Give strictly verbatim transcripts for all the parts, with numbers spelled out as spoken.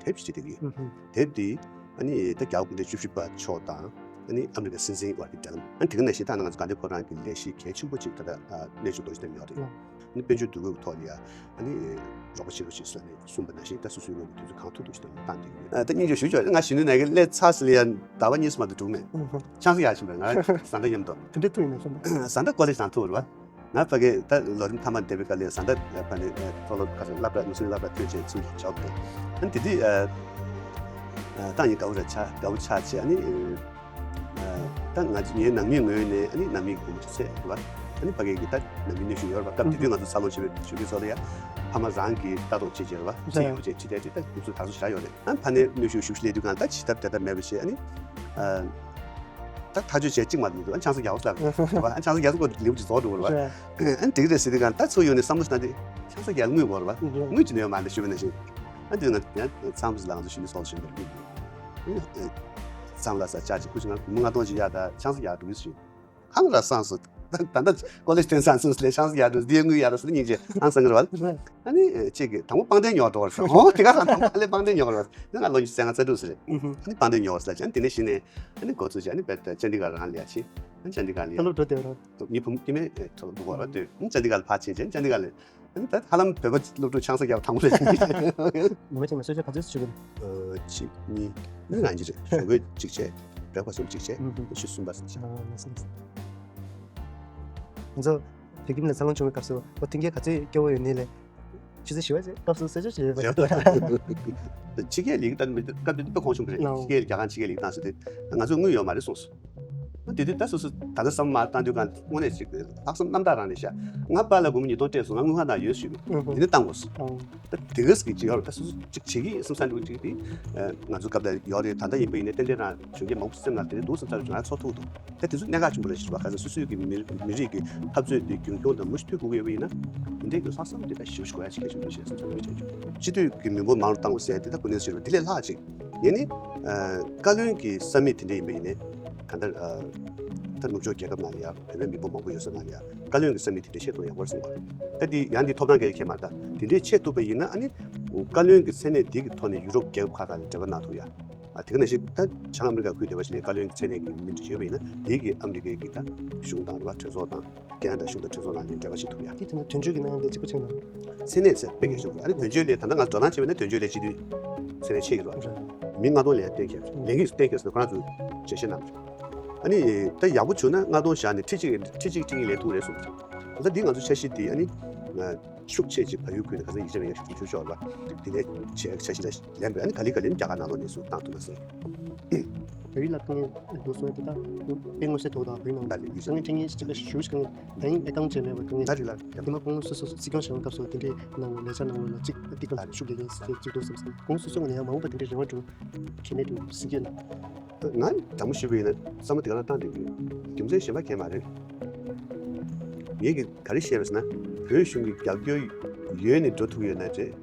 དེབ་ཅིག་བྲིས་བསྡད་ཀྱི་ཡོད། དེབ་འདི་ཨ་ནི་ད་རྒྱ་གར་སྐུ་ཕྲེང་བཅུ་བཞི་པ་མཆོག་དང་ཨ་ནི་ཨ་མི་རི་ཀ་སྲིད་འཛིན་བར་གྱི་འབྲེལ་ལམ། ཨ་ནི་དེ་ག་ནང་བཞིན་ད་ནང་ང་ཚོ་དགའ་ལྡན་ཕོ་བྲང་གི་ལས་གཞི་གལ་ཆེན་པོ་ཅིག་ད་ལྟ་གནས་མཆོག་རྡོ་རྗེ་གདན་ཡོད་རེད། ཨ་ནི་དཔལ་འབྱོར་འདུ་འགོད་ཀྱི་ཐོག་ནས་ཡང་ཨ་ནི་རོགས་པ་བྱེད་རོགས་བྱེད་ཟེར་ནས་གསུངས་པ་ནང་བཞིན་ད་སོ་སོའི་ངོས་ནས་དུས་ཚོད་གང་ཐུབ་ཐུབ་ཅིག་བཏང་བསྡད་ཀྱི་ཡོད། ད་སྙིང་རྗེ་ཞུ་ཆོག་ང་གཞོན་ནུ་ནང་གི་སླེབས་ཚར་ཟེར་ལ་ཡང་ཟླ་བ་གཉིས་མ་གཏོགས་འགྲོ་མེད། ཆང་ས་རྒྱག་ཕྱིན་པ་ང་བཟའ་ཟླ་མཉམ་དུ། དེ་འདྲ་ཐུག་ཡིན་ན་བསམ་པ། བཟའ་ཟླ་ཀོ་ལེ་ཇི་ནང་ཐུག་རེད་བ། ང་ཕ་གི་ད་ལོ་རིམ་མཐའ་མ་འདེབས་པའི་སྐབས་ལ་བཟའ་ཟླ་ཕ་ནི་མཐོ་སློབ་ཁ་སང་སློབ་གྲྭ་མི་སེར་སློབ་གྲྭ་ཐོན་བྱས་ཚུར་འབྱོར་ཏེ། ཨ་ནི་དེ་དུས་ད་ངས་དགའ་བོ་ར་ཆགས་དགའ་བོ་ཆགས་བྱས། ཨ་ནི་ད་ང་ཚོ་ངའི་ནང་མིའི་ངོས་ནས་ཨ་ནི་ནང་མི་གི་བུ་མོ་ཅིག་ཚད་རེད་བ། ཨ་ནི་ཕ་གི་གི་ད་ནང་མི་གནོན་ཤུགས་ཡོད་རེད་བ། སྐབས་དེ་དུས་ང་ཚོ་འཚར་ལོངས་བྱེད་པའི་ཆུ་ཚོད་ཚོ་ལ་ཡ་ཕ་མ་རང་གིས་ལྟ་རྟོག་བྱེད་བྱེད་རེད་བ། ཅི་ཡོད་ཅེས་ཅི་བལྟས་ཅི་ད་དུས་ཚོད་ད་གཟོད་བཞག་ཡོད་རེད། ཨ་ཕ་ནས་གནོན་ཤུགས་ཞུ་ཞུ་ལས་དུས་གང་ད་ཇི་ལྟར་དེ་ལྟར་མེད་པ་བྱས། ཨ་ནི། ད་ཐག་གཅོད་བྱས་གཅིག་མ་འདུག་ཨ་ཆང་ས་རྒྱག་པ་ལབ་རེད་བ། ཨ་ཆང་ས་རྒྱག་ས་ཀོ་ལེའུ་གཅིག་རྫོགས་འགྲོ་བ་རེད་བ། ཨ་འགྲིག་རེད་ཟེར་དུས་གང་ད་ཚུར་ཡོང་ནས་བསམ་བློ་ཞིག་བཏང་དུས་ཆང་ས་རྒྱག་དངུལ་དགོས་རེད་བ། དངུལ་ཅི་ནས་ཡོད་མ་རེད་ཞུས་པ་ནང་བཞིན། ཨ་འདི་ང་ཡང་ཚང་མ་ལ་ང་ཚོ་ཞུ་ནས་སོགས་ཞུ་འདུག་ཨ་ཚང་ལ་ས་ཆ་གཅིག་ཁུ་ཆུ་ང་མི་ལྔ་སྟོང་ཅིག་ཡག་ད་ཆང་ས་རྒྱག་འགྲོ་གི་ཞུ། ཧང་ར་སངས་སོ། ད་ལྟ་ཀོ་ལེ་ཇི་ཐོན་སངས་སོ་ལས་ཆང་ས་རྒྱག་འགྲོ་འདི་དངུལ་ཡག་ད་ཟེར་སྙིང་རྗེ་ཧང་སང་གི་རེད་བ། ཨ་ནི་གཅིག་གིས་དང་པོ་པང་གདན་ཉོ་འགྲོ་བར་ཤོག་ཨོ་དེ་ག་ཧང་དང་པོ་ཨ་ལེ་པང་གདན་ཉོ་བར་བ། ང་ལོ་ཉི་ཤུ་རྩ་ལྔ་རྩ་དྲུག་ཟེར་རེད། ཨ་ནི་པང་གདན་ཉོ་བར་ཟེར་ཅན་དེ་ནས་གཞི་ནས། ཨ་ནི་འགོ་ཚུགས་ཅན་ཨ་ནི་བེད་ཅན་དེ་ག་རང་ལས་ཆེ། ཨ་ནི་ཅན་དེ་ག་ལས། ད་ལོ་འགྲོ་དེ་རང་། ངའི་བུ་མོ་སྐྱེ་མེད་ཐོག་འདུག་བར་བ་ལྟོས། ཨ་ནི་ཅན་དེ་ག་ལ་ཕར་ཕྱིན་ཅན་ཅན་དེ་ག་ལས། ཨ་ནི་ད་ཧ་ལམ་བོད་པ་སློབ་ཕྲུག་ཆང་ས་རྒྱག་དང་པོ་ལས་ཆེ། ངོ་མ་ཅན་ལ་གསོལ་ཇ་ག་ཚོད་ཞུ་གི་ཡོད། གཅིག་གཉིས། ཨ་ནི་རང་གི་རེད། ཞོགས་ཀས་གཅིག་བྱས། བྲེག་ཕ་སི་ཊི་གཅིག་བྱས། ཨ་ནི་ཆུ་གསུམ་པ་ཟེར་ཅིག་ང་ཚོ་བོད་ཁྱིམ་ལ་འཚར་ལོངས་བྱུང་བའི་སྐབས་སུ་ཨོ་ཐེངས་ག་ཚོད་སྐྱོ་བོ་ཡོད་ནི་ལས། ཆུ་ཚོད་བཞི་པ་ཅིག་སྐབས་སུ་གསོལ་ཇ་བྱེད་པ་ཡོད། ཕྱི་རྒྱལ་ལིག་ད་མི་སྐབས་དེ་དཔེ་གོང་ཆུང་གི་རེད། ཕྱི་རྒྱལ་རྒྱ་གར་ཕྱི་རྒྱལ་ལིག་བཏང་ཟེར་དུས་ང་ཚོ་དངུལ་ཡོད་མ་རེད་གསུངས་སོང་། དེ་དུས་ད་སོ་སོ་ད་ལྟ་བསམ་མ་བཏང་དུས་གང་དངོས་གནས་ཅིག་ལྷག་བསམ་རྣམ་དག་རང་རེད་ཤག་ང་པཱ་ལགས་སྒོར་མོ་ཉིས་སྟོང་སྤྲད་སོང་། ང་དངུལ་ཁང་ནང་ཡོད་ཞུས་པས། འདི་ནས་བཏང་དགོས་སོང་། ད་དེ་ག་ཟིག་ཅིག་ཡོད་རེད། ད་སོ་སོ་ཅིག་བྱེད་ཀྱི་ཡིན་བསམ་བསམ་འདུག་ཅིག་དེ་ང་ཚོ་སྐབས་དེར་ཡོད་རེད། ད་ལྟ་ཡིན་པ་ཡིན་ནའི་ཏན་ཏན་རང་གཞོན་སྐྱེས་མང་པོ་སེམས་ནང་དེ་རེད་འདུག་བསམ་ཚར་བྱུང་ང་ཚོར་ཐུག་འདུག་ད་དེ་ཚོ་གནད་འགག་ཆེན་པོ་རེད་ཞུ་བ། ག་ཚོད་སོ་སོའི་གི་མི་མི་རིགས་ཀྱི་འཐབ་རྩོད་དེ་རྒྱུན་འཁྱོངས་དང་མུ་མཐུད་དགོས་ཀྱི་ཡོད་པ་ཡིན་ན། དེ་འདྲའི་གི་ལྷག་བསམ་དེ་ད་ཞེ་པོ་ཞིག་དགོས་ཡ་ཞིག་གལ་ཆེན་པོ་རེད་ཞེས་བསམ་ཚུལ་བརྗོད་བྱས་བྱུང་། སྤྱི་འཐུས་ཀྱི་མི་འབོར་མང་རུ་བཏང་དགོས་ཟེར་དེ་ད་གོ་གནས་ཟེར་བ་དེ་ལས་ལྷག་ཅིག་ཡིན་ནི། བཀའ་བློན་གྱི་ས་མིག་དེ་འདྲ་ཡིན་པ་ཡིན་ནའི་གང་ལྟར་ད་ནུབ་ཕྱོགས་རྒྱལ་ཁབ་ནང་ལ་ཡ་བོད་པའི་མི་འབོར་མང་པོ་ཡོད་ས་ནང་ལ་ཡ་བཀའ་བློན་གྱི་ས་མིག་དེ་འདྲ་ཆེད་དུ་ཡག་པོ་རེད་བསམ་གི། ད་དེ་ཡང་དེ་ཐོབ་ཐང་གལ་ཆེ་མ་རེད། ད་དེ་འདྲའི་ཆེད་དུ་བ་ཡིན་ན་ཨ་ནི་བཀའ་བློན་གྱི་མཚན་གནས་དེ་གི་ཐོག་ནས་ཡུ་རོབ་རྒྱལ་ཁབ་ཁག་ཁག་ལ་འབྲེལ་བ་གནང་ཐུབ་ཡ། ཨ་དེ་ག་ནང་བཞིན་ད་བྱང་ཨ་མི་རི་ཀ་ཁུལ་དེ་བ་ཞིག་ལ་བཀའ་བློན་གྱི་མཚན་གནས་ཀྱི་མི་འདྲ་ཡོད་པ་ཡིན་ན་དེ་གི་ཨ་མི་རི་ཀའི་གི་ད་གཞུང་དང་རེད་བ། གྲོས་ཚོགས་དང་ཁེ་ན་ཌ་གཞུང་དང་གྲོས་ཚོགས་ནང་ནས་འབྲེལ་བ་བྱེད་ཐུབ་ཡ། དེ་དེ་ནི་དོན་གཅོད་ཀྱི་ནང་དེ་གཅིག་པ་ཆགས་ན། མཚན་གནས་ཟེར་དཔེ་གལ་ཆེན་པོ་རེད། ཨ་ནི་དོན་གཅོད་ལས་ད་ལྟ་ང་ཚོ་དོ་སྣང་བྱེད་པ་ན་དོན་གཅོད་ལས་སྤྱི་འཐུས་མཚན་གནས་ཆེ་གི་རེད་བ། མི་ལྔ་སྟོང་ལས་གཏན་འཁེལ་ལས་འགན་གི་གཏན་འཁེལ་ཟེར་ཁོ་རང་ཚོ་འགྲེལ་བཤད་གནང་། ཨ་ནི་ད་ཡག་པོ་བྱུང་ན་ལྔ་སྟོང་བཞག་ནས་ཁྲི་གཅིག་ཁྲི་གཅིག་ཁྲི་གཉིས་ལེན་ཐུབ་རེད་གསུངས། ད་འདི་ང་ཚོ་འཆར་གཞི་འདི་ཨ་ནི་ཤུགས་ཆེ་ཅིག་བལ་ཡུལ་ཁུལ་ནས་ག་ཚོད་ཡིག་ཆ་མེད་ཡ་ཤུགས་ཆུང་ཤོས་ལ་འདི་ནས་བྱས་འཆར་གཞི་ལ་ལན་པས། ཨ་ནི་ག་ལེ་ག་ལེ་རྒྱ་གར་ནང་ལོགས་ནས་སུ་བཏང་ཐུབ་ན་ཟེར། བོད་ཡིག་ལ་དཀའ་ངལ་འདུག་སོང་ཡ་དེ་དག་དཔེ་མངོན་གསལ་དོད་དང་བོད་ཡིག་ནང་ད་ལེ་ཡིག་དཀའ་ངལ་འཕྲད་མཁན་ཞིག་ལ་ཞུ་ཞིག་དཀའ་ངལ་ད་ཡིན་ཨེ་རྐང་བྱས་མེད་པ་དཀའ་ངལ་ད་རེད་ལ་དེ་མ་གོང་སོ་སོ་སྲིད་སྐྱོང་བྱེད་པའི་སྐབས་སུ་དེ་འདྲའི་ནང་ལས་འཆར་ནང་ལ་ཅིག་ཏིག་ཀ་ཤུགས་རྒྱག་མཁན་ཞིག་ཅིག་འདུག་བསམ་སོང་། གོང་སོ་སོ་ངོས་ནས་ཡང་མ་འོངས་པ་དེ་འདྲའི་རེ་བ་འདྲ་བོ་གལ་གནད་འདུག་ཟེར་གྱི་ཡོད་ན། ང་དྲང་པོ་ཞུས་པ་ཡིན་ན་བསམ་བློ་དེ་ག་རང་བཏང་བསྡད་ཀྱི་ཡོད། རྒྱུ་མཚན་གཞན་པ་གང་ཡང་མ་རེད། ངས་ཀྱི་ག་རེ་བཤད་པ་ཟེར་ན། བོད་གཞུང་གི་རྒྱབ་སྐྱོར་ཡོད་ནས་འགྲོ་ཐུབ་ཀྱི་ཡོད་ན་རེད།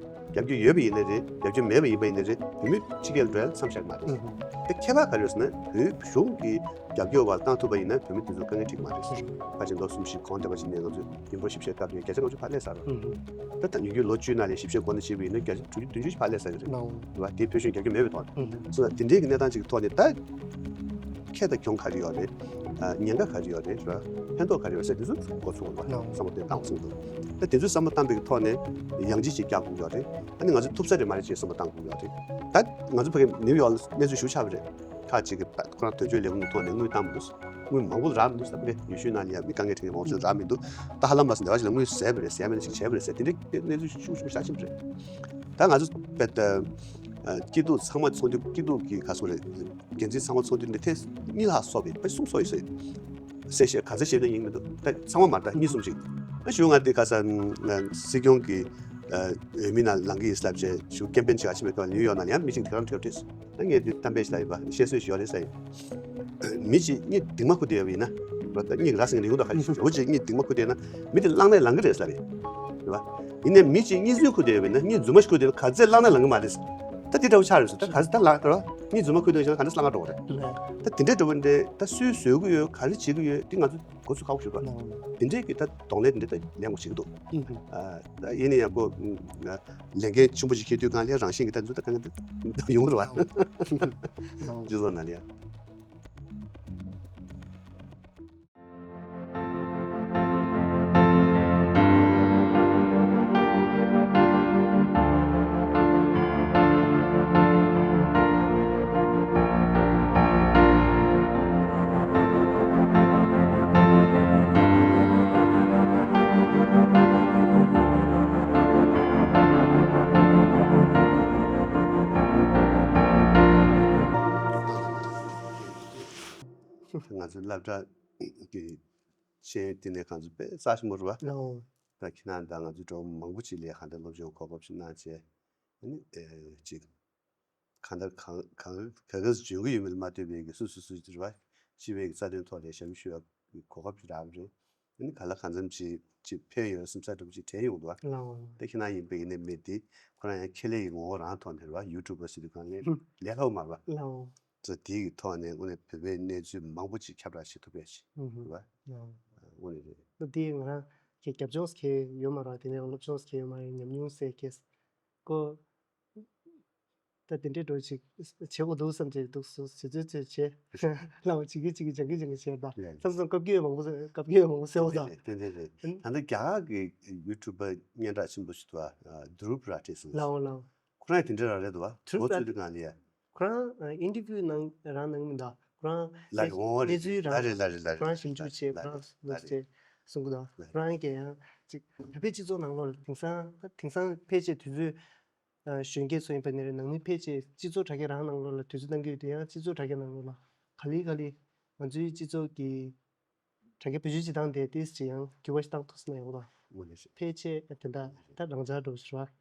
རྒྱབ་སྐྱོར་ཡོད་པ་ཡིན་ན་རེད། རྒྱབ་སྐྱོར་མེད་པ་ཡིན་པ་ཡིན་ན་རེད། བོད་མི་ཕྱི་རྒྱལ་འགྲོ་ཡ་མཚམས་བཞག་གི་མ་རེད། ད་ཁྱད་པར་ག་རེ་ཡོད་ཟེར་ན། བོད་གཞུང་གི་རྒྱབ་སྐྱོར་བ་བཏང་ཐུབ་པ་ཡིན་ན་བོད་མི་དེ་ཚོ་དཀའ་ངལ་འཕྲད་ཀྱི་མ་རེད། ཕལ་ཆེར་ལོ་གསུམ་བཞི་གོང་དེ་བ་ཞིག་ནས་ང་ཚོས་མི་འབོར་ཞིབ་བཤེར་སྐབས་དེ་བརྒྱ་ཆ་ལྔ་བཅུ་ཕར་སླེབས་ཚར་རེད། ད་ད་ཉིས་སྟོང་ལོ་བཅུའི་ནང་ལ་ཞིབ་བཤེར་སྐོར་ནས་བྱས་པ་ཡིན་ན་བརྒྱ་ཆ་དྲུག་ཅུ་བདུན་ཅུ་ཕར་སླེབས་ཚར་གྱི་རེད། རེད་བ། དེ་བོད་གཞུང་རྒྱབ་སྐྱོར་མེད་པའི་ཐོག་ནས། སོ་ད་དེ་འདྲའི་གི་གནས་སྟངས་ཅིག་གི་ཐོག་ནས་ད་ཁེ་དང་གྱོང་ག་རེ་ཡོད་རེད། ཉེན་ཁ་ག་རེ་ཡོད་རེད། རེད་བ། ཕན་ཐོགས་ག་རེ་ཡོད་ཟེར་དེ་ཚོ་མགོ་ཚོས་དགོས་རེད་བ། བསམ་བློ་དེ་བཏང་དགོས་ཟེར་འདུག་ད་དེ་ཚོ་བསམ་བློ་བཏང་པའི་གི་ཐོག་ནས་ཡང་ཅིག་ཅིག་རྒྱག་དགོས་ཡོད་རེད། ཨ་ནི་ང་ཚོ་ཐུབ་ས་རེད་མ་རེད་ཅེས་བསམ་བློ་བཏང་དགོས་ཡོད་རེད། ད་ང་ཚོ་ཕ་གི་ནིའུ་ཡོག་ལ་གནས་ཚུལ་ཞིག་ཆགས་པ་རེད། ཁག་ཅིག་གིས་ད་ཁོ་རང་དོན་གཅོད་ལས་ཁུངས་ཀྱི་ཐོག་ནས་དངུལ་བཏང་མི་འདུག་དངུལ་མང་པོ་རག་མི་འདུག་ཟེར་བ་རེད། ཡུལ་ཤུལ་ནང་ལ་ཡང་མི་དཀའ་ངལ་འཕྲད་མཁན་མང་པོ་ཞིག་རག་མི་འདུག་ད་ཧ་ལམ་མ་སོང་ནས་བ་ཞིག་ལ་དངུལ་ཟད་པ་རེད། ཟད་མེད་ཞིག་བྱས་པ་རེད་ཟེར་དེ་འདྲའི་གནས་ཚུལ་ཤུགས་ཆེན་པོ་ཞིག་ཆགས་ཀྱི་རེད། ད་ང་ཚོ་དཔེ་ད་སྐྱིད་སྡུག་ཚང་མ་ཚོགས་འདུ་སྐྱིད་སྡུག་གི་ག་སོ་རེད། འགན་འཛིན་ཚང་མ་ཚོགས་འདུ་འདི་ཐེངས་གཉིས་ལྷག་སོགས་པའི་དཔེ་གསུམ་སོགས་ཡིན་ཟེར། གསལ་བཤད་ག་ཚོད་བྱས་ན་ཡིན་མི་འདུག་ད་ཚང་མ་མ་རེད། ད་གཉིས་གསུམ་ཞིག་ཨ་ཞུ་ང་འདི་ཁ་སང་སྲིད་སྐྱོང་གི་འོས་མི་ནང་ལངས་ཀྱི་ཡིན་ཟེར་ལབ་བྱས་ཞུ་ཀེམ་པེན་བྱེད་ག་ཕྱིན་པའི་སྐབས་ནིའུ་ཡོག་ནང་ལ་ཡང་མི་གཅིག་དེ་ག་རང་འཕྲད་འཕྲད། ད་ངས་འདི་གཏམ་དཔེ་ཞིག་ལབ་ཡིན་པ། བཤད་སྲོལ་ཞིག་ཡོད་རེད་ཟེར་ཡིན། མི་གཅིག་གཉིད་སྡིགས་མ་ཁུག་བསྡད་ཡོད་པ་ཡིན་ན། རོ་ད་གཉིད་ར་སེང་རིང་དུ་ཁ་ཞིག་འོ་གཅིག་གཉིད་སྡིགས་མ་ཁུག་བསྡད་ན་མི་དེ་བླངས་ནས་ལངས་ཀྱི་རེད་ཟེར་ལབ་ཡིན། རེད་བ། ཡིན་ནའི་མི་གཅིག་གཉིད་སྡིགས་ཁུག་བསྡད་ཡོད་པ་ཡིན་ན་གཉིད་རྫུན་མ་ཞིག་ཁུག་བསྡད་ན་ག་ཚད་བླངས་ནས་ལངས་ཀྱི་མ་རེད། ད་དེ་འདྲ་བོ་ཆགས་རེད་ཟེར། ད་ག་ཚད་ད་ལངས་རེད་བ། གཉིས་རྫུན་མ་ཁུར་འདུག་བྱས་ན་ག་འདྲ་སླ་ང་འགྲོ་གི་རེད། ད་དེ་འདྲའི་འགྲོ་བ་འདྲ་ད་སུས་བཟོས་ཀྱི་ཡོད། ག་རེ་བྱེད་ཀྱི་ཡོད། དེ་ང་ཚོ་འགོ་ཚུགས་ཁག་པོ་ཞིག་རེད་པ། དེ་འདྲའི་གི་ད་གདོང་ལེན་དེ་འདྲ་ད་ལེན་དགོས་ཞིག་འདུག་ཨ། ད་ཡིན་ན་ཡང་ཁོ་ལས་འགན་ཆེན་པོ་ཞིག་འཁྱེར་དུས་གང་ལ་རང་བཞིན་གྱི་ད་འཛུལ་ད་གང་ག་ད་ཡོང་གི་རེད་པ། སྤྱི་ཚོགས་ནང་ལ་ཡང་། ང་ཚོའི་སློབ་གྲྭ་གི་ཤེས་ཡོན་བསྟི་གནས་ཁང་ཚོ་དཔེ་རྩ་ཆེན་པོ་རེད་པ། ལའོ། ད་ཁྱེད་རང་དང་ང་ཚོའི་གྲོགས་མང་པོ་ཅིག་ལ་གང་ལྟར་སློབ་སྦྱོང་གོ་སྐབས་ཤིག་གནང་བྱས། ཨ་ནི་ཨེ་ཅིག་གང་ལྟར་གང་གང་ག་ག་ཟེ་འཇོན་གྱི་ཡོད་མེད་ལ་མ་ལྟོས་པའི་གི་སུ་སུ་སུ་ཅིག་རེད་པ། སྤྱི་པའི་གི་རྩ་དོན་ཐོག་ལ་ཞབས་ཞུ་བྱེད་ཡག་གི་གོ་སྐབས་ཅིག་རག་པ་རེད། ཨ་ནི་ག་ལ་གང་འཚམ་ཅིག་ཅིག་ཕན་ཡོད་བསམ་ས་འདྲ་པོ་ཅིག་དྲན་ཡོང་འདུག་པ། ལའོ། ད་ཁྱེད་རང་ཡིན་པ་ཡིན་ནའི་མེད་དེ་ཁོ་རང་ཡང་ཁེ་ལས་ཀྱི་ངོ་བོ་རང་ཐོག་ནས་རེད་པ། ཡུ་ཊུབ་པ་ཟེར་དུས་གང་ལས་ལས་སླ་པོ་མ་རེད་པ། ལའོ། ཙང་དེའི་གི་ཐོག་ནས་དངོས་གནས་བོད་པའི་གནས་ཚུལ་མང་པོ་ཅིག་ཁྱབ་བསྒྲགས་བྱེད་ཐུབ་ཡག་ཅིག་ཨུ་ཧུ། རེད་པ། ལའོ། དངོས་གནས་རེད། ད་དེ་ང་རང་གི་རྒྱབ་ལྗོངས་གང་ཡང་ཡོད་མ་རེད། དེ་ནས་སློབ་སྦྱོང་གང་ཡང་ཡོད་མ་རེད། ཉམས་མྱོང་ཟེར་གྱི་ཀོ། ད་དེ་འདྲའི་འགྲོ་ཅིག་བྱེད་དགོས་འདུག་བསམ་བྱས་འདུག་སུ་ཟི་ཚོད་ཚོད་བྱས་ལའོ་བྱེད་ཀྱི་བྱེད་ཀྱི་སྦྱང་གི་སྦྱང་གི་བྱས་ད་ལས་བསམ་བསམ་སྐབས་ཀྱི་མང་པོ་སྐབས་ཀྱི་མང་པོ་གསལ་བོ་ད། ཏན་ཏན་རེད། ད་ལྟ་རྒྱ་གར་གྱི་ཡུ་ཊུབ་པ་སྙན་གྲགས་ཆེན་པོ་ཞིག་འདུག་པ། དུ་རུབ་ར་ཏྲེ་ཟེར། ལའོ་ལའོ། ཁོ་རང་དེ་འདྲ་རང་རེད་འདུག་པ། དུ་རུབ་འགོ་ར་བཙུགས་དུས་གང་ལ་ཡ། ཁོ་རང་ཨིན་ཊར་བིའུ་ནང་རང་གནང་མི་འདུག་ཁོ་རང་ལ་རེད། འོ་རེད། གནས་ཚུལ་རང་ལ་རེད་ལ་རེད་ལ་རེད། ཁོ་རང་ཞིབ་འཇུག་བྱས་ལ་ཁོ་རང་རེད་ལ་ལ་རེད་ཅེས་གསུང་གི་འདུག་ལ་ཁོ་རང་གིས་ཡང་ཅིག་བོད་པའི་སྤྱི་ཚོགས་ནང་ལོགས་ལ་དེང་སང་ད་དེང་སང་ཕལ་ཆེར་དུས་ཚོད་གཞོན་སྐྱེས་ཚོ་ཡིན་པ་ནི་རེད། ནང་མི་ཕལ་ཆེར་སྤྱི་ཚོགས་དྲ་རྒྱ་རང་ནང་ལོགས་ལ་དུས་ཚོད་གནང་གི་ཡོད་དུས་ཡང་སྤྱི་ཚོགས་དྲ་རྒྱ་ནང་ལོགས་ལ་ག་ལེ་ག་ལེ་ང་ཚོའི་སྤྱི་ཚོགས་ཀྱི་དྲ་རྒྱ་བེད་སྤྱོད་བྱེད་སྟངས་དེ་ཏོག་ཙམ་ཅིག་ཡང་འགྱུར་བ་ཞིག་བཏང་ཐུབ་སོང་ན་ཡག་པོ་འདུག་དངོས་གནས་རེད། ཕལ་ཆེར་དེ་འདྲ་ད་རང་འཇགས་འགྲོ་བཞིན་རེད་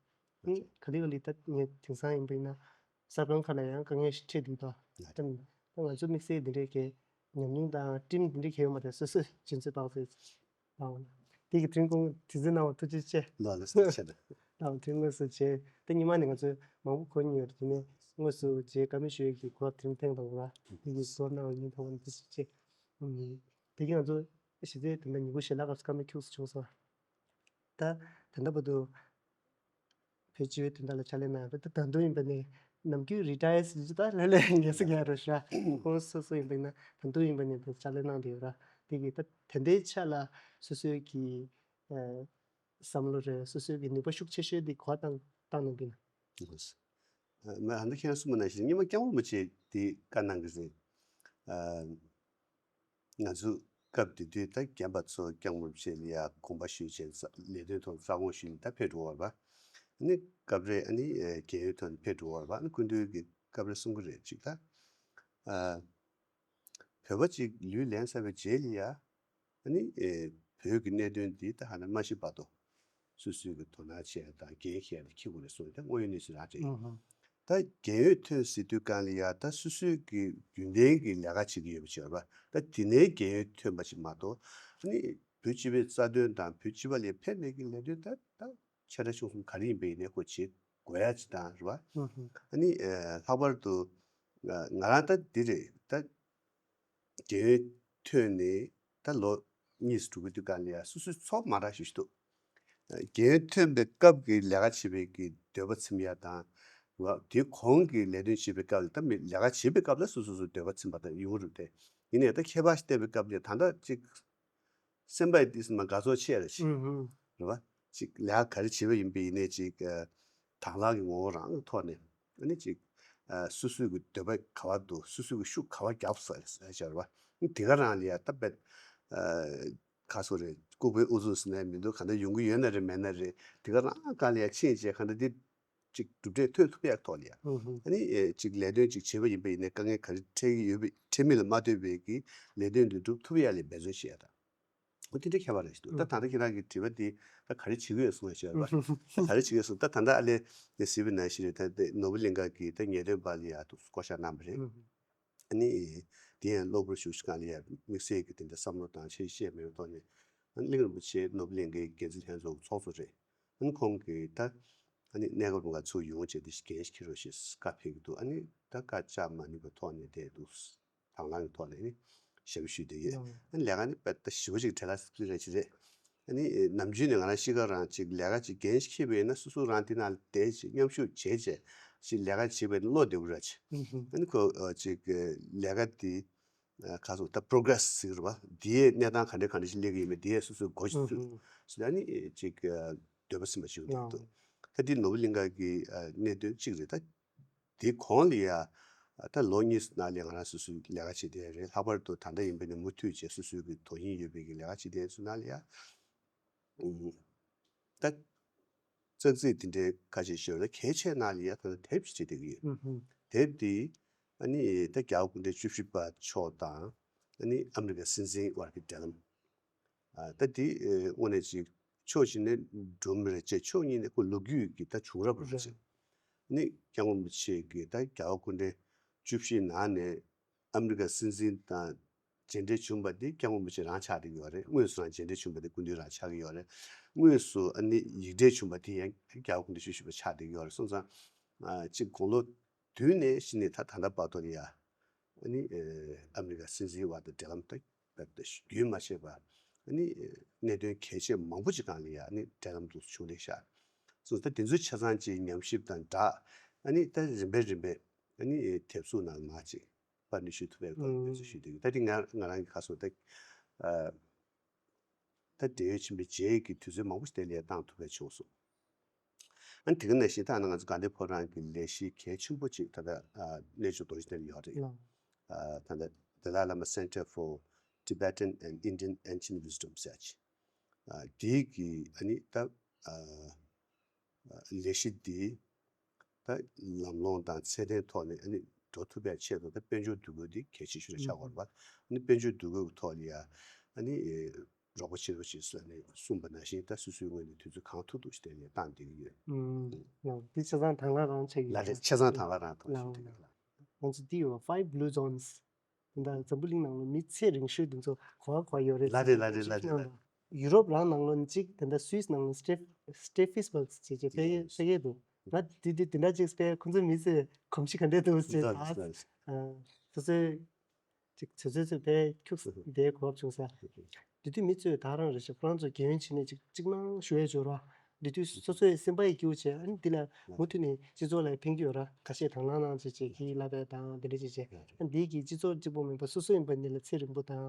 པ། ཨ་ནི་ག་ལེ་ག་ལེ་ད་ངས་དེང་སང་ཡིན་པ་ཡིན་ན་གསར་ཁང་ཁག་ལ་ཡང་དཀའ་ངལ་ཞིག་འཕྲད་འདུག་ད། ལགས། ད་ང་ཚོ་དམིགས་བསལ་འདི་འདྲའི་གི་ཉམས་མྱོང་དང་ཊིམ་འདི་འདྲའི་གི་ཡོད་མ་རེད། སོ་སོས་འཇོན་ཚོད་དཔག་ཚོད་ལའོ། དེ་གི་དྲིན་གོང་དུས་ཚོད་གནང་བར་ཐུགས་རྗེ་ཆེ། ལགས་ལགས་སོ་ཆེ་ད། ལའོ་དེ་དངོས་སུ་བྱས་ད་ཉི་མ་ནས་ང་ཚོས་མང་པོ་གོ་མྱོང་ཡོད་རེད། དེ་ནས་དངོས་སུ་བྱས་བཀའ་མོལ་ཞུ་ཡས་ཀྱི་གོ་སྐབས་དེ་རིང་ཐེངས་དང་པོ་ར་དེ་གི་གོ་སྐབས་གནང་བ་ཡིན། ཐུགས་རྗེ་ཆེ། ཨུམ། དེ་གི་ང་ཚོ་གཞི་རྩའི་དེ་འདྲ་ཉིན་གུང་ཞལ་ལག་སྐབས་སུ་བཀའ་མོལ་ཁྱུག་ཙམ་བྱུང་སོང་། ད་ད་ལྟ་བར་དུ་བོད་སྤྱི་པའི་དོན་དག་ལ་ཕྱག་ལས་གནང་ཡོད་རེད། ད་ད་དུང་ཡིན་པ་ནས་ནམ་རྒྱུན་རི་ཊ་ཡར་ཟེར་རྒྱུ་ད་ལྷོད་ལྷོད་ངལ་གསོ་རྒྱག་རོགས་ཞུ། ཁོང་སོ་སོ་ཡིན་པ་ཡིན་ན་ད་དུང་ཡིན་པ་ནས་ད་ཕྱག་ལས་གནང་བསྡད་ཡོད་ར། དེ་གི་ད་ད་ལྟའི་ཆ་ལ་སོ་སོའི་གི་ཨ་བསམ་བློ་རེད། སོ་སོའི་གི་ནུས་པ་ཤུགས་ཆེ་ཤོས་དེ་ག་པར་བཏང་བཏང་གནང་གི་ཡིན་ན། ཨ་ནི་ཁྱེད་རང་གསུངས་པ་ནང་བཞིན་སྔོན་མ་སྐྱབས་མགོན་རིན་པོ་ཆེ་དེ་བཀའ་གནང་གི་རེད། ཨ། ང་ཚོ་སྐབས་དེ་དུས་ད་རྒན་པ་ཚོ་སྐྱབས་མགོན་རིན་པོ་ཆེ་ལ་ཡ་དགོངས་པ་ཞུས་བྱས་ལས་དོན་ཐོག་རྩ་དགོངས་ཞུས་ནས་ད་ཕེབས་འགྲོ་བ་རེད་པ། ཨ་ནི་སྐབས་རེ་ཨ་ནི་རྒས་ཡོལ་ཐོག་ནས་ཕེབས་འགྲོ་བ་རེད་པ། ཨ་ནི་སྐུ་མདུན་གྱིས་སྐབས་རེ་གསུང་གི་རེད། ཅིག་ད་ཨ་བོད་པ་ཅིག་ལུས་ལེན་ཚར་བའི་རྗེས་ལ་ཡ་ཨ་ནི་ཨེ་བོད་ཀྱི་གནད་དོན་འདི་ད་ཧ་ན་མ་ཤི་བར་དུ་སོ་སོའི་གི་དོ་སྣང་བྱས་དང་འགན་འཁྱེར་ནས་འཁྱེར་དགོས་རེད་གསུངས་ཏེ་དངོས་ཡོད་གནས་ཚུལ་རང་རེད། ཨུ་ཧུ། ད་རྒས་ཡོལ་ཐོན་ཟེར་དུས་གང་ལ་ཡ་ད་སོ་སོའི་གི་རྒྱུན་ལྡན་གྱི་ལས་ཀ་བྱེད་ཀྱི་ཡོད་པ་ཅིག་ཡོད་པ། ད་དེ་ནས་རྒས་ཡོལ་ཐོན་པ་ཅིག་མ་གཏོགས་ཨ་ནི་བོད་སྤྱི་པའི་རྩ་དོན་དང་བོད་སྤྱི་པ་ལས་ཕན་མེད་ཀྱི་ལས་དོན་ད་ད་ཆེ་ཕྲ་ཆུང་གསུམ་ག་རེ་ཡིན་པ་ཡིན་ནའི་ཁོ་བྱེད་དགོས་ཡ་ཅིག་དང་རེད་པ། ཨུ་ཧུ། ཨ་ནི་ཨེ་ལྷག་པར་དུ་ང་རང་ད་འདི་རེད་ད། རྒས་ཡོལ་ཐོན་ནས་ད་ལོ་གཉིས་སུ་འགྲོ་གི་དུས་གང་ལ་ཡ་སོ་སོའི་ཚོགས་མ་འདྲ་ཞིག་འདུག་རྒས་ཡོལ་ཐོན་པའི་སྐབས་ཀྱི་ལས་ཀ་བྱེད་པའི་གི་འདོད་པ་ཚིམ་ཡ་དང་། དེ་གོང་གི་ལས་དོན་བྱེད་པའི་སྐབས་ལ་ད་མི་ལས་ཀ་བྱེད་པའི་སྐབས་ལ་སོ་སོ་སོའི་འདོད་པ་ཚིམ་པ་དང་ཡོང་གི་རེད་དེ། ཡིན་ནའི་ད་ཁྱད་པར་ཞིག་བལྟས་པའི་སྐབས་ལ་ད་ལྟ་ཅིག་སེམས་པ་ཡི་དེ་སེམས་ལ་དགའ་ཚོར་ཆེ་རེད་ཅིག་ཨུ་ཧུ། རེད་བ། ཅིག་ལས་ཀ་ག་རེ་བྱེད་པ་ཡིན་པ་ཡིན་ནའི་ཅིག་ཨ། དང་བླངས་ཀྱི་ངོ་བོ་རང་གི་ཐོག་ནས་ཨ་ནི་ཅིག་ཨ། སོ་སོའི་གི་འདོད་པ་ག་བ་འདུག་སོ་སོའི་གི་ཤུགས་ག་བ་རྒྱབ་ས་ཟེར་བ། དེ་ག་རང་ལ་ཡ་ད་དཔེ་ཨ། ག་སོ་རེད། ལྐུགས་པའི་ཨུ་ཚུགས་ཟེར་ནའི་མི་འདུག་གང་ལྟར་ཡོང་གི་ཡོད་ན་རེད་མེད་ན་རེད། དེ་ག་རང་གང་ལ་ཡ་ཕྱིན་བྱས་གང་ལྟར་འདི་ཅིག་གྲུབ་འབྲས་ཐོན་ཐུབ་ཡག་ཐོག་ལ་ཡ། ཨུ་ཧུ། ཨ་ནི་ཨེ་ཅིག་ལས་དོན་ཅིག་བྱེད་པ་ཡིན་པ་ཡིན་ནའི་དཀའ་ངལ་ག་རེ་འཕྲད་ཀྱི་ཡོད་པ་འཕྲད་མིན་ལ་མ་ལྟོས་པའི་གི་ལས་དོན་འདི་སྒྲུབ་ཐུབ་ཡག་ལ་འབད་བརྩོན་བྱེད་ཡག་དང་། འོ་དེ་འདྲའི་ཁྱད་པར་རེ་ཞིག་འདུག་ད་ད་ལྟ་ཁྱེད་རང་གི་དྲི་བ་འདི་ད་ག་རེ་བྱེད་ཀྱི་ཡོད་གསུངས་ཡ་ཤོད་ར། ད་ག་རེ་བྱེད་ཀྱི་ཡོད་གསུངས་ད་ད་ལྟ་ཨ་ལས་ནས་གཟིགས་པའི་ནང་བཞིན་རེད། ད་དེ་ནོར་བུ་གླིང་ག་གི་ད་ཉེ་དོན་པ་ལ་ཡ་ཐུགས་བསྐོ་བཞག་གནང་བ་རེད། ཨ་ནི་དེ་ཡང་གློ་བུར་ཞུགས་ཤིག་གང་ལ་ཡ་དམིགས་བསལ་གྱི་དེ་འདྲ་བསམ་བློ་དང་འཆར་གཞི་བཤད་མེད་པའི་ཐོག་ནས་ཨ་ནི་གླིང་རིན་པོ་ཆེ་ནོར་བུ་གླིང་གའི་འགན་འཛིན་ལྷན་ཚོགས་ཀྱི་ཚོགས་གཙོ་རེད། ཨ་ནི་ཁོང་གིས་ད་ ཨ་ནི་གནས་སྐབས་ལ་ང་ཚུར་ཡོང་བྱས་ཏེ་འགན་འཁྱེར་རོགས་ཞེས་བཀའ་ཕེབས་ཀྱི་འདུག་ཨ་ནི་ད་བཀའ་བཅག་མ་ནུས་པའི་ཐོག་ནས་བསྡད་འདུག་དང་བླངས་ཀྱི་ཐོག་ནས་ནི་ཞབས་ཞུ་བསྡད་ཡོད། ཨ་ནི་ལས་ཀ་ནི་དཔེ་ད་ཞེ་པོ་ཅིག་བྲེལ་བ་ཟེར་རེད་ཅི་རེད། ཨ་ནི་ནམ་རྒྱུན་ནས་ང་རང་གཤིས་ཀ་རང་ཅིག་ལས་ཀ་ཅིག་འགན་ཞིག་འཁྱེར་བས་ན་སོ་སོ་རང་དེ་ནང་བསྡད་ཅིག་མཉམ་ཞུགས་བྱས་བྱས་ཅིག་ལས་ཀ་བྱེད་པས་ན་བློ་བདེ་པོ་ར་ཅིག་ཨ་ནི་ཁོ་ཅིག་ལས་ཀ་དེ་ག་སོ་ད་པྲོ་གྲེ་སི་ཟེར་བ་དེའི་གནས་སྟངས་ག་འདྲ་ག་འདྲ་ཞིག་སླེབས་ཀྱི་ཡོད་མེད་དེའི་སོ་སོའི་འགོ་ཞིག་ཚུགས་ཟེར་ཨ་ནི་ཅིག་འདོད་པ་སེམས་པ་ཅིག་འདུག་ད་དེ་ནོར་བུ་གླིང་ག་གི་གནད་དོན་གཅིག་རེད་ད། དེ་གོང་ལ་ཡ། ད་ལོ་གཉིས་ནང་ལ་ང་རང་སོ་སོའི་ལས་ཀ་བྱེད་བསྡད་རེད། ལྷག་པར་དུ་ད་ལྟ་ཡིན་པ་ནི་མུ་མཐུད་བྱས་སོ་སོའི་གི་དོ་དབྱིངས་ཡོད་པའི་གི་ལས་ཀ་བྱེད་བསྡད་ཚོ་ནང་ལ་ཡ། ཨུམ། ད། ཙག་ཙིག་དེ་འདྲའི་ཁ་ཤས་ཤོད་ལ་གལ་ཆེ་ནང་ལ་ཡ་ད་ལྟ་དེབ་ཅིག་བྱེད་བསྡད་ཀྱི་ཡོད། ཨུམ་ཧུམ། དེབ་དེ་ཨ་ནི་ད་རྒྱལ་བ་སྐུ་ཕྲེང་བཅུ་བཞི་པ་མཆོག་དང་ཨ་ནི་ཨ་མི་རི་ཀའི་སྲིད་འཛིན་དབར་གྱི་འབྲེལ་ལམ། ཨ་ད་དེ་ཨེ་དངོས་གནས་ཅིག་ཕྱོགས་གཅིག་ནས་འབྲུམ་རེ་བཅས་ཕྱོགས་གཉིས་ནས་ཁོ་ལོ་རྒྱུས་ཀྱི་ད་བྱུང་རབས་རེད་ཅིག་ནི་སྐྱབས་མགོན་རིན་པོ་ཆེ་གིས་ད་རྒྱལ་བ་སྐུ་ཕྲེང་བཅུ་བཞི་ནང་ནས་ཨ་མི་རི་ཀ་སྲིད་འཛིན་དང་མཇལ་འཕྲད་བྱུང་བ་དེ་སྐྱབས་མགོན་རིན་པོ་ཆེ་རང་ཆགས་བསྡད་ཀྱི་ཡོད་རེད། དངོས་སུ་རང་མཇལ་འཕྲད་བྱུང་བ་དེ་སྐུ་མདུན་རང་ཆགས་ཀྱི་ཡོད་རེད། དངོས་སུ་ཨ་ནི་ཡིག་འབྲེལ་བྱུང་བ་དེ་ཡང་རྒྱལ་བ་སྐུ་ཕྲེང་བཅུ་བཞི་པ་ཆགས་བསྡད་ཀྱི་ཡོད་རེད། སོང་ཙང་ཨ་ཅིག་དགུང་ལོ་བདུན་ནས་གཞི་ནས་ད་ད་ལྟ་བར་དུ་ལ་ཡ། ཨ་ནི་ཨ་མི་རི་ཀ་སྲིད་འཛིན་དབར་དུ་འབྲེལ་ལམ་དེ་རྒྱུན་མ་ཆད་པར་ཨ་ནི་གནད་དོན་གལ་ཆེ་མང་པོ་ཅིག་སྒང་ལ་ཡ་ཨ་ནི་འབྲེལ་ལམ་དུ་བྱུང་བསྡད་ཤག་སོང་ཙང་ད་དེ་ཚོའི་ཆ་ཚང་ཅིག་ཉམས་ཞིབ་དང་སྦྲགས་ཨ་ནི་ད་རིམ་པས་རིམ་པས་ཨ་ནི་དེབ་གཟུགས་ནང་མར་ཅིག་པར་ནི་ཞུ་ཐུབ་པའི་སྐོར་འབད་བརྩོན་ཞུས་འདུག་ད་དེ་ང་ང་རང་གི་ཁ་སོ་ད་ཨ། ད་འབྲེལ་ཡོད་ཆེན་པོའི་རྗེས་ཀྱི་དུས་ཚོད་མང་པོ་ཞིག་དེ་ལ་བཏང་ཐུབ་པ་བྱུང་སོང་། ཨ་ནི་དེ་ག་ནང་བཞིན་ད་ང་ཚོ་དགའ་ལྡན་ཕོ་བྲང་གི་ལས་གཞི་གལ་ཆེན་པོ་ཅིག་ད་ལྟ་ཨ་གནས་མཆོག་རྡོ་རྗེ་གདན་ལ་ཡོད་རེད། ལགས། ཨ་ད་ལྟ་Dalai Lama Center for Tibetan and Indian Ancient Wisdom ཟེར་ཅིག་ཨ་དེའི་གི་ཨ་ནི་ད་ཨ་ལས་གཞི་འདི་ད་ལམ་ལྷོང་དང་ཚད་ལྡན་ཐོག་ནས་ཨ་ནི་འགྲོ་ཐུབ་པའི་ཆེད་དུ་ད་དཔལ་འབྱོར་འདུ་འགོད་འདི་གལ་ཆེ་ཤོས་ལ་ཆགས་དགོས་རེད་པ། ཨ་ནི་དཔལ་འབྱོར་འདུ་འགོད་ཀྱི་ཐོག་ལ་ཡ་ཨ་ནི་རོགས་པ་བྱེད་རོགས་བྱེད་ཟེར་ནས་གསུངས་པ་ནང་བཞིན་ད་སོ་སོའི་ངོས་ནས་དུས་ཚོད་གང་ཐུབ་ཐུབ་ཞིག་དེ་ནས་བཏང་བསྡད་ཀྱི་ཡོད། ཨུམ། ལགས་འདི་ཆ་ཚང་དང་བླངས་རང་བྱེད་ཀྱི་ལགས་རེད། ཆ་ཚང་དང་བླངས་རང་ཐོག་ཞིག་དེ་ལགས། ང་ཚོ་འདི་ཡོད་Five Blue Zones། དེ་འདྲ་འཛམ་བུ་གླིང་ནང་ལ་མི་ཚེ་རིང་ཤོས་དེ་ཚོ་ག་བ་ག་བ་ཡོད་རེད། ལགས་རེད་ལགས་རེད་ལགས་རེད་ལགས། ཡུ་རོབ་རང་ནང་ལོ་གཅིག་དེ་འདྲ་སུད་སི་ནང་ལོ་སི་ཊེ་སི་ཊེ་ཕི་སི་བྷལ་ཟེར་བྱས་ཕལ་སྐད་ཕལ་སྐད་འདུག་ང་དེ་དེ་དེ་འདྲ་ཅིག་ཕལ་ཁོང་ཚོའི་མི་ཚེ་གོམས་གཤིས་ག་འདྲ་འདུག་ཟེར་ད་སོ་སོའི་ཅིག་ཚོད་ཚོད་ཚོད་ཕལ་ཁྱུག་དེའི་གོ་སྐབས་བྱུང་ས། དེ་དུས་མི་ཚོས་ད་རང་རེ་ཞིག་ཁོ་རང་ཚོ་རྒྱལ་ཡོན་བྱས་ནས་ཅིག་ཅིག་ནང་ཞུ་ཡས་འབྱོར་བ། འདི་དུས་སོ་སོའི་སེམས་པ་ཡི་སྐྱིད་པོ་བྱས་ཨ་ནི་འདི་ལ་མུ་མཐུད་ནས་སྤྱི་ཚོགས་ལ་ཕན་གྱི་ཡོད་ར་ཁ་ཤས་དང་བླངས་གནང་བྱས་བྱས་ཁྱི་ལབ་པས་དང་འདི་འདྲ་བྱས་བྱས་ཨ་འདི་གི་སྤྱི་ཚོགས་གཅིག་པོ་མིན་པ་སོ་སོ་ཡིན་པ་འདི་ལ་ཚེ་རིང་པོ་དང་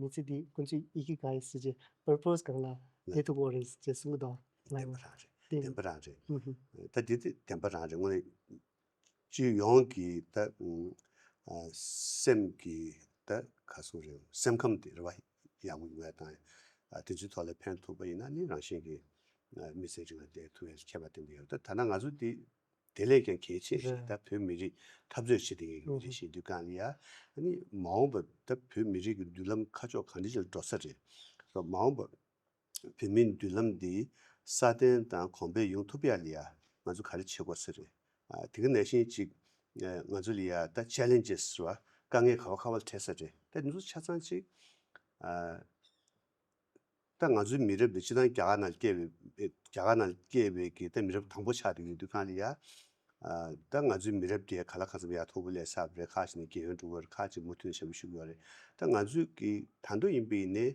མི་ཚེ་འདི་ཁོང་ཚོའི་ཨི་ཀི་ག་ཡི་ཟེར་བྱས་པར་པོ་སི་སྒང་ལ་བསྡད་ཐུབ་ཀྱི་ཡོད་རེད་ཅེས་གསུང་གི་འདུག་བདེན་པ་རང་རེད། བདེན་པ་རང་རེད། ད་འདི་དེ་བདེན་པ་རང་རེད་དངོས་གནས། སྤྱི་ཡོངས་ཀྱི་ད་ཨ་སེམས་ཀྱི་ད་ག་སོང་རེད་སེམས་ཁམས་དེ་རེད་བ་ཡག་པོ་ཡོང་ཡ་དང་ཨ་དེ་ཚོའི་ཐོག་ལ་ཕན་ཐོགས་པ་ཡིན་ན་ནི་རང་བཞིན་གྱི་ཨ་མི་ཚེ་རིང་ལ་བསྡད་ཐུབ་ཡ་ཁྱད་པར་དེ་འདྲ་ཡོད་ད། ད་ལྟ་ང་ཚོ་དེ་དེ་ལས་ཀྱང་གལ་ཆེ་ཞིག་ད་བོད་མི་རིགས་འཐབ་རྩོད་བྱེད་བསྡད་མཁན་གྱི་མི་རིགས་ཤིག་ཡིན་དུས་གང་ལ་ཡ་ཨ་ནི་མ་འོངས་པ་ད་བོད་མི་རིགས་ཀྱི་མདུན་ལམ་ཁ་ཕྱོགས་གང་འདྲ་ཞིག་ལ་འགྲོ་ས་རེད་མ་འོངས་པ། བོད་མིའི་མདུན་ལམ་འདི་སྲ་བརྟན་དང་གོང་འཕེལ་ཡོང་ཐུབ་ཡ་ལ་ཡ་ང་ཚོ་ག་རེ་བྱེད་དགོས་ས་རེད། ཨ་དེ་ག་ནང་བཞིན་ཅིག་ཨ་ང་ཚོ་ལ་ཡ་ད་ཆེ་ལེན་ཇེ་སི་རེད་བ་དཀའ་ངལ་ག་བ་ག་བ་ལ་འཕྲད་ས་རེད་ད་འདི་ཚོ་ཆ་ཚང་ཅིག་ཨ་ད་ང་ཚོའི་མི་རབས་འདི་སྤྱིར་བཏང་རྒྱ་གར་ནང་སྐྱེས་པའི་རྒྱ་གར་ནང་སྐྱེས་པའི་གི་ད་མི་རབས་དང་པོ་ཆགས་བསྡད་ཡོད་དུས་གང་ལ་ཡ་ཨ་ད་ང་ཚོའི་མི་རབས་འདི་ག་ལ་གང་འཚམ་ཡ་མཐོ་པོ་སླེབས་ཚར་བ་རེད། ཁག་ཅིག་ནས་རྒྱལ་ཡོན་འགྲོ་གི་རེད། ཁག་ཅིག་མུ་མཐུད་ནས་ཞབས་ཞུ་ཞུ་གི་ཡོད་རེད། ད་ང་ཚོས་ཀྱི་ད་དུང་ཡིན་པ་ཡིན་ནའི།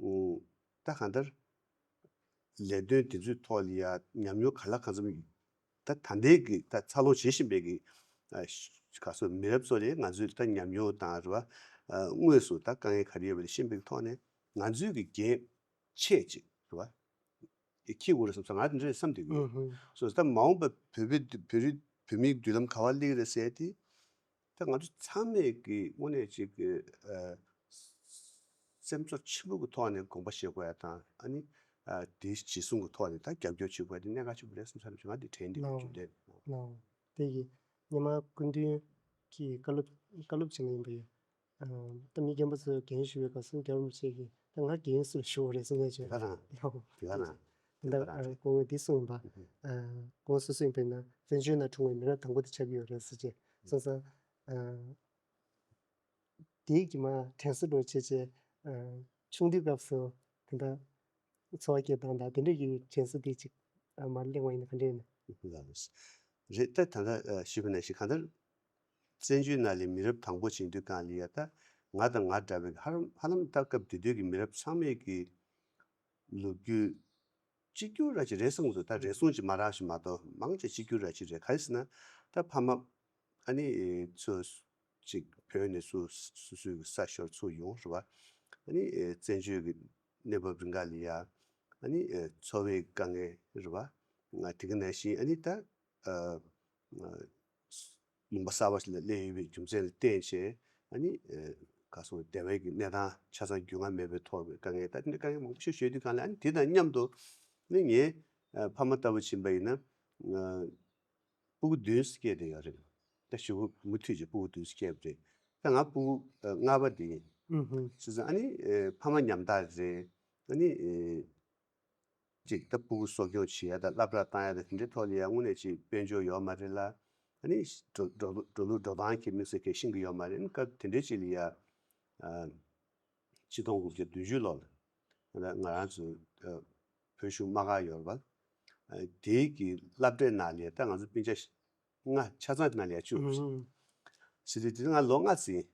ཨུ། ད་གང་ལྟར། ལས་དོན་དེ་ཚོའི་ཐོག་ལ་ཡ་ཉམས་མྱོང་ག་ལ་གང་འཚམ་ཡོད། ད་ད་ལྟའི་གི་ད་འཚར་ལོངས་བྱེད་བཞིན་པའི་གི་ཨ་ག་སོ་མི་རབས་ཚོ་ལས་ང་ཚོས་ད་ཉམས་མྱོང་དང་རེད་བ། ཨ་དངོས་སུ་ད་དཀའ་ངལ་ག་རེ་ཡོད་པ་ལ་ཤེས་པའི་ཐོག་ནས་ང་ཚོའི་གི་འགན་ཆེ་ཅིག་རེད་བ། འཁྱེར་དགོས་རེད་བསམ་ས་ང་དེ་འདྲ་བསམ་བསྡད་ཀྱི་ཡོད། ཨུ་ཧུ། སོ་ད་མ་འོངས་པ་བོད་པའི་བོད་རིགས་བོད་མིའི་མདུན་ལམ་ག་བ་སླེབས་ཀྱི་རེད་ཟེར་ཏེ། ད་ང་ཚོ་ཚང་མས་ཀྱི་དངོས་གནས་ཅིག་གི་ཨ་སེམས་ཚོར་ཆེན་པོ་གི་ཐོག་ནས་དགོངས་པ་བཞེས་དགོས་ཡ་དང་ཨ་ནི་ཨ་དེ་ཇི་གསུང་གི་ཐོག་ནས་ད་རྒྱབ་སྐྱོར་བྱེད་དགོས་ཡ་དེ་གནད་འགག་ཆེན་པོ་རེད་བསམ་ས་རེད་ང་འདི་དྲན་འདི་ལོ་ལོ་རྒྱུ་འདྲ། ལོ། དེ་ཡི་སྙེ་མ་སྐུ་མདུན་གྱི་བཀའ་སློབ་བཀའ་སློབ་བྱས་ན་ཡིན་པ་ཡོད། ཨ་ད་མི་རྒན་པ་ཚོས་རྒན་ཞུ་བའི་སྐབས་སུ་རྒྱལ་བ་རིན་པོ་ཆེ་གིས་ད་ང་རྒན་སུ་ལ་ཞུ་བ་རེད་གསུངས་ཡ་བྱས། དེ་ག་རང་། ལོ། དེ་ག་རང་། དེ་འདྲ་ཨ་གོང་བོ་འདི་གསུངས་པ། ཨ་གོང་སོ་སོ་ཡིན་པས་ན་བཙན་བྱོལ་ནང་འཁྲུངས་པའི་མི་རབས་དང་པོ་དེ་ཆགས་ཀྱི་ཡོད་རེད་ཟེར་བྱས་སོང་ཙང་། ཨ་དེའི་གི་མ་དྲན་གསོ་འགྲོ་བྱས་བྱས་ཨ་ཆུང་དུས་སྐབས་སུ་དེ་འདྲ་འཚོ་བ་སྐྱེལ་སྟངས་དང་དེ་འདྲ་གི་དྲན་གསོ་དེ་ཅིག་ ཨ་མར་གླེང་བ་ཡིན་ན་ག་འདྲ་ཡིན་ན། ལགས་རེད། ད་ད་ལྟ་ཨ་ཞུས་པ་ནང་བཞིན་གང་ལྟར་བཙན་བྱོལ་ནང་ལ་མི་རབས་དང་པོ་བྱེད་དུས་སྒང་ལ་ཡ་ད་ང་དང་ང་འདྲ་བའི་ཧ་ལམ་ཧ་ལམ་ད་སྐབས་དེ་དུས་ཀྱི་མི་རབས་ཚང་མས་ཀྱི་ལོ་རྒྱུས་གཅིག་གྱུར་ར་ཅིག་རེད་བསམ་གྱི་འདུག་ད་རེ་ཟུང་ཅིག་མ་རག་ཞིག་མ་གཏོགས་མང་ཆེ་གཅིག་གྱུར་ར་ཅིག་རེད། ག་རེ་ཟེར་ན་ད་ཕ་མ་ཨ་ནི་ཚོ་ཅིག་བོད་ནས་ཚུར་སོ་སོའི་ས་ཤོར་ཚུར་ཡོང་རེད་བ། ཨ་ནི་བཙན་བྱོལ་གྱི་གནས་བབ་རིང་ག་ལ་ཡ་ཨ་ནི་འཚོ་བའི་དཀའ་ངལ་རེད་བ། ང་དེ་ག་ནང་བཞིན་ཨ་ནི་ད་ལུང་པ་གསར་པ་ཞིག་ལ་སླེབས་ཡོད་པའི་རྒྱུ་མཚན་ལ་བརྟེན་བྱས་ཨ་ནི་ག་སོང་བདེ་བའི་གི་གནས་སྟངས་ཆ་ཚང་རྒྱུས་མངའ་མེད་པའི་ཐོག་གི་དཀའ་ངལ་ད་དེ་འདྲ་དཀའ་ངལ་མང་པོ་ཞིག་ཤོད་དུས་གང་ལ་ཨ་ནི་དེ་དང་མཉམ་དུ་ནི་ངའི་ཕ་མ་ལྟ་བུ་ཕྱིན་པ་ཡིན་ན། སྤུ་གུ་བདུན་སྐྱེས་བསྡད་ཡོད་རེད། ད་ཞེ་པོ་མུ་མཐུད་ཀྱི་སྤུ་གུ་བདུན་སྐྱེས་པ་རེད། ད་ང་སྤུ་གུ་ཨ་ལྔ་པ་དེ་ཡིན། ཨུ་ཧུ། བྱས་ཙང་ཨ་ནི་ཨེ་ཕ་མ་ཉམ་ཐག་རེད། ཨ་ནི་ཨེ་ཅིག་ད་སྤུ་གུ་གསོ་སྐྱོང་བྱེད་ཡ་དང་སློབ་གྲྭ་བཏང་ཡ་དང་དེ་འདྲའི་ཐོག་ལ་ཡ་དངོས་གནས་ཅིག་དཔལ་འབྱོར་ཡོད་མ་རེད་ལ། ཨ་ནི་འགྲོ་འགྲོ་འགྲོ་ལུགས་འགྲོ་སྟངས་ཀྱི་དམིགས་བསལ་གྱི་ཤེས་ཀྱི་ཡོད་མ་རེད། ཨ་ནི་སྐབས་དེ་འདྲའི་ཅིག་ལ་ཡ་ཨ་ཆིག་སྟོང་དགུ་བརྒྱ་བདུན་ཅུ་ལོ་ལ་ང་རང་ཚོ་ཨ་བོད་གཞུང་དམག་སྒར་ཡོད་རེད་པ། ཨ་དེའི་གི་སློབ་གྲྭའི་ནང་ལ་ཡ་ད་ང་ཚོ་སྤུན་ཀྱག་ལྔ་ཆ་ཚང་དེ་ནང་ལ་ཡ་བཅུག་རེད། ཨུ་ཧུ། ཟེར་དུས་དེ་ང་ལོ་ལྔ་ཙམ་ཡིན།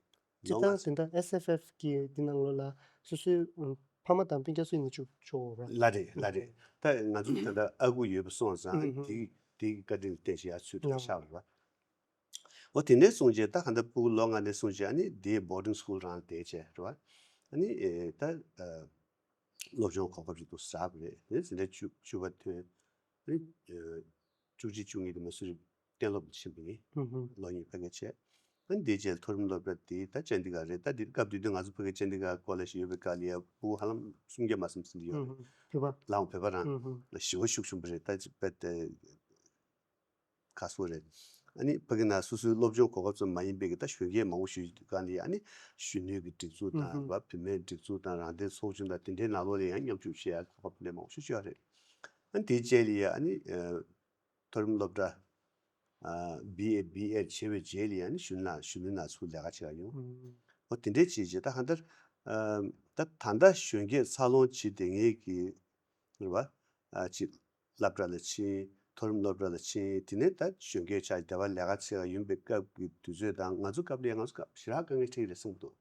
ལོ་ལྔ་ཙམ། སྤྱིར་བཏང་དེ་འདྲ་ཨེས་ཨེཕ་ཨེཕ་གི་འདི་ནང་ལོགས་ལ་སོ་སོའི་ཨུམ་ཕ་མ་དང་སྤུན་ཀྱག་སུ་ཡིན་ན་བཅུག་ཆོག་ར། ལགས་རེད་ལགས་རེད། ད་ང་ཚོ་ད་ལྟ་ཨ་ཁུ་ཡོད་པ་སོང་ཙང་ཨུ་ཧུ། དེའི་དེའི་བཀའ་དྲིན་བརྟེན་བྱས་ཡར་ཚུད་ཐུབ་ལགས། ཤག་རེད་པ། འོ་དེ་འདྲའི་སོང་རྗེས་ད་ག་འདྲ་སྤུ་གུ་ལོ་ལྔ་ནས་སོང་རྗེས་ཨ་ནི་དེའི་བོར་ཌིང་སི་ཀུལ་རང་བསྡད་བྱས་རེད་པ། ཨ་ནི་ཨེ་ད་ཨ་སློབ་སྦྱོང་གོ་སྐབས་ཅིག་འདུག་ཟེར་བ་རེད། དེ་ནས་འཛིན་གྲྭ་བཅུ་བཅུ་པ་ཐོན། ཨ་ནི་ཨ་བཅུ་གཅིག་བཅུ་གཉིས་དེ་མ་སུ་རི་གཏན་སློབ་ལ་ཕྱིན་པ་ཡིན། ཨུ་ཧུ། ལོ་གཉིས་ཕ་གིར་བྱས། ཨ་ནི་དེའི་རྗེས་མཐོ་རིམ་སློབ་གྲྭ་དེ་ད་ཅན་དི་གར་རེད། ད་འདི་སྐབས་དེ་དུས་ང་ཚོ་ཕ་གིར་ཅན་དི་གར་ཀོ་ལེཇ་ཡོད་པའི་སྐབས་ལ་ཡ་སྤུ་གུ་ཧ་ལམ་སུམ་བརྒྱ་མ་ཟིན་ཟིན་གྱི་ཡོད་རེད། ཨུ་ཧུ། བོད་པ། ལའང་བོད་པ་རང་ཨུ་ཧུ། ཞེ་པོ་ཤུགས་ཆེན་པོ་རེད། ད་ཅིག་པད་ཁ་སོ་རེད། ཨ་ནི་ཕ་གི་ན་སོ་སོའི་སློབ་སྦྱོང་གོ་སྐབས་ཙམ་མ་ཡིན་པའི་གི་ད་གཞོན་སྐྱེས་མང་པོ་ཞིག་གང་ལ་ཡ་ཨ་ནི་གཞོན་ནུའི་གི་སྒྲིག་འཛུགས་དང་ཨུ་ཧུ། རེད་བ། བུད་མེད་སྒྲིག་འཛུགས་དང་རང་བདེན་ཚོགས་ཆུང་དང་དེ་འདྲའི་ནང་ལོགས་ལ་ཡང་མཉམ་ཞུགས་བྱེད་ཡ་གོ་སྐབས་དེ་འདྲ་མང་པོ་ཞིག་བྱུང་ཡ་རེད། ཨ་ནི་དེའི་རྗེས་ལ་ཡ་ཨ་ནི་ཨ་མཐོ་རིམ་སློབ་གྲྭ་ཨ་བི་ཨེ་བི་ཨེ་བྱས་པའི་རྗེས་ལ་ཡ་ཨ་ནི་གཞོན་ནུ་ལ་གཞོན་ནུ་ལ་ཚུར་ལས་ཀ་བྱེད་ཡ་ཡོང་། ཨུ་ཧུ། འོ་དེ་འདྲའི་བྱས་རྗེས་ད་གང་ལྟར་ཨ་ད་ད་ལྟ་གཞོན་སྐྱེས་འཚར་ལོངས་བྱེད་བསྡད་མཁན་གི་རེད་བ། ཨ་ཅིག་སློབ་གྲྭ་ལ་ཕྱིན། མཐོ་རིམ་སློབ་གྲྭ་ལ་ཕྱིན། དེ་ནས་ད་གཞོན་སྐྱེས་ཆགས་སྡེ་བ་ལས་ཀ་བྱེད་ཡ་ཡིན་པའི་སྐབས་ཀྱི་དུས་ཚོད་དང་ང་ཚོ་སྐབས་ལ་ང་ཚོ་སྐབས་ཞེ་དྲག་དཀའ་ངལ་འཕྲད་ཀྱི་རེད་བསམ་གྱི་འདུག་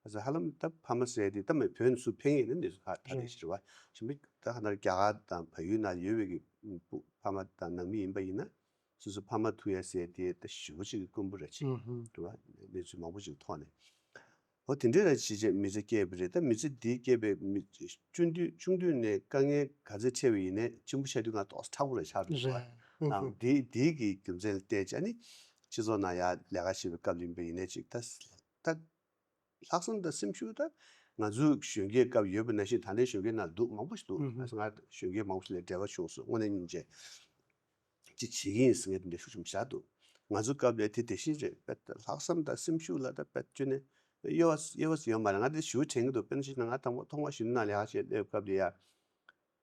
ཨ་ཙི་ཧ་ལམ་ད་ཕ་མ་ཟེར་དེ་ད་མི་བོད་ནས་ཚུར་ཕེབས་མཁན་ནི་གནས་ཚུལ་ཧ་ད་རེད་ཞེས་རེད་བ། གཞན་པ་ད་ཧ་ནར་རྒྱ་གར་དང་བལ་ཡུལ་ནང་ཡོད་པའི་གི་ཕ་མ་དང་ནང་མི་ཡིན་པ་ཡིན་ན་སོ་སོ་ཕ་མ་ཐུག་ཡ་ཟེར་དེ་ད་ཞེ་པོ་ཅིག་གི་དཀོན་པོ་རེད་ཅིག་ཨུ་ཧུ། རེད་བ། གནས་ཚུལ་མང་པོ་ཅིག་ཐོག་ནས། འོ་དེ་འདྲའི་ར་བྱས་རྗེས་མི་ཚེ་སྐྱེལ་བ་རེད། ད་མི་ཚེ་འདི་སྐྱེལ་བའི་མི་ཆུང་དུས་ཆུང་དུས་ནས་དཀའ་ངལ་ག་ཚོད་འཕྲད་པ་ཡིན་ནའི་ཆེན་པོ་ཆགས་དུས་ང་ཏོག་ཙམ་ཁྲག་པོ་རེ་ཆགས་འགྲོ་སོང་། རེད། ཨང་དེ་དེའི་གི་རྒྱུ་མཚན་ལ་བརྟེན་བྱས་ནི་སྤྱི་ཚོགས་ནང་ཡར་ལས་ཀ་བྱེད་པའི་སྐབས་ཡིན་པ་ཡིན་ནའི་ཅིག་ད་ད་ལྷག་བསམ་དང་སེམས་ཤུགས་ད་ང་ཚོ་གཞོན་སྐྱེས་སྐབས་ཡོད་པ་ནང་བཞིན་ད་ལྟའི་གཞོན་སྐྱེས་ནང་འདུག་མང་པོ་ཞིག་འདུག་ཨུ་ཧུ། ང་ང་གཞོན་སྐྱེས་མང་པོ་ཞིག་ལ་འབྲེལ་བ་བྱུང་སོང་། དངོས་གནས་སྙིང་རྗེ། ཅིག་བྱེད་ཀྱི་ཡིན་ཟེར་མཁན་དེ་འདྲ་ཤུགས་ཆེན་པོ་བཞག་འདུག་ང་ཚོ་སྐབས་ལ་དེ་དེ་བཞིན་རེད། དཔེ་ལྷག་བསམ་དང་སེམས་ཤུགས་ལ་ད་དཔེ་ཁྱོན་ནས་གཡོ་བ་གཡོ་བ་ཡོད་མ་རེད། ང་དེ་ཞེ་པོ་དྲན་གྱི་འདུག་དཔེར་ན་ཅིག་ན་ང་དང་པོ་ཐོག་མར་གཞོན་ནུ་ནང་ལས་ཀ་བྱེད་སླེབས་སྐབས་ལ་ཡ།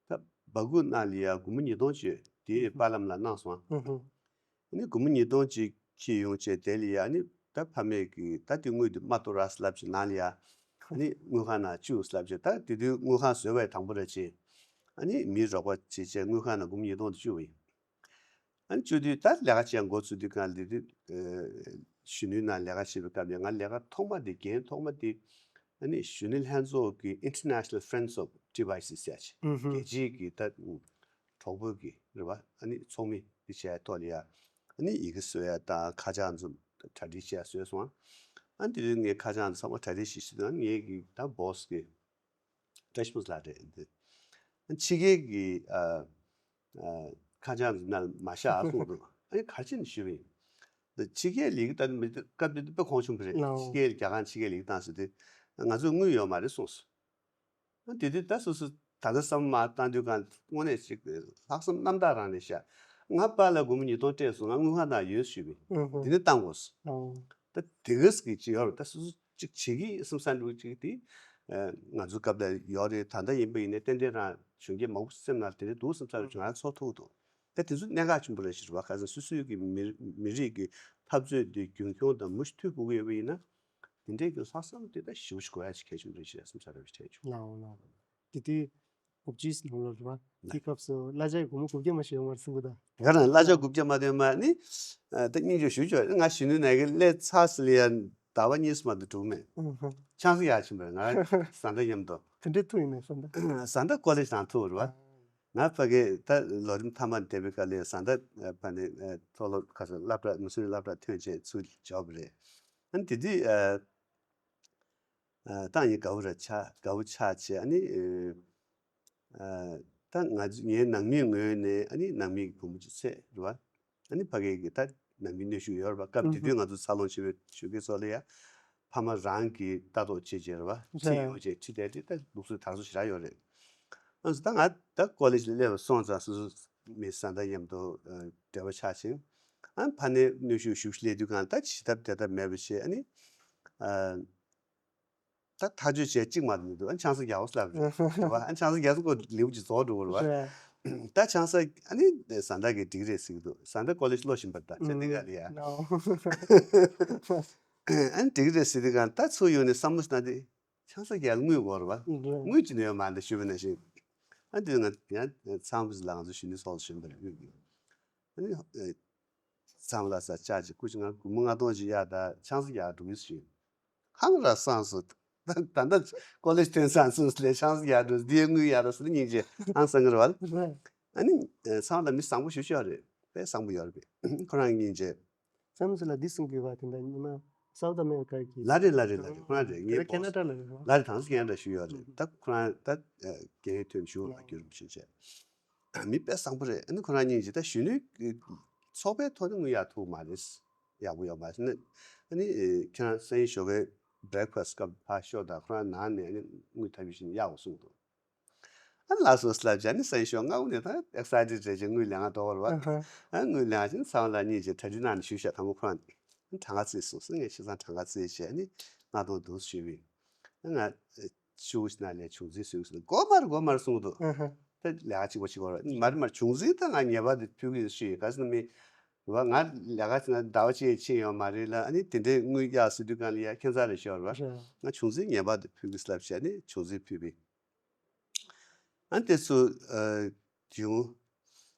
ད་སྦ་ཁུག་ནང་ལ་ཡ་སྒོར་མོ་ཉིས་སྟོང་ཅིག་དེའི་པཱ་ལགས་ལ་གནང་སོང་། ཨུ་ཧུ། ཨ་ནི་སྒོར་མོ་ཉིས་སྟོང་ཅིག་ཁྱེར་ཡོང་བྱས་དེ་ལ་ཡ་ཨ་ནི་ད་ཕ་མས་ཀྱིས་ད་དེ་དངུལ་དེ་མ་གཏོར་ར་ཟེར་ལབ་ཅིག་ནང་ལ་ཡ་ཨ་ནི་དངུལ་ཁང་ནང་བཅུག་ཟེར་ལབ་ཅིག་ད་དེ་དུས་དངུལ་ཁང་བཟོས་པའི་དང་པོ་རེད་ཅེས་ཨ་ནི་མི་རོགས་པ་བྱས་བྱས་དངུལ་ཁང་ནང་སྒོར་མོ་ཉིས་སྟོང་དེ་བཅུག་པ་ཡིན། ཨ་ནི་བཅུག་དུས་ད་ལས་ཀ་བྱེད་འགོ་ཚུགས་དུས་གང་ལ་དེ་དུས་ཨ་གཞོན་ནུའི་ནང་ལས་ཀ་བྱེད་པའི་སྐབས་ལ་ང་ལས་ཀ་ཐོག་མ་དེ་འགན་ཐོག་མ་དེ་ཨ་ནི་གཞོན་ནུ་ལྷན་ཚོགས་ཀྱི་International Friends of T Y C ཟེར་ཅིག་ཨུ་ཧུ། རྒྱལ་སྤྱིའི་གི་ད་གྲོགས་པོ་གི་རེད་བ། ཨ་ནི་ཚོགས་མི་དེ་བྱས་ཐོག་ལ་ཡ་ཨ་ནི་ཡི་གེ་བཟོ་ཡ་དང་ཁ་བྱང་ཚོ་གྲ་སྒྲིག་བྱས་བཟོས་སོང་། ཨ་ནི་དེ་དུས་ངས་ཁ་བྱང་ཚང་མ་གྲ་སྒྲིག་བྱེད་བྱེད་དུས་ཨ་ནི་ངའི་གི་ད་བོ་སི་གི་བཀྲ་ཤིས་ཕུན་ཚོགས་ལགས་རེད་འདི། ཕྱི་རྒྱལ་གྱི་ཨ་ཨ་ཁ་བྱང་འདི་ནང་མ་བཞག་གསུངས་འདུག་ཨ་ནི་ག་རེ་བྱས་ནས་ཞུས་པ་ཡིན། འདི་ཕྱི་རྒྱལ་ལ་ཡི་གེ་བཏང་མི་འདི་སྐབས་དེ་དུས་དཔེ་གོང་ཆུང་པོ་རེད། ལའོ། ཕྱི་རྒྱལ་རྒྱ་གར་ཕྱི་རྒྱལ་ལ་ཡི་གེ་བཏང་ཟེར་དུས་ང་ཚོ་དངུལ་ཡོད་མ་རེད་གསུངས་སོང་། ཨ་དེ་དུས་ད་སོ་སོ་ད་ལྟ་བསམ་བློ་མར་བཏང་དུས་གང་དངོས་གནས་ཅིག་ལྷག་བསམ་རྣམ་དག་རང་རེད་ཤག་ང་པཱ་ལགས་སྒོར་མོ་ཉིས་སྟོང་སྤྲད་སོང་། ང་དངུལ་ཁང་ནང་ཡོད་ཞུས་པ་ཡིན། ཨུ་ཧུ། དེ་ནས་བཏང་དགོས་སོང་། ལའོ། ད་དེ་ག་ཟིག་ཅིག་ཡོད་རེད། ད་སོ་སོ་ཅིག་བྱེད་ཀྱི་ཡིན་བསམ་བསམ་འདྲ་ཅིག་དེ། ཨ་ང་ཚོ་སྐབས་ལ་ཡོད་རེད། ད་ལྟ་ཡིན་པ་ཡིན་ནའི་ཏན་ཏན་རང་གཞོན་སྐྱེས་མང་པོ་སེམས་ནང་དེ་འདྲ་འདུག་བསམ་ས་རེད། ང་རང་ཚོར་ཐུབ་འདུག་ད་དེ་ཚོ་གནད་འགག་ཆེན་པོ་རེད་ཞེས་པ། ག་ཚོད་སོ་སོའི་གི་མི་མི་རིགས་ཀྱི་འཐབ་རྩོད་འདི་རྒྱུན་འཁྱོངས་དང་མུ་མཐུད་དགོས་ཀྱི་ཡོད་པ་ཡིན་ན། དེ་འདྲའི་གི་ལྷག་བསམ་དེ་ད་ཞེ་པོ་ཞིག་དགོས་ཡ་ཞིག་གལ་ཆེན་པོ་རེད་ཞེས་བསམ་ས་རེད་བྱས་བྱུང་། ལའོ་ལའོ། དེ་དུས་ དགུ་བཅུའི་ནང་ལོགས་རེད་བ། དེའི་སྐབས་སུ་གླ་ཆ་སྒོར་མོ་དགུ་བརྒྱ་མ་ཞིག་ཡོང་བར་གསུངས་པ་དང་། དེ་ག་རང་གླ་ཆ་དགུ་བརྒྱ་མ་ཐོན་མ་ནི། ད་སྙིང་རྗེ་ཞུ་ཆོག་ང་གཞོན་ནུའི་ནང་གི་སླེབས་ཚར་ཟེར་ལ་ཡ་ཟླ་བ་གཉིས་སུ་མ་གཏོགས་འགྲོ་གི་མེད། ཆང་ས་རྒྱག་ཕྱིན་པ་རེད་ང་བཟའ་ཟླ་མཉམ་དུ། དེ་འདྲའི་ཐུག་ཡིན་ནས་བཟའ་ཟླ། བཟའ་ཟླ་ཀོ་ལེ་ཇི་ནང་ཐུག་རེད་བ། ང་ཕ་གི་ད་ལོ་རིམ་མཐའ་མ་འདེབས་པའི་སྐབས་ལ་བཟའ་ཟླ་ཕ་ནི་མཐོ་སློབ་ཁ་སང་སློབ་གྲྭ་མི་སེར་སློབ་གྲྭ་ཐོན་བྱས་ཚུར་འབྱོར་བ་རེད། ཨ་ནི་དེ་དུས་ད་ངས་དགའ་བོ་ར་ཆགས་དགའ་བོ་ཆགས་བྱས། ཨ་ནི་ད་ང་ཚོ་ངའི་ནང་མིའི་ངོས་ནས་ཨ་ནི་ནང་མི་གི་བུ་མོ་གཅིག་ཚེ་རེད་བ། ཨ་ནི་ཕ་གི་གི་ད་ནང་མི་གནོན་ཤུགས་ཡོད་རེད་བ། སྐབས་དེ་དུས་ང་ཚོ་འཚར་ལོངས་བྱེད་པའི་ཆུ་གི་ཚོ་ལ་ཡ་ཕ་མ་རང་གི་ལྟ་རྟོག་བྱེད་བྱེད་རེད་བ། ཁྲིད་ཡོང་བྱེད་ཁྲིད་བསྡད་དེ་ད་ལུགས་སྲོལ་དར་སྲོལ་ཞེ་དྲག་ཡོད་རེད། ཨ་ད་ང་ད་ཀོ་ལེ་ཇི་ལ་སླེབས་སོང་ཙང་སོ་སོ་མི་བཟའ་ཟླ་མཉམ་དུ་འབྲེལ་བ་ཆགས་ཤིང་། ཨ་ཕ་ནས་གནོན་ཤུགས་ཞུ་སླེབས་དུས་གང་ད་བྱེད་ཐབས་དེ་ལྟར་མེད་པ་བྱས། ཨ་ནི་ཨ། ད་ཐག་གཅོད་བྱས་གཅིག་མ་གཏོགས་མི་འདུག་ཨ་ཆང་ས་རྒྱག་འོ་ལབ་རེད་བ། ཨ་ཆང་ས་རྒྱག་ས་ཁོ་ལེའུ་གཅིག་རྫོགས་འགྲོ་གི་རེད་བ། ད་ཆང་ས་ཨ་ནི་བཟའ་ཟླ་གིས་འགྲིག་རེད་ཟེར་གི་འདུག་བཟའ་ཟླ་ཀོ་ལེ་ཇི་སློབ་བཞིན་པ་རེད་ད་ཆ་འདི་ག་ལ་ཡ། ཨ་ནི་འགྲིག་རེད་ཟེར་དུས་གང་ད་ཚུར་ཡོང་ནས་བསམ་བློ་ཞིག་བཏང་དུས་ཆང་ས་རྒྱག་ལ་དངུལ་དགོས་རེད་བ། དངུལ་ཅི་ནས་ཡོད་མ་རེད་ཞུས་པ་ནང་བཞིན། ཨ་འདི་ང་ཡང་ཚང་མ་ལ་ང་ཚོ་གཞོན་ནུ་ཚོགས་གཞོན་པ་རེད་དབུས་ཀྱི། ཨ་ནི། ཚང་མ་ལ་ས་ཆག་ཅིག་སྐུ་ཅི་ང་སྒོར་མོ་ལྔ་སྟོང་ཅིག་གཡར་ད་ཆང་ས་རྒྱག་འགྲོ་གི་ཞུས། ཧང་ར་སངས་སོ། ད་ད་ལྟ་ཀོ་ལེ་ཇི་ཐོན་སང་སོང་ལས་ཆང་ས་རྒྱག་འགྲོ་འདིའི་དངུལ་གཡར་ར་སོང་སྙིང་རྗེ་ཧང་སང་གི་རེད་བ། ཨ་ནི་ཚང་མ་ལ་མི་བཟང་པོ་ཞུ་ཤོག་རེད་དཔེ་བཟང་པོ་ཡོད་རེད་པས་ཁོ་རང་སྙིང་རྗེ། ཚང་མ་ལ་འདི་གསུང་དགོས་བ་དེ་འདྲ་ཉི་མ་སའུ་ཐི་ཨ་མེ་རི་ཀ་གི་ལ་རེད་ལ་རེད་ལ་རེད་ཁོ་རང་རེད་ངའི་ཁེ་ན་ཌ་ལ་རེད་བ། ལ་རེད་དང་སི་ཁེ་ན་ཌ་ཞུ་ཡོད་རེད་ད་ཁོ་རང་ད་རྒན་ཡོལ་ཐོན་ཞུ་བ་རྒྱུར་ཞུ་བྱས། མི་དཔེ་བཟང་པོ་རེད། ཨ་ནི་ཁོ་རང་གཉིས་ཀྱིས་ད་གཞོན་ནུའི་ཚོགས་པའི་ཐོག་ནས་དངུལ་གཡར་ཐུབ་མ་རེད། ཡག་པོ་ཡོད་མ་རེད་ཟེར་ནས། ཨ་ནི་ཁྱེད་རང་སང་ཉིན་ཞོགས་ཀའི་བྷི་རེག་ཕ་སི་སྐབས་ཕར་ཤོག་དང་ཁོ་རང་ནང་ནས་ཨ་ནི་དངུལ་ཐབས་ཤེས་བྱས་ནས་གཡར་འོང་གསུངས་འདུག་ཨ་ནི་ལགས་སོ་ལབ་བྱས་ཨ་ནི་སང་ཉིན་ཞོགས་སྔ་པོ་ནས་ད་ཨེག་སའི་ཊེཌ་རེད་ཅེས་དངུལ་ལེན་ག་འགྲོ་བ་རེད་བ། ཨ་ནི་དངུལ་ལེན་ག་ཕྱིན་ཚང་མ་ལ་གཉིས་ཀྱིས་གྲ་སྒྲིག་གནང་ནས་ཞུས་བཞག་དང་པོ་ཁོ་རང་གྲངས་ཀ་བརྩིས་སོང་ཟེར་ངས་ཁྱེད་ཚང་གྲངས་ཀ་བརྩིས་བྱས་ཨ་ནི་ལྔ་སྟོང་འདུག་ཞུས་པས། ཨ་ང་ཤུགས་ཤིག་ན་ལས་བྱུང་རྩིས་སུས་སུ་དགོས་མ་རེད་དགོས་མ་རེད་གསུངས་འདུག་ད་ལས་ཀ་གཅིག་པ་གཅིག་པ་རེད་མ་རེད་མ་རེད་བྱུང་རྩིས་ད་ང་ངེས་པར་དུ་ཕུལ་གི་ཡོད་ཞུས་ག་ཟེར་ན་མི་རེད་བ། ང་ལས་ཀ་བྱས་ན་ཟླ་བ་གཅིག་ཕྱིན་ཡོད་མ་རེད་ལ་ཨ་ནི་དེ་འདྲའི་དངུལ་གཡར་ཟེར་དུས་གང་ལ་ཡ་ཁྱད་མཚར་རེ་ཤོར་བ། ང་བྱུང་རྩིས་ངེས་པར་དུ་ཕུལ་གི་ཟེར་ལབ་བྱས་ནས་བྱུང་རྩིས་ཕུལ་བས། ཨ་ནི་དེ་ཚོ་ཨ་བྱུང་།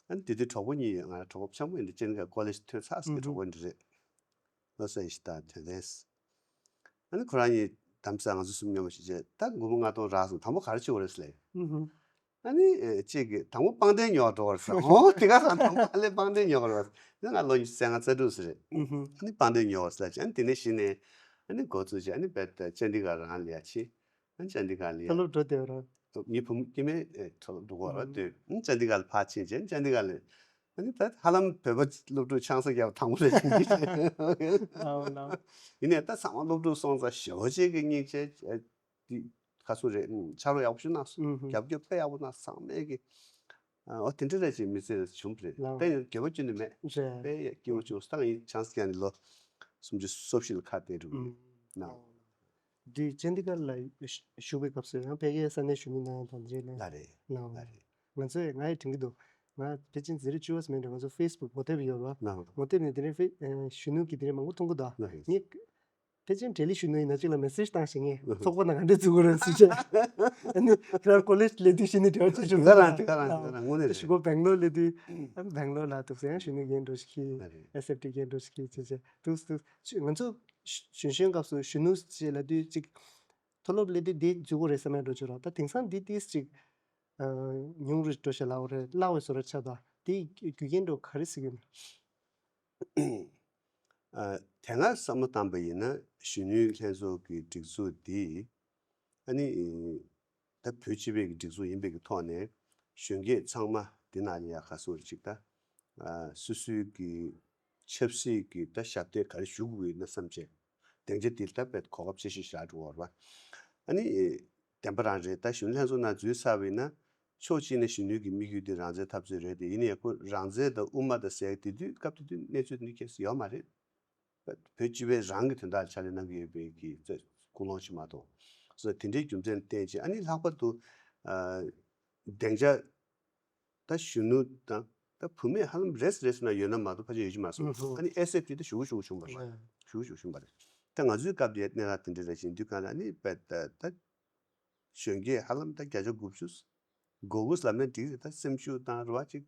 ཨ་ནི་དེ་དུས་གྲོགས་པོ་གཉིས་ཡོད་ང་གྲོགས་པོ་འཆམ་པོ་ཡིན་འདི་ཅན་ག་ཀོ་ལེ་ཇི་ཐོན་ཚར་ཟེར་གི་གྲོགས་པོ་འདི་རེད། བློ་གསལ་ཞིག་དང་དོན་ལྡན། ཨ་ནི་ཁོ་རང་གཉིས་དམ་ས་ང་ཚོ་གསུམ་མཉམ་པོ་ཞིག་བྱས་ད་སྒོར་མོ་ལྔ་སྟོང་རག་སོང་དང་པོ་ག་རེ་བྱེད་དགོས་རེད་ཟེར་ལབ། ཨ་ནི་ཨེ་གཅིག་གིས་དང་པོ་པང་གདན་ཉོ་འགྲོ་བར་ཟེར། ཨོ་དེ་ག་ས་དང་པོ་ཨ་ལས་པང་གདན་ཉོ་བར་ཟེར། ང་ལོ་ཉི་ཤུ་རྩ་ལྔ་རྩ་དྲུག་ཙམ་རེད། ཨ་ནི་པང་གདན་ཉོ་བར་ཟེར་ལབ་བྱས་ཨ་ནི་དེ་ནས་གཞི་ནས་ཨ་ནི་འགོ་བཙུགས་བྱས་ཨ་ནི་བེད་ཅན་ཌི་གྷར་རང་ལ་ཡ་ཕྱིན། ཨ་ནི་ཅན་ཌི་གྷར་ལ་ཡ། མཐོ་སློབ་འགྲོ་བདེ་བ་རང་། ངའི་བུ་མོ་སྐྱེ་དམན་མཐོ་སློབ་འགྲོ་གི་རེད་འདོད། ཨ་ནི་ཅན་ཌི་གྷར་ལ་ཕར་ཕྱིན་བྱས་ཨ་ནི་ཅན་ཌི་གྷར་ལ། ཨ་ནི་ད་ཧ་ལམ་བོད་པ་སློབ་ཕྲུག་ཆང་ས་བརྒྱབ་དང་པོ་རེད། ཡིན་ནའི་ད་ཚང་མ་སློབ་ཕྲུག་སོང་ཙང་ཞེ་པོ་ཅིག་གི་སྙིང་རྗེ། འདི་ཁ་སོ་རེད། ཕྱག་རོགས་ཡག་པོ་ཞིག་གནང་སོང་། རྒྱབ་སྐྱོར་དཔེ་ཡག་པོ་གནང་སོང་ཚང་མས་ཀྱི། ཨོ་དེ་འདྲ་རེད་ཅེས་མི་ཚེ་ལ་བྱུང་བ་རེད། དཔེ་ཡང་འགྱོད་པ་ཅི་ནས་མེད། དཔེ་ཡང་སྐྱིད་པོ་བྱུང་སོང་། ད་ངས་ཆང་ས་ཀྱང་ནི་ལོ་སུམ་ཅུ་སོ་བཞི་ལ་ཁ་གཏད་འགྲོ་གི་ཡོད། ན། འདི་ཅན་ཌི་གྷར་ལ་བཞུགས་པའི་སྐབས་སུ་ཡང་ཕ་གིའི་ས་གནས་གཞོན་ནུ་གནང་ཡང་དང་འདྲ་ལ་རེད། ལ་རེད། ང་ཚོས་ང་ཡི་དྲན་གྱི་འདུག་ང་ཕལ་ཆེར་འཛིན་རིམ་བཅུ་པ་ཙམ་ཡིན་འདྲ་ང་ཚོ་ཕེ་སི་བུག་ངོ་དེབ་ཡོད་ར། ངོ་དེབ་ནས་དེ་རིང་ཕེ་གཞོན་ནུ་གི་དེ་རིང་མང་པོ་མཐོང་གི་འདུག་ངས་ཕལ་ཆེར་འབྲེལ་ཡོད་གཞོན་ནུ་ཡིན་ན་གཅིག་ལ་མེ་སེ་ཇི་བཏང་ཞིག་ངས་ཚོགས་པ་ནང་ག་འདྲས་བཙུགས་དགོས་རེད་ཟེར་བྱས། ཨ་ནི་ཁྱེད་རང་ཀོ་ལེ་ཇི་སླེབས་དུས་གཞི་ནས་འབྲེལ་བ་བྱེད་ཆོག་ག་རང་དེ་ག་རང་དེ་ག་རང་དངོས་གནས་རེད། གཞུག་གུ་སྦེང་ལོར་སླེབས་དུས་སྦེང་ལོར་ལ་འདུག་ཟེར་ཡང་གཞོན་ནུ་རྒན་འགྲོ་ཞིག་གིས་ཨེས་ཨེཕ་ཊི་རྒན་འགྲོ་ཞིག་གིས་བྱས་བྱས་འདུག་འདུག་ང་ཚོ་གཞོན་གཞོན་སྐབས་སུ་གཞོན་ནུ་ཞེས་ལབ་དུས་གཅིག་མཐོ་སློབ་སླེབས་དུས་འདི་འཛུལ་དགོས་རེད་བསམ་ཡག་འགྲོ་ཆོག་ར། ད་དེང་སང་འདི་ཏིས་གཅིག་ཉུང་རུ་འགྲོ་ཞེས་ལབ་པ་རེད། བརླག་པའི་བཟོ་འདྲ་ཆགས་འདུག་དེའི་རྒྱུ་རྐྱེན་འདྲ་བོ་ག་རེ་ཟེར་གྱི་ཡོད་ན། ཨ། དེ་སྔ་བསམ་བློ་བཏང་པ་ཡིན་ན་གཞོན་ནུའི་ལྷན་ཚོགས་ཀྱི་སྒྲིག་འཛུགས་འདི་ཨ་ནི་ད་བོད་སྤྱི་པའི་གི་སྒྲིག་འཛུགས་ཡིན་པའི་གི་ཐོག་ནས་གཞོན་སྐྱེས་ཚང་མ་འདི་ནང་ལ་ཡ་ག་སོ་ཅིག་ད་ཨ། སོ་སོའི་གི་ཆབ་སྲིད་ཀྱི་ད་ཞབས་སྟེགས་ག་རེ་ཞུ་དགོས་ཡོད་ན་བསམ་བྱས། སྡིངས་ཆ་འདི་ལ་ད་དཔེ་གོ་སྐབས་ཆེ་ཤོས་ཤིག་རག་འགྲོ་བ་རེད་པ། ཨ་ནི། བདེན་པ་རང་རེད། ད་གཞོན་ནུ་ལྷན་ཚོགས་ནང་འཛུལ་ཚར་བ་ཡིན་ན། ཕྱོགས་གཅིག་ནས་གཞོན་ནུ་གི་དམིགས་ཡུལ་དེ་རང་བཙན་འཐབ་རྩོད་རེད་དེ་ཡིན་ནའི་ཁོ་རང་བཙན་དང་དབུ་མ་དང་ཟེར་དེ་དུས་སྐབས་དེ་དུས་གནས་ཚུལ་འདི་ཁྱེད་ཡོད་མ་རེད། བོད་སྤྱི་པའི་རང་གི་དོན་དག་ལ་ཕྱག་ལས་གནང་གི་ཡོད་པའི་གི་ཀུན་སློང་ཞིག་མ་གཏོགས། སོ་དེ་འདྲའི་རྒྱུ་མཚན་བརྟེན་བྱས་ཨ་ནི་ལྷག་པར་དུ། སྡིངས་ཆ། ད་གཞོན་ནུ་དང་ད་བུད་མེད་ཧ་ལམ་རེས་རེས་ན་ཡོད་ན་མ་གཏོགས་ཕལ་ཆེར་ཡོད་ཀྱི་མ་སོང་། ཨ་ནི་ཨེས་ཨེཕ་ཊི་ད་ཞུ་གུ་ཞུ་གུ་བྱུང་བ་རེད། ཞུ་གུ་ཞུ་གུ་བྱུང་བ་རེད། ད་ང་ཚོའི་སྐབས་དེ་གནས་སྟངས་དེ་འདྲ་རེད་ཅིང་དུས་གང་ལ་ཨ་ནི་པད་ད་ད་གཞོན་སྐྱེས་ཧ་ལམ་ད་བརྒྱ་ཆ་དགུ་བཅུ་ དགོས་དགོས་ལབ་ན་འགྲིག་རེད། ད་སེམས་ཤུགས་དང་རེད་བ་ཅིག་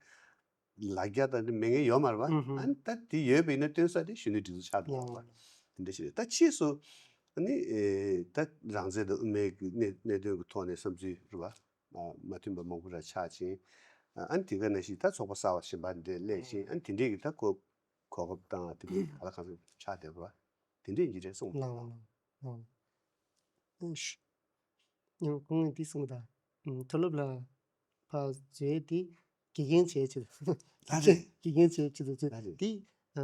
ལ་རྒྱ་དང་མེད་མཁན་ཡོད་མ་རེད་བ། ཨ་ནི་ད་དེ་ཡོད་པ་ཡིན་ན་སྟོན་ས་དེ་གཞོན་ནུ་སྒྲིག་འཛུགས་ཆགས་འདུག་བ། དེ་འདྲ་ཞིག་རེད། ད་ཕྱིས་སུ་ཨ་ནི་ཨེ་ད་རང་བཙན་དང་དབུ་མའི་གི་གནད་གནད་དོན་གྱི་ཐོག་ནས་བསམ་ཚུལ་རེད་བ། ཨ་མ་མཐུན་པ་མང་པོ་ར་ཆགས་ཕྱིན། ཨ་ནི་དེ་ག་ནང་བཞིན་ད་ཚོགས་པ་གསར་བ་གཞན་པ་འདྲ་སླེབས་ཕྱིན། ཨ་ནི་དེ་འདྲས་ཀྱི་ད་གོ་གོ་སྐབས་དང་དེ་འདྲས་ག་ལ་གང་འཚམ་ཆགས་བསྡད་པ་རེད་བ། དེ་འདྲས་ཡིན་གྱི་རེད་གསུངས། ལགས་ལགས་ལགས། ཨ་ཨ་ཨ་ཁོང་གིས་འདི་གསུངས་པ་དང་། མཐོ་སློབ་ལ་ཕར་འཛུལ་དེ་དགེ་རྒན་བྱས་ཆེད་དུ། ལགས་རེད། དགེ་རྒན་བྱས་ཆེད་དུ་འཛུལ་ལགས་རེད། དེ་ཨ་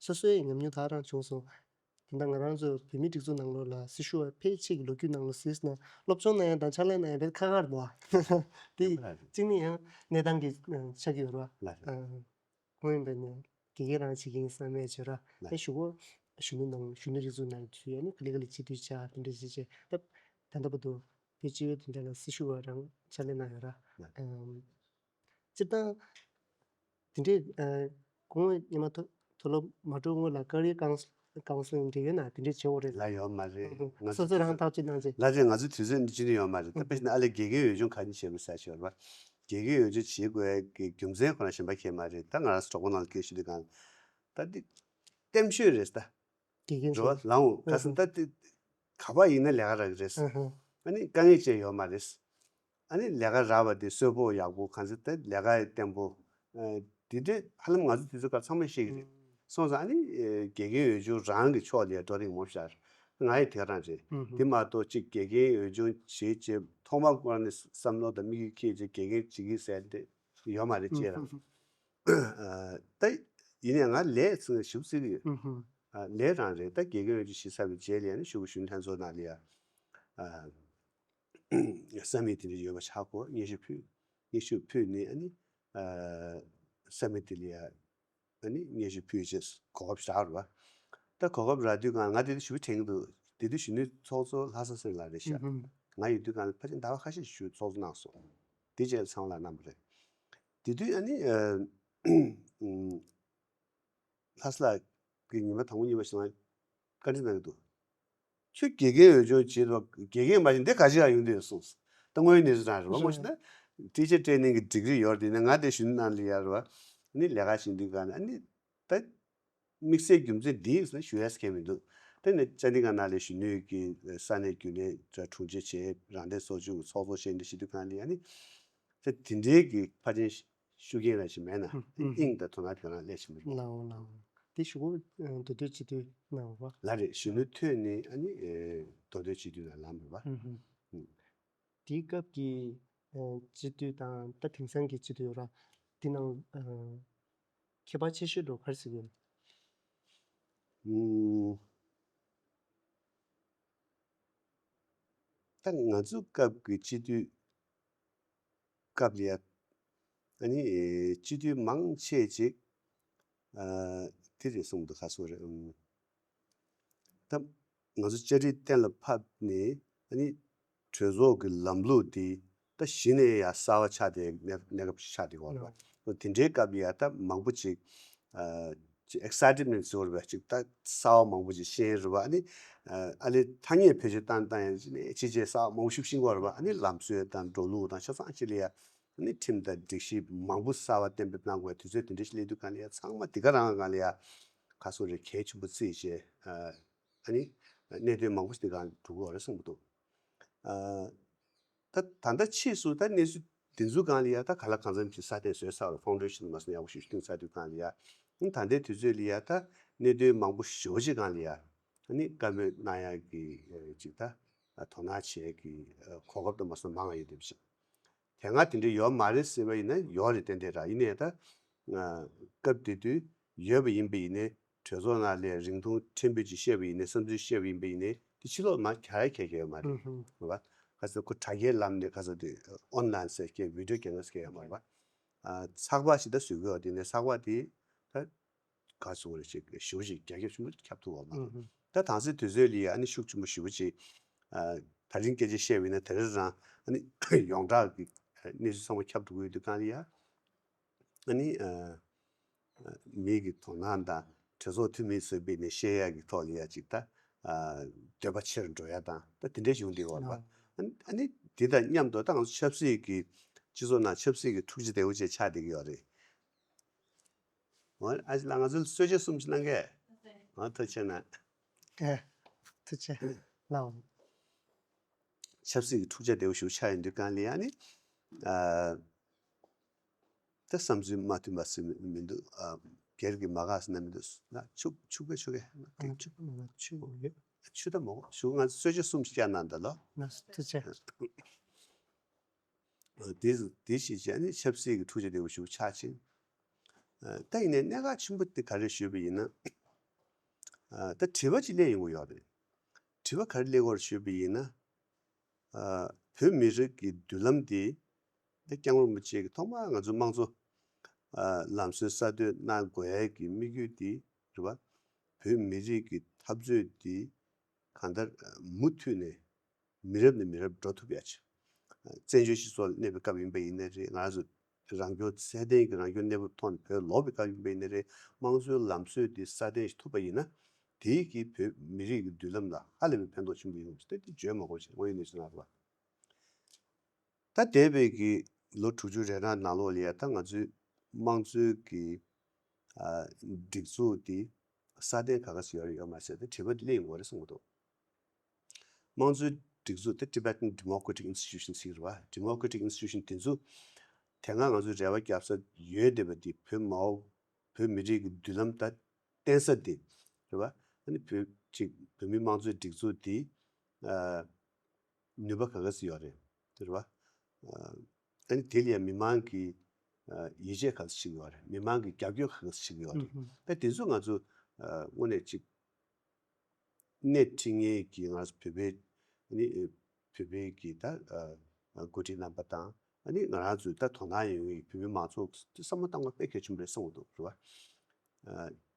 སོ་སོའི་ཉམས་མྱོང་དག་རང་བྱུང་སོང་། ད་ལྟ་ང་རང་ཚོ་བོད་མིའི་སྒྲིག་འཛུགས་ནང་ལོགས་ལ་སྲི་ཞུ་བ་ཕལ་ཆེར་གྱི་ལོ་རྒྱུས་ནང་ལ་གཟིགས་ན་སློབ་སྦྱོང་གནང་ཡ་དང་ཕྱག་ལས་གནང་ཡ་དཔེ་ཁག་ཁག་རེད་འདུག་ཨ། དེ་གཅིག་ནི་ཡང་གནས་སྟངས་ཀྱི་ཆགས་ཀྱི་ཡོད་རེད་བ། ལགས་རེད། ཨ། ཁོང་ཡིན་པ་ནས་དགེ་རྒན་རང་བྱེད་ཀྱི་ཡིན་བསམ་མེད་བྱོས་ར། ལགས། ཨེ་གཞུག་གུ་གཞོན་ནུ་ནང་གཞོན་ནུ་སྒྲིག་འཛུགས་ནང་ཚུད་ཡ་ནི་ག་ལེ་ག་ལེ་སྤྱི་འཐུས་བཅར་དེ་འདྲ་བྱེད་བྱེད་སྟབས་ད་ལྟ་བར་དུ་བོད་སྤྱི་པའི་དོན་དག་ལ་སྲི་ཞུ་བ་རང་ཕྱག་ལས་གནང་ཡོད་ར། ལགས། ཨམ། སྤྱིར་བཏང་དེ་འདྲའི་ཨ་ཁོང་སྔོན་ཉི་མ་མཐོ་མཐོ་སློབ་མ་འགྲོ་སྔོན་ལ་ཀ་རི་ཀའུན་སི་ཀའུན་སི་ལིང་འདྲ་ཡོད་ན་དེ་འདྲ་བྱེད་འོ་རེད། ལ་ཡོད་མ་རེད། ང་ཚོ་སོ་སོ་རང་ཐག་གཅོད་གནང་བྱས། ལ་རེད། ང་ཚོ་དུས་ཚོད་འདི་ཅི་ནས་ཡོད་མ་རེད། ད་དཔེ་བྱས་ན་ཨ་ལས་དགེ་རྒན་འོས་སྦྱོང་ག་ནས་བྱེད་དགོས་ཟེར་ཞོར་བ། དགེ་རྒན་འོས་སྦྱོང་བྱེད་དགོས་ཀྱི་རྒྱུ་མཚན་ཁོ་ན་གཞན་པ་གང་ཡང་མ་རེད། ད་ང་རང་ཚོ་གྲོགས་པོ་ནང་ལ་སྐད་ཞུ་དུས་གང་ད་འདི་ལྟེམ་ཤོས་རེད་ད། དགེ་རྒན་འགྲོ་བ་ཚོ་ལའང་ཁ་སང་ད་དེ་ག་པ་ཡིན་ན་ལས་ཀ་རག་གི་རེད། ཨ་ཧ། ཨ་ནི་དཀའ་ངལ་ཅན་ཡོད་མ་རེད། ཨ་ནི་ལས་ཀ་རག་པ་དེ་གསོན་པོ་ཡག་པོ་གང་ཟེར་ད་ལས་ཀ་ཡི་བརྟན་པོ། ཨ་དེ་འདྲས་ཧ་ལམ་ང་ཚོ་དུས་ཚོད་ཁག་ཚང་མས་ཤེས་ཀྱི་རེད། སོང་ཙང་ཨ་ནི་ཨེ་དགེ་རྒན་འོས་སྦྱོང་རང་གི་ཕྱོགས་ལ་འགྲོ་རིང་མོ་ཤར། ང་ཡི་དེ་ག་རང་རེད། ཨ་ཧ། དེ་མ་གཏོགས་གཅིག་དགེ་རྒན་འོས་སྦྱོང་བྱེད་ཅེས་ཐོག་མ་ཁོ་རང་ནས་བསམ་བློ་དང་དམིགས་ཡུལ་འཁྱེར་ཅེས་དགེ་རྒན་བྱེད་ཀྱི་ཟེར་དེ་ཡོད་མ་རེད་ཅེས་རང་། ཨ་ད་ཡིན་ནའི་ང་ལས་ཚིག་ཞིབ་ཚིག་ཡོད། ཨ་ལས་རང་རེད། ད་དགེ་རྒན་འོས་སྦྱོང་བྱེད་ཚར་བའི་རྗེས་ལ་ཡང་ན་གཞུག་གུ་གཞོན་ལྷན་ཚོགས་ནང་ལ་ཡ་ཨ་ས་མིག་དེ་འདྲ་ཡོད་པ་ཆགས་གོ་སྙན་ཞུ་ཕུལ། སྙན་ཞུ་ཕུལ་ནས་ཨ་ནི་ཨ་ས་མིག་དེ་ལ་ཡ་ཨ་ནི་སྙན་ཞུ་ཕུལ་རྗེས་གོ་སྐབས་རག་རེད་བ། ད་གོ་སྐབས་རག་དུས་གང་ང་དེ་དུས་ཞུ་དྲན་གྱི་འདུག་དེ་དུས་གཞོན་ནུའི་ཚོགས་གཙོ་ལྷ་ས་སེང་ལགས་རེད་ཤག་ང་ཡོད་དུས་གང་ཕལ་ཆེར་ཟླ་བ་ཁ་ཤས་ཤིག་ཚོགས་གཙོ་གནང་སོང་། དེ་རྗེས་ཚང་ལ་གནང་བ་རེད། དེ་དུས་ཨ་ནི་ཨ་ཨུམ། ལྷ་ས་ལགས་ཀྱིས་ཉི་མ་དང་པོ་གཉིས་པ་ཞིག་ལ་བཀའ་འདྲི་གནང་གི་འདུག་ཁྱོད་དགེ་རྒན་འོས་སྦྱོང་བྱེད་དུས་དགེ་རྒན་མ་ཡིན་འདི་ག་ཅི་ཡང་ཡོང་འདོད་ཡོད་གསུངས། ད་དངོས་ཡོད་གནས་ཚུལ་རང་རེད་བ། མ་གཞི་ན་ཊི་ཆར་ཊེ་རེ་ནིང་གི་ཌིག་རི་ཡོད་རེད། དེ་ནས་ང་དེ་གཞོན་ནུ་ནང་ལ་ཡར་བ་ནི་ལས་ཀ་བྱེད་འདི་ག་ནས་ཨ་ནི་ད་དམིགས་བསལ་རྒྱུ་མཚན་འདི་ཡིན་ཟེར་ཞུ་ཡས་མཁན་མི་འདུག་དེ་ནས་ཅན་ཌི་གྷར་ནང་ལ་གཞོན་ནུ་གི་ས་གནས་རྒྱུན་ལས་དྲུང་ཆེ་བྱས། རང་བདེན་ཚོགས་ཆུང་གི་ཚོགས་གཙོ་བྱས་འདི་བྱེད་དུས་གང་ལ་ཨ་ནི། ད་དེ་འདྲའི་གི་ཕལ་ཆེར་ཤུགས་རྐྱེན་རང་ཞིག་མེད་ན་ཨུ་ཨུ་དབྱིངས་དང་དོ་སྣང་དེ་རང་སླེབས་ཀྱི་མི་རེད། ལའོ་ལའོ། དེ་གཞུག་གུ་མདོ་སྟོད་སྤྱི་འཐུས་གནང་བ། ལགས་རེད། གཞོན་ནུ་ཐོན་ནས་ཨ་ནི་ཨེ་མདོ་སྟོད་སྤྱི་འཐུས་ནང་ལངས་པ་རེད་བ། ཨུ་ཨུ། ཨུ། དེའི་སྐབས་ཀྱི་ཨེ་སྤྱི་འཐུས་དང་ད་དེང་སང་གི་སྤྱི་འཐུས་ཡོད་ར། དེ་ནང་ཨེ་ཁྱད་པར་ཆེ་ཤོས་འདྲ་བོ་ག་རེ་གཟིགས་ཡོད། ཨུ། ད་ང་ཚོ་སྐབས་ཀྱི་སྤྱི་འཐུས་སྐབས་ལ་ཡ། ཨ་ནི་སྤྱི་འཐུས་མང་ཆེ་ཅིག་ཨ་དེ་རེད་གསུངས་འདུག་ཁ་སོ་རེད། ཨུམ། ད་ང་ཚོ་བཅའ་སྒྲིག་གཏན་ལ་ཕབ་ནས་ཨ་ནི་གྲོས་ཚོགས་ཀྱི་ལམ་ལུགས་དེ་ད་གཞི་ནས་ཡ་གསར་བ་ཆགས་ཏེ་གནས་གནས་སྐབས་ཤིག་ཆགས་བསྡད་ཡོད་རེད་བ། དེ་འདྲའི་སྐབས་ལ་ཡ་ད་མང་པོ་ཅིག་ཨ་ཅིག་ཨེག་སའི་ཊི་མེན་ཊི་ཟེར་བ་ཅིག་ད་གསར་བ་མང་པོ་ཅིག་ཤེས་རེད་བ། ཨ་ནི་ཨ་ལས་ཐ་སྙད་བེད་སྤྱོད་བཏང་བཏང་ཡ་ཅིག་ནས་ཕྱི་རྒྱལ་གསར་བ་མང་པོ་ཤུགས་ཤིང་གོ་རེད་བ། ཨ་ནི་ལམ་སྲོལ་དང་འགྲོ་ལུགས་དང་ཆ་ཚང་ཅིག་ལ་ཡ་ཨ་ནི་ཁྲིམས་དང་སྒྲིག་གཞི་མང་པོ་གསར་བ་གཏན་འབེབས་གནང་དགོས་དུས་ཚོད་དེ་འདྲ་ཞིག་སླེབས་དུས་གང་ལ་ཡ་ཚང་མ་དེ་ག་རང་གང་ལ་ཡ་ཁ་སོ་རེ་གལ་ཆེན་པོ་བརྩིས་བྱས་ཨ་ནི་གནད་དོན་མང་པོ་ཞིག་དེ་ག་འགྲོ་གི་ཡོད་རེད་གསུངས་གི་འདུག་ཨ། ད་ད་ལྟ་ཕྱིས་སུ་ད་གནས་ཚུལ་འདི་ཚོ་སྒང་ལ་ཡ་ད་ག་ལ་གང་འཚམ་གྱི་སྲ་བརྟན་བཟོས་ཚར་བ། ཕའུན་ཌེ་ཤན་མ་སོང་ཡག་པོ་ཞིག་བཏིང་ཚར་དུས་སྒང་ལ་ཡ། ཨ་ནི་ད་ལྟའི་དུས་ཚོད་ལ་ཡ་ད་གནད་དོན་མང་པོ་ཞེ་པོ་ཅིག་སྒང་ལ་ཡ། ཨ་ནི་བཀའ་མོལ་གནང་ཡག་གི་ཅིག་ད་དོ་སྣང་བྱེད་ཡག་གི་གོ་སྐབས་དང་མ་སོང་མང་བ་ཡོད་དེ་བཞིན། དེ་སྔ་དེ་འདྲ་ཡོད་མ་རེད་ཟེར་བ་ཡིན་ན་ཡོད་རེད་ཏན་ཏན་ར། ཡིན་ནའི་ད་སྐབས་དེ་དུས་ཡོད་པ་ཡིན་པ་ཡིན་ནའི། གྲོས་ཚོགས་ནང་ལ་རིང་ཐུང་ཕྲན་བུ་ཅིག་བཤད་པ་ཡིན་ནའི། བསམ་ཚུལ་བཤད་པ་ཡིན་པ་ཡིན་ནའི། དེ་ཕྱི་ལོགས་མར་ག་རེ་གལ་གལ་ཡོད་མ་རེད། ཨུ་ཧུ། རེད་བ། ཁ་སང་ཁོ་དྲ་རྒྱའི་ལམ་ནས་ཁ་སང་དེ་ཨོན་ལན་ཟེར་སྐད་བི་ཌིའོ་རྒྱག་ན་ཟེར་སྐད་ཡོད་མ་རེད་བ། ཨ་ཚགས་པར་ཞིག་ད་བཟོ་གི་ཡོད། དེ་ནས་ཚགས་པར་དེ་ད་ག་ཚོད་རེ་ཞིག་ཞེ་པོ་ཞིག་རྒྱ་ཁྱབ་ཆེན་པོ་ཁྱབ་ཐུབ་ཡོད་མ་རེད། ཨུ་ཧུ། ད་དེང་སང་དུས་ཚོད་ལ་ཡ་ཨ་ནི་ཤུགས་ཆེན་པོ་ཞེ་པོ་ཅིག་ཨ་ད་རིང་སྐད་ཆ་བཤད་པ་ཡིན་ན་དེ་རིང་རང་ཨ་ནི་ཡོངས་གྲགས་ཀྱི་གནས་ཚུལ་ཚང་མ་ཁྱབ་འགྲོ་གི་ཡོད་དུས་སྒང་ལ་ཡ། ཨ་ནི་ཨ་མི་གི་དོ་སྣང་དང་གྲོས་ཚོགས་འཐུས་མི་ཚོས་སྦད་ནས་བཤད་ཡག་གི་ཐོག་ལ་ཡ་ཅིག་ད་ཨ་འདོད་པ་ཆེར་འགྲོ་ཡ་དང་ད་དེ་འདྲ་བྱུང་བསྡད་ཡོད་རེད་པ། ཨ་ནི་ཨ་ནི་དེ་དང་མཉམ་དུ་ད་ང་ཚོ་ཆབ་སྲིད་ཀྱི་ སྤྱི་ཚོགས་ནང་ཆབ་སྲིད་ཀྱི་འཁྲུག་ཆ་དེ་འུ་ཅག་ཆགས་བསྡད་ཀྱི་ཡོད་རེད། འོ་ཨ་ཅེ་ལགས་ང་ཚོ་ལ་གསོལ་ཇ་གསུམ་ཅིག་གནང་གས། འོ་ཐུགས་རྗེ་གནང་། ཨེ། ཐུགས་རྗེ་གནང་། ཆབ་སྲིད་ཀྱི་འཁྲུག་ཆ་དེ་འུ་ཞུ་ཆགས་ཡོང་དུས་གང་ལ་ཡང་ནི། ཨ། ད་བསམ་ཚུལ་མ་མཐུན་པ་ཟེར་མི་མི་འདུག་ཨ། སྒེར་གྱི་མ་དགའ་ཟེར་ན་མི་འདུག་ང་ཆུ་ཆུ་ག་ཆུ་ག་ང་ཆུ་ག་མ་ཆུ་ཡོད། ཆུ་ད་མོ་ཞུ་ང་གསོལ་ཇ་གསུམ་ཞིག་བསྐྱལ་གནང་ད་ལོ། ང་ཐུགས་རྗེ། དེ་དེ་ཞིག་བྱས་ནས་ཆབ་སྲིད་ཀྱི་འཁྲུག་ཆ་དེ་འུ་ཞུ་ཆགས་ཕྱིན། ད་ཡིན་ནའི་གནད་འགག་ཆེན་པོ་དེ་ག་རེ་ཞུས་པ་ཡིན་ན། ད་དྲི་བ་ཅིག་སླེབས་ཡོང་གི་ཡོད་རེད། དྲི་བ་ག་རེ་སླེབས་ཀྱི་ཡོད་རེད་ཞུས་པ་ཡིན་ན། བོད་མི་རིགས་ཀྱི་མདུན་ལམ་དེ། ད་སྐྱབས་མགོན་རིན་པོ་ཆེ་གིས་ཐོག་མར་ང་ཚོའི་དམངས་གཙོ། ལམ་སྲོལ་གསར་གཏོད་གནང་དགོས་ཡས་ཀྱི་དམིགས་ཡུལ་དེ་རེད་བ། བོད་མི་རིགས་ཀྱི་འཐབ་རྩོད་དེ་གང་ལྟར་མུ་མཐུད་ནས་མི་རབས་ནས་མི་རབས་འགྲོ་ཐུབ་ཡ་ཆེད། བཙན་བྱོལ་སྤྱི་ཚོགས་ལ་གནས་པའི་སྐབས་ཡིན་པ་ཡིན་ནའི་རེད། ང་རང་ཚོ་རང་སྐྱོང་ཚད་ལྡན་གྱི་རང་སྐྱོང་གནས་བབ་ཐོག་ནས་བོད་ལོག་པའི་སྐབས་ཡིན་པ་ཡིན་ནའི་རེད། དམངས་གཙོའི་ལམ་སྲོལ་དེ་སྲ་བརྟན་ཞིག་ཐུབ་པ་ཡིན་ན། དེའི་གིས་བོད་མི་རིགས་ཀྱི་མདུན་ལམ་ལ་ཧ་ལས་པའི་ཕན་ཐོགས་ཆེན་པོ་ཡོང་གི་རེད། དེ་བརྗོད་མ་དགོས་པ་ཞིག་དངོས་ཡོད་གནས་ཚུལ་ནང་རེད་བ། ད་འདས་པའི་གི་ལོ་དྲུག་ཅུ་རེ་གྲངས་ནང་ལོགས་ལ་ཡ་ད་ང་ཚོའི་དམངས་གཙོའི་གི་ཨ་སྒྲིག་འཛུགས་དེ་སྲ་བརྟན་ག་ག་ཚོད་ཡོད་རེད་ཡོད་མ་རེད་ཟེར་ད་དྲི་བ་དེ་སླེབས་ཡོང་གི་རེད་བསམ་གྱི་འདུག་དམངས་གཙོའི་སྒྲིག་འཛུགས་དེ་Tibetan Democratic Institution ཟེར་གྱི་རེད་བ། Democratic Institution དེ་ཚོ་དེ་སྔ་ང་ཚོའི་རེ་བ་རྒྱབ་ས་ཡོད་བསྡད་པ་དེ་བོད་མའོ་བོད་མི་རིགས་ཀྱི་མདུན་ལམ་ད་བརྟན་ས་དེ་རེད་བ། ཨ་ནི་བོད་ཅིག་བོད་མིའི་དམངས་གཙོའི་སྒྲིག་འཛུགས་དེ་ཨ། ནུས་པ་ག་ག་ཚོད་ཡོད་རེད། དེ་རེད་བ། ཨ་ནི་དེ་ལ་ཡང་མི་མང་གི་ཡིད་ཆེས་ག་ཚོད་ཞིག་ཡོད་རེད། མི་མང་གི་རྒྱབ་སྐྱོར་ག་ག་ཚོད་ཞིག་ཡོད་རེད། ད་དེ་ཚོ་ང་ཚོ་དངོས་གནས་ཅིག་སྣེ་ཁྲིད་མཁན་གྱི་ང་ཚོ་བོད་པའི་ཨ་ནི་བོད་པའི་གི་ད་འགོ་ཁྲིད་རྣམ་པ་དང་ཨ་ནི་ང་རང་ཚོའི་ད་དོ་སྣང་ཡོད་མཁན་གྱི་བོད་མི་མང་ཚོགས་དེ་བསམ་བློ་བཏང་བ་དཔེ་གལ་ཆེན་པོ་རེད་བསམ་གྱི་འདུག་རེད་བ།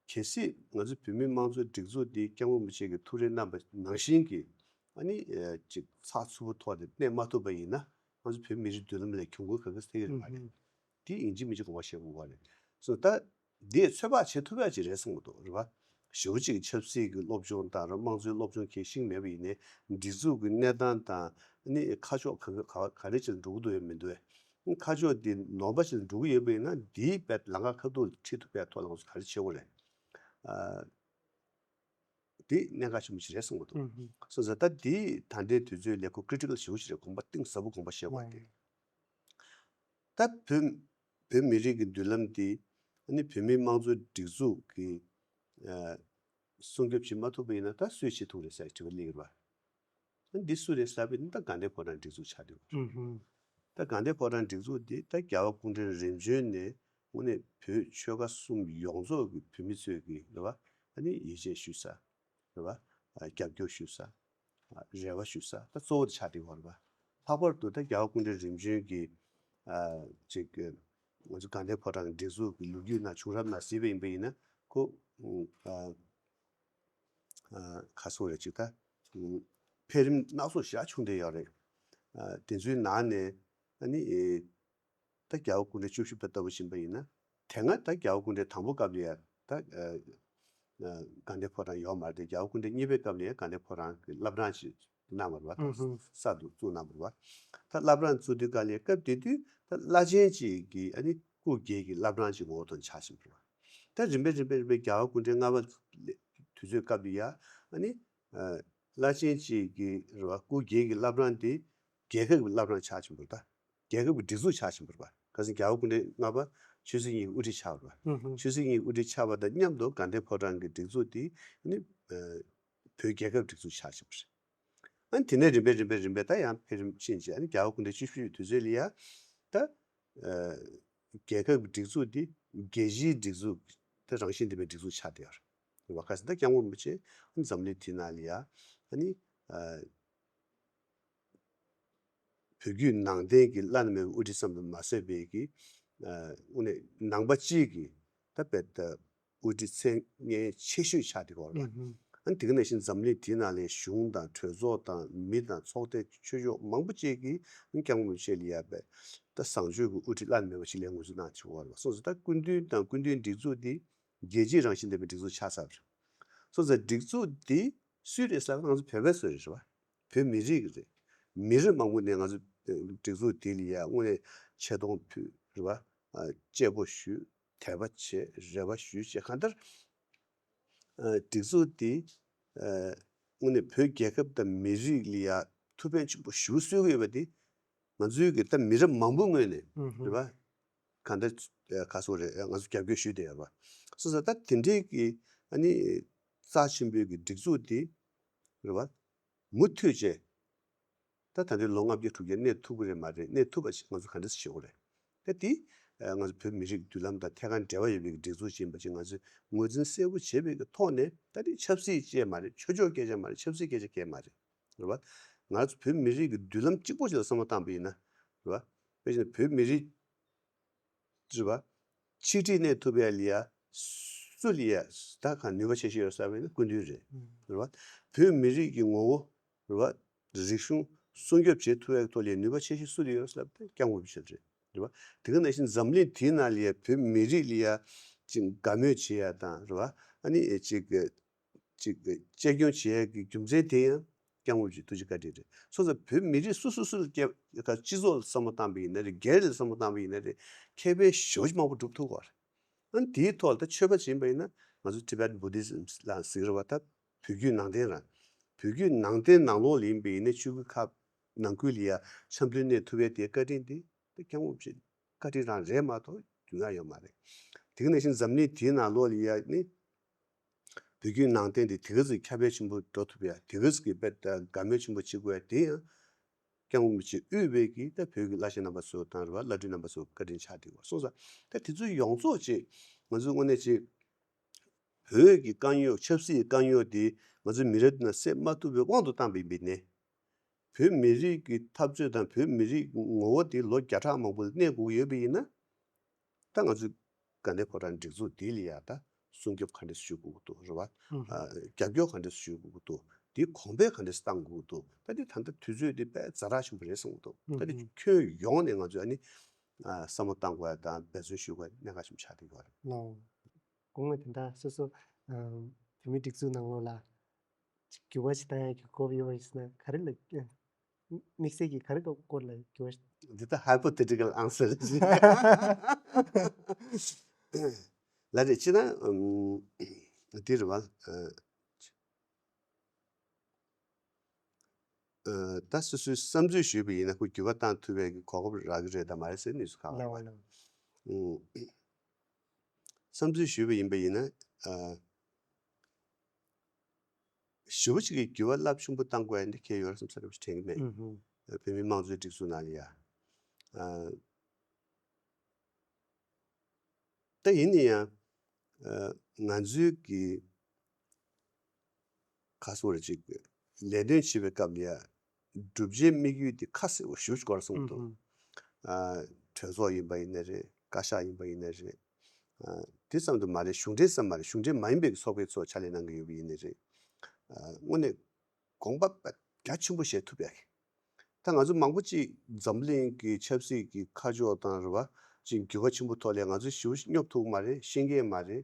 གལ་སྲིད་ང་ཚོ་བོད་མིའི་དམངས་གཙོའི་སྒྲིག་འཛུགས་འདི་སྐྱབས་མགོན་རིན་པོ་ཆེ་གི་ཐུགས་རེ་གནང་བ་ནང་བཞིན་གྱི་ཨ་ནི་ཅིག་ཚགས་ཚུད་པོ་ཐོག་ནས་གནས་མ་ཐུབ་པ་ཡིན་ན་ང་ཚོ་བོད་མི་རིགས་མདུན་ལམ་ལ་གྱོང་གུན་ག་ག་ཐེབས་ཀྱི་རེད་མ་རེད། འདི་ཡིན་གཅིག་མིན་གཅིག་དགོངས་པ་བཞེས་དགོས་པ་རེད། སོ་ད་འདི་ཚོད་དཔག་བྱེད་ཐུབ་ཡ་ཅིག་རེད་བསམ་གྱི་འདུག་རེད་བ། ཞེ་པོ་ཅིག་ཆབ་སྲིད་ཀྱི་སློབ་སྦྱོང་དང་ར་དམངས་གཙོའི་སློབ་སྦྱོང་གལ་ཤེས་མེད་པ་ཡིན་ནའི་སྒྲིག་འཛུགས་ཀྱི་གནས་སྟངས་དང་ཨ་ནི་ཁ་ཕྱོགས་ག་ག་ག་རེ་ཅིག་འགྲོ་གི་འདུག་ཡོད་མི་འདུག་ཨེ། ཁ་ཕྱོགས་འདི་ནོར་བ་ཞིག་ལ་འགྲོ་གི་ཡོད་པ་ཡིན་ན་འདིའི་བེད་ལམ་ཁ་ཁ་ཐུག་ཁྲིད་ཐུབ་པའི་ཐོག་ལ་ང་ཚོ་ག་རེ་བྱེད་དགོས་རེད། ཨ། འདི་གནད་འགག་ཆེན་པོ་ཞིག་རེད་བསམ་གྱི་འདུག་ཨུ་ཧུ། སོང་ཙང་ད་འདི་ད་ལྟའི་དུས་ཚོད་ལས་ཁུངས་ཀི་རི་ཊི་ཀལ་ཞེ་པོ་ཞིག་རེད། དགོངས་པ་གཏིང་ཟབ་པོ་དགོངས་པ་བཞེས་དགོས་ཏེ། ད་བོད་བོད་མི་རིགས་ཀྱི་མདུན་ལམ་འདི་ཨ་ནི་བོད་མིའི་དམངས་གཙོའི་སྒྲིག་འཛུགས་ཀྱི་ཨ་སྲུང་སྐྱོབ་བྱེད་མ་ཐུབ་པ་ཡིན་ན་ད་སུས་བྱེད་ཐུབ་རེད་ཟེར་དྲི་བ་སླེབས་ཡོད་རེད་བ། འདི་སུ་རེད་ཟེར་བ་ཡིན་ན་ད་དགའ་ལྡན་ཕོ་བྲང་སྒྲིག་འཛུགས་ཆགས་བསྡད་ཡོད་རེད། ཨུ་ཧུ། ད་དགའ་ལྡན་ཕོ་བྲང་སྒྲིག་འཛུགས་འདི་ད་རྒྱལ་བ་སྐུ་ཕྲེང་རིམ་བྱོན་ནས་དངོས་གནས་བོད་ཆོལ་ཁ་གསུམ་ཡོངས་རྫོགས་ཀྱི་བོད་མི་ཚོས་ཀྱི་རེད་བ། ཨ་ནི་ཡིད་ཆེས་ཞུ་ས་རེད་བ། ཨ་རྒྱབ་སྐྱོར་ཞུ་ས། ཨ་རེ་བ་ཞུ་ས་ད་གཙོ་བོ་དེ་ཆགས་བསྡད་ཡོད་རེད་བ། ལྷག་པར་དུ་ད་རྒྱལ་བ་སྐུ་ཕྲེང་རིམ་བྱོན་གྱི་ཨ་ཅིག་ང་ཚོ་དགའ་ལྡན་ཕོ་བྲང་སྒྲིག་འཛུགས་ཀྱི་ལོ་རྒྱུས་ནང་བྱུང་རབས་ནང་གཟིགས་པ་ཡིན་པ་ཡིན་ན་ཁོ་ཨ། ཨ་ག་སོང་རེད་ཅིག་ད། ཨ་འཕེལ་རིམ་སྣ་ཚོགས་ཞེ་དྲག་བྱུང་བསྡད་ཡོད་རེད། ཨ་དེ་ཚོའི་ནང་ནས་ཨ་ནི་ཨེ་ད་རྒྱལ་བ་སྐུ་ཕྲེང་བཅུ་བཞི་པ་ལྟ་བུ་ཕྱིན་པ་ཡིན་ན་དེ་སྔ་ད་རྒྱལ་བ་སྐུ་ཕྲེང་དང་པོ་སྐབས་ལ་ཡ་ད་ཨ་ཨ་དགའ་ལྡན་ཕོ་བྲང་ཡོད་མ་རེད་དེ། རྒྱལ་བ་སྐུ་ཕྲེང་གཉིས་པའི་སྐབས་ལ་ཡ་དགའ་ལྡན་ཕོ་བྲང་གི་བླ་བྲང་ཞིག་གནང་བ་རེད་བ། ཨུ་ཧུ། གསར་དུ་བཙུགས་གནང་བ་རེད་བ། ད་བླ་བྲང་བཙུགས་དུས་སྐབས་ལ་སྐབས་དེ་དུས་ད་བླ་ཆེན་གཅིག་གིས་ཨ་ནི་སྐུ་སྒེར་གྱི་བླ་བྲང་གཅིག་ངོ་བོ་དང་ཆགས་བཞིན་པ་རེད་བ། ད་རིམ་པས་རིམ་པས་རིམ་པས་རྒྱལ་བ་སྐུ་ཕྲེང་ལྔ་པ་དུས་ཚོད་སྐབས་དེ་ཡ་ཨ་ནི་ཨ་བླ་ཆེན་གཅིག་གི་རེད་བ་སྐུ་སྒེར་གྱི་བླ་བྲང་དེ་རྒྱལ་ཁབ་ཀྱི་བླ་བྲང་ཆགས་བཞིན་པ་རེད། ད་རྒྱལ་ཁབ་ཀྱི་སྒྲིག་འཛུགས་ཆགས་བཞིན་པ་རེད་བ། ཁ་སང་རྒྱལ་བ་སྐུ་ཕྲེང་ལྔ་པ་ཆོས་སྲིད་གཉིས་ཀྱི་དབུ་ཁྲིད་ཆགས་པ་རེད་བ། ཨུ་ཧུ། ཆོས་སྲིད་གཉིས་ཀྱི་དབུ་ཁྲིད་ཆགས་པ་དང་མཉམ་དུ་དགའ་ལྡན་ཕོ་བྲང་གི་སྒྲིག་འཛུགས་དེ་ཨ་ནི་ཨ་བོད་རྒྱལ་ཁབ་སྒྲིག་འཛུགས་ཆགས་བཞིན་པ་རེད། ཨ་ནི་དེ་ནས་རིམ་པས་རིམ་པས་རིམ་པས་ད་ཡང་འཕེལ་རིམ་ཕྱིན་རྗེས་ཨ་ནི་རྒྱལ་བ་སྐུ་ཕྲེང་བཅུ་བཞི་པའི་དུས་ཚོད་ལ་ཡ་ད་ཨ་རྒྱལ་ཁབ་ཀྱི་སྒྲིག་འཛུགས་འདི་རྒྱལ་སྤྱིའི་སྒྲིག་འཛུགས་ད་རང་བཞིན་ལྡན་པའི་སྒྲིག་འཛུགས་ཆགས་བསྡད་ཡོད་རེད། བ་ཁ་སང་ད་སྐྱབས་མགོན་རིན་པོ་ཆེ་ཨ་ནི་འཛམ་གླིང་འདི་ནང་ལ་ཡ་ཨ་ནི་ཨ་བོད་བརྒྱུད་ནང་བསྟན་གྱི་བླ་ན་མེད་པའི་དབུ་ཁྲིད་ཙམ་དུ་མ་ཟད་པའི་གི་ཨ་དངོས་གནས་ནང་པ་སྤྱི་གི་ད་བེད་ད་དབུ་ཁྲིད་མཚན་སྙན་ཆེ་ཤོས་ཆགས་བསྡད་ཡོད་རེད། ཨུ་ཧུ། ཨ་ནི་དེ་ག་ནང་བཞིན་འཛམ་གླིང་དེའི་ནང་ལ་གཞུང་དང་གྲོས་ཚོགས་དང་མི་དང་ཚོགས་སྡེ་ཆོས་ཕྱོགས་མང་པོ་ཅིག་གིས་ཨ་ནི་སྐྱབས་མགོན་རིན་པོ་ཆེ་ལ་ཡ་བེད་ད་བཟང་སྤྱོད་ཀྱི་དབུ་ཁྲིད་བླ་ན་མེད་པ་ཞིག་ལ་ངོས་འཛིན་གནང་བྱུང་བ་རེད་བ། སོང་ཙང་ད་སྐུ་མདུན་དང་སྐུ་མདུན་སྒྲིག་འཛུགས་འདི་རྒྱལ་སྤྱིའི་རང་བཞིན་ལྡན་པའི་སྒྲིག་འཛུགས་ཆགས་ཚར་བ་རེད། སོང་ཙང་སྒྲིག་འཛུགས་འདི་སུའི་རེད་ཟེར་ན་ང་ཚོ་བོད་པའི་སུ་རེད་བ། བོད་མི་རིགས་ཀྱི་རེད། མི་རབས་མང་པོ་ནས་ང་ཚོ་སྒྲིག་འཛུགས་འདི་ལ་ཡ་དངོས་གནས་ ཆེ་མཐོང་ཕུལ་རེད་བ། ཨ་གཅེས་པོ་ཞུས། དད་པ་བྱས། རེ་བ་ཞུས་བྱས། གང་ལྟར་ཨ་སྒྲིག་འཛུགས་འདི་ཨ་དངོས་གནས་བོད་རྒྱལ་ཁབ་དང་མི་རིགས་ལ་ཡ་ཐུགས་ཕན་ཆེན་པོ་ཞེ་པོ་གསོས་ཀྱི་ཡོད་པ་འདི་ང་ཚོའི་གི་ད་མི་རབས་མང་པོའི་སྔོན་ནས་ཨུ་ཧུ། རེད་བ། གང་ལྟར་ཨ་ག་སོགས་རེད། ང་ཚོ་རྒྱབ་སྐྱོར་ཞུས་བསྡད་ཡོད་རེད་བ། སོང་ཙང་ད་དེ་འདྲའི་གི་ཨ་ནི་རྩ་ཆེན་པོའི་གི་སྒྲིག་འཛུགས་འདི་རེད་བ། མུ་མཐུད་བྱས། ད་ད་ལྟའི་ལོ་ལྔ་བརྒྱ་དྲུག་བརྒྱ་གནས་ཐུབ་ཀྱི་རེད་མ་རེད། གནས་ཐུབ་པ་ཞིག་ང་ཚོ་ག་འདྲ་སེ་བྱེད་དགོས་རེད། ད་དེ་ཨ་ང་ཚོ་བོད་མི་རིགས་མདུན་ལམ་དང་ཐད་ཀར་འབྲེལ་བ་ཡོད་པའི་སྒྲིག་འཛུགས་ཅིག་ཡིན་པ་ཅིག་ང་ཚོས་ངོས་འཛིན་གསལ་པོ་བྱས་པའི་གི་ཐོག་ནས། ད་དེ་ཆབ་སྲིད་ཅིག་མ་རེད། ཆོས་ཕྱོགས་སྐད་ཆ་མ་རེད། ཆབ་སྲིད་སྐད་ཆ་གང་ཡང་མ་རེད། རེད་བ། ང་ཚོ་བོད་མི་རིགས་ཀྱི་མདུན་ལམ་གཅིག་པོ་ཞིག་ལ་བསམ་བློ་བཏང་པ་ཡིན་ན། རེད་བ། དཔེ་བཞག་ན་བོད་མི་རིགས་རེད་བ། ཆིག་སྒྲིལ་གནས་ཐུབ་ཡ་ལ་ཡ་སུ་ལ་ཡ་ད་གང་ནུས་པ་ཆེ་ཤོས་ཡོད་ཟེར་བ་ཡིན་ན་སྐུ་མདུན་རེད། ཨུམ། རེད་བ། བོད་མི་རིགས་ཀྱི་ངོ་བོ་རེད་བ། རིག་གཞུང་སྲུང་སྐྱོབ་བྱེད་ཐུབ་ཡ་གི་ཐོག་ལ་ཡ་ནུས་པ་ཆེ་ཤོས་སུ་ལ་ཡོད་ཟེར་བ་དེ་སྐྱབས་མགོན་རིན་པོ་ཆེ་རེད། རེད་བ། དེ་ག་ནང་བཞིན་འཛམ་གླིང་དེའི་ནང་ལ་ཡ་བོད་མི་རིགས་ལ་ཡ་ཅིག་དགའ་མོས་བྱེད་ཡ་དང་རེད་བ། ཨ་ནི་ཅིག་ཅིག་གཅེས་སྐྱོང་བྱེད་ཡ་གི་རྒྱུ་མཚན་དེ་ཡང་སྐྱབས་མགོན་རིན་པོ་ཆེ་ཐུགས་རྗེ་བཀའ་དྲིན་རེད། སོང་ཙང་བོད་མི་རིགས་སོ་སོ་སོ་ལ་སྐྱེ་སྤྱི་ཚོགས་ལ་བསམ་བློ་བཏང་པ་ཡིན་ན་རེད། སྒེར་ལ་བསམ་བློ་བཏང་པ་ཡིན་ན་རེད། ཁེ་ཕན་ཞེ་པོ་ཅིག་མང་པོ་སྒྲུབ་ཐུབ་ཀྱི་རེད། ཨ་ནི་དེའི་ཐོག་ལ་ད་ཆོས་པ་ཅིག་ཡིན་པ་ཡིན་ན་ང་ཚོ་Tibet Buddhism ལ་ཟེར་གྱི་རེད་བ། ད་བོད་བརྒྱུད་ནང་བསྟན་རང་། བོད་བརྒྱུད་ནང་བསྟན་ནང་ལོགས་ལ་ཡིན་པ་ཡིན་ན་ཆོས་བརྒྱུད་ཁག་ནང་ཁུལ་ལ་ཡ་འཆམ་མཐུན་གནས་ཐུབ་པའི་དེའི་བཀའ་དྲིན་དེ་ད་སྐྱབས་མགོན་རིན་པོ་ཆེ་བཀའ་དྲིན་རང་རེད་མ་གཏོགས་རྒྱུ་མཚན་ཡོད་མ་རེད། དེ་ག་ནང་བཞིན་འཛམ་གླིང་དེའི་ནང་ལོགས་ལ་ཡ་ནི་བོད་བརྒྱུད་ནང་བསྟན་དེ་དེ་ག་ཙམ་ཁྱབ་སྤེལ་ཆེན་པོ་འགྲོ་ཐུབ་ཡ། དེ་ག་ཙམ་གྱི་དཔེ་ད་དགའ་མོས་ཆེན་པོ་བྱེད་དགོས་ཡ་དེ་ཡང་སྐྱབས་མགོན་རིན་པོ་ཆེ་དབུས་པའི་གི་ད་བོད་ཀྱི་བླ་ཆེན་རྣམ་པ་ཚོ་དང་རེད་བ། བླ་སྤྲུལ་རྣམ་པ་ཚོ་བཀའ་དྲིན་ཆགས་བསྡད་ཡོད་སོང་ཙང་། ད་དེ་ཚོ་ཡོངས་རྫོགས་ཅིག་ང་ཚོའི་དངོས་གནས་ཅིག་བོད་ཀྱི་དཀའ་རྙོག་ཆབ་སྲིད་ཀྱི་དཀའ་རྙོག་དེ་ང་ཚོའི་མི་རབས་དེ་ནང་སེལ་མ་ཐུབ་པའི་དབང་དུ་བཏང་བ་ཡིན་པ་ཡིན་ནའི། བོད་མི་རིགས་ཀྱི་འཐབ་རྩོད་དང་བོད་མི་རིགས་ངོ་བོ་དེ་ལོ་བརྒྱ་ཕྲག་མང་པོ་གནས་དགོས་ཀྱི་ཡོད་པ་ཡིན་ན། ད་ང་ཚོའི་དགའ་ལྡན་ཕོ་བྲང་སྒྲིག་འཛུགས་འདི་ལ་ཡ་ད་སྲུང་སྐྱོབ་ག་འདྲས་ཞུ་དགོས་ཀྱི་འདུག་རེད་བ། ཨུ་ཧུ། ཨ་རྒྱབ་སྐྱོར་ག་འདྲས་ཞུ་དགོས་ཀྱི་འདུག་འདི་གོང་འཕེལ་ག་འདྲས་གཏང་དགོས་ཀྱི་འདུག་ད་འདི་ད་ལྟ་དུས་ཚོད་འདི་དཔེ་ཛ་དྲག་ཆེན་པོ་རེད་བསམ་གྱི་འདུག་ད་འདི་ཨུ་ཧུ། ཁྱོན་ཡོངས་ནས་ང་ཚོས་ཨ་ནི་ཨ་བསམ་བློ་གཏང་དགོས་ཡ་དང་འབད་བརྩོན་ཞུ་དགོས་ཡ་གནད་འགག་ཆེན་པོ་ཆགས་བསྡད་ཡོད་རེད། ལགས། དགོངས་པ་དེ་འདྲ་སོ་སོ་ཨ་བོད་མིའི་སྒྲིག་འཛུགས་ནང་ལོགས་ལ་འགྱུར་བ་ཞིག་བཏང་ཡ་གི་དགོས་པ་ཡོད་པ་ཡིན་ཟེར་ན་ག་རེ་ལ། དམིགས་བསལ་གྱིས་ག་རེ་གི་སྐོར་ལ་འགྱུར་བ་ཞིག་འདི་ད་hypothetical answer ལ་རེད། ཅི་ན་ཨམ་འདི་རེད་བ། ཨ་ཨ་ད་སོ་སོའི་བསམ་ཚུལ་ཞུས་པ་ཡིན་ན་ཁོ་འགྱུར་བ་བཏང་ཐུབ་པའི་གི་གོ་སྐབས་རག་གི་རེད་དམ་མ་རེད་ཟེར་གནས་ཚུལ་ཁག་ལ་ལགས་ལགས། ཨུ། བསམ་ཚུལ་ཞུས་པ་ཡིན་པ་ཡིན་ན་ཨ། ཞེ་པོ་ཅིག་གི་འགྱུར་བ་རླབས་ཆེན་པོ་བཏང་དགོས་ཡ་འདི་གལ་ཡོད་རེད་བསམ་ས་རེ་བ་ཞིག་དྲན་གྱི་མེད། ཨུ་ཧུ། བོད་མིའི་དམངས་གཙོའི་སྒྲིག་འཛུགས་ནང་ལ་ཡ། ཨ་ད་ཡིན་ན་ཡང་ཨ་ང་ཚོའི་གི་ཁ་སོ་རེ་ཅིག་ལས་དོན་བྱེད་པའི་སྐབས་ལ་ཡ་བསྒྲུབ་བྱའི་དམིགས་ཡུལ་འདི་ཁ་གསལ་པོ་ཞེ་པོ་ཅིག་དགོས་རེད་བསམ་གྱི་འདུག་ཨུ་ཧུ། ཨ་གྲོས་ཚོགས་ཡིན་པ་ཡིན་ན་རེད། བཀའ་ཤག་ཡིན་པ་ཡིན་ན་རེད། ཨ་དེ་ཙམ་དུ་མ་རེད། གཞུང་འབྲེལ་ཙམ་མ་རེད། གཞུང་འབྲེལ་མ་ཡིན་པའི་ཚོགས་པའི་ཚོ་ཕྱག་ལས་གནང་གི་ཡོད་པ་ཡིན་ནའི་རེད། ཨ་དངོས་གནས་དགོངས་པ་རྒྱ་ཆེན་པོ་བཞེས་ཐུབ་ཡ་གི། ད་ང་ཚོ་མང་པོ་ཅིག་འཛམ་གླིང་གི་ཆབ་སྲིད་ཀྱི་ཁ་ཕྱོགས་དང་རེད་བ། ཅིག་འགྱུར་བ་ཆེན་པོ་ཐོག་ལ་ང་ཚོ་ཞེ་པོ་ཅིག་སྙོབ་ཐུབ་ཀྱི་མ་རེད། ཤེས་ཀྱི་མ་རེད།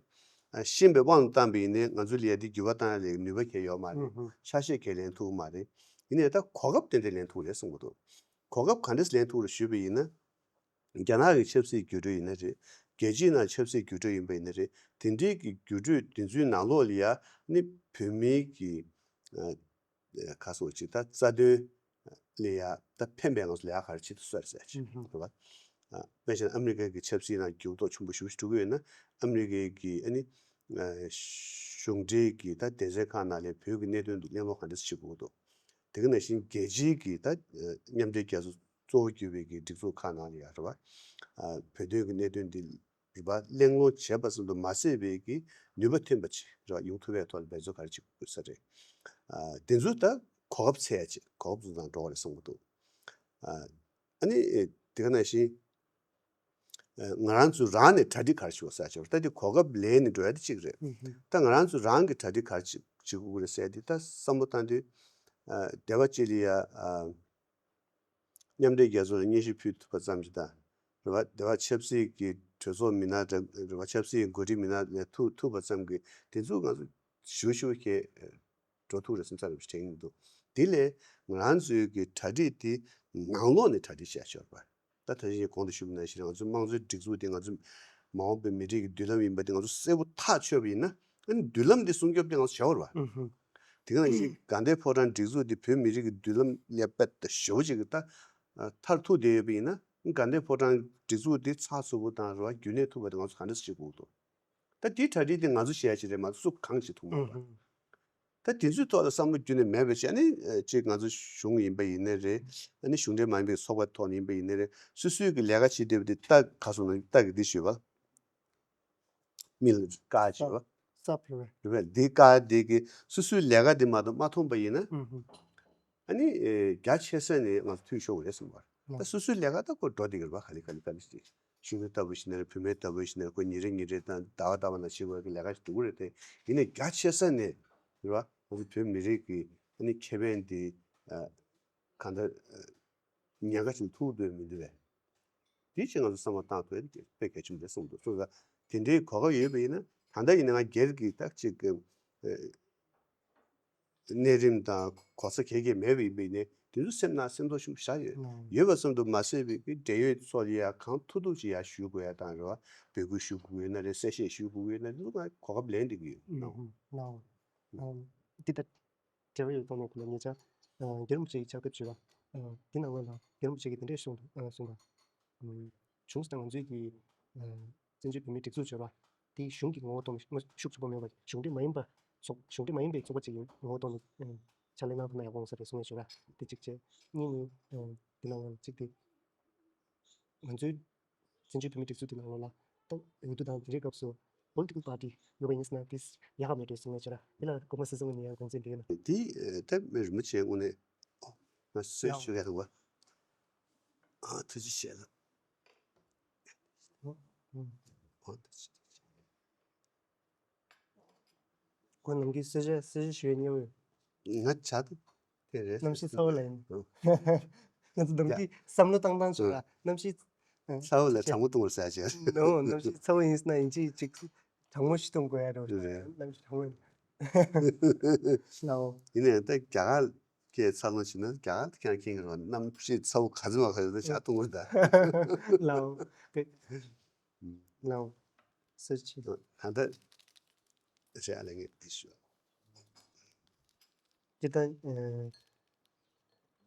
ཨ་ཤེས་པའི་དབང་དུ་བཏང་པ་ཡིན་ནའི་ང་ཚོ་ལ་ཡ་དེ་འགྱུར་བ་བཏང་ཡ་ལ་ནུས་པ་གང་ཡང་ཡོད་མ་རེད། ཨུ་ཧུ། ཆ་ཤས་གང་ཡང་ལེན་ཐུབ་ཀྱི་མ་རེད། ཡིན་ནའི་ད་གོ་སྐབས་ཏན་ཏན་ལེན་ཐུབ་ཀྱི་རེད་བསམ་གྱི་འདུག་གོ་སྐབས་ག་འདྲས་ལེན་ཐུབ་ཀྱི་རེད་ཞུས་པ་ཡིན་ན། རྒྱ་ནག་གི་ཆབ་སྲིད་འགྱུར་འགྲོས་ཡིན་ན་རེད། རྒྱལ་སྤྱིའི་ནང་ཆབ་སྲིད་འགྱུར་འགྲོས་ཡིན་པ་ཡིན་ན་རེད། དེ་འདྲའི་གི་འགྱུར་འགྲོས་དེ་ཚོའི་ནང་ལོགས་ལ་ཡ་ནི་བོད་མིའི་གི་ཨ་ཁ་སོ་ཅིག་ད་རྩ་དོན་ལ་ཡ་ད་ཕན་པའི་ངང་ཚུལ་ལ་ཡ་ག་རེ་བྱེད་ཐུབ་ས་རེད་ཟེར་ཅིག་ཨུ་ཧུ། རེད་བ། ཨ་དཔེ་བཞག་ན་ཨ་མི་རི་ཀ་གི་ཆབ་སྲིད་ནང་འགྱུར་ལྡོག་ཆེན་པོ་ཞེ་པོ་ཞིག་འགྲོ་གི་ཡོད་ན་ཨ་མི་རི་ཀའི་གི་ཨ་ནི་ཨ་གཞུང་འབྲེལ་གི་ད་སྡེ་ཚན་ཁག་ནང་ལ་བོད་ཀྱི་གནད་དོན་དུ་གླེང་སློང་ག་འདྲ་བྱེད་དགོས་འདུག་དེ་ག་ནང་བཞིན་རྒྱལ་སྤྱིའི་གི་ད་མཉམ་འབྲེལ་རྒྱལ་ཚོགས་གཙོ་བོ་གྱུར་པའི་གི་སྒྲིག་འཛུགས་ཁག་ནང་ལ་ཡ་རེད་བ། ཨ་བོད་དོན་གི་གནད་དོན་འདི་རེད་བ། གླེང་སློང་བྱས་པ་ཙམ་དུ་མ་ཟད་པའི་གི་ནུས་པ་ཐོན་པ་ཅིག་རེད་བ། ཡོང་ཐུབ་པའི་ཐོག་ལ་འབད་རྩོལ་ག་རེ་བྱེད་དགོས་ས་རེད། ཨ་དེ་ཚོ་ད་གོ་སྐབས་འཚོལ་ཡ་ཅིག་གོ་སྐབས་ཚོ་དང་འགྲོ་བ་རེད་བསམ་གྱི་འདུག་ཨ་ཨ་ནི་དེ་ག་ནང་བཞིན། ཨ་ང་རང་ཚོ་རང་ནས་གྲ་སྒྲིག་ག་རེ་བྱེད་དགོས་ས་ཅིག་རེད། ད་དེ་གོ་སྐབས་ལེན་ནས་འགྲོ་ཡ་དེ་གཅིག་རེད། ཨུ་ཧུ། ད་ང་རང་ཚོ་རང་གི་གྲ་སྒྲིག་ག་རེ་བྱེད་བྱེད་དགོས་ཀྱི་རེད་ཟེར་ཡ་དེ་ད་བསམ་བློ་བཏང་དུས། ཨ་སྡེ་བ་གཅིག་ལ་ཡ་ཨ་མཉམ་འབྲེལ་རྒྱལ་ཚོགས་ལ་སྙན་ཞུ་ཕུལ་ཐུབ་པ་ཙམ་གྱིས་དང་། རེད་བ། སྡེ་བ་ཆབ་སྲིད་ཀྱི་གྲོས་ཚོགས་མི་སྣ་རེད་བ། ཆབ་སྲིད་འགོ་ཁྲིད་མི་སྣ་ལ་ཐུག་ཐུག་པ་ཙམ་གྱིས་དེ་ཚོ་ང་ཚོ་ཞུ་ཞུ་བྱས་འགྲོ་ཐུབ་རེད་བསམ་ས་རེད་དྲན་གྱི་འདུག་དེ་ལས་ང་རང་ཚོའི་གི་གྲ་སྒྲིག་དེ་ནང་ལོགས་ནས་གྲ་སྒྲིག་བྱས་ཆོག་རེད་བ། ད་ད་ཅི་གོང་དུ་ཞུས་པ་ནང་བཞིན་ང་ཚོའི་དམངས་གཙོའི་སྒྲིག་འཛུགས་དེ་ང་ཚོའི་མ་འོངས་པའི་མི་རིགས་ཀྱི་མདུན་ལམ་ཡིན་པ་དེ་ང་ཚོ་གསལ་པོ་ཐག་ཆོད་པ་ཡིན་ན། ཨ་ནི་མདུན་ལམ་དེ་སྲུང་སྐྱོབ་དེ་ང་ཚོ་བྱ་བ་རེད་པ། ཨུ་ཧུ། དེ་ག་ནང་བཞིན་དགའ་ལྡན་ཕོ་བྲང་སྒྲིག་འཛུགས་དེ་བོད་མི་རིགས་ཀྱི་མདུན་ལམ་ལ་དཔེ་ད་ཞེ་པོ་ཅིག་གི་ད་མཐར་ཐུག་བསྡད་ཡོད་པ་ཡིན་ན། དགའ་ལྡན་ཕོ་བྲང་སྒྲིག་འཛུགས་དེ་ཚགས་ཚུད་པོ་དང་རེད་པ། རྒྱུན་གནས་ཐུབ་པ་དེ་ང་ཚོ་ག་འདྲ་བྱེད་དགོས་འདུག་ད་དེའི་གྲ་སྒྲིག་དེ་ང་ཚོ་བྱེད་ཡ་ཅིག་རེད་མ་གཏོགས་སུ་གང་བྱེད་ཐུབ་མ་རེད་པ། ཨུ་ཧུ། ད་དེ་ཚོའི་ཐོག་ལ་བསམ་བློ་བསྐྱོན་ནས་མེད་པ་བྱས་ནས། ཨ་ནི་གཅིག་ང་ཚོ་གཞུང་ཡིན་པ་ཡིན་ནའི་རེད། ཨ་ནི་གཞུང་འབྲེལ་མ་ཡིན་པའི་ཚོགས་པ་ཐོག་ནས་ཡིན་པ་ཡིན་ནའི་རེད། སོ་སོའི་གི་ལས་ཀ་བྱེད་བསྡད་པ་དེ་ད་ག་སོང་ན་ད་གི་འདི་ཞུས་པ། མི་ལ་བཀག་བྱས་པ། སབ་རེད་པས། རེད་པས། འདི་བཀག་འདི་གི་སོ་སོའི་ལས་ཀ་འདི་མ་གཏོགས་མ་མཐོང་པ་ཡིན་ན། ཨུ་ཧུ། ཨ་ནི་ཨེ་རྒྱ་ཆེ་ས་ནས་ང་ཚོ་འཐུས་ཤོར་གི་རེད་བསམ་པ། ད་ལགས། སོ་སོའི་ལས་ཀ་ད་ཁོ་འགྲོ་བསྡད་ཀྱི་རེད་པ། ག་ལེ་ག་ལེ་ག་ལེ་ཞིག་གཞོན་ནུ་ལྟ་བུ་ཞིག་ན་རེད། བུད་མེད་ལྟ་བུ་ཞིག་ན་རེད། ཁོ་ཉིན་རེ་ཉིན་རེ་དང་ཟླ་བ་ཟླ་བ་ནང་བྱེད་དགོས་ཀྱི་ལས་ཀ་ཞིག་འདུག་གི་རེད་དེ། ཡིན་ནའི་རྒྱ་ཆེ་ས་ནས་རེད་པ། ང་ཚོ་བོད་མི་རིགས་ཀྱི་ཨ་ནི་ཁེ་ཕན་འདི་ཨ་གང་ལྟར་ཨ་ཉེན་ཁ་ཅིག་ལ་ཐུག་འདོད་མི་འདུག་པས། དེ་ཕྱིར་ང་ཚོ་བསམ་བློ་བཏང་ཐུབ་ཡ་དེ་དཔེ་གལ་ཆེན་པོ་རེད་བསམ་འདུག་སོང་ཙང་དེ་འདྲའི་གོ་སྐབས་ཡོད་པ་ཡིན་ན། ད་ལྟ་ཡིན་ན་ང་སྒེར་གྱི་ད་ཅིག་གི་ཨ་གནས་རིམ་དང་གོ་ས་གལ་གལ་མེད་པ་ཡིན་པ་ཡིན་ནའི། དེ་ཚོ་སེམས་ནང་སེམས་ཐོག་ཞུགས་བཞག་ཡོད། ཨང་། ཡོད་པ་ཙམ་དུ་མ་ཟད་པའི་གི་འབྲེལ་ཡོད་ཚོ་ལ་ཡ་གང་ཐུབ་ཐུབ་ཅིག་ཡ་ཞུ་དགོས་ཡ་དང་རེད་པ། འབོད་སྐུལ་ཞུ་དགོས་ཡོད་ན་རེད། གསལ་བཤད་ཞུ་དགོས་ཡོད་ན་རེད། དེ་ཚོ་ང་གོ་སྐབས་ལེན་བསྡད་ཀྱི་ཡོད། ཨང་། ལགས། ཨང་། འདི་ལྟར། འབྲེལ་བ་ཡོད་ཐོག་ནས་ཁོ་ལ་ཉེ་ཆར་ཨ་རྒྱལ་བ་རིན་པོ་ཆེ་གི་ཕྱག་དེབ་བརྗོད་པ། ཨ་འདི་ནང་ལོགས་ལ་རྒྱལ་བ་རིན་པོ་ཆེ་གིས་འདི་འདྲས་གསུངས་འདུག་ཨ་གསུངས་པ། ཨ་གཞུང་དང་ང་ཚོའི་གི་ཨ་བཙན་བྱོལ་བོད་མིའི་སྒྲིག་འཛུགས་བརྗོད་པ་དེ་གཞུང་གི་ངོ་བོ་ཐོག་ནས་ཤུགས་ཆེན་པོ་མེད་པ། གཞུང་འབྲེལ་མ་ཡིན་པ་ཚོགས། གཞུང་འབྲེལ་མ་ཡིན་པའི་ཚོགས་པ་ཅིག་གི་ངོ་བོ་ཐོག་ནས་ཨ་ཕྱག་ལས་གནང་ཐུབ་ན་ཡག་པོ་ཡོང་ས་རེད་གསུངས་ཡོད་བརྗོད་པ་དེ་གཅིག་བྱས། གཉིས་ནི་ཨ་འདི་ནང་ལོགས་ལ་གཅིག་དེ། ང་ཚོའི་བཙན་བྱོལ་བོད་མིའི་སྒྲིག་འཛུགས་དེ་ནང་ལོགས་ལ་ད་འོས་བསྡུ་དང་དེ་འདྲའི་སྐབས་སུ་པོ་ལི་ཊི་ཀལ་པར་ཊི་ཡོད་པ་ཡིན་ཟེར་ན་དེ་ཡག་ག་མེད་འགྲོ་གསུང་ངེས་བྱོས་ར། དེ་ལ་སྐུ་ངོ་སྲིད་སྐྱོང་ངོས་ནས་ཡང་དགོངས་ཚུལ་འདྲི་ཡོད་ན། དེ་ཨ་ད་མི་རིན་པོ་ཆེ་དངོས་གནས་ང་གསོལ་ཞུ་ག་ཡོང་བ། ཨ་ཐུགས་རྗེ་ཆེ་ལགས། ཨ་ཐུགས་རྗེ་ཆེ། ཁོང་ནམ་རྒྱུན་གསོལ་ཇ་གསོལ་ཇ་ཞུ་ཡས་མཉེས་པོ་ཡོད། ང་ཇ་དང་དེ་རེད། གནམ་གཤིས་ཚ་བོ་ལ་ཡིན། ཨ། ང་ཚོ་ནམ་ཡ། རྒྱུན་བསམ་བློ་བཏང་སྟངས་ཅིག་ལ། ཨ། གནམ་གཤིས་ཨ་ཚ་བོ་ལ་ཆེ། གྲང་མོ་བཏུང་བར་ཟེར་ཡ་ཅིག་ནོ། གནམ་གཤིས་ཚ་བོ་ཡིན་ཟེར་ན་ཡིན་གཅིག་ཅིག་གྲང་མོ་ཞིག་བཏུང་དགོས་ཡ་རེད། རེད། གནམ་གཤིས་གྲང་མོ་ཡིན། ལའོ། ཡིན་ནའང་ད་རྒྱ་གར་སྐད་འཚར་ལོངས་བྱས་ན་རྒྱ་གར་དེ་ཀྱང་མཁྱེན་གྱི་རེད་པ། གནམ་གཤིས་ཚ་བོ་ག་ཚོད་མ་ག་ཚོད་ད་ཇ་བཏུང་དགོས་ད། ལའོ། ལའོ། གསོལ་ཇ། ད་ལྟ་རེད། ཨ་ལས་ངས་འདི་ཞུ། ཅི་ལྟར་ཨ་ཉི་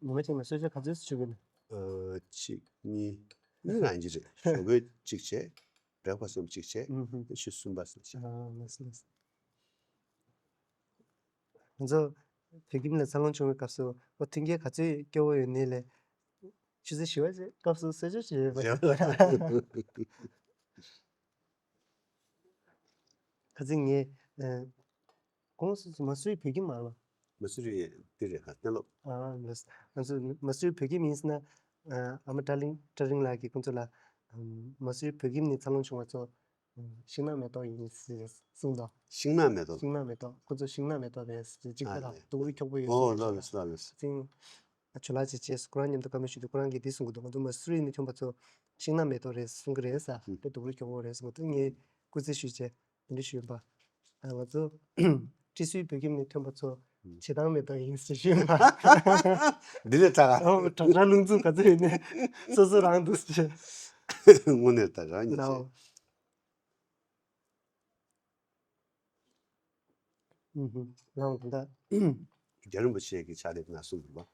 མ་གཅིག་ལ་གསོལ་ཇ་ག་ཚོད་ཞུ་གི་ན། ཨ་གཅིག་གཉིས་གཉིས་རང་གི་རེད། ཞོགས་ཀས་གཅིག་བྱས། བྷི་རེག་ཕ་སི་ཊི་གཅིག་བྱས། ཨུ་ཧུ། ཆུ་ཚོད་གསུམ་པ་ཙམ་བྱས། ཨ་ལགས་སོ་ལགས་སོ། ང་ཚོ་བོད་ཁྱིམ་ལ་འཚར་ལོངས་བྱུང་བའི་སྐབས་སུ་ཨོ་མཐུན་རྐྱེན་ག་ཚོད་སྐྱོ་བོ་ཡོད་ནའི་ལས། ཆུ་ཚོད་བཞི་པ་ཙམ་སྐབས་སུ་གསོལ་ཇ་ཞུ་ཡོད་པ། ཁ་སང་ངས་ཨ་ཁོང་མ་སུ་རི་བོད་ཁྱིམ་མ་རེད་པ། མ་སུ་རི་འདི་རེད། ཁ་གཏན་སློབ། ཨ་ལགས། ང་ཚོ་མ་སུ་རི་བོད་ཁྱིམ་ཡིན་ཟེར་ན། ཨ་ཨ་མ་བཀྲ་ལིང་བཀྲ་ལིང་ལགས་ཀྱིས་ཁོང་ཚོ་ལ་ཨམ་མ་སུ་རི་བོད་ཁྱིམ་ནས་འཚར་ལོངས་བྱུང་བ་ཚོ་ཨམ་ཤིང་ནགས་མེ་ཏོག་ཡིན་ཟེར་གསུངས་འདུག་ཤིང་ནགས་མེ་ཏོག་ཤིང་ནགས་མེ་ཏོག་ཁོང་ཚོ་ཤིང་ནགས་མེ་ཏོག་རེད་ཟེར། གཅིག་ཨ་པ་ལ་ལེ། སྡུག་རུས་ཁྱོག་པོ་ཡོད་ཨོ་ཟེར་ལགས་ལགས་ལགས་ལགས། ཅིང་ཇོ་ལགས་ཀྱི་རྗེས་སུ་ཁོ་རང་མཉམ་དུ་བཀའ་མོལ་ཞུས་དུས་ཁོ་རང་གིས་འདི་གསུང་གི་འདུག་ང་ཚོ་མ་སུ་རི་ནས་ཐོན་པ་ཚོ་ཤིང་ནགས་མེ་ཏོག་རེད་གསུང་གི་རེད་ཟེར། ཨུ། དཔེ་སྡུག་རུས་ཁྱོག་པོ་རེད་གསུང་གི་འདུག་ངས་སྐུ་རྩེད་ཞུས་རྗེས། དེ་འདྲ་ཞུས་པ། ང་ཚོ་ཁྲི་ཟུར་བོད་ཁྱིམ་ནས་ཐོན་པ་ཚོ་བྱེ་ཐང་མེ་ཏོག་ཡིན་ཟེར་ཞུས་པ། འདི་ལས་དྲག་ག་ཨོ་དྲག་དྲག་རླུང་འཚུབ་ག་ཚོད་ཡིན་ནའི་སོ་སོ་རང་འདུག་ཟེར། དངོས་གནས་ད་རང་ཉིད་ལའོ། ཟེར། ཨུ་ཧུ། ལའོ་ད། རྒྱལ་བ་རིན་པོ་ཆེ་གི་ཕྱག་དེབ་ནང་གསུངས་འདུག་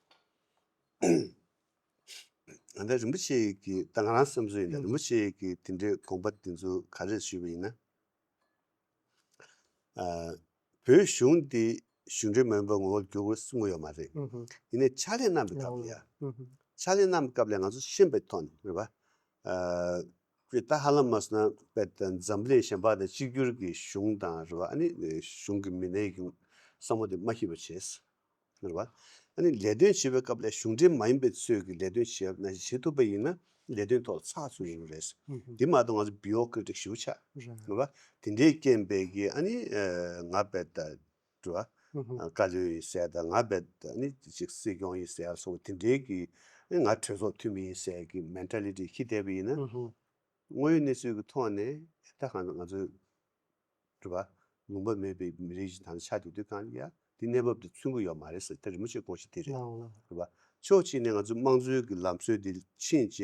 པ། ད་རིན་པོ་ཆེ་གི་ད་ང་རང་བསམ་ཚུལ་ཡིན་ན། ཨུ། རིན་པོ་ཆེ་གི་དེ་འདྲའི་དགོངས་པ་དེ་ཚོ་ག་རེ་ཞུས་པ་ཡིན་ན། ཨ་བོད་གཞུང་འདི་གཞུང་འབྲེལ་མ་ཡིན་པ་ངོ་བོར་འགྱུར་དགོས་གསུང་གི་ཡོད་མ་རེད། ཨུ་ཧུ། ཡིན་ནའི་ཕྱག་ལས་གནང་བའི་སྐབས་ལ་ཡ། ཨུ་ཧུ། ཕྱག་ལས་གནང་བའི་སྐབས་ལ་ང་ཚོ་ཤེས་པའི་ཐོག་ནས་རེད་པ། ཨ་ད་ཧ་ལམ་མ་སོང་ན་དཔེ་ད་འཛམ་གླིང་གཞན་པ་དང་གཅིག་གྱུར་གྱི་གཞུང་དང་རེད་པ། ཨ་ནི་གཞུང་གི་མི་སྣའི་གི་བསམ་བློ་དེ་མ་ཤེས་པ་བྱས། རེད་པ། ཨ་ནི་ལས་དོན་བྱེད་པའི་སྐབས་ལ་གཞུང་འབྲེལ་མ་ཡིན་པའི་ཚོས་ཀྱི་ལས་དོན་བྱེད་ཡ་ནང་བཞིན་བྱེད་ཐུབ་པ་ཡིན་ན་ལས་དོན་ཐོག་ཚགས་ཚུད་ཡོང་གི་རེད། ཨུ་ཧུ། འདི་མ་གཏོགས་ང་ཚོ་བྷི་ཡུ་རོ་ཀེ་ར་ཊིག་ཞེ་པོ་ཆགས། རེད། རེད་པ། དེ་འདྲའི་རྐྱེན་པས་ཀྱི་ཨ་ནི་ཨ་ང་དཔེ་ད་རེད་པ། ཨུ་ཧུ། ཨ་བཀའ་བློན་ཡིན་ཟེར་དང་། ང་དཔེ་ད་ཨ་ནི་ཅིག་སྲིད་སྐྱོང་ཡིན་ཟེར་སོགས་དེ་འདྲའི་གི་ཨ་ནི་ང་གྲོས་ཚོགས་འཐུས་མི་ཡིན་ཟེར་གི་མེན་ཊ་ལི་ཊི་འཁྱེར་བསྡད་པ་ཡིན་ན། ཨུ་ཧུ། དངོས་ཡོད་གནས་ཚུལ་གྱི་ཐོག་ནས་ད་གང་ང་ཚོའི་རེད་པ། ལུང་པ་མེད་པའི་མི་རིགས་ཤིག་ད་ཆགས་བསྡད་དུས་གང་ཡ་དེ་གནས་བབ་དེ་མཚོན་གྱི་ཡོད་མ་རེད་ཟེར། ད་རིན་པོ་ཆེའི་དགོངས་གཞི་དེ་རེད། ལའོ་ལའོ། རེད་པ། ཕྱོགས་གཅིག་ནས་ང་ཚོ་དམངས་གཙོའི་གི་ལམ་སྲོལ་འདི་ཕྱིན་བྱས་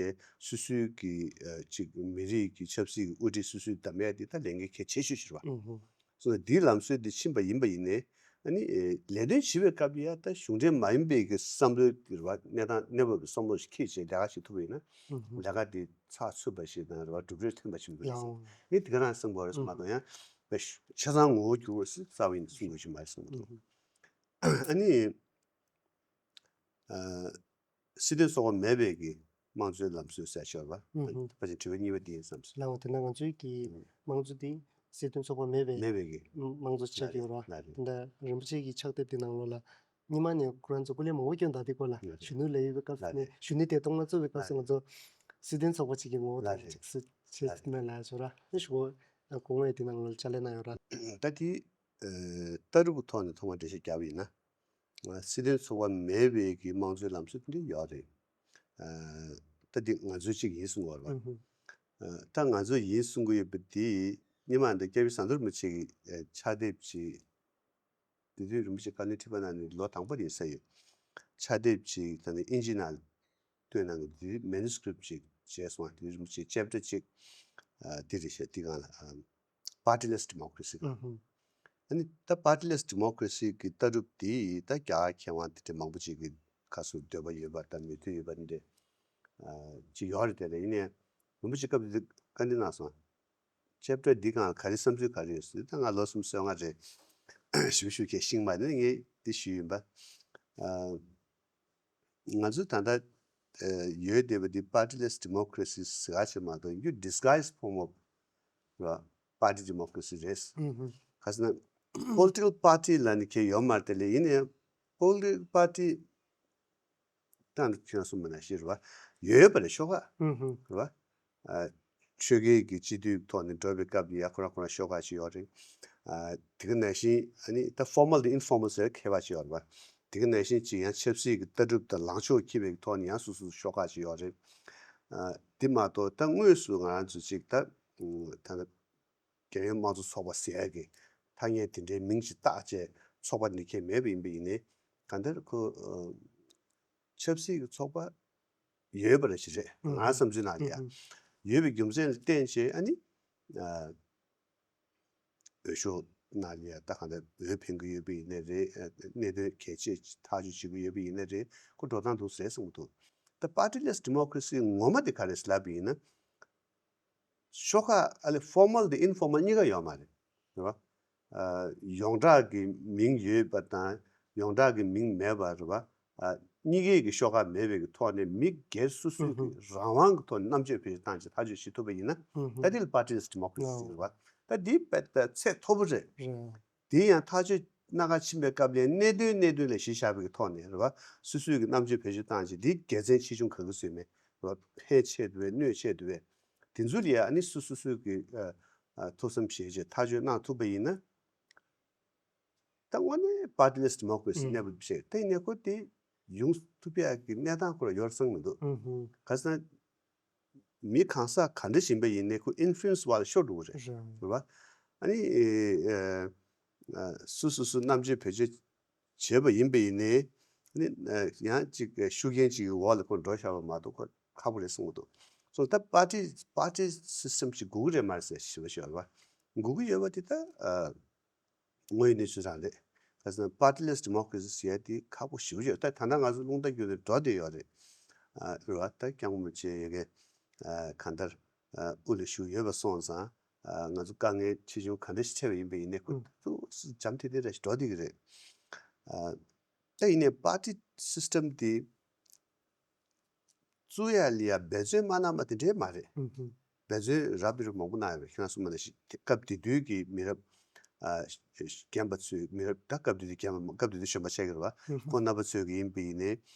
སོ་སོའི་གི་ཨ་ཅིག་མི་རིགས་ཀྱི་ཆབ་སྲིད་ཀྱི་དབུ་ཁྲིད་སོ་སོས་བདམས་ཡ་འདི་ད་ལས་འགན་གལ་ཆེ་ཤོས་ཤིག་རེད་བ། ཨུ་ཧུ། སོང་ཙང་འདིའི་ལམ་སྲོལ་འདི་ཕྱིན་པ་ཡིན་པ་ཡིན་ནའི་ཨ་ནི་ཨེ་ལས་དོན་བྱེད་པའི་སྐབས་ལ་ཡ་ད་གཞུང་འབྲེལ་མ་ཡིན་པའི་གི་བསམ་བློའི་རེད་བ། གནས་སྟངས་གནས་བབ་ཀྱི་བསམ་བློ་ཞིག་འཁྱེར་བྱས་ལས་ཀ་བྱེད་ཐུབ་པ་ཡིན་ན་ཨུ་ཧུ། ལས་ཀ་འདི་ཚགས་ཚུད་པ་ཞིག་དང་རེད་བ། གྲུབ་འབྲས་ཐོན་པ་ཞིག་འདུག་རེད་ཟེར། ཡང་ངས་འདི་ག་རང་གསུང་གི་ཡོད་རེད་ཟེར་མ་གཏོགས་ཡང་ཆ་ཚང་ངོ་བོ་འགྱུར་བ་ཞིག་རྩ་བ་ཉིད་ནས་གསུང་དགོས་ཀྱི་མ་རེད་གསུང་གི་འདུག་ཨ་ནི། ཨ། སྲིད་དོན་ཚོགས་པ་མེད་པའི་གི་དམངས་གཙོའི་ལམ་སྲོལ་ཟེར་ཡ་ཅིག་ཡོད་རེད་པ། ཨུ་ཧུ། ཕལ་ཆེར་དྲི་བ་གཉིས་པ་འདི་ཡིན་བསམ་སོང་། ལགས་འོ། དེ་ན་ང་ཚོའི་གི་ཨུ། དམངས་གཙོ་འདི་སྲིད་དོན་ཚོགས་པ་མེད་པའི་མེད་པའི་གི་དམངས་གཙོ་ཆགས་ཀྱི་ཡོད་རེད་པ། ལགས་རེད། དེ་འདྲ་རིན་པོ་ཆེ་གི་ཕྱག་དེབ་འདི་ནང་ལོགས་ལ་སྔོན་མ་ནས་ཁོ་རང་ཚོ་སྐུ་ལས་མང་པོ་བསྐྱོན་བསྡད་དེ་སྐོར་ལ་ལགས་རེད། གཞོན་ནུ་ལས་ཡོད་པའི་སྐབས་ལགས་སུ་ནས་རེད། གཞོན་ནུ་དེ་གཏོང་ལ་གཙོ་བའི་སྐབས་སུ་ལགས་ང་རེད། ཚོ་སྲིད་དོན་ཚོགས་པ་ཅིག་གི་ངོ་བོ་ལགས་དང་རེད། ཅིག་སྲིད་ཆེད་ལགས་རེད། མེད་ལ་ཡ་ཚོ་ར་ནི་ཞུ་གོ་གོང་འོག་དེ་ནང་ལོགས་ལ་ཕྱག་ལས་གནང་ཡོད་ར། ད་དེ་ཨ་ལྟ་གྲུབ་ཀྱི་ཐོག་ནས་ཐོག་མར་འགྲེལ་བཤད་བརྒྱབ་པ་ཡིན་ན། སྲིད་དོན་ཚོགས་པ་མེད་པའི་གི་དམངས་གཙོའི་ལམ་སྲོལ་འདི་ཡོད་རེད། ཨ་ད་འདི་ང་ཚོའི་གཅིག་ཡིན་གསུང་གི་ཡོད་རེད་པ། ཨུ་ཧུ། ཨ་ད་ང་ཚོ་ཡིན་གསུང་གི་ཡོད་པ་འདི་སྔོན་མ་འདི་སྐྱབས་རྗེ་ཟམ་གདོང་རིན་པོ་ཆེ་གི་ཨ་ཕྱག་དེབ་ཅིག་དེ་དུས་རིན་པོ་ཆེ་བཀའ་བློན་ཁྲི་པ་གནང་ནས་ལོ་དང་པོ་རེད་ཟེར་ཡོད། ཕྱག་དེབ་ཅིག་ད་ནི་དབྱིན་ཇི་ནང་བཏོན་གནང་གི་དེ་དུས་མེ་ནུ་སི་ཀི་རིབ་ཅིག་བྱས་སོང་བ། དེ་དུས་རིན་པོ་ཆེ་ཅེབ་ཊར་ཅིག་ཨ་འདི་རེད་ཤག་འདི་སྒང་ལ་ཨ། Partyless Democracy། ཨུ་ཧུ། ཨ་ནི་ད་Partyless Democracy གི་ལྟ་གྲུབ་དེ་ད་རྒྱ་གར་མཁས་དབང་དེ་འདྲ་མང་པོ་ཅིག་གི་ཁ་སུ་འདོད་པ་ཡོད་པ་དང་མོས་མཐུན་ཡོད་པ་འདི་འདྲ་ཅིག་ཡོད་རེད། དེ་ལ་ཡིན་ནའི་རིན་པོ་ཆེ་སྐབས་དེ་བཀའ་འདྲི་གནང་སོང་། ཅེབ་ཊར་འདི་སྒང་ག་རེ་བསམ་ཚུལ་ག་རེ་ཡོད་ཟེར། ད་ང་ལོ་སུམ་ཅུ་སོ་ལྔ་རེད། ཞིབ་ཞིབ་ཁས་ཤིང་མ་ནི་ངས་འདི་ཞུས་ཡིན་པ། ཨ། ང་ཚོ་ད་ལྟ་ཨ་ཡོད་བསྡད་པ་འདི་Partyless Democracy ཟེར་ག་ཞིག་མ་གཏོགས་you disguised form of ར་party democracy རེད། ཨུ་ཧུ། ག་ཟེར་ན་political party ལབ་ནས་ཁྱེད་ཡོད་མ་རེད། དེ་ལས་ཡིན་ནའི་political party ད་ཁྱེད་རང་གསུངས་པ་ནང་བཞིན་རེད་པ། ཡོད་པ་རེད་ཤོག་ཁ། ཨུ་ཧུ། རེད་པ། ཨ། ཆོལ་ཁའི་གི་སྤྱི་འཐུས་ཐོག་ནས་འགྲོ་བའི་སྐབས་ལ་ཡ་ཁོ་རང་ཁོ་རང་ཤོག་ཁག་ཅིག་ཡོད་རེད། ཨ། དེ་ག་ནང་བཞིན་ཨ་ནི་ད་formal དང་informal ཟེར་ཁྱད་པར་ཅིག་ཡོད་རེད་པ། དེ་ག་ནང་བཞིན་ཅིག་ཡང་ཆབ་སྲིད་ཀྱི་ལྟ་གྲུབ་དང་ལངས་ཕྱོགས་འཁྱེར་བའི་ཐོག་ནས་ཡང་སོ་སོ་ཤོག་ཁག་ཅིག་ཡོད་རེད། ཨ། དེ་མ་གཏོགས་ད་དངོས་སུ་ང་རང་ཚོ་ཅིག་ད་ད་ལྟ་རྒྱལ་ཡོངས་དམངས་གཙོ་ཚོགས་པ་ཟེར་ཡ་གི་ཐ་སྙད་དེ་འདྲའི་མིང་ཅིག་བཏགས་བྱས་ཚོགས་པ་འདི་ཁྱེད་མེད་པ་ཡིན་པ་ཡིན་ནའི་གང་ལྟར་ཁོ་ཨ། ཆབ་སྲིད་ཀྱི་ཚོགས་པ་ཡོད་པ་རེད་ཞིག་རེད། ཨུ་ང་ཧུ། བསམ་ཚུལ་ནང་ལ་ཡ། ཨུ་ཧུ། ཡོད་པའི་རྒྱུ་མཚན་ལ་བརྟེན་བྱས་ཨ་ནི། ཨ། འོས་ཤོག་ནང་ལ་ཡ་ད་གང་ལྟར་འོས་འཕེན་གྱི་ཡོད་པ་ཡིན་ནའི་རེད། ཨ། གནད་དོན་གལ་ཆེ་ཐག་གཅོད་བྱེད་ཀྱི་ཡོད་པ་ཡིན་ནའི་རེད། ཁོ་འགྲོ་སྟངས་འདུག་ཟེར་གསུངས་འདུག་ད་Partyless Democracy ངོ་མ་དེ་ག་རེ་ལབ་པ་ཡིན་ན། ཤོག་ཁག་ཨ་ལེ་formal དང་informal གཉིས་ཀ་ཡོད་མ་རེད། རེད་བ། ཨ། ཡོངས་གྲགས་ཀྱི་མིང་ཡོད་པ་དང་ཡོངས་གྲགས་ཀྱི་མིང་མེད་པ་རེད་བ། ཨ། གཉིས་ཀའི་གི་ཤོག་ཁག་མེད་པའི་གི་ཐོག་ནས་མི་སྒེར་སོ་སོའི་གི་ཧུ་ཧུ། རང་དབང་གི་ཐོག་ནས་རྣམ་དཔྱོད་བེད་སྤྱོད་བཏང་བྱས་ཐག་གཅོད་བྱེད་ཐུབ་པ་ཡིན་ན། ཧུ་ཧུ། ད་དེ་ལ་Partyless Democracy ཟེར་བ། ད་འདི་དཔེ་ད་ཚད་མཐོ་པོ་རེད། རེད། དེ་ཡང་ཐག་གཅོད་སྣ་ཁ་ཕྱིན་པའི་སྐབས་ལ་གནད་དོན་གནད་དོན་ལ་གཞི་བཞག་པའི་ཐོག་ནས་རེད་བ། སོ་སོའི་གི་རྣམ་དཔྱོད་བེད་སྤྱོད་བཏང་བྱས་འདི་དགེ་མཚན་ཆེ་ཆུང་ག་གི་བཟོས་མེད་རེད་བ། ཕན་ཆེ་འདུག་བས་གནོད་ཆེ་འདུག་བས། དེ་ཚོ་ལ་ཡ་ཨ་ནི་སོ་སོ་སོའི་གི་ཨ་ཨ་ཐུགས་བསམ་བཞེས་བྱས་ཐག་གཅོད་གནང་ཐུབ་པ་ཡིན་ན། ད་དངོས་གནས་Partyless Democracy ཨུ་གནས་བབ་བྱས་ད་ཡིན་ནའི་ཁོ་དེ་ཡོང་ཐུབ་ཡག་གི་གནས་སྟངས་ཁོ་ར་ཡོད་རེད་བསམ་གི་མི་འདུག་ཨུ་ཧུ། ག་ཟེར་ན། མི་གང་ཟག་ག་འདྲ་ཞིག་ཡིན་པ་ཡིན་ནའི་ཁོ་influence འོག་ལ་ཤོར་འགྲོ་གི་རེད། རེད། རེད་བ། ཨ་ནི་ཨེ་ཨ་སོ་སོ་སོ་རྣམ་དཔྱོད་བེད་སྤྱོད་བྱས་པ་ཡིན་པ་ཡིན་ནའི་ཨ་ནི་ཨ་ཡང་ཅིག་ཤུགས་རྐྱེན་ཅིག་གི་འོག་ལ་ཁོ་འགྲོ་བཞག་པ་མ་གཏོགས་ཁོ་ཁག་པོ་རེད་གསུང་གི་འདུག་སོང་ད་party party system ཅིག་དགོས་ཀྱི་རེད་མ་རེད་ཟེར་ཞེ་པོ་ཞིག་ཡོད་རེད་བ། དགོས་ཀྱི་ཡོད་པ་དེ་ད་ཨ། དངོས་ཡོད་གནས་ཚུལ་རང་རེད། ག་ཟེར་ན་Partyless Democracy ཟེར་ཡ་དེ་ཁག་པོ་ཞེ་པོ་ཅིག་ཡོད། ད་ད་ལྟ་ང་ཚོ་རླུང་རྟ་བརྒྱུད་ནས་འགྲོ་བསྡད་ཡོད་རེད། ཨ་རེད་བ། ད་སྐྱབས་མགོན་རིན་པོ་ཆེ་ཡ་གི་ཨ་གང་ལྟར་ཨ་དབུ་ལ་བཞུགས་ཡོད་པ་སོང་ཙང་ཨ་ང་ཚོ་དཀའ་ངལ་ཆེ་ཆུང་ག་འདྲ་ཞིག་འཕྲད་པ་ཡིན་པ་ཡིན་ནའི་ཁོ་ཨུ་ཐུགས་སུ་འཇམ་ཐིང་ཐིང་རེ་ཞིག་འགྲོ་བསྡད་ཀྱི་རེད། ཨ་ད་ཡིན་ནའི་party system དེ་བཙུགས་ཡ་ལ་ཡ་འབད་བརྩོན་མ་གནང་བ་དེ་འདྲས་མ་རེད། ཨུ་ཧུ། འབད་བརྩོན་རབ་རིབ་མང་པོ་གནང་ཡོད་པས་ཁྱེད་རང་གསུངས་པ་ནང་བཞིན་སྐབས་དེ་དུས་ཀྱི་མི་རབས་ཨ་རྒན་པ་ཚོས་མི་རབས་ད་སྐབས་དེ་དུས་རྒན་པ་སྐབས་དེ་དུས་གཞོན་པ་ཆགས་ཀྱི་རེད་བ། ཨུ་ཧུ། ཁོང་རྣམ་པ་ཚོས་ཀྱི་ཡིན་པ་ཡིན་ནའི་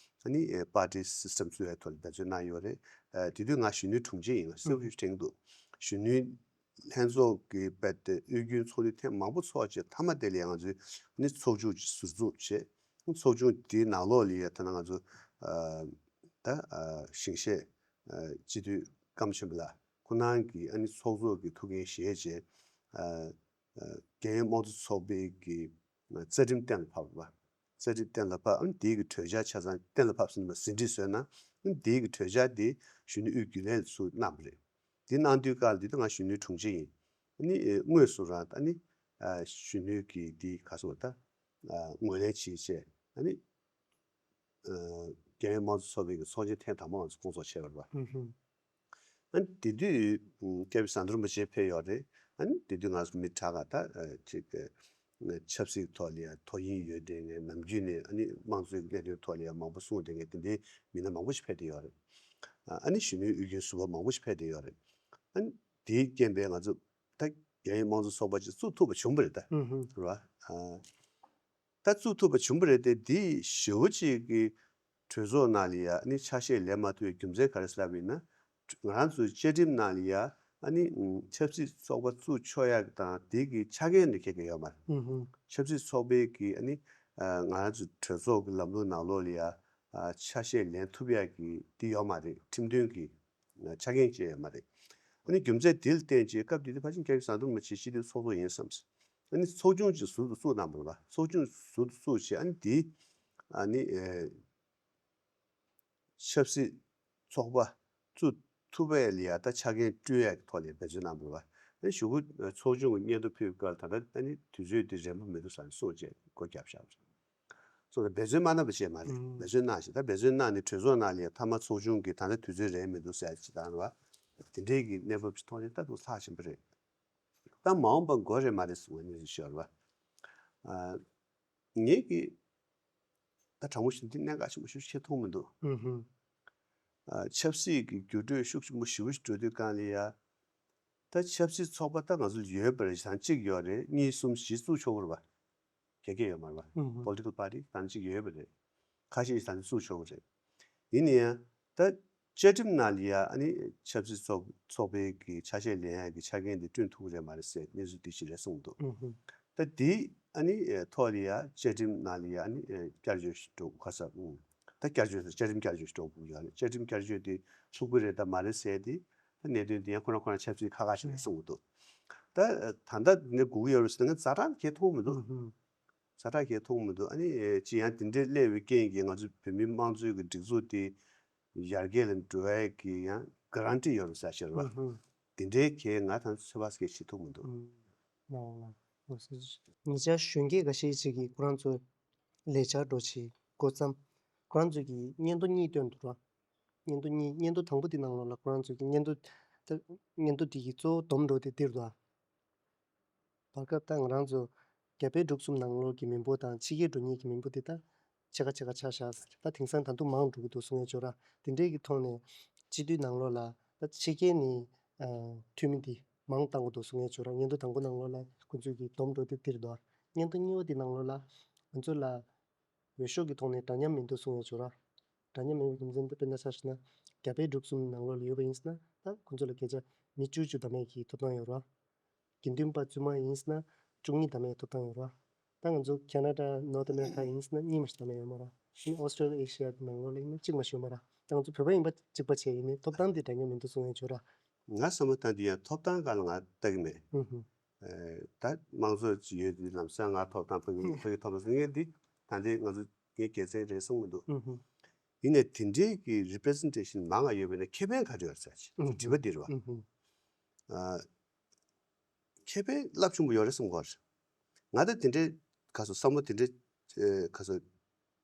ཨ་ནི་party system བཙུགས་ཡའི་ཐོག་ལ་འབད་བརྩོན་གནང་ཡོད་རེད། ཨ་དེ་དུས་ང་གཞོན་ནུའི་དྲུང་ཆེ་ཡིན་ལ་སེའུ་ཕུ་དྲན་གྱི་འདུག་གཞོན་ནུའི་ལྷན་ཚོགས་ཀྱི་རྦད་དེ་དབུས་རྒྱུན་ཚོགས་འདུ་ཐེངས་མང་པོ་ཚོགས་བྱས་མཐའ་མ་དེ་ལ་ཡང་ང་ཚོས་ནི་ཚོགས་ཆུང་ཅིག་ཟུར་འཛུགས་བྱས། ཚོགས་ཆུང་དེའི་ནང་ལོགས་ལ་ཡ་ད་ནང་ང་ཚོ་ཨ་ད་ཨ་ཞིང་གཤེགས་ཨ་སྤྱི་འཐུས་ཀརྨ་ཆོས་འཕེལ་ལགས་ཁོང་རང་གིས་ཨ་ནི་ཚོགས་གཙོ་གི་ཐུགས་འགན་བཞེས་བྱས་ཨ་ཨ་རྒྱལ་ཡོངས་དམངས་གཙོ་ཚོགས་པའི་གི་རྩ་ཁྲིམས་གཏན་ལ་ཕབ་པ། རྩ་ཁྲིམས་གཏན་ལ་ཕབ། ཨ་ནི་དེའི་གི་གྲོས་འཆར་ཆ་ཚང་གཏན་ལ་ཕབ་ཟིན་པ་ཟིན་བྲིས་བཟོས་ན། ཨ་ནི་དེའི་གི་གྲོས་འཆར་དེ་གཞོན་ནུ་དབུས་རྒྱུན་ལས་ལ་ཚུར་གནང་བ་རེད། དེ་གནང་དུས་སྐབས་ལ་དེ་ད་ང་གཞོན་ནུའི་དྲུང་ཆེ་ཡིན། ཨ་ནི་དངོས་སུ་རང་ཨ་ནི་གཞོན་ནུའི་གི་དེ་ག་སོ་ད་ངོས་ལེན་བྱེད་བྱས། ཨ་ནི་རྒྱལ་ཡོངས་དམངས་གཙོ་ཚོགས་པའི་གི་ཚོགས་ཆེན་ཐེངས་དང་པོ་ང་ཚོ་སྐོང་ཚོགས་བྱས་པ་རེད་པ། ཨ་ནི་དེ་དུས་སྐྱབས་རྗེ་ཟམ་གདོང་རིན་པོ་ཆེ་ཕེབས་ཡོད་རེད། ཨ་ནི་དེ་དུས་ང་ཚོ་མི་དྲག་ག་ད་ཅིག་ཆབ་སྲིད་ཐོག་ལ་ཡང་ཐོ་རྒྱན་ཡོད་བསྡད་མཁན། ནམ་རྒྱུན་ནས་ཨ་ནི་དམངས་གཙོའི་གནད་དོན་ཐོག་ལ་ཡང་མང་པོ་གསུངས་བསྡད་མཁན་དེ་འདྲའི་མི་སྣ་མང་པོ་ཞིག་ཕེབས་བསྡད་ཡོད་རེད། ཨ་ནི་གཞོན་ནུའི་དབུས་རྒྱུན་ཟུར་པ་མང་པོ་ཞིག་ཕེབས་བསྡད་ཡོད་རེད། ཨ་ནི་དེའི་རྐྱེན་པས་ང་ཚོ་ད་རྒྱལ་ཡོངས་དམངས་གཙོ་ཚོགས་པ་ཅིག་བཙུགས་ཐུབ་པ་བྱུང་བ་རེད་ད། ཨུ་ཧུ། རེད་བ། ད་བཙུགས་ཐུབ་པ་བྱུང་བ་རེད་དེ། འདི་ཞེ་པོ་ཅིག་གི་གྲོས་ཚོགས་ནང་ལ་ཡ་ཨ་ནི་ཆ་ཤས་ལེན་མ་ཐུབ་པའི་རྒྱུ་མཚན་ག་རེ་ཟེར་ལབ་པ་ཡིན་ན། ང་རང་ཚོའི་བཅའ་ཁྲིམས་ནང་ལ་ཡ་ཨ་ནི་ཆབ་སྲིད་ཚོགས་པ་བཙུགས་ཆོག་ཡག་དང་དེ་གི་ཆ་རྐྱེན་དེ་ག་གེ་ཡོད་མ་རེད། ཨུ་ཧུ། ཆབ་སྲིད་ཚོགས་པའི་གི་ཨ་ནི་ང་རང་ཚོའི་གྲོས་ཚོགས་ཀྱི་ལམ་ལུགས་ནང་ལོགས་ལ་ཡ་ཆ་ཤས་ལེན་ཐུབ་ཡག་གི་དེ་ཡོད་མ་རེད། ཁྲིམས་མཐུན་གྱི་ཆ་རྐྱེན་ཅིག་ཡོད་མ་རེད། ཨ་ནི་རྒྱུ་མཚན་དེ་ལ་བརྟེན་བྱས་སྐབས་དེ་དུས་ཕལ་ཆེར་སྐྱབས་རྗེ་ཟམ་གདོང་རིན་པོ་ཆེ་སྤྱི་འཐུས་ཚོགས་གཙོ་ཡིན་བསམ། ཨ་ནི་ཚོགས་ཆུང་ཅིག་ཟུར་དུ་བཙུགས་གནང་བ་རེད་པ། ཚོགས་ཆུང་ཟུར་དུ་བཙུགས་བྱས་ཨ་ནི་དེ་ཨ་ནི་ཨེ་ཆབ་སྲིད་ཚོགས་པ་བཙུགས་ཐུབ་པའི་ལ་ཡ་ད་ཆ་རྐྱེན་བསྐྲུན་ཡག་གི་ཐོག་ནས་འབད་བརྩོན་གནང་བ་རེད་པ། ཨ་ནི་གཞུག་གུ་ཚོགས་ཆུང་གི་སྙན་ཐོ་ཕུལ་སྐབས་ད་ལྟ་ཨ་ནི་དུས་ཚོད་དེ་རན་པོ་མི་འདུག་ཟེར་ནས་གསུངས་བྱས་སྒོ་བརྒྱབ་བཞག་པ་རེད། སོང་ཙང་འབད་བརྩོན་མ་གནང་བ་བྱས་མ་རེད། ཨུམ། འབད་བརྩོན་གནང་ཞིང་། ད་འབད་བརྩོན་གནང་ནས་གྲོས་ཚོགས་ནང་ལ་ཡང་མཐའ་མ་ཚོགས་ཆུང་གིས་ད་ལྟ་དུས་ཚོད་རན་མི་འདུག་ཟེར་ཅིག་བཏང་བ། དེ་འདྲའི་གི་གནས་བབ་ཅིག་མཐོང་ནས་ད་དུང་ལྷག་ཕྱིན་པ་རེད། ད་མ་འོངས་པ་འགོར་རེད་མ་རེད་ཟེར་བ་ནི་ཞོར་བ། ཨ། ངེད་ཀྱིས་ད་དྲང་པོ་བཤད་ན་འདི་གནད་འགག་ཆེན་པོ་ཞིག་ཤེས་ཐུབ་མི་འདུག་ཨུ་ཧུ། ཨ། ཆབ་སྲིད་ཀྱི་འགྱུར་འགྲོས་ཤུགས་ཆེན་པོ་ཞེ་པོ་ཞིག་འགྲོ་དུས་སྒང་ལ་ཡ། ད་ཆབ་སྲིད་ཚོགས་པ་ད་ང་ཚོ་ལ་ཡོད་པ་རེད། ད་གཅིག་ཡོད་རེད། གཉིས་གསུམ་བཞི་བཙུགས་ཆོག་གི་རེད་པ། ག་གེ་ཡོད་མ་རེད་པ། ཨུ་ཧུ། Political party ད་གཅིག་ཡོད་པ་རེད། ཁ་ཤས་ཤིག་ད་ནི་བཙུགས་ཆོག་གི་རེད། ཡིན་ན་ཡང་ད་བཅའ་ཁྲིམས་ནང་ལ་ཡ་ཨ་ནི་ཆབ་སྲིད་ཚོགས་ཚོགས་པའི་གི་ཆ་ཤས་ལེན་ཡག་གི་ཆ་རྐྱེན་དེ་བསྐྲུན་ཐུབ་ཀྱི་རེད་མ་རེད་ཟེར་གནས་ཚུལ་དེ་ཞིག་རེད་གསུངས་འདུག་ཨུ་ཧུ། ད་དེ་ཨ་ནི་ཐོག་ལ་ཡ་བཅའ་ཁྲིམས་ནང་ལ་ཡ་ཨ་ནི་བསྐྱར་བཅོས་ཤིག་འགྲོ་དགོས་ཁ་ས། ཨུ། ད་བསྐྱར་བཅོས་ཟེར། བཅའ་ཁྲིམས་བསྐྱར་བཅོས་ཤིག་འགྲོ་དགོས་ཡོད་རེད། བཅའ་ཁྲིམས་བསྐྱར་བཅོས་དེ་ཚུགས་ཀྱི་རེད་དམ་མ་རེད་ཟེར་དེ། ད་གནད་དོན་དེ་ཡང་ཁོ་རང་ཁོ་རང་ཆབ་སྲིད་ཁག་ཁག་ཞིག་རེད་གསུངས་འདུག་ད་ད་ལྟ་འདི་ནས་སྒུག་གི་ཡོད་རེད་ཟེར་ན་ང་ཛ་དྲག་གང་ཡང་མཐོང་མི་འདུག་ཨུ་ཧུ། ཛ་དྲག་གང་ཡང་མཐོང་མི་འདུག་ཨ་ནི་ཅི་ཡང་དེ་འདྲའི་སླེབས་པའི་རྐྱེན་གྱིས་ང་ཚོ་བོད་མིའི་དམངས་གཙོའི་གི་སྒྲིག་འཛུགས་དེ་ཡར་རྒྱས་ལ་འགྲོ་ཡག་གི་ཡང་གྷ་རན་ཊི་ཡོད་རེད་ཟེར་ཤེས་རེད་པ། ཨུ་ཧུ། དེ་འདྲའི་གང་ཡང་ང་ད་ཚོད་དཔག་ཟེར་མཁན་ཞིག་ཐུབ་མི་འདུག་ཨུ། ལགས་ལགས། ཉེ་ཆར་གཞོན་སྐྱེས་འགའ་ཤས་ཅིག་གིས་ཁོ་རང་ཚོ་ལས་འཆར་འདྲ་བོ་ཞིག་འགོ་བརྩམས། ཁོ་རང་ཚོ་གིས་སྙན་ཐོ་གཉིས་བཏོན་འདུག་ར། སྙན་ཐོ་གཉིས། སྙན་ཐོ་དང་པོ་དེ་ནང་ལོགས་ལ་ཁོ་རང་ཚོ་གི་སྙན་ཐོ་ད་སྙན་ཐོ་དེ་གི་གཙོ་བོ་སྡོམ་འདྲ་བོ་དེ་འདིར་འདུག་ཨ། བར་སྐབས་ད་ང་རང་ཚོ་རྒྱ་བལ་འབྲུག་གསུམ་ནང་ལོགས་ཀྱི་མི་འབོར་དང་ཕྱི་རྒྱལ་འགྲོ་མཁན་གྱི་མི་འབོར་དེ་ད་ཕྱེད་ཀ་ཕྱེད་ཀ་ཆགས་བཞག་ཟེར། ད་དེང་སང་ད་དུང་མང་འགྲོ་གི་འདུག་གསུང་ཡས་ཅིག་ཡོད་ར། དེ་འདྲའི་གི་ཐོག་ནས་སྤྱི་འཐུས་ནང་ལོགས་ལ་ད་ཕྱི་རྒྱལ་ནས་ཨ་འཐུས་མི་དེ་མང་བཏང་གི་འདུག་གསུང་ཡས་ཅིག་ཡོད་ར། སྙན་ཐོ་དང་པོ་ནང་ལོགས་ལ་ཁོང་ཚོས་ཀྱི་སྡོམ་འདྲ་བོ་དེ་འདིར་འདུག་ཨ། སྙན་ཐོ་གཉིས་པ་དེ་ནང་ལོགས་ལ་ང་ཚོ་ལ་འོས་ཤོག་གི་ཐོག་ནས་འདྲ་མཉམ་མི་འདུག་གསུང་ཡས་ཅིག་ཡོད་ར། འདྲ་མཉམ་མེད་པའི་རྒྱུ་མཚན་དེ་དཔེར་ན་ཆ་བཞག་ན་རྒྱ་བལ་འབྲུག་གསུམ་ནང་ལོགས་ལ་ཡོད་པ་ཡིན་ཟེར་ན་ད་ཁོང་ཚོ་ལ་སྐད་ཆ་མི་བཅུ་བཅུ་འདྲ་མཉམ་གྱི་ཐོབ་ཐང་ཡོད་ར། དགེ་འདུན་པ་བཙུན་མ་ཡིན་ཟེར་ན་བཅུ་གཉིས་འདྲ་མཉམ་ཐོབ་ཐང་ཡོད་ར། ད་ང་ཚོ་ཁེ་ན་ཌ་North America་ཡིན་ཟེར་ན་གཉིས་མ་ཞིག་འདྲ་མཉམ་ཡོད་མ་ར། ཨ་ནི་Australasia་གི་ནང་ལོགས་ལ་ཡིན་ན་གཅིག་མ་ཞིག་ཡོད་མ་ར། ད་ང་ཚོ་བོད་པ་ཡིན་པ་གཅིག་པ་བྱས་ཡིན་ནའི་ཐོབ་ཐང་དེ་འདྲ་མཉམ་མི་འདུག་གསུང་ཡས་ཅིག་ཡོད་ར། ང་བསམ་བློ་བཏང་དུས་ཡང་ཐོབ་ཐང་སྒང་ལ་ང་ལྟ་གི་མེད། ཨུ་ཧུ། ཨེ། ད་དམངས་གཙོ་ཅིག་ཡོད་དུས་ལམ་སང་ང་ཐོབ་ཐང་ཕ་གི་ཕ་གི་ཐོབ་ཐང་ཟེར་མཁན་འདི་ད་ལྟའི་ང་ཚོ་ངའི་སྒེར་མཚན་རེད་གསུང་མི་འདུག་ཨུ་ཧུ། ཡིན་ནའི་དེ་འདྲའི་གི་representation་མང་ང་ཡོད་པ་ཡིན་ན་ཁེ་ཕན་ག་རེ་ཡོད་རེད་ཟེར་ཅིག་ཨུ་ཧུ། དྲི་བ་འདི་རེད་བ། ཨུ་ཧུ། ཨ། ཁེ་ཕན་རླབས་ཆེན་པོ་ཡོད་རེད་བསམ་གྱི་ཡོད་རེད། ང་ད་དེ་འདྲའི་ག་ཚོད་བསམ་བློ་དེ་འདྲའི་ཨེ་ག་ཚོད་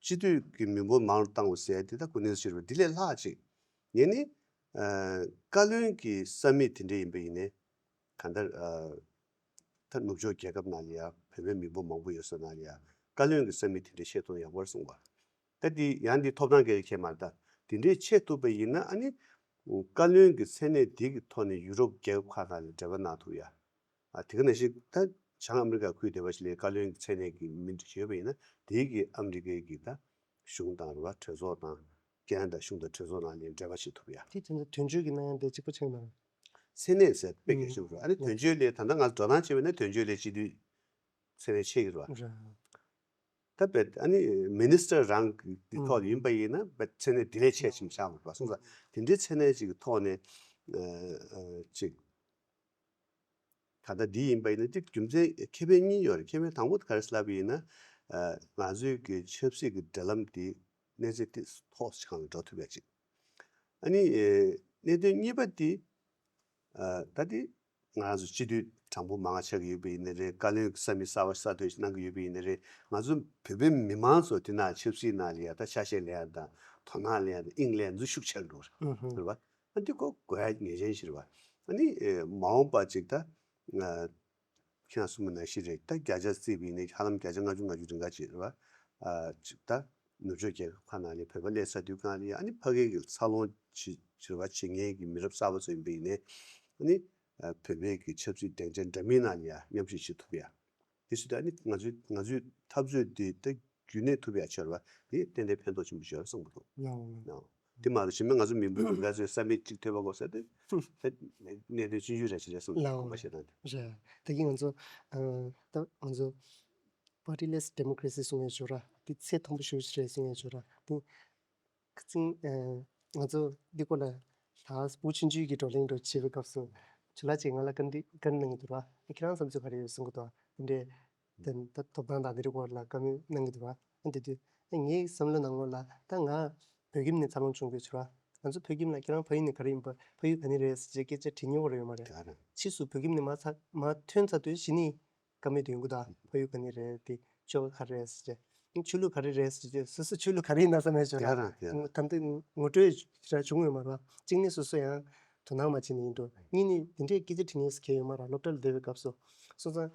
སྤྱི་འཐུས་ཀྱི་མི་འབོར་མང་རུ་བཏང་དགོས་ཟེར་དེ་ད་གོ་གནས་ཆེ་རུ་འདི་ལས་ལྷག་ཅིག་ངས་ནི་ཨ་བཀའ་བློན་གྱི་ས་མིག་དེ་འདྲ་ཡིན་པ་ཡིན་ནའི་གང་ལྟར་ཨ་ད་ནུབ་ཕྱོགས་རྒྱལ་ཁབ་ནང་ལ་ཡ་བོད་པའི་མི་འབོར་མང་པོ་ཡོད་ས་ནང་ལ་ཡ་བཀའ་བློན་གྱི་ས་མིག་དེ་འདྲ་ཆད་ཐུབ་ན་ཡག་པོ་རེད་གསུངས་པ། ད་འདི་ཡང་འདི་ཐོབ་ཐང་གལ་ཆེ་མ་རེད་ད། དེ་འདྲའི་ཆད་ཐུབ་པ་ཡིན་ན་ཨ་ནི་བཀའ་བློན་གྱི་མཚན་གནས་འདི་གི་ཐོག་ནས་ཡུ་རོབ་རྒྱལ་ཁབ་ཁག་ནང་ལ་འབྲེལ་བ་གནང་ཐུབ་ཡ། ཨ་དེ་ག་ནང་བཞིན་ད་བྱང་ཨ་མི་རི་ཀ་ཁུལ་དེ་བ་ཞིག་ལ་བཀའ་བློན་གྱི་མཚན་གནས་ཀྱི་མི་འདྲ་ཞིག་ཡོད་པ་ཡིན་ན་དེའི་གི་ཨ་མི་རི་ཀའི་གི་ད་གཞུང་དང་རེད་བ། གྲོས་ཚོགས་དང་ཁེ་ན་ཌ་གཞུང་དང་གྲོས་ཚོགས་ནང་ལ་འབྲེལ་བ་བྱེད་ཐུབ་ཡ། དེ་དོན་དུ་དོན་གཅོད་ཀྱི་གནང་ཡ་དེ་གཅིག་པ་ཆགས་ན། མཚན་གནས་ཟེར་དཔེ་གལ་ཆེན་པོ་རེད། ཨ་ནི་དོན་གཅོད་ལས་ད་ལྟ་ང་ཚོ་འགྲོ་སྟངས་བྱས་པ་ཡིན་ན་དོན་གཅོད་ལས་སྤྱི་འཐུས་མཚན་གནས་ཆེ་གི་རེད་བ། རེད། ད་བེད་ཨ་ནི་མི་ནི་སི་ཊར་རང་གི་འདི་ཐོག་ཡིན་པ་ཡིན་ན་བེད་མཚན་གནས་དེ་ལས་ཆེ་ཞིག་བཞག་མ་རེད་པ། སོང་ཙང་དེ་འདྲའི་མཚན་གནས་ཅིག་གི་ཐོག་ནས་ཨ་ཨ་ཅིག་ད་ལྟ་འདི་ཡིན་པ་ཡིན་ན་དེ་རྒྱུ་མཚན་ཁེ་ཕན་གཉིས་ཡོད་རེད། ཁེ་ཕན་དང་པོ་དེ་ག་རེ་ལབ་པ་ཡིན་ན་ ཨ་ང་ཚོའི་གི་ཆབ་སྲིད་ཀྱི་འབྲེལ་ལམ་དེ་གནས་ཚད་དེ་མཐོ་ཞིག་སྒང་ལ་འགྲོ་ཐུབ་ཡ་ཅིག་ཨ་ནི་ཨེ་གནད་དོན་གཉིས་པ་དེ་ཨ་ད་དེ་ང་རང་ཚོ་སྤྱི་འཐུས་དྲང་པོ་མང་ཆགས་ཀྱི་ཡོད་པ་ཡིན་ན་རེད། བཀའ་བློན་གྱི་ས་མིག་གསར་པ་གསར་གཏོད་ཅིག་གནང་གི་ཡོད་པ་ཡིན་ན་རེད། ང་ཚོ་བོད་པའི་མི་མང་ཚོ་དེ་ན་ཆབ་སྲིད་ནང་ལ་ཡ་ད་ཆ་ཤས་ལེན་ཡ་དང་དོ་སྣང་ལེན་ཡ་དང་དབྱིངས་ལེན་ཚོ་ཤུགས་ཆེར་འགྲོ་རེད་བ། ཨ་འདི་ཁོ་དགོས་ཡ་ངེས་ཅན་ཞིག་རེད་བ། ཨ་ནི་ཨེ་མ་འོངས་པ་ཅིག་ད་ཨ་ཁྱེད་རང་གསུངས་པ་ནང་བཞིན་རེད། ད་བརྒྱ་ཆ་བརྩིས་པ་ཡིན་ན་ཧ་ལམ་བརྒྱ་ཆ་ལྔ་བཅུ་ང་བཅུ་རིང་ག་ཅིག་རེད་བ། ཨ་ཅིག་ད་ནུབ་ཕྱོགས་རྒྱལ་ཁབ་ཁག་ནང་ལ་བོད་པ་སླེབས་ཚར་དུས་སྒང་ལ་ཡ་ཨ་ནི་ཕ་གི་གི་འཚར་ལོངས་བྱེད་བྱེད་རེད་བ་བྱེད་མཁན་གྱི་མི་རབས་གསར་པ་ཚོ་ཡིན་པ་ཡིན་ནའི་ཨ་ནི་ཨ་བོད་པའི་གི་ཆབ་སྲིད་སྡིངས་ཆ་འདྲ་མིན་ནང་ལ་ཡ་མཉམ་ཞུགས་བྱེད་ཐུབ་ཡ། དེ་སུ་ད་ནི་ང་ཚོའི་ང་ཚོའི་འཐབ་རྩོད་འདི་ད་རྒྱུན་གནས་ཐུབ་ཡ་ཆེ་བ་དེ་ཏན་ཏན་ཕན་ཐོགས་ཆེན་པོ་ཡོད་བསམ་གྱི་འདུག་ལའོ། ལའོ། དེ་མ་གཏོགས་གཞན་པ་ང་ཚོ་མི་འབོར་འགའ་ཚོས་ས་མིག་གཅིག་ཐེབས་པ་དགོས་ས་དེ་ད་གནད་དོན་ཆུང་ཆུང་རེད་ཅེས་རེད་བསམ་གྱི་འདུག་ལའོ། གོམ་པ་བཤད་སྟངས་དེ། རེད། ད་གིན་ང་ཚོ་ཨ་ད་ང་ཚོ་party less democracy གསུང་ཡ་ཆོག་ར། དེ་ཚད་མཐོན་པོ་ཞེ་པོ་ཅིག་རེད་གསུང་ཡ་ཆོག་ར། དེ་ཁ་སང་ཨ་ང་ཚོ་འདི་སྐོར་ལ་ལྷག་བུ་ཆུང་ཆུང་གི་བགྲོ་གླེང་འདྲ་བྱེད་པའི་སྐབས་སུ་ཇོ་ལགས་ཀྱིས་ང་ལ་བཀའ་འདྲི་བཀའ་འདྲི་གནང་གི་འདུག་ར། ཁྱེད་རང་བསམ་ཚུལ་ག་རེ་ཡོད་གསུང་གི་འདུག་དེ་འདྲའི་དེ་ད་ཐོབ་ཐང་དང་དེ་འདྲའི་སྐོར་ལ་བཀའ་མོལ་གནང་གི་འདུག་ར། ཨ་དེ་དུས་ཨ་ངའི་བསམ་བློ་ནང་ལོགས་ལ་ད་ང་བོད་ཁྱིམ་ནས་འཚར་ལོངས་བྱུང་གི་ཡོད་ཚོད་ར། ང་ཚོ་བོད་ཁྱིམ་ལ་ཁྱེད་རང་ཕ་ཡུལ་ནས་ག་རེ་ཡིན་པ་ཕ་ཡུལ་ག་ནས་རེད་ཟེར་བྱས་སྐད་ཆ་དྲི་མྱོང་བ་རེ་ཡོད་མ་རེད། ག་རེ། ཕྱིས་སུ་བོད་ཁྱིམ་ནས་མར་ཚ་མར་ཐོན་ཚར་དུས་གཞི་ནས་བཀའ་མོལ་དེ་ཡོང་གི་འདུག་ཕ་ཡུལ་ག་ནས་རེད། དེ་ཆོལ་ཁ་ག་རེ་རེད་ཟེར་བྱས། ཆོས་ལུགས་ག་རེ་རེད་ཟེར་བྱས་སོ་སོ་ཆོས་ལུགས་ག་རེ་ཡིན་ན་བསམ་ཡ་ཆོག་ར། ཡ་ར་ཡ། ད་ལྟ་ངོ་སྤྲོད་ར་བྱུང་ཡོད་མ་རེད་བ། གཅིག་ནས་སོ་སོ་ཡང་དོ་སྣང་མ་བྱས་ནས་ཡིན་འགྲོ། གཉིས་ནས་དེ་འདྲའི་སྐད་ཆ་དྲི་མཁན་ཟེར་མཁན་ཡོད་མ་རེད། སློབ་གྲྭ་ལ་བསྡད་པའི་སྐབས་སུ། སོང་ཙང་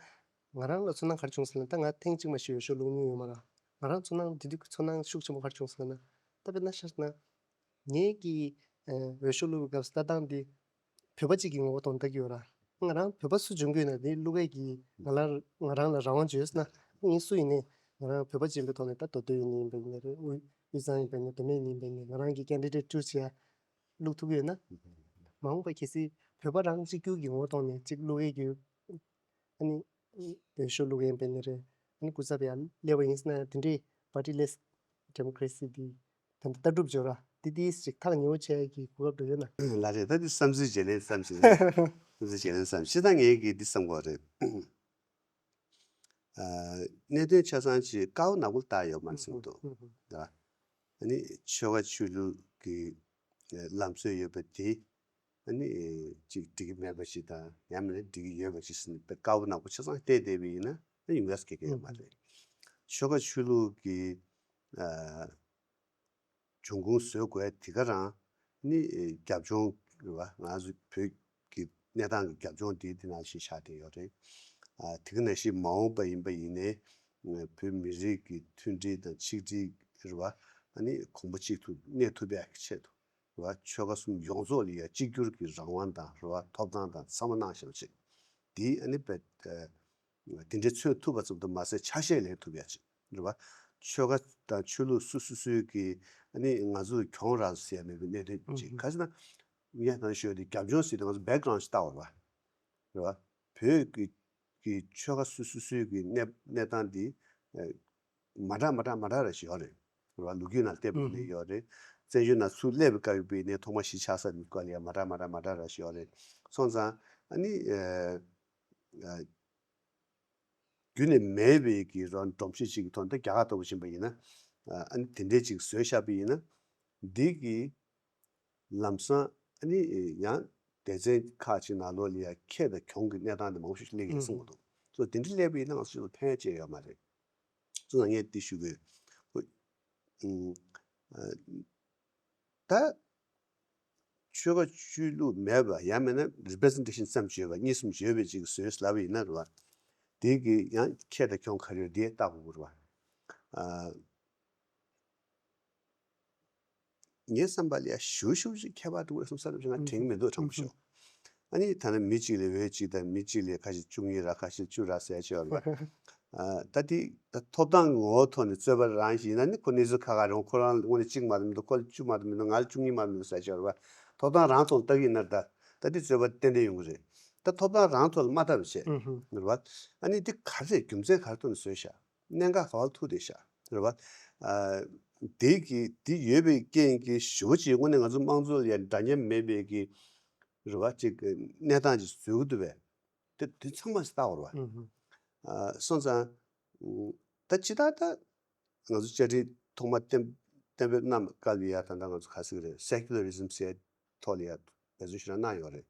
ང་རང་ལ་ཚོར་སྣང་ག་རེ་བྱུང་ཟེར་ན། ད་ང་ཐེངས་གཅིག་མ་ཞིག་འོས་ཤོག་བླུགས་མྱོང་ཡོད་མ་རེད། ང་རང་ཚོར་སྣང་དེ་དུས་ཚོར་སྣང་ཤུགས་ཆེན་པོ་ག་རེ་བྱུང་ཟེར་ན། ད་དཔེར་ན་ཆ་བཞག་ན། ངེད་ཀྱིས་ཨ་འོས་ཤོག་བླུགས་པའི་སྐབས་སུ་ལྟ་སྟངས་འདི་བོད་པ་གཅིག་གི་ངོ་བོ་དང་ལྟ་གི་ཡོད་ར། ང་རང་བོད་པ་སུ་བྱུང་གི་ཡོད་ན་དེ་བླུག་ཡས་ཀྱི་ང་ལ་ང་རང་ལ་རང་དབང་བྱོས་ཟེར་ན། ངས་སུ་ཡིན་ནའི་ང་རང་བོད་པ་ཅིག་ཡིན་པའི་ཐོག་ནས། ད་མདོ་སྟོད་ཡིན་པ་ཡིན་ན་རེད། དབུས་དབུས་གཙང་ཡིན་པ་ཡིན་ན། མདོ་སྨད་ཡིན་པ་ཡིན་ན། ང་རང་གི་ཀེན་ཌི་ཌེ་ཊི་ཅུ་སི་བྱས་བླུག་ཐུབ་ཀྱི་ཡོད་ན། མ་འོངས་པ་གལ་སྲིད་བོད་པ་རང་གཅིག་གྱུར་གྱི་ངོ་བོ་ཐོག་ནས་གཅིག་བླུག་ཡས་ཀྱི་ཨ་ནི་འོས་ཤོག་བླུག་ཡས་ཡིན་པ་ཡིན་ན་རེད། ཨ་ནི་སྐུ་ཚབ་ཡར་སླེབས་པ་ཡིན་ཟེར་ན་ཡང་དེ་འདྲའི་party less democracy འདི་ད་ལྟ་ལྟ་གྲུབ་འབྱོར་བ་འདི་དེ་ཞིག་ཐག་ཉེ་བོ་བྱེད་ཡས་ཀྱི་གོ་སྐབས་འགྲོ་ཡོད་ན། ལགས་རེད། ད་འདི་བསམ་ཚུལ་བརྗེ་ལེན་བསམ་ཞིག་རེད། བསམ་ཚུལ་བརྗེ་ལེན་བསམ་ཞིག་ད་ངས་ཀྱིས་འདི་བསམ་གོ་རེད། ཨ་གནད་དོན་ཆ་ཚང་ཅིག་དཀར་པོ་ནག་པོ་ལ་བལྟ་ཡོད་མ་རེད་བསམ་གྱི་འདུག་ད་ཨ་ནི་ཆོལ་ཁ་ཆོས་ལུགས་ཀྱི་ལམ་སྲོལ་ཡོད་པ་དེ་ཨ་ནི་ཅིག་འགྲིག་གི་མེད་པ་ཞིག་དང་། ཡང་མིན་ན་འགྲིག་གི་ཡོད་པ་ཞིག་ཟེར་ནས་དཔེ་དཀར་པོ་ནག་པོ་ཆ་ཚང་བལྟས་བསྡད་པ་ཡིན་ན་ཨ་ཡོང་ཡ་གི་གེ་ཡོད་མ་རེད། ཆོལ་ཁ་ཆོས་ལུགས་ཀྱི་ཨ་འབྱུང་ཁུངས་བཟོ་དགོས་དེ་ག་རང་ནི་རྒྱབ་ལྗོངས་རེད་བ། ང་ཚོ་བོད་ཀྱི་གནས་སྟངས་ཀྱི་རྒྱབ་ལྗོངས་དེ་དེ་ནང་བཞིན་ཆགས་བསྡད་ཡོད་རེད། ཨ་དེ་ག་ནང་བཞིན་མ་འོངས་པ་ཡིན་པ་ཡིན་ནའི་བོད་མི་རིགས་ཀྱི་མཐུན་སྒྲིལ་དང་ཆིག་སྒྲིལ་རེད་བ། ཨ་ནི་གོང་བུ་གཅིག་ཏུ་གནས་ཐུབ་ཡག་གི་ཆེད་དུ་རེད་བ། ཆོལ་ཁ་གསུམ་ཡོངས་རྫོགས་ལ་ཡ་གཅིག་གྱུར་གྱི་རང་དབང་དང་རེད་བ། ཐོབ་ཐང་དང་ཚང་མ་གནང་བཞག་པ་ཅིག་དེ་ཨ་ནི་བེད་དེ་འདྲའི་མཚོན་ཐུབ་པ་ཙམ་དུ་མ་ཟད་ཆ་ཤས་ལེན་ཐུབ་ཡ་ཅིག་རེད་བ། ཆོལ་ཁ་དང་ཆོས་ལུགས་སུ་སུ་སུའི་གི་ཨ་ནི་ང་ཚོས་གྱོང་རག་ཟེར་ཡ་མེད་པའི་གནད་དོན་ཅིག་ག་ཟེར་ན། ངས་ད་ཞུ་ཡ་དེ་རྒྱབ་ལྗོངས་ཟེར་དུས་ང་ཚོ་བེག་གྷ་རའུན་ཌ་ཅིག་ལྟ་བ་རེད་བ། རེད་བ། བོད་ཀྱི་ཀྱི་ཆོལ་ཁ་སུ་སུ་སུའི་གི་གནས་གནས་སྟངས་འདི་ཨ་མ་འདྲ་མ་འདྲ་མ་འདྲ་ར་ཞིག་ཡོད་རེད། རེད་བ། ལོ་རྒྱུས་ནང་བལྟས་པ་ཡིན་ནའི་ཡོད་རེད། བཙན་བྱོལ་ནང་ཚུར་སླེབས་པའི་སྐབས་ཡིན་པ་ཡིན་ནའི་ཐོག་མ་གཞིས་ཆགས་ས་ནས་སྐོར་ལ་ཡ་མ་འདྲ་མ་འདྲ་མ་འདྲ་ར་ཞིག་ཡོད་རེད། སོང་ཙང་ཨ་ནི་ཨ་ཨ་རྒྱུན་ནས་མེད་པའི་གི་རང་སྒྲོམ་གཞི་ཅིག་གི་ཐོག་ནས། ད་རྒྱ་གར་ལྟ་བུ་ཕྱིན་པ་ཡིན་ན། ཨ་ནི་དེ་འདྲའི་ཅིག་བཟོས་བཞག་པ་ཡིན་ན། འདི་གི་ལམ་སང་ཨ་ནི་ཡང་སྡེ་ཚན་ཁག་ཅིག་ནང་ལོགས་ལ་ཡང་ཁེ་དང་གྱོང་གི་གནས་སྟངས་དེ་མང་པོ་ཞིག་སླེབས་ཀྱི་རེད་བསམ་གྱི་འདུག་སོ་དེ་འདྲ་སླེབས་པ་ཡིན་ན་ང་ཚོ་ཕན་ཅེས་ཡོད་མ་རེད། སོང་ཙང་ངས་འདི་ཞུ་དགོས། ཨ་ད་ཆོལ་ཁ་ཆོས་ལུགས་མེད་པ་ཡང་མིན་ན་རི་པི་རི་སེན་ཊེ་ཤན་ཙམ་ཅིག་ཡོད་པ། གཉིས་གསུམ་ཅིག་ཡོད་པའི་ཅིག་བཟོས་ལབ་པ་ཡིན་ན་རེད་བ། དེ་གི་ཡང་ཁེ་དང་གྱོང་ག་རེ་ཡོད་དེ་ལྟ་དགོས་རེད་བ། ཨ་ངའི་བསམ་པ་ལ་ཡ་ཞུ་ཞུ་ཞིག་ཁྱད་པར་འདུག་བསམ་བསམ་ཞིག་ང་དྲན་གྱི་མི་འདུག་དྲང་པོ་ཞུ། ཨ་ནི་ཐ་ན་མི་གཅིག་ལ་འོས་གཅིག་དང་མི་གཅིག་ལ་ཁ་ཤས་བཅུ་གཉིས་ར་ཁ་ཤས་བཅུ་ར་ཟེར་ཡ་ཅིག་ཡོད་རེད་བ། ཨ་ད་དེ་ད་ཐོབ་ཐང་གི་ངོ་བོ་ཐོག་ནས་རྩོད་པ་རང་ཞིག་ཡིན་ན་ནི་ཁོ་གནས་ཚུལ་ཁག་ཁག་རེད། ཁོ་རང་དངོས་གནས་གཅིག་མ་གཏོགས་མི་འདུག་ཁོ་ལ་བཅུ་མ་གཏོགས་མི་འདུག་ང་ལ་བཅུ་གཉིས་མ་གཏོགས་མི་འདུག་ཟེར་ཡ་ཅིག་ཡོད་རེད་བ། ཐོབ་ཐང་རང་ཐོག་ལ་ལྟ་གི་ཡིན་ན་ད་ད་དེ་རྩོད་པ་ཏན་ཏན་ཡོང་གི་རེད། ད་ཐོབ་ཐང་རང་ཐོག་ལ་མ་ལྟ་བ་བྱས། ཨུ་ཧུ། རེད་བ། ཨ་ནི་དེ་ག་རེ་རྒྱུ་མཚན་ག་རེ་ཐོག་ནས་བཟོས་ཤག་གནད་འགག་ག་བ་ལ་ཐུག་བསྡད་ཤག་རེད་བ། ཨ་དེ་གི་དེ་ཡོད་པའི་རྐྱེན་གྱིས་ཞེ་པོ་ཅིག་དངོས་གནས་ང་ཚོ་དམངས་གཙོ་ལ་ཡ་འདྲ་མཉམ་མེད་པའི་གི་རེད་བ། ཅིག་གནས་སྟངས་ཅིག་བཟོ་གི་འདུག་པས། དེ་དེ་ཚང་མ་ཞིག་ལྟ་བ་རེད་བ། ཨུ་ཧུ། ཨ་སོང་ཙང་ཨུ་ ད་ཅི་ལྟར་ད་ང་ཚོ་བཅའ་ཁྲིམས་ཐོག་མ་གཏན་གཏན་འབེབས་གནང་སྐབས་ལ་ཡ་ད་ལྟ་ང་ཚོ་ག་ཟེར་གི་རེད། སེ་ཀུ་ལ་རི་ཛམ་ཟེར་ཐོག་ལ་ཡ་འབད་བརྩོན་ཞེ་དྲག་གནང་ཡོད་རེད།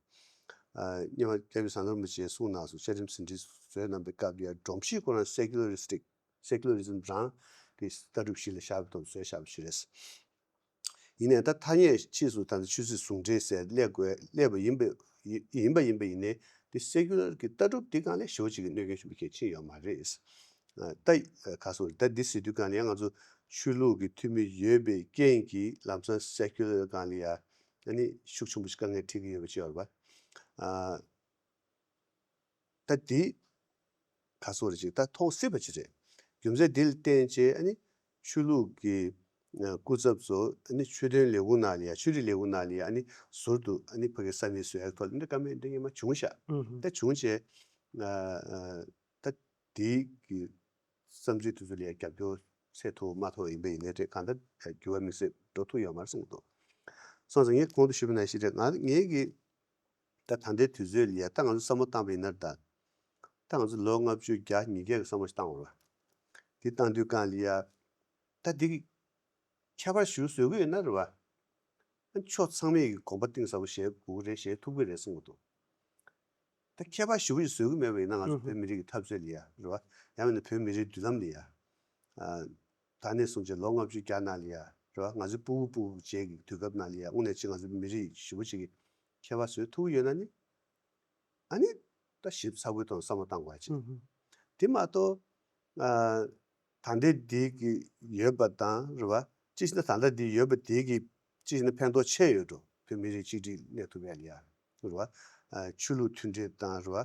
ཨ་སྔོན་མ་སྐྱབས་མགོན་ཟམ་གདོང་རིན་པོ་ཆེས་གསུངས་གནང་སོང་། བཅའ་ཁྲིམས་ཟིན་བྲིས་བཟོས་གནང་པའི་སྐབས་ལ་ཡ་སྒྲོམ་གཞི་ཁོ་རང་སེ་ཀུ་ལ་རི་སི་ཊིག་སེ་ཀུ་ལ་རི་ཛམ་རང་གི་ལྟ་གྲུབ་གཞི་ལ་བཞག་པའི་ཐོག་བཟོས་བཞག་པ་ཞིག་རེད། ཡིན་ནའི་ད་ཐ་སྙད་ཕྱིས་སུ་ད་ལྟ་ཆོས་སྲིད་ཟུང་འབྲེལ་ཟེར་སླེབས་དགོས་སླེབས་པ་ཡིན་པ་ཡིན་པ་ཡིན་པ་ཡིན་ནའི་དེ་སེ་ཀུ་ལར་གྱི་ལྟ་གྲུབ་འདི་སྒང་ལ་ཞེ་པོ་ཅིག་གི་གནོད་སྐྱོན་ཞེ་པོ་ཅིག་ཕྱིན་ཡོད་མ་རེད། ད་ག་སོང་རེད། ད་འདི་ཟེར་དུས་སྒང་ལ་ཡང་ང་ཚོ་ཆོས་ལུགས་ཀྱི་འཐུས་མི་ཡོད་པའི་རྐྱེན་གྱིས་ལམ་སང་སེ་ཀུ་ལར་སྒང་ལ་ཡ་ཨ་ནི་ཤུགས་ཆེན་པོ་ཞིག་དཀའ་ངལ་འཕྲད་ཀྱི་ཡོད་པ་ཅིག་ཡོད་རེད་པ། ད་འདི་ག་སོང་རེད་ཅིག་ད་མཐོང་སྲིད་པ་ཅིག་རེད། རྒྱུ་མཚན་འདི་ལ་བརྟེན་བྱས་ཨ་ནི་ཆོས་ལུགས་ཀྱི་སྐུ་ཚབ་ཚོ་ཨ་ནི་ཆོས་དོན་ལས་ཁུངས་ནང་ལ་ཡ་ཆོས་རིག་ལས་ཁུངས་ནང་ལ་ཡ་ཨ་ནི་ཟུར་དུ་ཨ་ནི་ཕ་གི་ས་མིག་བཟོ་ཡག་ཐོག་ལ་འདི་བཀའ་མོལ་འདི་སྔོན་མ་བྱུང་ཤག་ཨུ་ཧུ། ད་བྱུང་བྱས་ད་འདི་གི་བསམ་ཚུལ་དེ་ཚོ་ལ་ཡ་རྒྱབ་སྐྱོར་ཚད་མཐོ་བོ་མ་ཐོབ་ཡིན་པ་ཡིན་ནའི་རེད། གང་ལྟར་འགྱུར་བ་དམིགས་བསལ་འགྲོ་ཐུབ་ཡོད་མ་རེད་གསུངས་འདུག་སོང་ཙང་ངས་གོང་དུ་ཞུས་པ་ནང་བཞིན་རེད། ང་ངེད་ཀྱི་ད་ད་ལྟའི་དུས་ཚོད་ལ་ཡ་ད་ང་ཚོ་བསམ་བློ་བཏང་པ་ཡིན་ན་ད་ད་ང་ཚོ་ལོ་ལྔ་བཅུ་བརྒྱ་ཉིས་བརྒྱ་གི་བསམ་བློ་ཞིག་བཏང་བ་རེད་བ། དེ་བཏང་དུས་སྒང་ལ་ཡ་ད་འདི་གི་ཁྱད་པར་ཞིག་བཟོ་གི་ཡོད་ན་རེད་བ། ཕྱོགས་ཚང་མས་ཀྱི་དགོངས་པ་གཏིང་ཟབ་པོ་བཞེས་དགོས་ཀྱི་རེད། བཞེས་ཐུབ་ཀྱི་རེད་གསུངས་འདུག་ད་ཁྱད་པར་ཞེ་པོ་ཞིག་བཟོ་གི་མེད་པ་ཡིན་ན་ང་ཚོ་བོད་མི་རིགས་ཀྱི་འཐབ་རྩོད་ལ་ཡ་རེད་བ། ཡང་མིན་ན་བོད་མི་རིགས་མདུན་ལམ་ལ་ཡ། ད་ནས་བཟུང་བྱས་ལོ་ལྔ་བཅུ་བརྒྱ་ནང་ལ་ཡ་རེད་བ། ང་ཚོའི་སྤུ་གུ་སྤུ་གུ་བཅས་ཀྱི་དུས་སྐབས་ནང་ལ་ཡ་དངོས་གནས་ཅིག་ང་ཚོ་མི་རིགས་ཞེ་པོ་ཅིག་གི་ཁྱད་པར་བཟོ་ཐུབ་ཀྱི་ཡོད་ན་ནི། ཨ་ནི་ད་ཞིབ་ཚགས་པོའི་ཐོག་བསམ་བློ་བཏང་དགོས་ཅིག་དེ་མ་གཏོགས་ཨ་ད་ལྟའི་འདི་གི་ཡོད་པ་དང་རེད་བ། ཅི་ཞིག་ན་ད་ལྟ་འདི་ཡོད་པ་དེ་གི་ཅི་ཞིག་ན་ཕན་ཐོགས་ཆེ་ཡོད་འགྲོ། བོད་མི་རིགས་གཅིག་སྒྲིལ་གནས་ཐུབ་ཡ་ལ་ཡ་རེད་བ། ཨ་ཆོས་ལུགས་མཐུན་སྒྲིལ་དང་རེད་བ།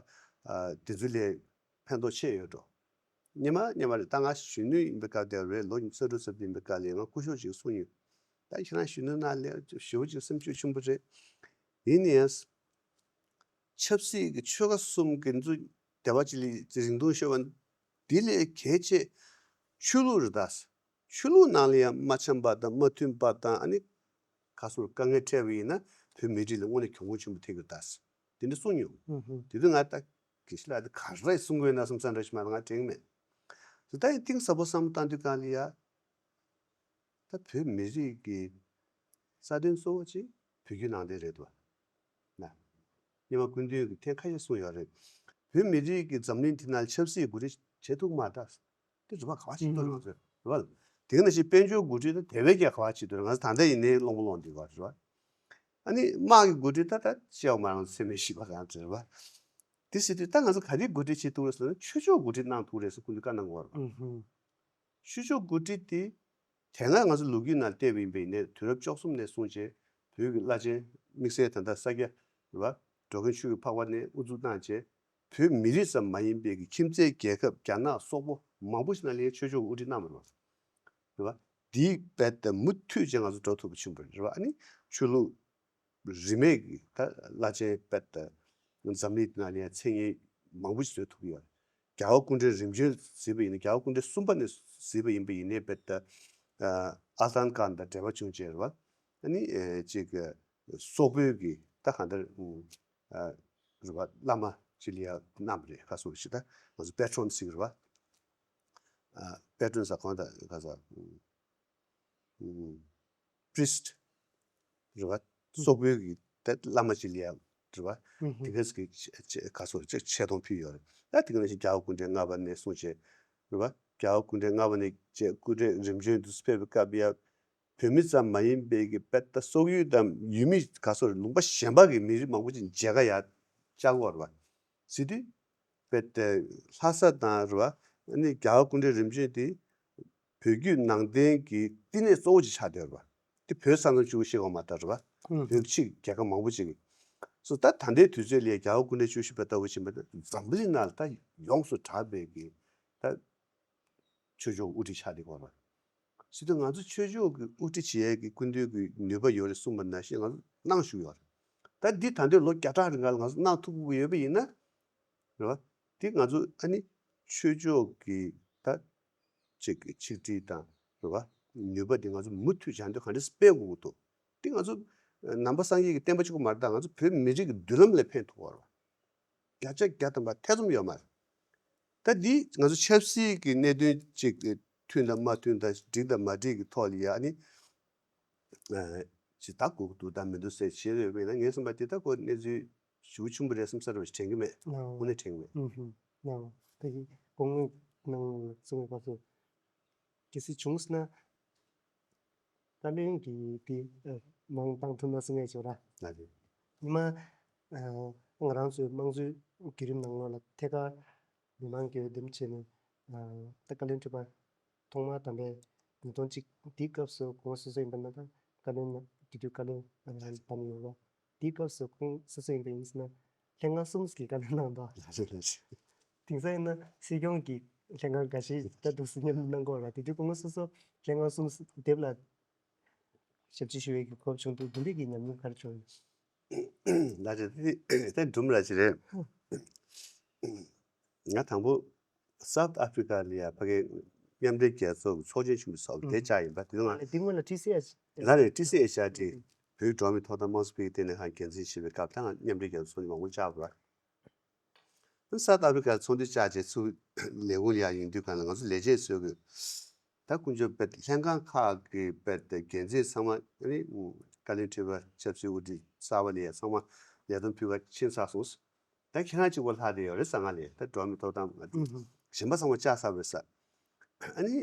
ཨ་དེ་ཚོ་ལས་ཕན་ཐོགས་ཆེ་ཡོད་འགྲོ། སྙན་མ་སྙན་མ་རེད། ད་ང་གཞོན་ནུ་ཡིན་པའི་སྐབས་དེ་རེད། ལོ་ཉི་ཤུ་རྩ་དྲུག་ཙམ་ཡིན་པའི་སྐབས་ལ་ང་སྐུ་ཞབས་ཅིག་གསུངས་ཡོད། ད་ཁྱེད་རང་གཞོན་ནུ་ནང་ལས་ཞེ་པོ་ཅིག་སེམས་སྐྱོ་ཆེན་པོ་རེད། ཡིན་ནའི་ཆབ་སྲིད་ཀྱི་ཆོལ་ཁ་གསུམ་གྱི་འདུ་སྡེ་བ་གཅིག་ལ་རིང་ཐུང་ཤོར་བ་འདི་ལས་གལ་ཆེ་ཆོས་ལུགས་རེད་ད། ཆོས་ལུགས་ནང་ལ་ཡང་མ་འཆམ་པ་དང་མ་མཐུན་པ་དང་ཨ་ནི་ག་སོང་དཀའ་ངལ་འཕྲད་པ་ཡིན་ན་བོད་མི་རིགས་ལ་དངོས་གནས་གྱོང་གུན་ཆེན་པོ་ཐེབས་ཀྱི་རེད་ད། དེ་འདྲ་གསུངས་མྱོང་། ཨུ་ཧུ། དེ་དུས་ང་ད་དགེ་བཤེས་ལགས་དེ་ག་རེ་གསུང་གི་ཡོད་ན་བསམ་ས་འདྲ་ཞིག་མ་ང་དྲན་གི་མེད། དེ་ད་ཡིན་གཏིང་ཟབ་པོ་བསམ་བློ་བཏང་དུས་སྒང་ལ་ཡ། ད་བོད་མི་རིགས་ཀྱི་རྩ་དོན་གཙོ་བོ་ཅིག་བོད་བརྒྱུད་ནང་བསྟན་རེད་འདུག་བ། ན། སྔོན་མ་སྐུ་མདུན་གྱིས་ཐེངས་ཁ་ཤས་གསུངས་ཡོད་རེད། བོད་མི་རིགས་ཀྱི་འཛམ་གླིང་འདི་ནང་ཆབ་སྲིད་འགོ་ཁྲིད་བྱེད་ཐུབ་མ་ད། དེ་རུ་བ་ག་བ་ཞིག་འདུག་ང་ཚོས་རུ་བ་ལ། དེ་ག་ནང་བཞིན་དཔལ་འབྱོར་འགོ་ཁྲིད་ད་དེ་བས་ཀྱང་ག་བ་ཞིག་འདུག་ང་ཚོ་ད་ལྟ་ཡིན་ནའི་གླེང་པོ་སློང་འདི་བ་རུ་བ། ཨ་ནི་དམག་གི་འགོ་ཁྲིད་ད་ད་བཤད་པ་མ་རང་ཚོ་སེམས་མེད་ཞིག་པ་རང་ཚོ་རུ་བ། དེ་ཟེར་དུས་ད་ང་ཚོ་ག་རེ་འགོ་ཁྲིད་བྱེད་ཐུབ་རེད་ཟེར་ན་ཆོས་ཕྱོགས་འགོ་ཁྲིད་གནང་ཐུབ་རེད་ཟེར་སྐུ་མདུན་བཀའ་གནང་གི་ཡོད་རེད་བ། ཨུ་ཧུ། ཆོས་ཕྱོགས་འགོ་ཁྲིད་དེ་དེ་སྔ་ང་ཚོ་ལོ་རྒྱུས་ནང་བལྟས་པ་ཡིན་པ་ཡིན་ནའི་དུས་རབས་བཅུ་གསུམ་ནས་བཟུང་བྱས་བོད་ཀྱི་བླ་ཆེན་དམིགས་བསལ་ད་ལྟ་ས་སྐྱ་རེད་བ། འགྲོ་མགོན་ཆོས་ཀྱི་འཕགས་པ་ནས་དབུ་འཛུགས་གནང་བྱས་བོད་མི་རིགས་ཙམ་མ་ཡིན་པའི་གི་ཁྱིམ་མཚེས་རྒྱལ་ཁབ་རྒྱ་ནག་སོག་པོ་མང་པོ་ཞིག་ནང་ལ་ཡང་ཆོས་ཕྱོགས་དབུ་ཁྲིད་གནང་བ་རེད་བ། རེད་བ། འདིའི་རྦད་དེ་མུ་མཐུད་བྱས་ང་ཚོ་འགྲོ་ཐུབ་པ་ཆེན་པོ་རེད་བ། ཨ་ནི་ཆོས་ལུགས་རིས་མེད་ཀྱི་ད་བླ་ཆེན་དཔེ་ད་འཛམ་གླིང་ནང་ནས་མཚན་སྙན་མང་པོ་ཞིག་བཟོ་ཐུབ་ཀྱི་ཡོད་རེད། རྒྱལ་བ་སྐུ་ཕྲེང་རིམ་བྱོན་ཟེར་བ་ཡིན་ན་རྒྱལ་བ་སྐུ་ཕྲེང་གསུམ་པ་ནས་ཟེར་བ་ཡིན་པ་ཡིན་ནའི་དཔེ་ད་ཨ་ལྟན་ཀར་དང་འབྲེལ་བ་བྱུང་བྱས་རེད་བ། ཨ་ནི་ཅིག་སོག་པོའི་གི་ད་གང་ལྟར་རེད་བ། བླ་མ་ཅིག་ལ་ཡ་གནང་བ་རེད། ག་སོག་ཞིག་ད་ང་ཚོ་པེ་ཊོན་ཟེར་གི་རེད་བ། པེ་ཊོན་ཟེར་གང་ད་ག་ས། པྲིས་རེད་བ། སོག་པོའི་གི་ད་བླ་མ་ཅིག་ལ་ཡ་རེད་བ། དེ་ག་ཟིག་གི་ག་སོག་ཅིག་ཆེ་མཐོང་ཕུལ་ཡོད་རེད། ད་དེ་ག་ནང་བཞིན་རྒྱལ་བ་སྐུ་ཕྲེང་ལྔ་པ་ནས་བཟུང་བྱས་རེད་བ། རྒྱལ་བ་སྐུ་ཕྲེང་ལྔ་པ་ནས་བྱས་སྐུ་ཕྲེང་རིམ་བྱོན་དུ་ཕེབས་པའི་སྐབས་ཡ་བོད་མི་ཙམ་མ་ཡིན་པའི་གི་དཔེ་ད་སོག་ཡུལ་དང་ཡུལ་མི་ག་སོག་ལུང་པ་གཞན་པ་གི་མི་རིགས་མང་པོ་ཅིག་མཇལ་ཁ་ཡ་བཅར་གི་ཡོད་རེད་བ། ཟེར་དུས། དཔེ་དེ་ལྷ་ས་དང་རེད་བ། ཨ་ནི་རྒྱལ་བ་སྐུ་ཕྲེང་རིམ་བྱོན་དེ་བོད་བརྒྱུད་ནང་བསྟན་གྱི་བསྟི་གནས་གཙོ་བོ་ཅིག་ཆགས་བསྡད་ཡོད་རེད་བ། དེ་བོད་ས་མཚམས་གཅིག་པུ་ཞིག་ཡོད་མ་རེད་བ། ཨུ། བོད་ཕྱི་རྒྱལ་ཁབ་མང་པོ་ཅིག་གི། སོ་ད་ད་ལྟའི་དུས་ཚོད་ལ་རྒྱལ་བ་སྐུ་ཕྲེང་བཅུ་བཞི་པ་ལྟ་བུ་ཕྱིན་པ་ན་འཛམ་བུ་གླིང་ནང་ལ་ད་ཡོངས་སུ་གྲགས་པའི་གི་ད། ཆོས་ཕྱོགས་དབུ་ཁྲིད་ཆགས་བསྡད་ཡོད་རེད། ཟེར་དུས་ང་ཚོ་ཆོས་ཕྱོགས་ཀྱི་དབུ་ཁྲིད་བྱེད་ཡས་ཀྱི་སྐུ་མདུན་གྱི་ནུས་པ་ཡོད་རེད་གསུངས་པ་ནང་བཞིན་ང་ཚོ་གནང་བཞུགས་ཡོད་རེད། ད་འདི་ད་ལྟའི་ལོ་བརྒྱ་ཕྲག་རིང་ག་ལ་ང་ཚོ་གནང་ཐུབ་ཀྱི་ཡོད་པ་ཡིན་ན། རེད་བ། འདི་ང་ཚོ་ཨ་ནི་ཆོས་ཕྱོགས་ཀྱི་ད་ཅིག་གི་ཆིག་སྒྲིལ་དང་རེད་བ། ནུས་པ་འདི་ང་ཚོ་མུ་མཐུད་བྱ་འདོད་ག་འདྲས་སྤེལ་དགོས་ཀྱི་འདུག་འདི་ང་ཚོ་ནང་པ་སངས་རྒྱས་ཀྱི་བསྟན་པ་གཅིག་པུ་མ་རེད། ད་ང་ཚོ་བོད་མི་རིགས་ཀྱི་མདུན་ལམ་ལ་ཕན་ཐོགས་པ་རེད་བ། བརྒྱ་ཆ་བརྒྱ་ཐམ་པ་ཐེ་ཚོམ་ཡོད་མ་རེད། ད་འདི་ང་ཚོ་ཆབ་སྲིད་ཀྱི་གནད་དོན་ཅིག་མཐུན་དང་མ་མཐུན་དང་འགྲིག་དང་མ་འགྲིག་གི་ཐོག་ལ་ཡ་ཨ་ནི། ཨ་ཅིག་ད་དགོས་ཀྱི་འདུག་ད་མི་འདུག་ཟེར་བྱེད་ཡོད་པས་ན། ངའི་བསམ་པ་དེ་ད་ཁོ་གནས་ཚུལ་ཞེ་པོ་ཆེན་པོ་རེད་བསམ་ས་རེད་པ་ཞིག་དྲན་གྱི་མེད། ཨོ། དངོས་གནས་དྲན་གྱི་མེད། ཨུ་ཧུ། ཨོ། ད་གི་སྐུ་ངོ་ནང་ལ་གསུངས་པའི་སྐབས་སུ་གལ་སྲིད་བྱུང་སོང་ན། བཀའ་བློན་གྱིས་དེ་ཨ་མང་བཏང་ཐུབ་ན་གསུང་ཡས་ཅིག་ར། ལགས་རེད། ཉི་མ་ཨ་ང་རང་ཚོའི་དམངས་གཙོའི་བརྒྱུད་རིམ་ནང་ལོགས་ལ་ཐད་ཀར་མི་མང་གིས་འོས་འདེམས་བྱས་ནས་ཨ་ད་བཀའ་བློན་ཁྲི་པ་ཐོག་མ་དམ་པའི་ཉིས་སྟོང་གཅིག་དེའི་སྐབས་སུ་གོང་སོ་སོ་ཡིན་པ་ན་ད་བཀའ་བློན་དེ་དུས་བཀའ་བློན་ཨ་ནི་བདམས་ཡོད་ར། དེའི་སྐབས་སུ་ཁོང་སོ་སོ་ཡིན་པ་ཡིན་ཟེར་ན་ལྷན་ཁང་གསུམ་གྱི་བཀའ་བློན་གནང་འདུག་ལགས་རེད་ལགས་རེད། དེང་སང་ཡིན་ན་སྲིད་སྐྱོང་གི་ལྷན་ཁང་འགའ་ཤས་ད་འདུག་སེ་མཉམ་དུ་གནང་གི་ཡོད་རེད་པ། དེ་དུས་སྐུ་ངོ་སོ་སོ་ལྷན་ཁང་གསུམ་སྡེབ་ལ་ཞབས་ཕྱི་ཞུ་བའི་གི་གོ་སྐབས་བྱུང་འདུག་འདི་འདྲའི་གི་ཉམས་མྱོང་ག་རེ་བྱུང་ཡོད། ལགས་རེད། དེ་དེ་སྒྲུང་ར་ཅིག་རེད། ང་དང་པོ་South Africa ལ་ཡ་ཕ་གི་མཉམ་འབྲེལ་རྒྱལ་ཚོགས་ཀྱི་ཚོགས་ཆེན་ཆེན་པོ་ཚོགས་པ་དེ་བཅར་ཡིན་པ། དེ་ང་འདི་སྔོན་ལ་ཊི་སི་ཨེཆ། ལགས་རེད། ཊི་སི་ཨེཆ་ཨར་ཊི། བོད་འགྲོ་བ་མིའི་ཐོབ་ཐང་དམངས་གཙོ་འཕེལ་རྒྱས་ལྟེ་གནས་ཁང་འགན་འཛིན་བྱེད་པའི་སྐབས་ད་ང་མཉམ་འབྲེལ་རྒྱལ་ཚོགས་ཚོགས་ཆེན་མང་པོ་བཅར་བ་རེད། South Africa ལ་ཚོགས་འདུ་བཅར་རྗེས་ཚུར་ལས་ཁུངས་ལ་ཡར་ཡོང་དུས་གང་ལ་ང་ཚོ་ལས་བྱེད་ཚོས་གི་ད་དཀོན་མཆོག་དཔེ་ལྷན་ཁང་ཁག་གི་དཔེ་དེ་འགན་འཛིན་ཚང་མ་ཨ་ནི་བཀའ་བློན་ཁྲི་པ་ཆབ་སྲིད་དབུ་ཁྲིད་གསར་པ་ལ་ཡ་ཚང་མ་ལས་དོན་ཕུལ་བ་ཕྱིན་ཚར་སོང་། ད་ཁྱེད་རང་གཅིག་པོ་ལྷག་བསྡད་ཡོད་རེད་ཟེར། ང་ལ་ད་འགྲོ་བ་མིའི་ཐོབ་ཐང་མ་གཞན་པ་ཚང་མ་བཅར་ཚར་བ་རེད་ཟེར། ཨ་ནི་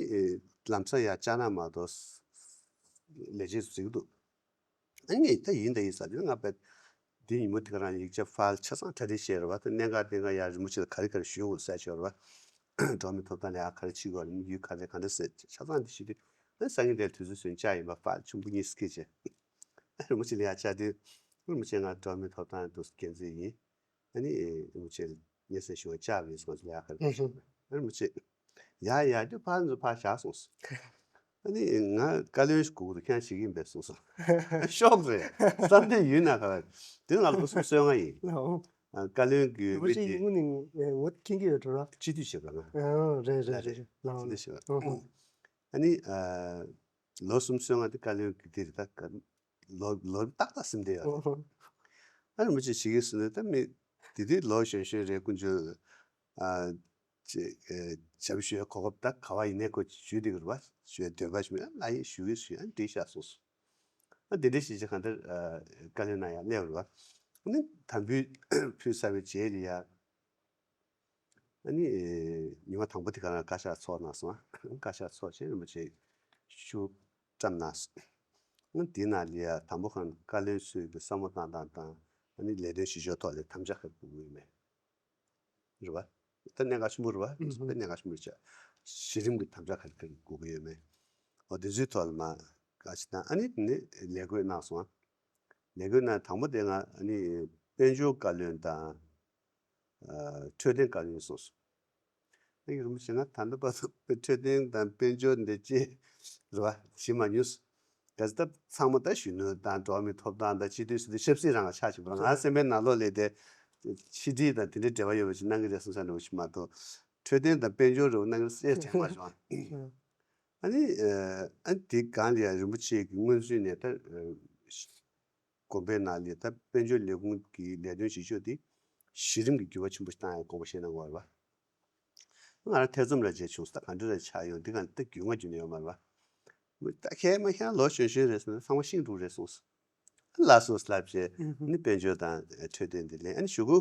ལམ་སང་ཡར་བཅར་ན་མ་གཏོགས་ལས་བྱེད་ཚོས་ཟེར་གི་འདུག་ཨ་ནི་ད་ཡིན་ད་ཡིན་ཟེར་དུས་ང་དཔེ་འདི་ཉིན་མོ་དེ་ག་རང་ཡིག་ཆ་ཕར་ཆ་ཚང་གྲ་སྒྲིག་བྱས་རེད་པ། ད་གནད་འགག་གནད་འགག་ཡར་རིན་པོ་ཆེ་ལ་ག་རེ་ག་རེ་ཞུ་དགོས་ཟེར་བྱས་རེད་པ། འགྲོ་བ་མིའི་ཐོབ་ཐང་ལ་ཡར་ག་རེ་བྱེད་དགོས་རེད། དམིགས་ཡུལ་ག་རེ་ག་འདྲ་ཟེར་ཆ་ཚང་འདི་ཞུས་དུས་ཨ་ནི་སང་ཉིན་དེར་དུས་ཚོད་བཟོས་བཅར་ཡིན་པ། ཕར་ཆུང་བུ་གཉིས་སུ་སྐད་བྱས། ཨ་རིན་པོ་ཆེ་ལ་ཡར་བཅར་དུས་རིན་པོ་ཆེ་ང་འགྲོ་བ་མིའི་ཐོབ་ཐང་འདུག་འགན་འཛིན་ཡིན། ཨ་ནི་རིན་པོ་ཆེ་སྙན་སེང་ཞུ་བར་བཅར་བ་ཡིན་ཟེར་ང་ཚོ་ལ་ཡར་ག་རེ་ཞུས། ཨ་རིན་པོ་ཆེ། ཡ་ཡ་དེ་ཕར་ཚུར་ཕར་བཞག་སོང་ཟེར། ཨ་ནི་ང་བཀའ་བློན་ཞིག་དགོས་ཀྱི་འདུག་ཁྱེད་རང་བྱེད་ཀྱི་ཡིན་པས་གསུངས་སོང་། ཤོག་ཟེར། བསམ་གཏན་ཡུལ་ན་ག་བ། དེ་ང་ལོ་གསུམ་སོན་ང་ཡིན། ཨ་བཀའ་བློན་གྱི་རིན་པོ་ཆེ་དངོས་གནས་ངོ་མཁྱེན་གྱི་ཡོད་འགྲོ་ར། སྤྱི་འཐུས་བྱེད་པ་ང་། ཨ་རེད་རེད་རེད་རེད། ལགས་སྤྱི་འཐུས་བྱེད་པ། ཨ་ནི་ལོ་གསུམ་སོན་ང་དེ་བཀའ་བློན་གྱི་དེ་རེད་ད། ལོ་ལོ་ཏག་ཏག་སེམས་བདེ་ཡོད་རེད། ཨ་རིན་པོ་ཆེ་བྱེད་ཀྱི་ཟེར་ནས་ད་མི་དེ་དུས་ལོ་གཞོན་གཞོན་རེད། དཀོན་མཆོག་ཨ་ཅེ་ཨེ་བྱ་བ་ཞུ་བའི་གོ་སྐབས་ད་ག་བ་ཡིན་ནའི་ཁོ་ཞུ་བསྡད་ཀྱི་རེད་པ། ཞུ་བའི་འདོད་པ་ཞུ་མེད། ཨ་ལ་ཡིན་ཞུ་གི་ཞུ་ཨ་འགྲིག་ཤག་གསུངས་སོང་། ཨ་དེ་འདྲ་བྱས་རྗེས་གང་ལྟར་ཨ་བཀའ་བློན་ནང་ཡར་སླེབས་རེད་པ། ཨ་ནི་དམ་འབུལ་ཕུལ་ཚར་བའི་རྗེས་ལ་ཡ། ཨ་ནི་ཉི་མ་དང་པོ་དེ་ག་རང་བཀའ་ཤག་ཚོགས་གནང་སོང་། བཀའ་ཤག་ཚོགས་རྗེས་རིན་པོ་ཆེ་ཤུགས་བཀྲམ་གནང་སོང་། ཨ་དེའི་ནང་ལ་ཡ་དང་པོ་གང་བཀའ་བློན་ཚོས་ཀྱི་བསམ་བློ་བཏང་སྟངས་དང་ཨ་ནི་ལས་དོན་བྱེད་ཕྱོགས་ཐོག་ལ་དམ་བཅའ་ག་རེ་དགོས་ཀྱི་ཡོད་མེད་རེད་པ། ད་གནད་འགག་ཆེན་པོ་རེད་པ། ད་གནད་འགག་ཆེན་པོ་རེད་ཤག་གཞི་རིམ་གྱི་དམ་བཅའ་ག་རེ་ག་རེ་དགོས་ཀྱི་ཡོད་མེད། འོ་དེ་ཚོའི་ཐོག་ལ་མར་བཀའ་ཞིག་གནང་། ཨ་ནི་དེ་ནས་ལས་བགོས་གནང་སོང་། ལས་བགོས་གནང་དང་པོ་དེ་ང་ཨ་ནི་དཔལ་འབྱོར་བཀའ་བློན་དང་། ཨ་འཕྲོད་བསྟེན་བཀའ་བློན་གསུངས་སོང་། ཨ་ནི་རིན་པོ་ཆེ་ང་ད་ལྟ་བར་དུ་འཕྲོད་བསྟེན་དང་དཔལ་འབྱོར་འདི་ཅི་རེད་པ་ཞུ་མ་མྱོང་། གལ་སྲིད་ད་ཚང་མ་ད་གཞོན་ནུ་དང་འགྲོ་བ་མིའི་ཐོབ་ཐང་དང་སྤྱི་འཐུས་ཟེར་དུས་ཆབ་སྲིད་རང་ལ་ཆགས་བཞིན་པ། ང་སེམས་པའི་ནང་ལོགས་ལ་དེ་ཕྱི་དྲིལ་དང་དེ་འདྲའི་འབྲེལ་བ་ཡོད་པ་ཞིག་གནང་གི་རེད་བསམ་ས་འདྲ་བོ་ཞིག་མ་གཏོགས། འཕྲོད་བསྟེན་དང་དཔལ་འབྱོར་འདྲ་བོ་གནང་གི་རེད་ཟེར་དྲན་པ་བྱུང་། ཨ་ནི་ཨ་ནི་དེ་སྒང་ལ་ཡང་རིན་པོ་ཆེ་གི་སྔོན་ཚུད་ནས་ད་དགོན་པའི་ནང་ལ་ད་དཔལ་འབྱོར་ལས་ཁུངས་ཀྱི་ལས་དོན་བྱེད་ཕྱོགས་དེ་གཞི་རིམ་གྱི་འགྱུར་བ་ཆེན་པོ་ཞིག་བཏང་ཡག་དགོངས་པ་བཞེས་གནང་དགོས་པ་རེད་པ། ང་རང་ཐེ་ཚོམ་ར་བྱས་བྱུང་སོང་། ད་ག་འདྲ་ར་ཆགས་ཡོང་། འདི་ག་ད་རྒྱུས་མངའ་རྒྱུ་ནས་ཡོད་མ་རེད་པ། ད་ཁྱེད་མ་ཁྱེད་ལོ་གཞོན་གཞོན་རེད་སོང་ན་ཚང་མ་ཤེས་འགྲོ་རེད་གསུངས་སོང་། ལགས་སོ་ལབ་བྱས་ནི་དཔལ་འབྱོར་དང་འཕྲོད་བསྟེན་འདི་ལེན། ཨ་ནི་གཞུག་གུ་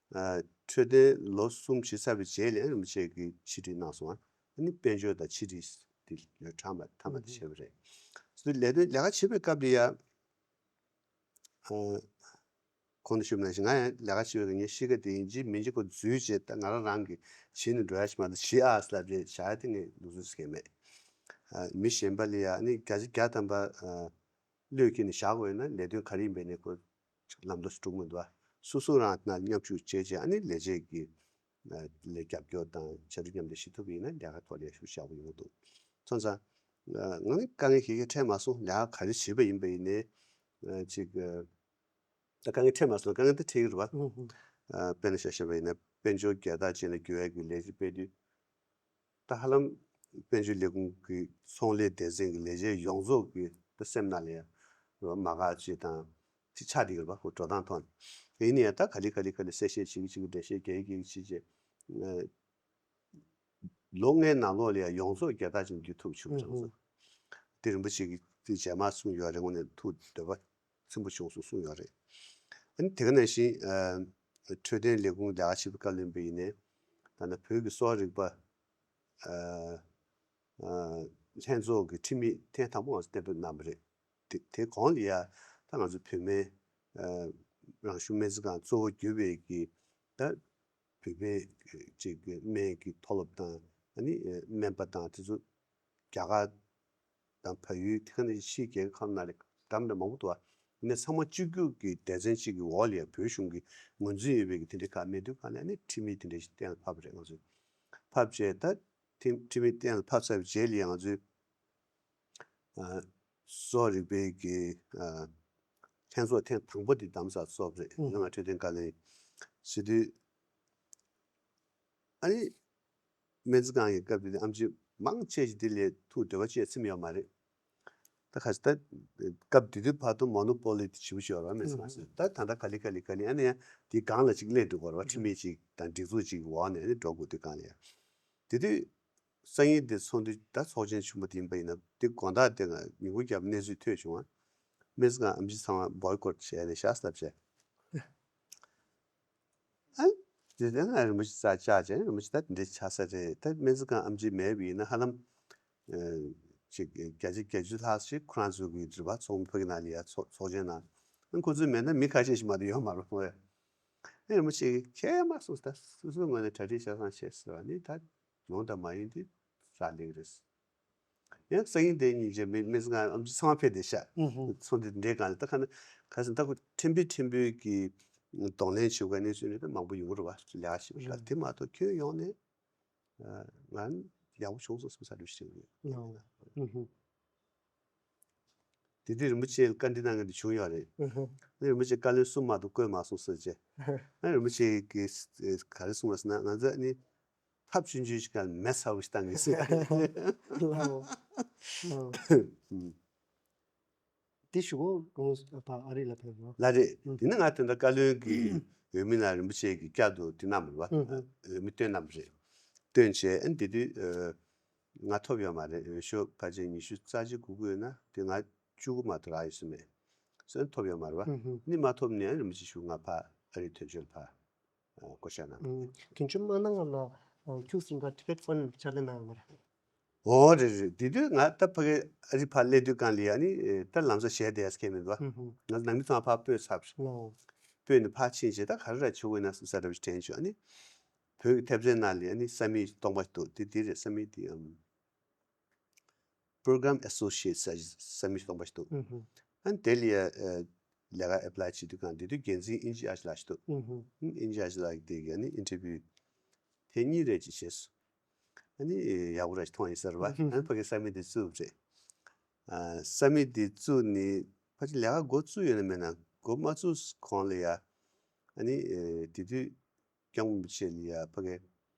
འཕྲོད་བསྟེན་ལོ་གསུམ་བྱས་ཚར་བའི་རྗེས་ལ་ཨ་ནི་རིན་པོ་ཆེ་གིས་ཕྱི་དྲིལ་གནང་སོང་། ཨ་ནི་དཔལ་འབྱོར་དང་ཕྱི་དྲིལ་འདི་ལོ་གྲངས་མ་མཐའ་མ་དེ་བྱས་པ་རེད། སོ་ལས་དོན་ལས་ཀ་བྱེད་པའི་སྐབས་ལ་ཡ། ཨ་གོང་དུ་ཞུས་པ་ནང་བཞིན་ང་ཡང་ལས་ཀ་བྱེད་པའི་ངའི་གཤིས་ཀ་དེ་ཡིན་གཅིག་མིན་གཅིག་ཁོ་འཛུལ་བྱས་ད་ང་རང་རང་གི་བྱེད་ནས་འགྲོ་ཡ་ཞིག་མ་གཏོགས་བྱེད་ཨ་ལབ་བྱས་བཞག་ཡ་དེ་ངས་ལུགས་སྲོལ་ཟེར་མཁན་མེད། ཨ་མི་གཞན་པ་ལ་ཡ་ཨ་ནི་བརྒྱ་ཆ་བརྒྱ་ཐམ་པ་ཨ་བློས་འཁྱེར་ནས་བཞག་དགོས་ན་ལས་དོན་ག་རེ་ཡིན་པའི་ནས་ཁོ་ལམ་ལྷོང་ཞིག་འགྲོ་གི་མི་འདུག་ཨ། སོ་སོ་རང་དང་མཉམ་ཞུགས་བྱས་བྱས་ཨ་ནི་ལས་བྱེད་ཀྱི་ལས་རྒྱབ་སྐྱོར་དང་བྱ་སྒྲུབ་མཉམ་འདེགས་བྱེད་ཐུབ་པ་ཡིན་ན་ལས་ཀ་ཐོག་ལས་ཤུགས་བཞག་པ་ཡོང་གི་འདུག་སོང་ཙང་། ང་ནི་དཀའ་ངལ་ཞིག་གི་འཕྲད་མ་སོང་། ལས་ཀ་ག་རེ་བྱེད་པ་ཡིན་པ་ཡིན་ནའི་ཅིག་ད་དཀའ་ངལ་འཕྲད་མ་སོང་། དཀའ་ངལ་ད་འཕྲད་ཀྱི་རེད་པ། དཔེར་ན་ཆ་བཞག་པ་ཡིན་ན་དཔལ་འབྱོར་རྒྱལ་དར་ཅན་ལ་འགྱུར་བའི་གི་ལས་གཞི་སྤེལ་དུས། ད་ཧ་ལམ་དཔལ་འབྱོར་ལས་ཁུངས་ཀྱི་ཚོང་ལས་སྡེ་ཚན་གྱི་ལས་བྱེད་ཡོངས་རྫོགས་ཀྱི་ད་སེམས་ནང་ལ་ཡང་མ་དགའ་ཅིག་དང་ཅིག་ཆགས་བསྡད་ཀྱི་རེད་པ། ཁོ་འགྲོ་སྟངས་ཐོག་ནས། ཡིན་ན་ཡང་ད་ག་ལེ་ག་ལེ་ག་ལེ་གསལ་བཤད་བྱེད་ཀྱི་བྱེད་ཀྱི་འགྲེལ་བཤད་རྒྱག་གི་རྒྱག་གི་བྱེད་བྱེད། ལོ་ལྔའི་ནང་ལོགས་ལ་ཡང་ཡོངས་རྫོགས་རྒྱལ་དར་ཅིག་འདི་ཐུག་བྱུང་བྱུང་སོང་། དེ་རིན་པོ་ཆེ་གིས་དེ་རྗེས་མ་གསུངས་ཡོད་རེད། དངོས་གནས་ཐུགས་འདོད་པ་ཚིམ་པོ་བྱུང་སོང་གསུངས་ཡོད་རེད། ཨ་ནི་དེ་ག་ནང་བཞིན་ཨ་འཕྲོད་བསྟེན་ལས་ཁུངས་ལས་ཀ་བྱེད་པའི་བཀའ་བློན་པ་ཡིན་ནའི་ད་ལྟ་བོད་ཀྱི་གསོ་བ་རིག་པ་ཨ་ཨ་ལྷན་ཚོགས་ཀྱི་ཁྲིམས་ཡིག་ཐེངས་དང་པོ་ང་ཚོ་གཏན་འབེབས་གནང་བ་རེད། དེ་དེ་གོང་ལ་ཡ་ད་ང་ཚོ་བོད་སྨན་ཨ་རང་བྱུང་སྨན་རྩིས་ཁང་གཙོ་བོ་གྱུར་པའི་གི་ད་བོད་པའི་ཅིག་གི་སྨན་གྱི་མཐོ་སློབ་དང་ཨ་ནི་སྨན་པ་དང་དེ་ཚོ་རྒྱ་གར་དང་བལ་ཡུལ་དེ་ག་ནང་བཞིན་ཕྱིའི་རྒྱལ་ཁབ་ཁག་ནང་ལ་འདྲ་མི་འདྲ་མང་པོ་འདུག་བ། ཡིན་ནའི་ཚང་མ་གཅིག་གྱུར་གྱི་སྡེ་ཚན་གཅིག་གི་འོག་ལ་ཡ་བོད་གཞུང་གི་ངོས་འཛིན་ཡོད་པའི་གི་དེ་འདྲའི་ཁག་སྨན་དོན་ཁང་ནས་ཨ་ནི་ཁྲིམས་ཡིག་དེ་འདྲ་ཞིག་གཏན་ལ་ཕབ་པ་རེད། ང་ཚོས་ཕབ་བྱས་ད་ཁྲིམས་ཁྲིམས་ཡིག་གཏན་ལ་ཕབ་ཚར་བའི་རྗེས་ལ་ཡ་ང་ཚོས་ཨ་གསོ་བ་རིག་པའི་གི་ཨ་ལྷན་ཚོགས་ཐེངས་དང་པོ་དེ་རྡ་རམ་ས་ལ་ཚོགས་པ་རེད། ཨུ། ཡང་ང་འཕྲོད་བསྟེན་བཀའ་བློན་ཟེར་དུས་ཨ་ནི་སྨན་རྩིས་ཁང་གི་སྐབས་དེ་དུས་ཨེམ་ཆི་མང་ཆེ་ཞིག་དེ་ལས་ཐུགས་འདོད་པ་ཅིག་ཚིམ་ཡོད་མ་རེད། ད་ཁ་ད་སྐབས་དེ་དུས་བར་དུ་མོ་ནོ་པོ་ལི་དེ་ཞེ་པོ་ཅིག་ཡོད་རེད་བ། སྨན་རྩིས་ཁང་ཟེར་ད་ད་ལྟ་ག་ལེ་ག་ལེ་ག་ལེ་ཨ་ནི་ཡང་དེའི་སྒང་ལ་ཅིག་སླེབས་འགྲོ་དགོས་རེད་བ། ཁྲིམས་ཡིག་ཅིག་དང་སྒྲིག་འཛུགས་ཅིག་འོག་ནས་ཨ་ནི་འགྲོ་དགོས་དུས་སྒང་ལ་ཡ་དེ་དུས། སང་ཉིན་དེ་ཚོགས་འདུ་ད་ཚོགས་ཆེན་ཆེན་པོ་དེ་ཡིན་པ་ཡིན་ན་དེ་དགོང་དག་དེ་ང་ཉིན་གུང་རྒྱབ་གནས་ཚུལ་ཐོས་བྱུང་བ། སྨན་རྩིས་ཁང་ཨེམ་ཆི་ཚང་མ་བོའི་ཀོཊ་བྱས་ནས་བཞག་ཟེར་བྱས། ཨ་དེ་དེ་ང་རིན་པོ་ཆེ་རྩར་བཅར་བྱས་རིན་པོ་ཆེ་ད་དེ་འདྲ་ཆགས་ས་རེད། ད་སྨན་རྩིས་ཁང་ཨེམ་ཆི་མེད་པ་ཡིན་ན་ཧ་ལམ་ཨ་ཅིག་བརྒྱ་ཆ་བརྒྱད་ཅུ་ལྷག་ཞིག་ཁོ་རང་ཚོ་གི་རེད་བ། ཚོགས་མི་ཕ་གི་ནང་ལ་ཡ་ཚོགས་ཚོགས་ཆེན་ནང་ཨ་ཁོ་ཚོ་མེད་ན་མི་ཁ་ཤས་ཤིག་མ་གཏོགས་ཡོད་མ་རེད་མོ། ཨ་རིན་པོ་ཆེ་གིས་ཁྱད་མ་སོང་ད་སོ་སོའི་ངོས་ནས་གྲ་སྒྲིག་བྱས་ཙང་བྱས་ཟེར་བ་ནི་ད། ཡོང་དང་མ་ཡོང་དེ་རག་ལས་ཀྱི་རེད། ཡང་སང་ཉིན་དེ་ཉིན་རྗེས་མི་སྨན་རྩིས་ཁང་ཨེམ་ཆི་ཚང་མ་ཕེབས་བསྡད་ཤག་ཨུ་ཧུ། ཚོགས་འདུ་འདྲའི་སྒང་ལ་ད་ག་ན་ག་ཟེར་ན་ད་ཁོ་ཕྲན་བུ་ཕྲན་བུ་གི་གདོང་ལེན་བྱེད་དགོས་གནས་ཚུལ་ནི་ད་མང་པོ་ཡོང་གི་རེད་བ། ལས་ཀ་བྱེད་པ་ཤག་ཨུ། དེ་མ་གཏོགས་ཁྱོན་ཡོངས་ནས་ང་ཡག་པོ་བྱུང་སོང་བསམ་ས་རེད་ཞུ་གི་ཡོད། ཨུ་ཧུ། དེ་དུས་རིན་པོ་ཆེ་བཀའ་འདྲི་གནང་མཁན་དེ་བྱུང་ཡོད་རེད། ཨུ་ཧུ། ཨ་ནི་རིན་པོ་ཆེ་བཀའ་བློན་གསུམ་མ་གཏོགས་བསྐོས་མ་སོང་ཟེར་བྱས། ཨ་ནི་རིན་པོ་ཆེ་གིས་ག་རེ་གསུངས་པ་ཟེར་ན་ང་ཚོ་ཨ་ནི་ཐབས་ཆུང་ཆུང་ཞིག་ག་མེ་ཚ་བོ་ཞིག་བཏང་གི་ཟེར། ལའོ། ཨུ། དེ་ཞུ་གོ་གོང་ས་ཨ་རི་ལ་ཕེབས་རོགས། ལ་རེད། ཨུ། དེ་ནི་ང་དེ་འདྲ་བཀའ་བློན་གྱི་འོས་མི་ལ་རིན་པོ་ཆེ་གིས་བསྐྱར་དུ་དེ་གནང་བ་རེད་བ། ཨུ་ཧུ། འོས་མི་བཏོན་གནང་བ་རེད། བཏོན་བྱས་ཨ་ནི་དེ་དུས་ཨ། ང་ཐོབ་ཡོད་མ་རེད། འོས་ཤོག་ཕལ་ཆེར་ཉི་ཤུ་རྩ་གཅིག་དགུ་དགུ་ཡོད་ན་དེ་ང་བཅུ་དགུ་མ་གཏོགས་རག་ཡོད་ས་མེད། སོན་ཐོབ་ཡོད་མ་རེད་བ། ཨུ་ཧུ། ནི་མ་ཐོབ་ནས་རིན་པོ་ཆེ་ཞུ་ང་ཕ་ཨ་རི་དོན་གཅོད་ལ་ཕ་བསྐོ་བཞག་གནང་། ཨུ། དོན་གཅོད་མ་གནང་སྔོན་ལ་ཁྱུག་སིང་ག་ཊི་བེཊ་ཕན་ཌི་ཕྱག་ལས་གནང་ཡོད་མ་རེད། འོ་རེད་རེད། དེ་དུས་ང་ད་ཕ་གི་ཨ་རི་ཕར་སླེབས་དུས་སྒང་ལ་ཡ་ནི་ད་ལམ་སང་ཞལ་འདེབས་ཡ་སྐད་མེད་བ། ཨུ་ཧུ། ང་ནང་མི་ཚང་ཕར་སྤོས་ཚར། ལའོ། སྤོས་ནས་ཕར་ཕྱིན་བྱས་ད་ག་རེ་ར་བྱེད་དགོས་ན་བསམ་ས་འདྲ་བོ་ཞིག་དྲན་བྱུང་། ཨ་ནི། བོད་ཀྱི་ཐེབས་རྩའི་ནང་ལ་ཨ་ནི་ས་མིག་སྟོང་པ་འདུག་དེ་དེ་རེད། ས་མིག་དེ་ཨམ། Program Associate ཟེར་ས་མིག་སྟོང་པ་ཞིག་འདུག་ཨུ་ཧུ། ཨ་ནི་དེ་ལ་ཡ་ཨ་ལས་ཀ་ཨེ་པ་ལའི་བྱེད་དུས་སྒང་དེ་དུས་འགན་འཛིན་ཨིན་ཇི་ཨར་ཅི་ལགས་ཞིག་འདུག་ཨུ་ཧུ། ཨིན་ཇི་ཨར་ཅི་ལགས་དེ་གི་ཨ་ནི་ཨིན་ཊར་བིའུ་ཐེངས་གཉིས་རེ་ཅིག་བྱས་སོང་། ཨ་ནི་ཡག་པོ་ར་ཞིག་མཐོང་ཡིན་ཟེར་བ། ཨུ་ཧུ། ཨ་ནི་ཕ་གི་ས་མིག་དེ་བཙུགས་རེད། ཨ་ས་མིག་དེ་བཙུགས་ནས་ཕལ་ཆེར་ལས་ཀ་འགོ་བཙུགས་ཡོད་ན་མེད་ན་འགོ་མ་བཙུགས་གོང་ལ་ཡ་ཨ་ནི་ཨ་དེ་དུས། སྐྱབས་མགོན་རིན་པོ་ཆེ་ལ་ཡ་ཕ་གི་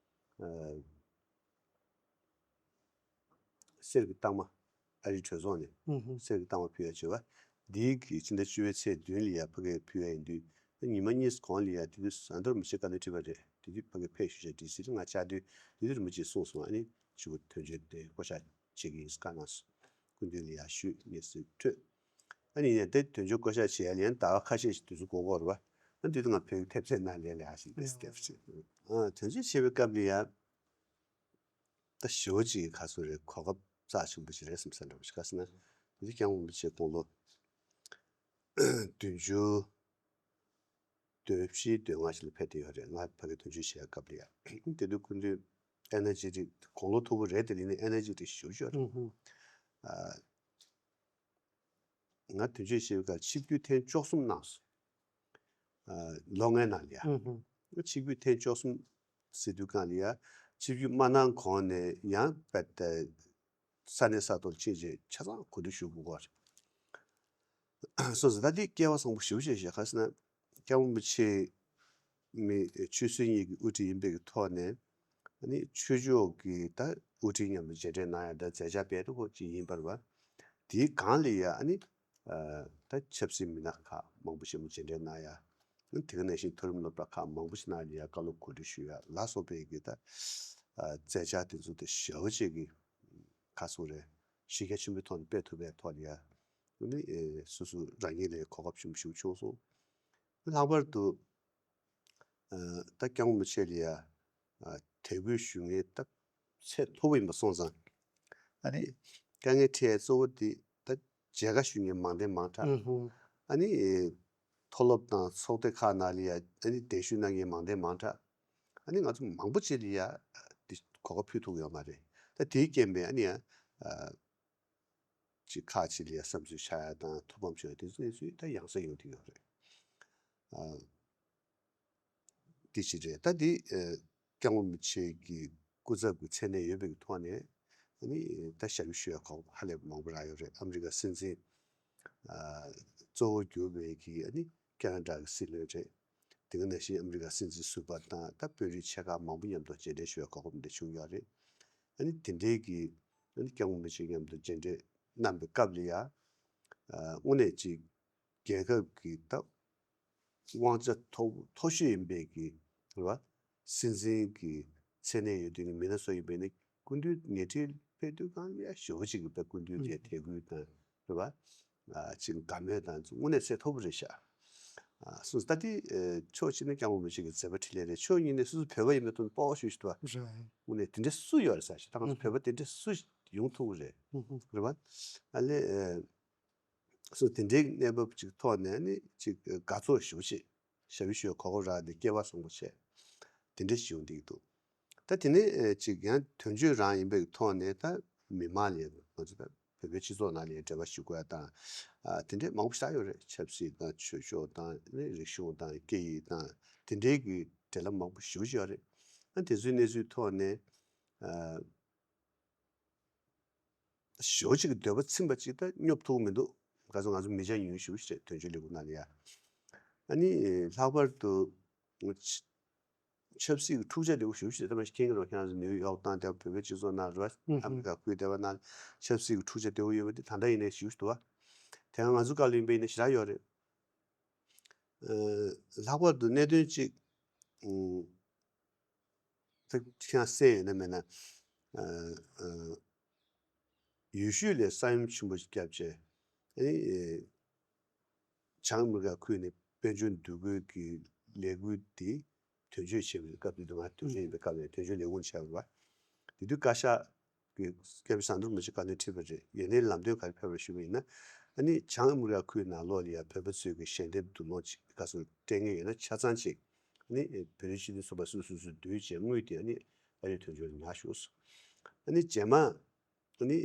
ཨ་གསེར་གྱི་རྟགས་མ། ཨ་རིའི་གྲོས་ཚོགས་ནས་ཨུ་ཧུ། གསེར་གྱི་རྟགས་མ་ཕུལ་ཡ་བྱས་པ། འདིའི་གི་ཕྱི་ཟླ་བཅུ་པའི་ཚེས་བདུན་ལ་ཡ་ཕ་གི་ཕུལ་ཡ་ཡིན་དུས་ད་ཉི་མ་གཉིས་གོང་ལ་ཡ་དེ་དུས་ཟ་འདྲ་རིན་པོ་ཆེ་བཀའ་ལན་དྲིས་པ་རེད། དེ་དུས་ཕ་གི་ཕེབས་ཞུ་བྱ་ཌི་སི་ལ་ང་བཅར་དུས་དེ་དུས་རིན་པོ་ཆེས་གསུངས་སོང་། ཨ་ནི་ཕྱི་དྲོ་དོན་གཅོད་དེ་བསྐོ་བཞག་བྱེད་ཀྱི་ཡིན་བཀའ་གནང་སོང་། སྐུ་མདུན་ལ་ཡ་ཞུས་ངས་སུ་འཕྲོད། ཨ་ནི་ཡིན་ནའི་དེ་དོན་གཅོད་བསྐོ་བཞག་བྱེད་ཡ་ལ་ཡང་ཟླ་བ་ཁ་ཤས་ཤིག་དུས་ཚོད་འགོར་འགོར་བ། ཨ་དེ་དུས་ང་བོད་ཀྱི་ཐེབས་རྩའི་ནང་ལས་ལས་ཡ་ཞིག་དེ་སྟེ་ཕྱིན། ཨ་དོན་གཅོད་བྱེད་པའི་སྐབས་ལ་ཡ། ད་ཞེ་པོ་ཅིག་ག་ཚོད་རེད། གོ་སྐབས་རྩ་ཆེན་པོ་ཅིག་རེད་བསམ་ས་འདྲ་པོ་ཞིག་ག་ཟེར་ན། དེ་སྐྱབས་མགོན་རིན་པོ་ཆེ་དགུང་ལོ་བདུན་ཅུ་དོན་བཞི་དོན་ལྔ་ཞིག་ལ་ཕེབས་བསྡད་ཡོད་རེད། ང་ཕ་གི་དོན་གཅོད་བྱེད་ཡ་སྐབས་ལ་ཡ། དེ་དུས་སྐུ་མདུན་ཨེ་ནར་ཇེ་ཊིག་དགུང་ལོ་མཐོ་པོ་རེད་དེ་ཡིན་ནའི་ཨེ་ནར་ཇེ་ཊིག་ཞེ་པོ་ཅིག་ཡོད་རེད། ཨུ་ཧུ། ཨ། ང་དོན་གཅོད་བྱེད་པའི་སྐབས་ཆིབས་བསྒྱུར་ཐེངས་བཅུ་གསུམ་གནང་སོང་། ཨ། ལོ་ལྔའི་ནང་ལ་ཡ། ཨུ་ཧུ། ཆིབས་བསྒྱུར་ཐེངས་བཅུ་གསུམ་ཟེར་དུས་སྒང་ལ་ཡ། ཆིབས་བསྒྱུར་མ་གནང་གོང་ནས་ཡང་རྦད་དེ་ས་གནས་ས་ཐོག་ལ་ཕྱིན་བྱས་ཆ་ཚང་གོ་སྒྲིག་ཞུ་དགོས་ཀྱི་རེད། སོང་ཙང་ད་འདི་སྐལ་བ་བཟང་པོ་ཞེ་པོ་ཅིག་རེད་ཤག་ག་ཟེར་ན། སྐྱབས་མགོན་རིན་པོ་ཆེ་མི་ཆོས་སྲིད་གཉིས་ཀྱི་དབུ་ཁྲིད་ཡིན་པའི་གི་ཐོག་ནས་ཨ་ནི་ཆོས་ཕྱོགས་ཀྱི་ད་དབུ་ཁྲིད་མཉམ་དུ་མཇལ་འཕྲད་གནང་ཡ་ད་མཛད་འཆར་སྤེལ་ཐུབ་ཀྱི་ཡིན་པ་རེད་བ། དེའི་སྒང་ལ་ཡ་ཨ་ནི་ཨ་ད་ཆབ་སྲིད་མི་སྣ་ཁག་མང་པོ་ཞིག་མཇལ་འཕྲད་གནང་ཡ། ཨ་ནི་དེ་ག་ནང་བཞིན་མཐོ་རིམ་སློབ་གྲྭ་ཁག་མང་པོ་ཞིག་ནང་ལ་ཡ་བཀའ་སློབ་གོ་སྒྲིག་ཞུ་ཡ་ལ་སོགས་པའི་གི་ད་ ཨ་མཛད་འཆར་དེ་ཚོ་དེ་ཞེ་པོ་ཅིག་གི་ག་ཟེར་དགོས་རེད། གཞི་རྒྱ་ཆེན་པོའི་ཐོག་ནས་སྤེལ་ཐུབ་པའི་ཐོག་ལ་ཡ། ཨ་ནི་ཨེ་སོ་སོ་རང་ཉིད་ལ་གོ་སྐབས་ཆེན་པོ་ཞིག་བྱུང་སོང་། ལྷག་པར་དུ་ཨ་ད་སྐྱབས་མགོན་རིན་པོ་ཆེ་ལ་ཡ་ཨ་དད་གུས་ཞུ་མཁན་ད་ཚད་མཐོ་པོ་ཡིན་པ་སོང་ཙང་། ཨ་ནི་དཀའ་ངལ་འཕྲད་གཙོ་བོ་དེ་ད་མཇལ་ཁ་ཞུ་མཁན་མང་དྲགས་མང་དྲགས། ཨུ་ཧུ། ཨ་ནི་མཐོ་སློབ་དང་ཚོགས་སྡེ་ཁག་ནང་ལ་ཡ་ཨ་ནི་གདན་ཞུ་གནང་མཁན་མང་དྲགས་མང་དྲགས། ཨ་ནི་ང་ཚོ་མང་པོ་ཅིག་ལ་ཡ་དེ་གོ་སྐབས་ཕུལ་ཐུབ་ཡོད་མ་རེད། ད་དེའི་རྐྱེན་པས་ཨ་ནི་ཡ་ཨ་ཅིག་ཁག་ཅིག་ལ་ཡ་བསམ་ཚུལ་ཆགས་ཡ་དང་ཐུགས་ཕམ་བྱུང་ཡ་དེ་ཚོ་གནས་ཚུལ་ད་ཡང་སེ་ཡོང་གི་ཡོད་རེད། ཨ་དེ་ཅིག་རེད། ད་དེ་ཨ་སྐྱབས་མགོན་རིན་པོ་ཆེ་གི་སྐུ་ཚབ་ཀྱི་མཚན་གནས་ཡོད་པའི་ཐོག་ནས་ཨ་ནི་ད་ཞབས་ཕྱི་ཞུ་ཡ་གོ་སྐབས་ཧ་ལས་མང་པོ་རག་ཡོད་རེད། ཨ་མི་རི་ཀ་སྲིད་འཛིན་ཨ་གཙོ་བོ་གྱུར་པའི་གི་ཨ་ནི་ཁེ་ན་ཌ་གི་སྲིད་བློན་རེད། དེ་ག་ནང་བཞིན་ཨ་མི་རི་ཀ་སྲིད་འཛིན་ཟུར་པ་དང་ད་དཔོན་རིགས་ཆེ་ཁག་མང་པོ་མཉམ་དུ་མཇལ་འཕྲད་ཞུ་བའི་གོ་སྐབས་འདི་བྱུང་ཡོད་རེད། ཨ་ནི་དེ་འདྲའི་གི་ཨ་ནི་སྐྱབས་མགོན་རིན་པོ་ཆེ་མཉམ་དུ་མཇལ་འཕྲད་གནང་བའི་སྐབས་ལ་ཡ། ཨ་དངོས་གནས་ཅིག་རྒྱལ་ཁབ་ཀྱི་ད་དབང་ཆ་མཐོ་མཐོ་ཤོས་ཡིན་པའི་གི་རེད་བ། སྲིད་འཛིན་གྱི་མཚན་གནས་ཡོད་དུས་ཀྱི་མི་སྣ་ཚོ་ཡིན་པས་ནི་སྐུ་མདུན་ཉེ་འཁྲིས་ཕེབས་དུས་གང་ཡ་ཞེ་པོ་ཅིག་གི་དཔེ་སྐུ་མདུན་དེ་དད་གུས་དང་རེད་བ། ཨ་ཅིག་དགའ་མོས་དང་དངོས་གནས་ཚད་མཐོ་པོ་རེད་ཤག་ཨ་སོ་སོ་ད་དེ་ཨ་ཕྱོགས་གཅིག་ནས་སྐྱབས་མགོན་རིན་པོ་ཆེ་གི་མཛད་པ་འཕྲིན་ལས་རེད། ཕྱོགས་གཉིས་ནས་སོ་སོ་བོད་པ་ཡིན་པའི་ཐོག་ནས་སྤོབས་པ་ཞུ་ཞུ་ཐུབ་པ། རེད། དངོས་གནས་དེ་འདྲ་སུ་ཡོད་རེད་ཟེར་ཞིག་ད་ང་ཚོ་བོད་པ་དེ་འདྲ་སུ་ཡོང་ཐུབ་ཀྱི་རེད། རེད་བ། ཨ་ལས་ཨ་སོ་དེ་འདྲའི་གནས་བབ་ཅིག་ཐོག་ནས་ནི་ཅིག་དགའ་ཚོར་ཞེ་པོ་ཅིག་ཞབས་ཕྱི་ཞུ་བའི་གོ་སྐབས་རག་ནས་སྐལ་བ་བཟང་པོ་བྱས། དེ་འདྲ་ཞིག་ཡོང་བསྡད་ཀྱི་འདུག་ད་དེ་ནས་ཨེ་ཅིག་ཡང་དོན་གཅོད་རང་ཡིན་པའི་ཐོག་ནས་ད་མི་མང་ལ་ང་ཚོ་ད་བོད་པའི་སྤྱི་ཚོགས་ནང་ལ་འབྲེལ་བ་ཞུ་དགོས་ཡ་དང་། ཨ་དེ་འདྲའི་མང་པོ་ཞིག་ཡོད་རེད། ཆབ་སྲིད་དང་ཆོས་ཕྱོགས་དང་ནི་རིག་གཞུང་དང་སྐད་ཡིག་དང་དེ་འདྲའི་གི་འབྲེལ་ལམ་མང་པོ་ཞེ་པོ་ཅིག་ཡོད་རེད། ཨ་དེ་ཚོའི་གནས་ཚུལ་ཐོག་ནས་ཨ། ཞེ་པོ་ཅིག་གི་འདོད་པ་ཚིམ་པ་ཅིག་ད་སྙོབ་ཐུབ་ཀྱི་མི་འདུག་ག་ཚོད་ང་ཚོ་མི་ཆ་ཉུང་ཉུང་ཞེ་པོ་ཅིག་རེད། དོན་གཅོད་ལས་ཁུངས་ནང་ལ་ཡ། ཨ་ནི་ལྷག་པར་དུ་ཆ་ཆབ་སྲིད་ཀྱི་འཁྲུག་ཆ་དེ་བོ་ཞེ་པོ་ཅིག་རེད། ད་མ་གཞི་མཁྱེན་གྱི་རེད། ཁྱེད་རང་ཚོ་ནིའུ་ཡོག་དང་དེ་བོད་པའི་སྤྱི་ཚོགས་ནང་རེད་བ། ཨ་མི་རི་ཀ་ཁུལ་དེ་བ་ནང་ཆབ་སྲིད་ཀྱི་འཁྲུག་ཆ་དེ་བོ་ཡོད་པ་དེ་ད་ལྟ་ཡིན་ནའི་ཞེ་པོ་ཅིག་འདུག་བ། དེ་སྔ་ང་ཚོ་སྐབས་ལ་ཡིན་པ་ཡིན་ན་ཞེ་དྲག་ཡོད་རེད། ཨ་ལྷག་པར་དུ་གནད་དོན་གཅིག་ཨུམ། ད་ཁྱེད་རང་གསན་ཡོད་ན་མེད་ན། ཨ་ཨ་ཡུལ་ཤུལ་ལ་ས་ཡོམ་ཆེན་པོ་ཞིག་བརྒྱབ་རྗེས། ཨ་ནི་ཨེ་བྱང་ཨ་མི་རི་ཀ་ཁུལ་ནས་དཔལ་འབྱོར་འདུ་འགོད་ཀྱི་ལས་འགུལ་འདི་དོན་གཅོད་བྱེད་པའི་སྐབས་དེ་དུས་ང་དོན་གཅོད་ཡིན་པའི་སྐབས་ནས་དོན་གཅོད་ལས་ཁུངས་བྱས་པ་རེད་བ། དེ་དུས་བཀའ་ཤག་གི་སྐབས་ཟམ་གདོང་རིན་པོ་ཆེ་བཀའ་བློན་ཁྲི་པ་རེད། ཡོན་ནའི་ལམ་སྟོན་ག་རེ་ཕེབས་པར་ཞུས་པ་ཡིན་ན། ཨ་ནི་བྱང་ཨ་མི་རི་ཀ་ཁུལ་ནང་ལོགས་ལ་ཡང་བོད་པ་ཚོས་ཀྱི་ཞལ་འདེབས་བསྡུ་སློང་ཅིག་ག་ཚོད་སྤྲད་མཁན་ཡོད་ན་ཆ་ཚང་ཅིག་ཨ་ནི་བོད་རིགས་སྤྱི་མཐུན་ཚོགས་པ་སོ་སོ་སོ་བསྡུས་བྱས་དངུལ་དེ་ཨ་ནི་ཨ་རིའི་དོན་གཅོད་ལ་ཉར་ཞུས་སོང་། ཨ་ནི་རྗེས་མ་ཨ་ནི་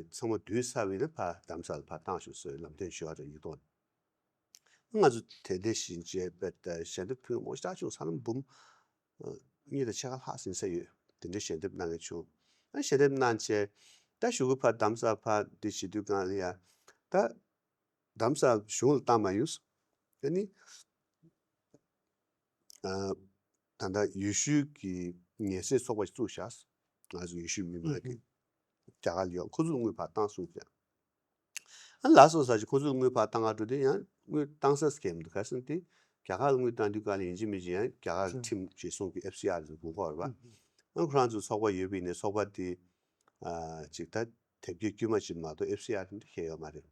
ཚང་མ་བསྡུས་ཚར་བ་ཡིན་ན་ཕར་རྡ་རམ་ས་ལ་ཕར་བཏང་ཞུ་སོང་། ལམ་སྟོན་ཞུ་བ་རེད་ཡིག་ཐོག་ང་ཚོ་དེ་འདྲ་ཞིག་བྱས་པས་ད་ཞལ་འདེབས་ཕུལ་མོ་ཞེ་དྲག་བྱུང་། ས་ལམ་འབུམ་ཨ་གཉིས་དང་ཕྱེད་ཀ་ལྷག་ཟིན་ས་ཡོད། དེ་འདྲའི་ཞལ་འདེབས་གནང་མཁན་བྱུང་། ཨ་ཞལ་འདེབས་གནང་བྱས་ད་གཞུག་གུ་ཕར་རྡ་རམ་ས་ལ་ཕར་འདི་བྱེད་དུས་སྒང་ལ་ཡ་ད་རྡ་རམ་ས་ལ་གཞུང་ལ་བཏང་མ་ཡོང་། ཨ་ནི་ཨ་ད་ལྟ་ཡུལ་ཤུལ་གྱི་ངལ་སེལ་ཚོགས་པ་ཞིག་བཙུགས་བཞག་ང་ཚོ་ཡུལ་ཤུལ་མི་མང་གི་རྒྱ་གར་ལ་ཡོད། ཁོ་ཚོས་དངུལ་ཕར་བཏང་སོང་ཟེར། ཨ་ལགས་སོ་ཟེར་ཅིག་ཁོ་ཚོས་དངུལ་ཕར་བཏང་ག་འགྲོ་དུས་ཡང་དངུལ་བཏང་ས་སྐྱེལ་མི་འདུག་ག་རེ་ཟེར་ན་དེ་རྒྱ་གར་ལ་དངུལ་བཏང་དུས་ག་ལ་ཡིན་གཅིག་མིན་གཅིག་ཡང་རྒྱ་གར་ཁྲིམས་རྗེས་སྲུང་གི་ཨེཕ་སི་ཨར་ཟེར་དགོས་མཁོ་རེད་པ། ཨ་ཁོ་རང་ཚོའི་ཚོགས་པ་ཡོད་པ་ཡིན་ནའི་ཚོགས་པ་དེ་ཨ་ཅིག་ད་དེབ་སྐྱེལ་དཀྱུས་མ་ཅིག་མ་གཏོགས་ཨེཕ་སི་ཨར་དེ་འདྲ་ཁྱེར་ཡོད་མ་རེད།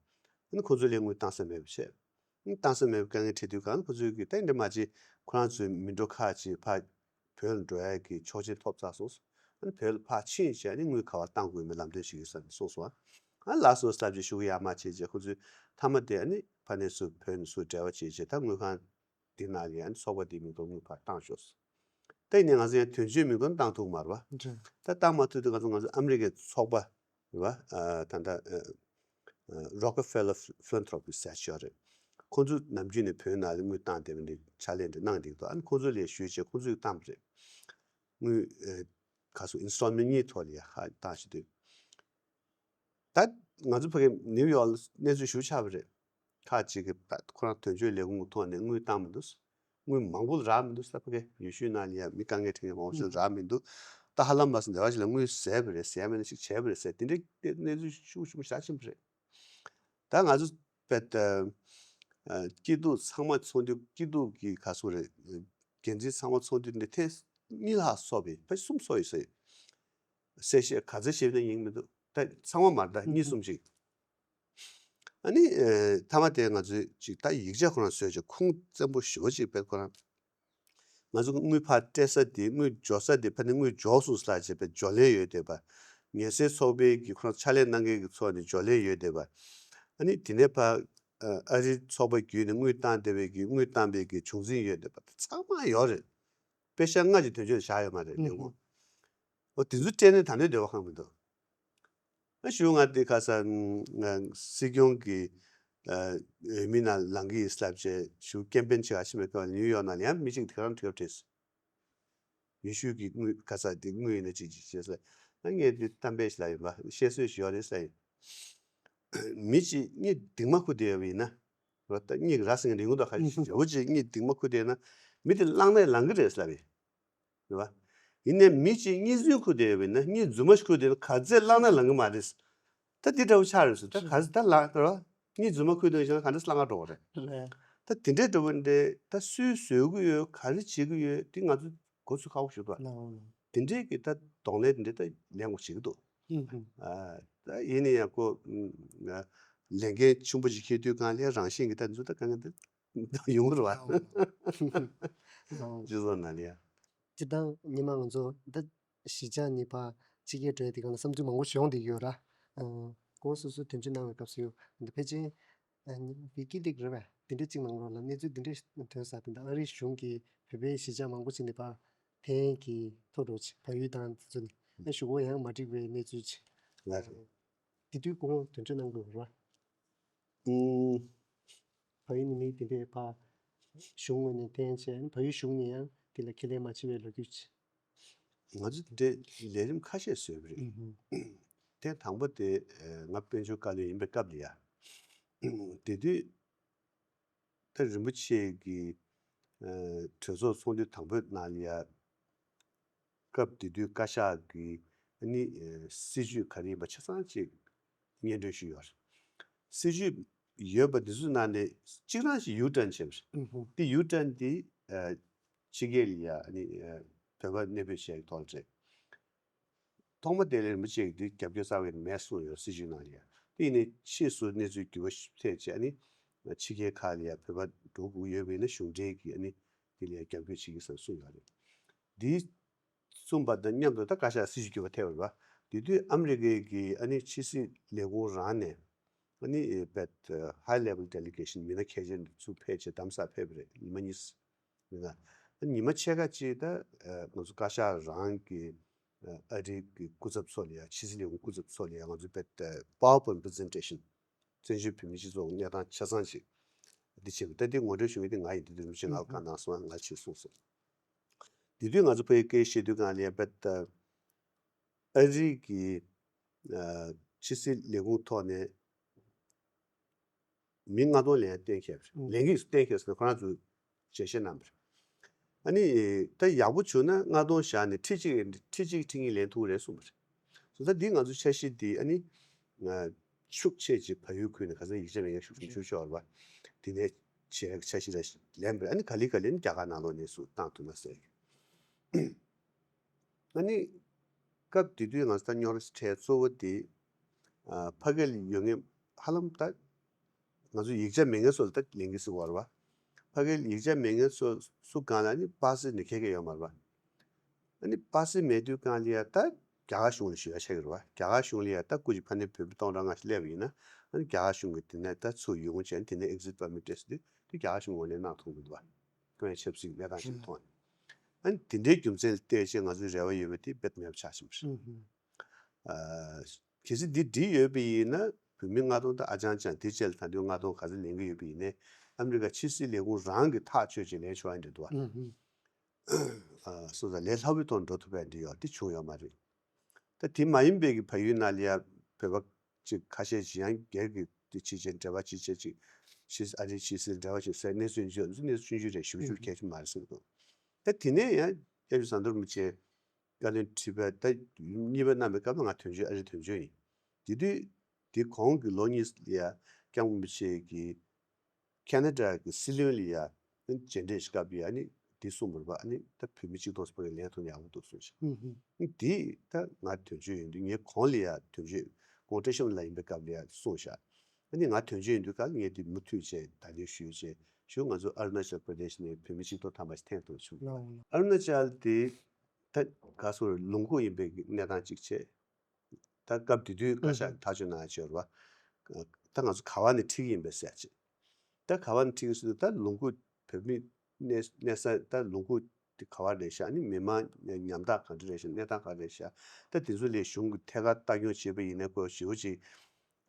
ཨ་ནི་ཁོ་ཚོ་ལ་དངུལ་བཏང་ས་མེད་པ་བྱས། ཨ་ནི་བཏང་ས་མེད་པའི་དཀའ་ངལ་འཕྲད་དུས་གང་ཁོ་ཚོས་ཀྱི་ད་འདྲ་མ་བྱེད་ཁོ་རང་ཚོའི་མི་འགྲོ་ཁག་ཅིག་ཕར་བོད་ལ་འགྲོ་ཡ་གི་ཆོག་མཆན་ཐོབ་ཚར་སོང་། ཨ་ནི་བོད་ལ་ཕར་ཕྱིན་བྱས་ཨ་ནི་དངུལ་ག་པར་བཏང་དགོས་མིན་ལམ་སྟོན་ཞུ་གི་ཡིན་ཟེར་ནས་གསུངས་སོང་། ཨ་ལགས་སོ་ཟེར་བྱས་ཤོག་གུ་ཡར་མར་བྱས་རྗེས་ཁོ་ཚོས་མཐའ་མ་དེ་ཨ་ནི་ཕ་ནས་ཚུར་བོད་ནས་ཚུར་འབྲེལ་བ་བྱས་རྗེས་ད་དངུལ་ཁང་འདི་ནང་ལ་ཡ་ཨ་ནི་ཚོགས་པ་འདིའི་མིང་ཐོག་དངུལ་ཕར་བཏང་ཤོག་ཟེར། ད་ཡིན་ནའི་ང་ཚོ་ཡང་དོན་གཅོད་མིང་ཐོག་ནས་བཏང་ཐུབ་ཀྱི་མ་རེད་པ། རེད། ད་བཏང་མ་ཐུབ་དུས་ང་ཚོ་ང་ཚོ་ཨ་མི་རི་ཀའི་ཚོགས་པ་རེད་པ། ཨ་ད་ལྟ་ཨ་ཨ་Rockefeller Philanthropy ཟེར་ཡག་ཅིག་ཡོད་རེད། ཁོང་ཚོ་ནམ་རྒྱུན་ནས་བོད་ནང་ལ་དངུལ་བཏང་བསྡད་པ་འདི་ཕྱག་ལས་འདི་གནང་བསྡད་ཀྱི་འདུག་ཨ་ནི་ཁོང་ཚོ་ལ་ཞུས་བྱས་ཁོང་ཚོས་བཏང་བ་རེད། དངུལ་ཨ་ག་ཚོད་ཨིན་སི་ཊོལ་མེན་ཊ་གཉིས་ཐོག་ལ་ཡ་ཧ་བཏང་བྱེད་དུས། ད་ང་ཚོ་ཕ་གི་ནིའུ་ཡོག་ལ་གནས་ཚུལ་ཞིག་ཆགས་པ་རེད། ཁག་ཅིག་གིས་ད་ཁོ་རང་དོན་གཅོད་ལས་ཁུངས་ཀྱི་ཐོག་ནས་དངུལ་བཏང་མི་འདུག་དངུལ་མང་པོ་རག་མི་འདུག་ས་ཕ་གི་ཡུལ་ཤུལ་ནང་ལ་ཡ་མི་དཀའ་ངལ་འཕྲད་མཁན་མང་པོ་ཞིག་རག་མི་འདུག་ད་ཧ་ལམ་མ་སོང་འདི་བ་ཞིག་ལ་དངུལ་ཟད་པ་རེད། ཟད་མེད་ན་ཞིག་བྱས་པ་རེད་ཟེར་དེ་འདྲའི་གནས་ཚུལ་ཤུགས་ཆེན་པོ་ཞེ་དྲག་ཕྱིན་པ་རེད། ད་ང་ཚོ་བེད་ཨ་སྐྱིད་སྡུག་ཚང་མ་ཚོགས་འདུ་སྐྱིད་སྡུག་གི་ག་ཚོད་རེད། འགན་འཛིན་ཚང་མ་ཚོགས་འདུ་འདི་ཐེངས་གཉིས་ལྷག་ཚོགས་པས་ཕལ་ཆེར་གསུམ་ཚོགས་ཡོད་ས་ཡོད། གསལ་བཤད་ག་ཚོད་བྱས་ན་ཡིན་མི་འདུག་ད་ཚང་མ་མ་རེད། ད་གཉིས་གསུམ་ཅིག་ཨ་ནི་ཨེ་མཐའ་མ་དེ་ང་ཚོས་ཅིག་ད་ཡིག་ཆ་ཁོ་རང་བཟོས་བྱས་ཁུངས་བཙན་པོ་ཞེ་པོ་ཅིག་དཔེ་ཁོ་རང་ང་ཚོ་དངུལ་ཕར་སྤྲད་ས་དེ་དངུལ་འབྱོར་ས་དེ་ཕ་ནི་དངུལ་འབྱོར་སོང་ཟེར་ལབ་བྱས་པའི་འབྱོར་ལན་ཡོད་བསྡད་པ། ངལ་སེལ་ཚོགས་པའི་གི་ཁོ་རང་ཕྱག་ལས་གནང་མཁན་གྱི་ཚོགས་ནས་འབྱོར་ལན་ཡོད་བསྡད་པ། ཨ་ནི་དེ་ནས་ཕར་ཨ་རིའི་ཚོགས་པ་བརྒྱུད་ནས་དངུལ་བཏང་བསྡད་པའི་གི་དངུལ་བཏང་པའི་གི་བྱུང་འཛིན་ཡོད་བསྡད་པ་དེ་ཚང་མ་ཡོད་རེད། པེ་ཤག་ལྔ་ཅིག་དོན་གཅོད་བཞག་ཡོད་མ་རེད་ལས་ཁུངས། འོ་དེ་ཚོ་སྤྲད་ནས་ད་ལྟའི་འདོད་པ་ཁེངས་མི་འདུག་ཨ་ཞུ་ང་དེ་ཁ་ས་ང་སྲིད་སྐྱོང་གི་ཨ་འོས་མི་ནང་ལངས་ཀྱི་ཡིན་ལབ་བྱས་ཞུ་ཀེམ་པེན་བྱེད་ག་ཕྱིན་པའི་སྐབས་ནིའུ་ཡོག་ནང་ལ་ཡང་མི་གཅིག་དེ་ག་རང་དྲི་བ་དྲིས་སོང་། ཡུལ་ཤུལ་གྱི་དངུལ་ཁ་ས་དེ་དངུལ་ཡིན་ན་ཅིག་ཅིག་བྱས་ཟེར། ཨ་ངས་དེ་གཏམ་དཔེ་ཞིག་ལབ་ཡིན་པ་བཤད་སྲོལ་ཞིག་ཡོད་རེད་ཟེར་ཡིན། མི་གཅིག་གཉིད་སྡིགས་མ་ཁུག་བསྡད་ཡོད་པ་ཡིན་ན། རོ་ད་གཉིད་ར་སེང་རིང་པོ་དང་ཁ་ཤས་ཞེ་པོ་ཅིག་གཉིད་སྡིགས་མ་ཁུག་བསྡད་ན་མི་དེ་བླངས་ནས་ལངས་ཀྱི་རེད་ཟེར་ལབ་ཡིན། རེད་བ། ཡིན་ནའི་མི་གཅིག་གཉིད་སུན་ཁུག་བསྡད་ཡོད་པ་ཡིན་ན་གཉིད་རྫུན་མ་ཞིག་ཁུག་བསྡད་ན་ག་ཚད་བླངས་ན་ལངས་ཀྱི་མ་རེད། ད་འདི་འདྲ་བོ་ཆགས་རེད་ཟེར། ད་ག་ཚད་ད་ལངས་རེད་བ། གཉིད་རྫུན་མ་ཁུག་བསྡད་ཡོད་ན་ག་འདྲ་ལངས་ཀ་འགྲོ་བ་རེད། རེད། ད་དེ་འདྲའི་འདྲ་བོ་འདྲ་ད་སུས་བཟོ་གི་ཡོད་ག་རེ་བྱེད་ཀྱི་ཡོད་དེ་ང་ཚོ་འགོ་ཚུགས་ཁག་པོ་ཞིག་འདུག་བ། ལའོ་ལའོ། དེ་འདྲའི་གི་ད་གདོང་ལེན་དེ་འདྲ་ད་ལེན་དགོས་བྱེད་ཀྱི་འདུག་ཨུ་ཧུ། ཨ་ད་ཡིན་ན་ཡང་ཁོ་ཨ་ལས་འགན་ཆེན་པོ་ཞིག་འཁྱེར་དུས་གང་ལས་རང་བཞིན་གྱི་ད་འཛུལ་ད་གང་ག་ད་ཡོང་གི་རེད་བ། ལའོ་ལའོ། སྤྱི་ཚོགས་ནང་ལ་ཡ། སྤྱིར་བཏང་ཉི་མ་ང་ཚོ་ད་གཞིས་ཆགས་གཉིས་ཕར་ཕྱི་རྒྱལ་འགྲོ་ཡ་དེ་སྒང་ལ་བསམ་ཚུལ་མང་པོ་ཞིག་ཡོང་བསྡད་ཀྱི་ཡོད་ར། ཨ་ཁོང་སོ་སོས་དོན་གཅོད་གནང་བའི་སྐབས་སུ་ཡོད་འདི་ཕལ་ཆེར་ཨ་ནི་ཝི་ཀི་ལིག་རེད་པས། དེ་འདྲ་གཅིག་གནང་རོགས་ལ་གནས་ཚུལ་འདི་འདྲ་ཐོན་ས་དེ་འདྲ་ཨ་རིའི་གཞུང་གིས་བོད་པའི་གཞིས་ཆགས་མང་པོ་ཅིག་ནས་ཕར་འཐེན་གྱི་ཐོག་འགྲོ་ཆེ་བལ་ཡུལ་དང་དེ་ཚོ་ནས་ཨ་ཞུ་སྒོ་ཡང་མ་འགྲིག་པའི་གནས་ཚུལ་ཅིག་ང་རེད། དེ་དུས་ཁོང་དོན་གཅོད་གནང་དགོས་རེད་པ། ཨུམ། བལ་ཡུལ་ནས་མི་དེ་འདྲས་ཕར་གཞུང་ངོས་ནས་འཐེན་བྱས་བལ་ཡུལ་གཞུང་ནས་ཡང་དེ་ལ་ཁས་ལེན་མ་བྱས་པའི་ལོ་རྒྱུས་ཅིག་ང་ཚོ་དེ་འདྲའི་ལས་རིམ་ཁ་ཤས་བཟོས་པ་རེད། ཨུ་ཧུ། ཐེངས་དང་པོ་དེ་ཨ་ང་དཔལ་འབྱོར་བཀའ་བློན་ཡིན་པའི་སྐབས་ལ་ཡ། དེ་དུས་ད་རིན་པོ་ཆེ་གི་ཨ་གྲོས་ཚོགས་ཚོགས་འདུ་དང་པོའི་ནང་ལ་ཡ། སྐབས་དེ་དུས་བཀའ་ཤག་གི་ཨ་ནི་ཨ་སྲིད་ཇུས་ག་རེ་ཡིན་པ་ཆ་ཚང་ཅིག་སྙན་སྒྲོན་ཞུས་ཡོད་རེད། སྲིད་ཇུས་ཡོད་པ་འདི་ཚོའི་ནང་ནས་གཅིག་རང་ཞིག་ཡུ་ཊརན་བྱས་པ་རེད། ཨུ་ཧུ། དེ་ཡུ་ཊརན་དེ་ཨ་ཕྱི་རྒྱལ་ལ་ཡ་ཨ་ནི་ཨ་བོད་པ་གནས་སྤོས་བྱས་ཀྱི་ཐོག་ལ་རེད། ཐོག་མ་དེ་ལ་རིན་པོ་ཆེ་གིས་དེ་རྒྱབ་སྐྱོར་རྩ་བའི་མེད་གསུངས་ཡོད་སྲིད་ཇུས་ནང་ལ་ཡ། དེ་ཡིན་ནའི་ཕྱིས་སུ་གནས་ཚུལ་འགྱུར་བ་ཞིག་ཐེབས་བྱས་ཨ་ནི་ཕྱི་རྒྱལ་ཁག་ལ་ཡ་བོད་པ་འགྲོ་དགོས་ཡོད་པ་ཡིན་ན་གཞུང་འབྲེལ་གྱི་ཨ་ནི་དེ་ལ་ཡ་རྒྱབ་སྐྱོར་བྱེད་ཀྱི་ཟེར་གསུངས་ཡོད་རེད། དེ་གསུངས་པ་དང་མཉམ་དུ་ད་བཀའ་ཤག་སྲིད་ཇུས་བསྒྱུར་བ་ཐེབས་པ་རེད་པ། དེ་དུས་ཨ་མི་རི་ཀའི་གི་ཨ་ནི་ཕྱི་སྲིད་ལས་ཁུངས་རང་ནས་ཨ་ནི་བེད་high level delegation མི་སྣ་གལ་ཆེན་དེ་ཚུར་ཕེབས་བྱས་གདམ་གསེས་ཕེབས་པ་རེད་ཉི་མ་གཉིས། མི་ང་ཨ་ཉི་མ་ཕྱེད་ཀ་ཅིག་ད་ང་ཚོ་བཀའ་ཤག་རང་གི་ཨ་རིའི་གི་སྐུ་ཚབ་ཚོ་ལ་ཡ་ཕྱི་སྲིད་ལས་ཁུངས་སྐུ་ཚབ་ཚོ་ལ་ཡ་ང་ཚོ་བེད་PowerPoint presentation བཙན་བྱོལ་བོད་མིའི་སྤྱི་ཚོགས་གནས་སྟངས་ཆ་ཚང་ཅིག་འདི་བྱས་པ་ད་འདི་ངོ་སྤྲོད་ཞུ་མཁན་དེ་ང་ཡིན། དེ་དུས་རིན་པོ་ཆེ་ང་ལ་བཀའ་གནང་སོང་ང་ཕྱིར་གསུངས་སོང་། དེ་དུས་ང་ཚོ་ཕ་གིའི་སྐད་བཤད་དུས་གང་ལ་ཡ་བེད་ཨ་རི་གི་ཨ་ཕྱི་སྲིད་ལས་ཁུངས་ཐོག་ནས་མི་ལྔ་སྟོང་ལེན་གཏན་འཁེལ་བ་རེད། ལེན་གྱི་གཏན་འཁེལ་ཟེར་ན་ཁོ་རང་ཚོས་འགྲེལ་བཤད་གནང་བ་རེད། ཨ་ནི་ད་ཡག་པོ་བྱུང་ན་ལྔ་སྟོང་བཞག་ནས་ཁྲི་གཅིག་ཁྲི་གཅིག་ཁྲི་གཉིས་ལེན་ཐུབ་ཀྱི་རེད་གསུངས་པ་རེད། སོ་ད་འདི་ང་ཚོ་འཆར་གཞི་འདི་ཨ་ནི་ང་ཤུགས་ཆེ་ཅིག་བལ་ཡུལ་ཁུལ་ནས་ག་ཚོད་ཡིག་ཆ་མེད་མཁན་ཤུགས་ཆེ་ཤོས་རེད་བ། དེ་ནས་བྱེད་འཆར་གཞི་ལ་ལེན་པ་རེད། ཨ་ནི་ག་ལེ་ག་ལེ་ནི་རྒྱ་གར་ནང་ལོགས་ནས་སུ་བཏང་ཐུབ་ན་ཟེར། ཨ་ནི་སྐབས་དེ་དུས་ང་ཚོ་ད་རྙོག་དྲ་ཞིག་འཕྲད་གཙོ་བོ་དེ་ཨ་ཕ་གི་ལ་ཡོད་མཁན་ཧ་ལམ་ད་ང་ཚོ་ཡིག་ཆ་མེད་མཁན་ཚོ་ལ་ད་ལེན་གྱི་ཟེར་བ་རེད་བ། ཕ་གི་ལ་ཡིག་ཆ་མེད་མཁན་ཚོ་སུ་གང་ལ་ནི་པ་སེ་ནི་ཁེ་ཁེ་ཡོད་མ་རེད་བ། ཨ་ནི་པ་སེ་མེད་དུས་གང་ལ་ཡ་ད་རྒྱ་གར་གཞུང་ལ་ཞུ་ཡ་ཆགས་ཀྱི་རེད་བ། རྒྱ་གར་གཞུང་ལ་ཡ་ད་སྐུ་མཁྱེན་ཕ་ནས་བོད་མི་སྟོང་ཕྲག་ལྔ་ཞིག་སླེབས་པ་ཡིན་ན་ཨ་ནི་རྒྱ་གར་གཞུང་གིས་དེ་ནས་ད་ཚུར་ཡོང་བྱས་ནས་དེ་ནས་exit permit སྤྲད་ཟེར་དུས་དེ་རྒྱ་གར་གཞུང་ངོས་ནས་གནང་ཐུབ་མི་འདུག་བ། ཁོ་ཡང་ཆབ་སྲིད་གནས་སྟངས་ཤིག་མཐོང་ནས། ཨ་ནི་དེ་འདྲའི་རྒྱུ་མཚན་ལ་བལྟས་བྱས་ང་ཚོའི་རེ་བ་ཡོད་པ་དེ་རྦད་མེད་པ་ཆགས་ཕྱིན་པ་རེད། ཨ་གལ་སྲིད་འདི་འགྲིག་ཡོད་པ་ཡིན་ན་བོད་མི་ལྔ་སྟོང་ད་ཨ་ཅང་ཅང་དེ་རྗེས་ལ་ད་དུང་ལྔ་སྟོང་ག་ཚོད་ལེན་གྱི་ཡོད་པ་ཡིན་ནའི་ཨ་མི་རི་ཀ་ཕྱི་སྲིད་ལས་ཁུངས་རང་གིས་ཐག་ཆོད་ཅིག་ལེན་ཆོག་ཡ་འདྲ་འདུག་བ། ཨ་སོང་ཙང་ལས་སླ་པོའི་ཐོག་འགྲོ་ཐུབ་པ་འདྲ་ཡོད་དེ་བྱུང་ཡོད་མ་རེད། ད་དེ་མ་ཡིན་པའི་གི་བལ་ཡུལ་ནང་ལ་ཡ་བོད་པ་ཅིག་ཁ་ཤས་ཅིག་ཡང་སྒེར་གྱི་དེ་ཕྱི་རྒྱལ་འབྲེལ་བ་ཅིག་བྱས་ཅིག་ཕྱི་ཨ་རིའི་ཕྱི་སྲིད་འབྲེལ་བ་ཅིག་ཟེར་གནས་ཚུལ་འདི་ཚོ་གནས་ཚུལ་ཆུང་ཆུང་རེད། ཞེ་པོ་ཅིག་གལ་ཆེན་མ་རེད་ཟེར་གི་འདུག་ད་དེ་ནས་ཡང་སྐྱབས་རྗེ་ཟམ་གདོང་རིན་པོ་ཆེ་བཀའ་བློན་ཁྲི་པ་ད་གཉིས་པ་གནང་བའི་སྐབས་ལ་ང་དོན་གཅོད་ཨ་རིའི་དོན་གཅོད་ཡིན། དེ་དུས་དེ་གོང་གི་ལོ་གཉིས་ལ་ཡ་སྐྱབས་མགོན་རིན་པོ་ཆེ་གིས་ཁེ་ན་ཌ་གི་སྲིད་བློན་ལ་ཡ་མཇལ་འཕྲད་ཞིག་བཀའ་ཕེབས་ཡ་ནི་ དེ་གསུངས་པ་རེད་པ། ཨ་ནི་ད་བོད་མི་གཅིག་སྟོང་ཙམ་ལ་ལན་ཐོབ་ན་ཡག་པོ་འདུག་གསུངས་ཤག་ཨུ་ཧུ། ཨ་ནི་དེ་ད་ང་དོན་གཅོད་ཡིན་དུས། ངའི་གོང་ལ་ཡ་དོན་གཅོད་ཁོང་བཀྲ་ཤིས་ལགས་ཡིན་པའི་སྐབས་ལ་ཡ་གསུངས་ཤག་ཨ་ནི་ང་དོན་གཅོད་ཡིན་དུས་སྐབས་ངས་དེ་མུ་མཐུད་བྱས་བརྡ་ལན་ཞུས་བྱས། ཞུ། ང་ཚོ་ཨ་རུ་ན་ཅལ་པྲ་དེཤ་ནས་བོད་མི་གཅིག་སྟོང་ཐམ་པ་ཞིག་འཐེན་ཐུབ་བྱུང་། ལའོ་ལའོ། ཨ་རུ་ན་ཅལ་དེ་ད་ག་སོ་ལུང་ཁུག་ཡིན་པའི་གནས་སྟངས་གཅིག་བྱས། ད་སྐབས་དེ་དུས་བཀའ་ཤག་ཐག་གཅོད་གནང་ཡ་བྱས་རེད་པ། ད་ང་ཚོ་ག་བ་ནས་ཁྲིད་ཀྱི་ཡིན་པས་ཟེར་ཡ་བྱས། ད་ག་བ་ནས་ཁྲིད་ཀྱི་ཟེར་དུས། ད་ལུང་ཁུག་བོད་མི་གནས་གནས་ས། ད་ལུང་ཁུག་དེ་ག་བ་རེད་ཤག་ཨ་ནི་མི་མང་ཉམ་ཐག་ག་འདྲ་རེད་ཤག་གནས་སྟངས་ག་རེ་རེད་ཤག་ད་དེ་ཚོ་ལ་གཞུང་གི་ཐད་ཀར་ལྟ་སྐྱོང་བྱེད་པ་ཡིན་ན། ཁོ་ཞེ་པོ་ཅིག་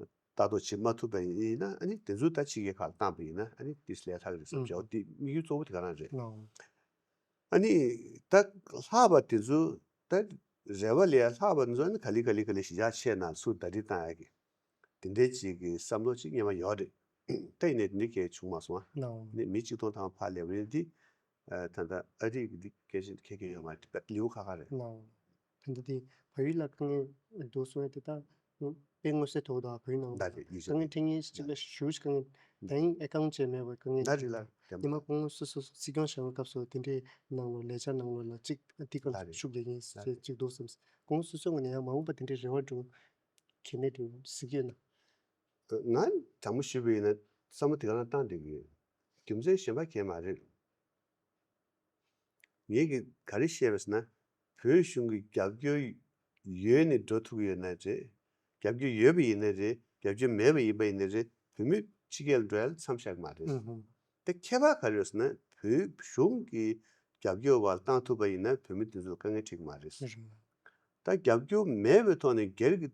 ལྟ་རྟོག་བྱེད་མ་ཐུབ་པ་ཡིན་ན། ཨ་ནི་དེ་ཚོ་ད་ཕྱི་རྒྱལ་ཁག་ལ་བཏང་པ་ཡིན་ན། ཨ་ནི་དེ་ལས་སླ་གི་རེད་བསམ་བྱས། འོ་དེ་དམིགས་ཡུལ་གཙོ་བོ་དེ་ག་རང་རེད། ལའོ། ཨ་ནི་ད་ལྷག་པ་དེ་ཚོ། ད་རེ་བ་ལས་ལྷག་པ་དེ་ཚོ་ནི་ག་ལེ་ག་ལེ་ག་ལེ་གཞིས་ཆགས་ཆེ་ན་ཚུར་ཟླ་སྒྲིལ་བཏང་ཡ་གི་དེ་འདྲའི་ཅིག་གི་བསམ་བློ་ཅིག་སྔོན་མ་ཡོད་རེད། ད་ཡིན་ནའི་དེ་འདྲའི་གལ་བྱུང་མ་སོང་ཨ། ལའོ། ནི་མི་གཅིག་སྟོང་ཐམ་པ་ཕར་སླེབས་པ་ཡིན་དུས། ཨ། ད་ལྟ་ཨ་རི་གི་འདི་སྐད་ཆ་ཁྱད་ཁྱད་ཡོད་མ་རེད། དཔེ་ལེའུ་ཁག་ཁག་རེད། ལའོ། ད་ལྟ་དེ་བལ་ཡུལ་ལ་དཀའ་ངལ་འདུག་གསུང་ཡ་དེ། ད་དཔེ་མངོན་གསལ་དོད་དོ། བལ་ཡུལ་ནང་ད་དེ་ཡིག་ཆ་དཀའ་ངལ་འཕྲད་མཁན་ཅིག་ལ་ཞེ་པོ་ཅིག་དཀའ་ངལ། ད་ཡིན་ཨེ་ཀའུན་ཊི་བྱས་མེད་པའི་དཀའ་ངལ་ད་རེད་ལ། ཉི་མ་ཁོང་སོ་སོ་སྲིད་སྐྱོང་བྱ་བའི་སྐབས་སུ་དེ་འདྲའི་ནང་ལོགས་ལས་འཆར་ནང་ལོགས་ལ་གཅིག་དེ་ག་ད་རེད། ཤུགས་རྒྱག་མཁན་ད་རེད། ཅིག་འདུག་བསམ། ཁོང་སོ་སོའི་ངོས་ནས་ཡང་མ་འོངས་པ་དེ་འདྲའི་རེ་བ་འདྲ་བོ་གལ་གནད་འདྲ་བོ་གཟིགས་ཀྱི་ཡོད་ན། ང་དྲང་པོ་ཞུས་པ་ཡིན་ན་བསམ་བློ་དེ་ག་རང་བཏང་བསྡད་ཀྱི་ཡོད། རྒྱུ་མཚན་གཞན་པ་གང་ཡང་མ་རེད། ངེད་ཀྱིས་ག་རེ་བཤད་པ་ཟེར་ན། བོད་གཞུང་གི་རྒྱབ་སྐྱོར་ཡོད་ནས་འགྲོ་ཐུབ་ཀྱི་ཡོད་ན་རེད། རྒྱབ་སྐྱོར་ཡོད་པ་ཡིན་ན་རེད། རྒྱབ་སྐྱོར་མེད་པ་ཡིན་པ་ཡིན་ན་རེད། བོད་མི་ཕྱི་རྒྱལ་འགྲོ་ཡ་ལ་མཚམས་བཞག་གི་མ་རེད། ཨུ་ཧུ། དེ་ཁྱད་པར་ག་རེ་ཡོད་ཟེར་ན། བོད་གཞུང་གི་རྒྱབ་སྐྱོར་བར་བཏང་ཐུབ་པ་ཡིན་ན་བོད་མི་དེ་ཚོ་ལ་དཀའ་ངལ་འཕྲད་ཀྱི་མ་རེད། རེད། ད་རྒྱབ་སྐྱོར་མེད་པའི་ཐོག་ནས་སྒེར་གྱི་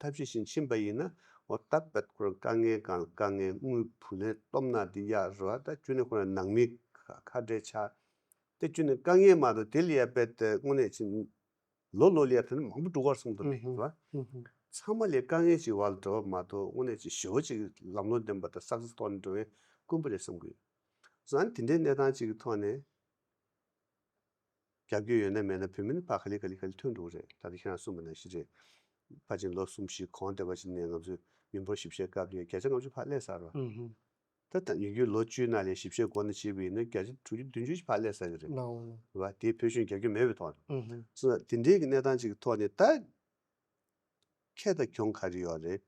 ཐབས་ཤེས་བཞིན་ཕྱིན་པ་ཡིན་ན། འོ་ད་དཔེ་ཁོ་རང་དཀའ་ངལ་སྒང་དཀའ་ངལ། དངུལ་བུ་ལོན་སྟོབས་ན་འདི་ཡག་རེད་པ། ད་ཅུང་ནས་ཁོ་རང་ནང་མི་ཁ་ཁ་བྲལ་ཆགས། དེ་ཅུང་ནས་དཀའ་ངལ་མ་གཏོགས་དེ་ལ་ཡ་དཔེ་དེ་དངོས་གནས་ཅིག་ལོ་ལོ་ལ་ཡ་དེ་ནི་མང་པོ་འགྲོ་གི་རེད་བསམ་གྱི་འདུག་ཨུ་ཧུ། རེད་པ། ཨུ་ཧུ། ཚང་མ་ལ་དཀའ་ངལ་ཅིག་བར་ལ་འགྲོ་བ་མ་གཏོགས། དངོས་གནས་ཅིག་ཞེ་པོ་ཅིག་ལམ་ལྷོང་ལྡན་པ་དང་སག་སེ་སི་ཐོག་ནས་འགྲོ་བའི་དཀོན་པོ་རེད་བསམ་གྱི་ཡོད། བཟང་། དེ་འདྲའི་གནས་སྟངས་ཅིག་གི་ཐོག་ནས། རྒྱབ་སྐྱོར་ཡོད་ན་མེད་ན་བོད་མི་ནི་ཕར་ག་ལེ་ག་ལེ་ག་ལེ་ཐོན་འགྲོ་གི་རེད། ད་ལྟ་ཁྱེད་རང་གསུངས་པ་ནང་བཞིན་རེད། ཕལ་ཆེར་ལོ་གསུམ་བཞི་གོང་དེ་བ་ཅིག་ནས་ང་ཚོས་མི་འབོར་ཞིབ་བཤེར་སྐབས་ལ་བརྒྱ་ཆ་ལྔ་བཅུ་ཕར་སླེབས་ཚར་བ། ཨུ་ཧུ། ད་ད་ཡིན་རྒྱུ་ལོ་བཅུའི་ནང་ལ་ཞིབ་བཤེར་འགོ་ནས་བྱས་པ་ཡིན་ན་བརྒྱ་ཆ་དྲུག་ཅུ་བདུན་ཅུ་ཞིག་ཕར་སླེབས་ཚར་གི་རེད། ལའོ་ལའོ། རེད་པ། དེ་བོད་གཞུང་རྒྱབ་སྐྱོར་མེད་པའི་ཐོག་ནས། ཨུ་ཧུ། སོང་ཙང་དེ་འདྲའི་གི་གནས་སྟངས་ཅིག་གི་ཐོག་ནས་ད། ཁེ་དང་གྱོང་ག་རེ་ཡོད་རེད།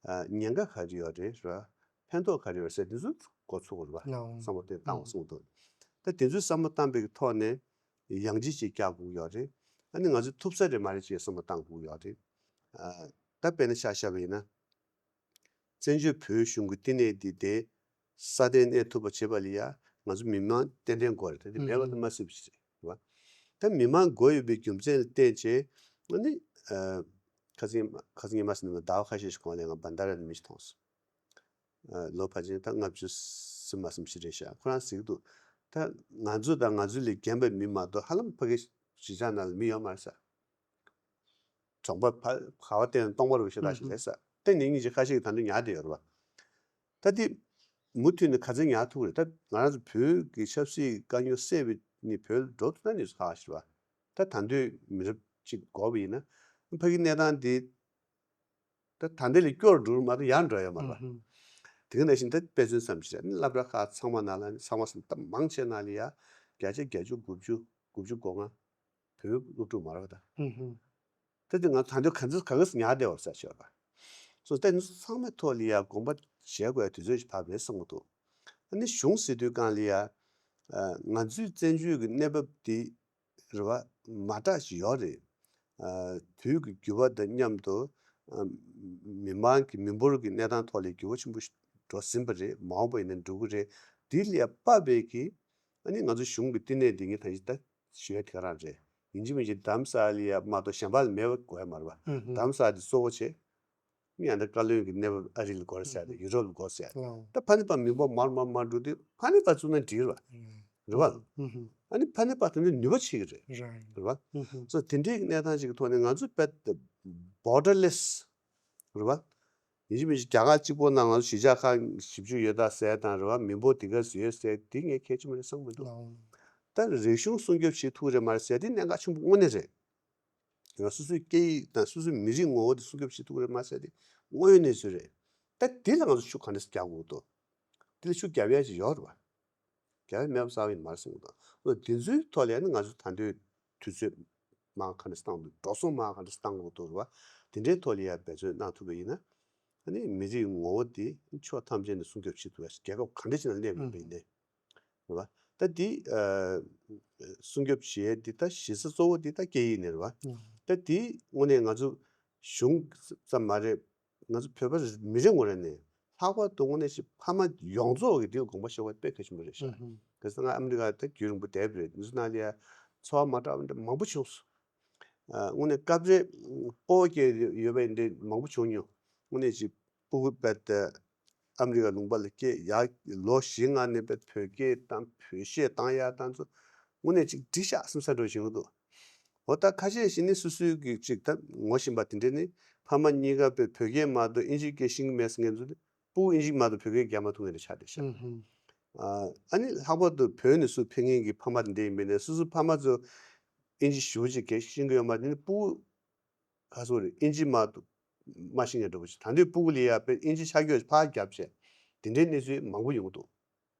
ཨ། ཉེན་ཁ་ག་རེ་ཡོད་རེད། ར། ཕན་ཐོགས་ག་རེ་ཡོད་རེད་ཟེར། དེ་ཚོ་མགོ་ཚོད་དགོས་རེད་པ། ལའོ། བསམ་བློ་དེ་བཏང་བ་ཨང་གསུངས་འདུག་ད་དེ་ཚོའི་བསམ་བློ་བཏང་པའི་ཐོག་ནས་ཡང་ཅིག་ཅིག་རྒྱག་དགོས་ཡོད་རེད། ཨ་ནི་ང་ཚོ་ཐུབ་ས་རེད་མ་རེད་ཅེས་བསམ་བློ་བཏང་དགོས་ཡོད་རེད། ཨ། ད་དཔེར་ན་ཆ་བཞག་པ་ཡིན་ན། བཙན་བྱོལ་བོད་གཞུང་གི་བསྟི་གནས་འདི་དེ་སྲ་བརྟན་གནས་ཐུབ་པ་བྱེད་པ་ལ་ཡ་ང་ཚོ་མི་མང་ཏན་ཏན་དགོས་རེད། ད་དེ་མེད་པ་དེ་མ་སྲིད་པ་ཞིག་རེད་པ། ད་མི་མང་དགོས་ཡོད་པའི་རྒྱུ་མཚན་ལ་བརྟེན་བྱས། ཨ་ནི། ཨ། ཁ་སང་ཁ་སང་ཉི་མ་ཟེར་ན་ཟླ་བ་ཁ་ཤས་ཤིག་གོང་ལ་ང་བན་དྷ་ར་ནས་མི་ཞིག་མཐོང་སོང་། ཨ། ལོ་ཕལ་ཆེར་ད་ལྔ་བཅུ་ཟིན་མ་ཟིན་ཞིག་རེད་ཤག་ཁོ་རང་ཟེར་གྱི་འདུག་ད་ང་ཚོ་དང་ང་ཚོ་ལས་རྒན་པའི་མི་མ་གཏོགས་ཧ་ལམ་ཕ་གི་གཞིས་ཆགས་ནང་ལ་མི་ཡོད་མ་རེད་ཟེར། གྲོང་པ་ཕ་ག་བ་བལྟས་ན་སྟོང་པ་རུ་ཤ་སྟག་ཞིག་རེད་ཟེར། ཏན་ཏན་ཉིན་གཅིག་ཁ་ཤས་ཀྱིས་ད་དུང་ཉར་བསྡད་ཡོད་རེད་པ། ད་དེ་མུ་མཐུད་ནས་ག་ཚོད་ཉར་ཐུབ་ཀྱི་རེད། ད་ང་རང་ཚོ་བོད་ཀྱི་ཆབ་སྲིད་དཀའ་རྙོག་སེལ་བའི་ནི་བོད་ལ་འགྲོ་ཐུབ་ན་ནི་ཁག་ཞིག་རེད་པ། ད་ད་དུང་མི་རབས་གཅིག་འགོར་བ་ཡིན་ན་ཕ་གི་གནས་སྟངས་འདི་ད་ད་ལྟ་ལས་སྐྱོ་རུ་འགྲོ་མ་གཏོགས་ཡར་འགྲོ་ཡ་མ་རེད་པ། ཨུ་ཧུ། དེ་ག་ནང་བཞིན་ད་དཔེ་མཚོན་ཙམ་ཞིག་རེད། ཨ་ནི་སློབ་གྲྭ་ཁག་ཚང་མ་ནང་ལ་ནི་ཚང་མ་ཟེར་ན་ད་མང་ཆེ་ནང་ལ་ཡ་བརྒྱ་ཆ་བརྒྱད་ཅུ་དགུ་བཅུ་དགུ་བཅུ་གོ་ལྔ་བོད་སློབ་ཕྲུག་མ་རེད་པ་ད། ཨུ་ཧུ། ད་དེ་ང་ཚོ་ད་དུང་ག་ཚོད་ག་ག་ཚོད་ཉར་བསྡད་ཡོད་ཟེར་ཞོར་བ། སོ་ད་ཚང་མའི་ཐོག་ལ་ཡ་དགོངས་པ་བཞེས་དགོས་ཡ་དུས་ཚོད་ཞིག་བབས་རེད་བསམ་གྱི་འདུག་ཨ་ནི་གཞུང་ཟེར་དུས་སྒང་ལ་ཡ། ཨ། ང་ཚོའི་བཙན་བྱོལ་གྱི་གནས་བབ་འདི་རེད་བ། མ་དྲག་ཞིག་ཡོད་རེད། ཨ། དུས་ཀྱི་འགྱུར་བ་དང་མཉམ་དུ། ཨ། མི་མང་གི་མི་འབོར་གྱི་གནས་སྟངས་ཐོག་ལ་འགྱུར་བ་ཆེན་པོ་ཞིག་འགྲོ་ཟིན་པ་རེད། མ་འོངས་པ་ཡིན་ན་འགྲོ་གི་རེད། འདི་ལ་ཡ་དཔག་པའི་གི། ཨ་ནི་ང་ཚོ་གཞུང་གི་བསྟི་གནས་འདི་ངས་ད་གིན་ད་ཞུ་ཡ་དེ་ག་རང་རེད། ཡིན་གཅིག་མིན་གཅིག་རྡ་རམ་ས་ལ་ཡ་མ་གཏོགས་གཞན་པ་ལ་མེད་པ་དགོས་ཡ་མ་རེད་པ། ཨུ་ཧུ། རྡ་རམ་ས་ལ་དེ་གཙོ་བོ་བྱས། མི་ཡང་ད་བཀའ་བློན་གྱི་གནས་བབ་ཨ་རི་ལ་དགོས་རེད་ཟེར་ཏེ། ཨུ་ཧུ། ཡུ་རོབ་ལ་དགོས་ཟེར་ཏེ། ལའོ། ད་ཕ་ནི་པ་མི་འབོར་མར་མར་མར་འགྲོ་དུས་ཕ་ནི་པ་བཙུགས་ན་འགྲིག་རེད་པ། རེད་པ། ཨུ་ཧུ། ཨ་ནི་ཕ་ནི་པ་དེ་ནི་ནུས་པ་ཆེ་གི་རེད། རེད། རེད་པ། ཨུ་ཧུ། སོ་དེ་འདྲའི་གནས་སྟངས་ཅིག་གི་ཐོག་ནས་ང་ཚོ་དཔེ་བོར་ཌར་ལེ་སི། རེད་པ། ཡིན་གཅིག་མིན་གཅིག་རྒྱ་གར་གཅིག་པོ་ནང་ང་ཚོ་གཞིས་ཆགས་ཁག་བཞི་བཅུ་ཡོད་ད་ཟེར་དང་། རེད་པ། མི་འབོར་དེ་ག་ཚོད་ཡོད་ཟེར་དེ་ངས་གལ་ཆེན་པོ་རེད་བསམ་གྱི་མི་འདུག་ལའོ། ད་རིག་གཞུང་སྲུང་སྐྱོབ་བྱེད་ཐུབ་རེད་མ་རེད་ཟེར་དེ་གནད་འགག་ཆེན་པོ་དངོས་གནས་རེད། ཡང་སོ་སོའི་སྐད་ཡིག་དང་སོ་སོའི་མི་རིགས་ངོ་བོ་དེ་སྲུང་སྐྱོབ་བྱེད་ཐུབ་ཀྱི་རེད་མ་ཟེར་དེ་དངོས་ཡོད་གནས་ཚུལ་རེད། ད་དེ་ལ་ང་ཚོ་ཤུགས་ག་འདྲ་རྒྱག་དགོས་འདུག་དེ་ལ་ཤུགས་རྒྱབ་ཡ་ཅིག་ཡོད་རེད་པ། དེ་བས་མེད་པ་གསལ་པོ་ཡིན་མ་རེད་གསུངས་འདུག་འོ་དེ་ཚོའི་ཐོག་ལ་ཡང་ནི་ང་ཚོ་ད་དུང་དུས་ཚོད་མང་ག་འདྲ་བཏང་འདུག་འགྲོ་སོང་མང་ག་འདྲ་བཏང་དགོས་འདུག་རེད་བ། དེ་འདྲའི་ཐོག་ལ་ཡང་འབད་བརྩོན་གནང་ཐུབ་པ་ཡིན་ན། ཨ་ནི་མི་རིགས་ངོ་བོ་དེ་ཕྱོགས་ཐམས་ཅད་ནས་སྲུང་སྐྱོབ་བྱེད་ཐུབ་ཡ་རྒྱལ་ཁབ་ག་འདྲ་ཞིག་ན་གནས་པ་ཡིན་པ་ཡིན་ནའི། རེད་བ། ད་འདི་ཨ་སྲུང་སྐྱོབ་བྱེད་ཡ་འདི་ད་གཞི་རྩ་གཙོ་བོ་འདི་ད་སྐད་ཡིག་ནི་རེད་བ། ད་འདི་དངོས་གནས་ང་ཚོ་གཞུང་ཙམ་མ་རེད། ང་ཚོ་བོད་པ་མི་རེ་ངོ་རེ་ནས་ལྷག་པར་དུ་དངོས་གནས་ཤིག་ཕ་མ་ཡོངས་རྫོགས་ཀྱི་འདི་ལ་དགོངས་པ་ཞུ་བ་དཔེ་གལ་ཆེན་པོ་རེད་ཤག་གལ་སྲིད་ང་ཨ་མི་རི་ཀ་ད་རྒྱུན་རིང་པོ་བསྡད་པ་རེད། འདི་ཚོ་ནང་ལ་ཡ་ཚོར་བ་མ་འདྲ་བ་འདྲ་མང་པོ་བྱུང་སོང་། ཨ་དངོས་གནས་སྐབས་རེ་སྤོ་བོ་སྐྱེས་ཡོད་པ་ཡིན་དུས་མང་པོ་བྱུང་མྱོང་། དངོས་གནས་ཅིག་སྤུ་གུ་དཔེ་དེ་ཨ་མི་རི་ཀ་ལུང་པ་ལ་སྐྱེས་ཡག་ལོ་བཞི་ལྔ་ནས་དཔེ་བོད་སྐད་དང་བོད་གཞས་བཏང་ཡག་དང་ཚོ་དངོས་གནས་ཅིག་འགྲིག་ཤག་བསམ་ས་འདྲ་བྱུང་གི་འདུག་འོ་ད་ཁ་ཤས་ཤིག་ནི་སོ་སོའི་གི་ཅིག་ད་ངོ་ཤེས་པ་དེ་འདྲས་ནི་ཕ་མ་གཉིས་ཀ་དཔེ་བོད་སྐད་མ་གཏོགས་ཨིན་ཇིའི་སྐད་ཤེས་ཀྱི་མེད་ཟེར་མཁན་ཚོ་ནི་སྤུ་གུ་ཨིན་ཇི་མ་གཏོགས་བོད་སྐད་རྒྱག་མ་ཐུབ་མཁན་རེ་ཆགས་བསྡད་ཤག་ཨ་ཨ་ནི་ལྷག་པར་དུ་བོད་ནས་ཚུར་ཕེབས་མཁན་གྱི་ཕ་མ་དེ་འདྲ་ཡིན་པས་ན་སོ་སོའི་ཕ་མ་ཚོ་ཨིན་ཇི་ཞེ་པོ་ཅིག་གལ་ཤེས་ཀྱི་ཡོད་མ་རེད། དེ་ནི་སྤུ་གུ་ག་ཚོད་རེད། ཨིན་ཇི་མ་གཏོགས་མ་ཤེས་མཁན་འདྲ་པོ་ཅིག་ད་དུང་སྤུ་གུ་ལ་ཡ་དཔེ་ཨིན་ཇི་ཆ་བགོས་ཕར་བརྒྱབ་བྱས་དེ་འདྲའི་གནས་ཚུལ་མང་པོ་ཡོང་གི་འདུག་